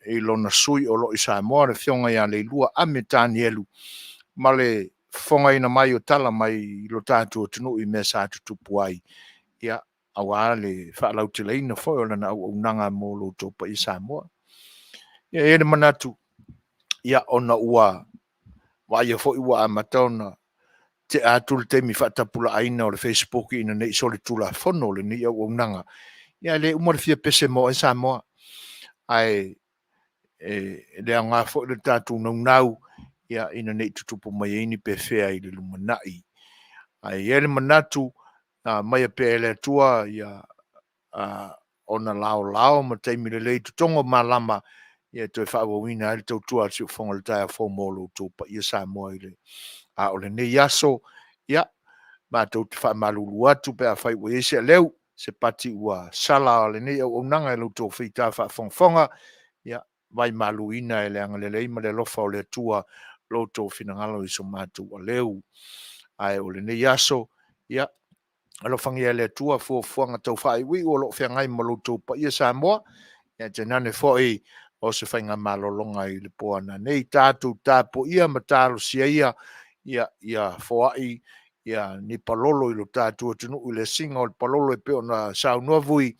i lona sui o lo o i Samoa, le Afioga ia Leilua Ame Tanielu, ma le fofogaina mai o tala mai i lo tatou atunuu i mea sa tutupu ai, ia, aua le faalauteleina foi o lana auaunaga mo lo outou paia Samoa. Ia, e i ai le manatu, ia, ona ua vaaia foi ua amata ona tea atu le taimi faatapulaaina o le Facebook ina ne i solitulafono lenei auaunaga, ia, e le uma le fia pese mo oe Samoa, ae e le aoga foi le tatou naunau, ia, ina ne i tutupu mai ai ni pefea i le lumanai. Ae i ai le manatu, maia pea e le Atua, ia, ona laolao ma taimi lelei totogo malama, ia, e toe faaauauina ai le tautua a le siufofoga o le taeao fou mo lo outou paia Samoa i le a o lenei aso. Ia, matou te faamalulu atu pe afai ua i ai se aleu, se pati ua sala o lenei auaunaga i lo outou feita faafogafoga, ia, vaimaluina e le agalelei ma le alofa o le Atua lo outou finagalo i so matou aleu. Ae o lenei aso, ia, Alofagia e le Atua fuafuaga tau faaiuiu o lo o feagai ma lo outou paia Samoa, ia tainane foi o se faiga malologa i le po ananei. Tatou tapuaia ma talosia ia ia foai ia ni palolo i lo tatou atunuu i le asiga o le palolo e pei ona saunoa Vui,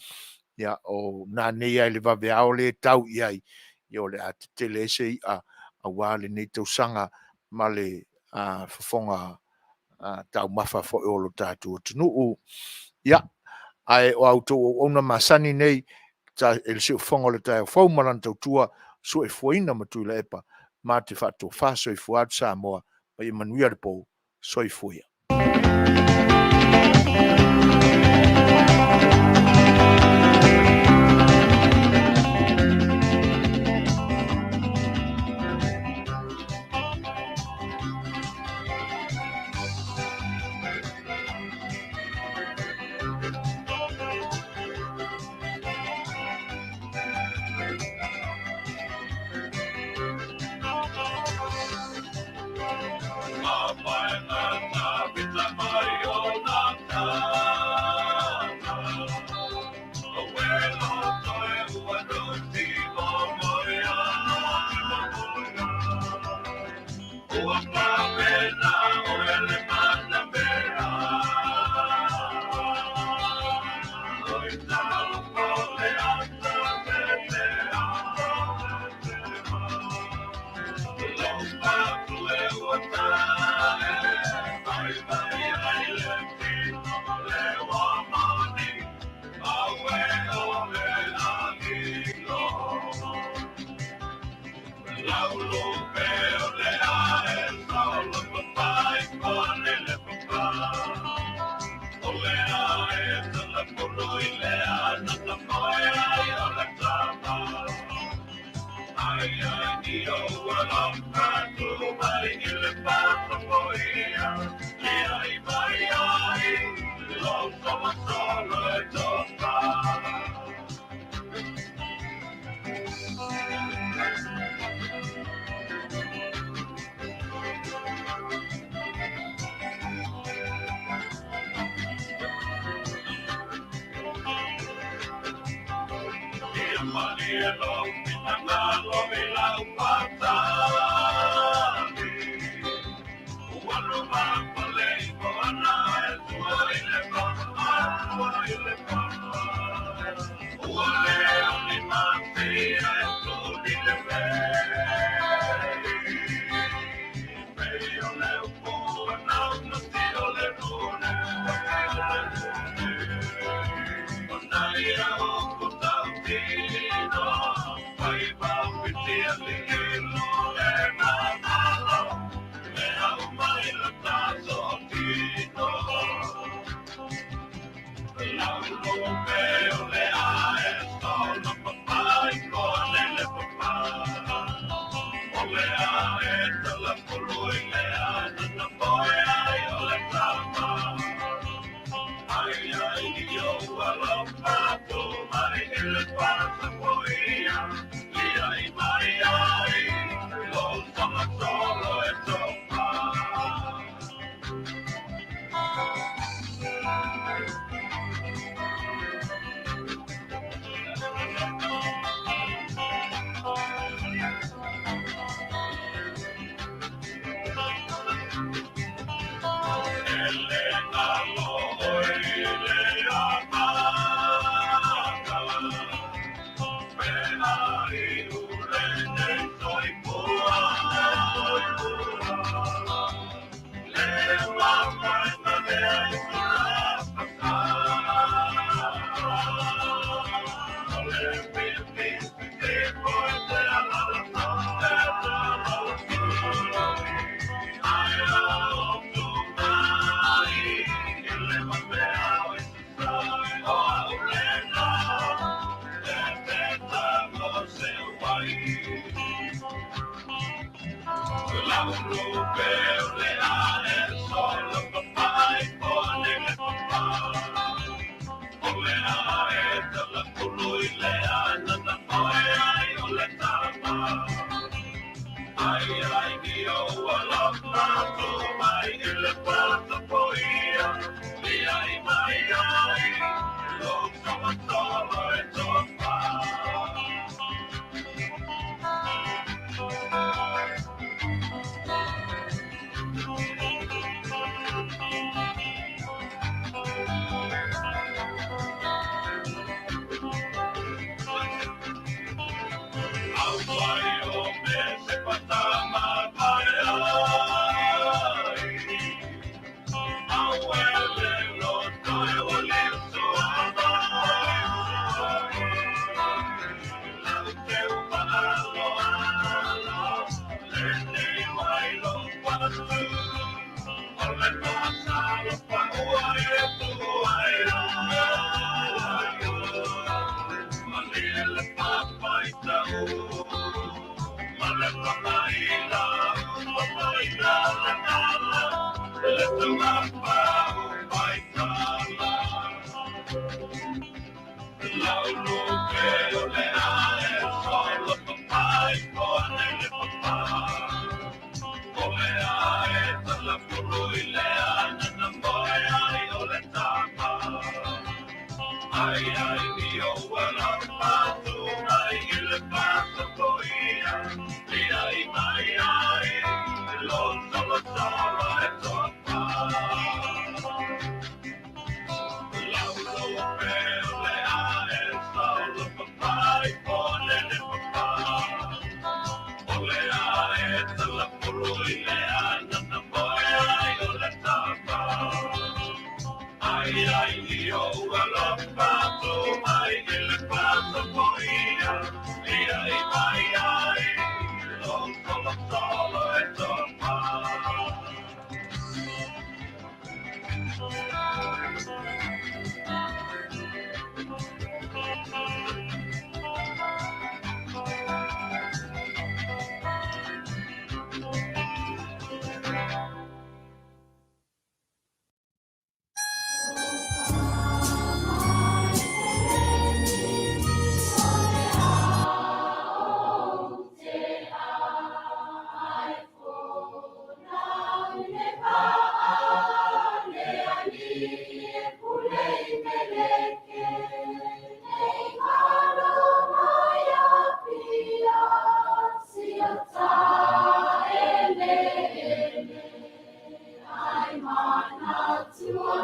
ia o nanei ai le vaveao le tau i ai, ia o le a tetele ai se i'a aua lenei tausaga ma le fofoga taumafa foi o lo tatou atunuu. Ia, ae o a outou auauna masani nei e le siufofoga o le taeao fou ma lana tautua, Suefuaina ma Tuilaepa, ma te faatofa soifua atu Samoa, ma ia manuia le po. Soifua ia.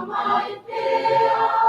Mai pea.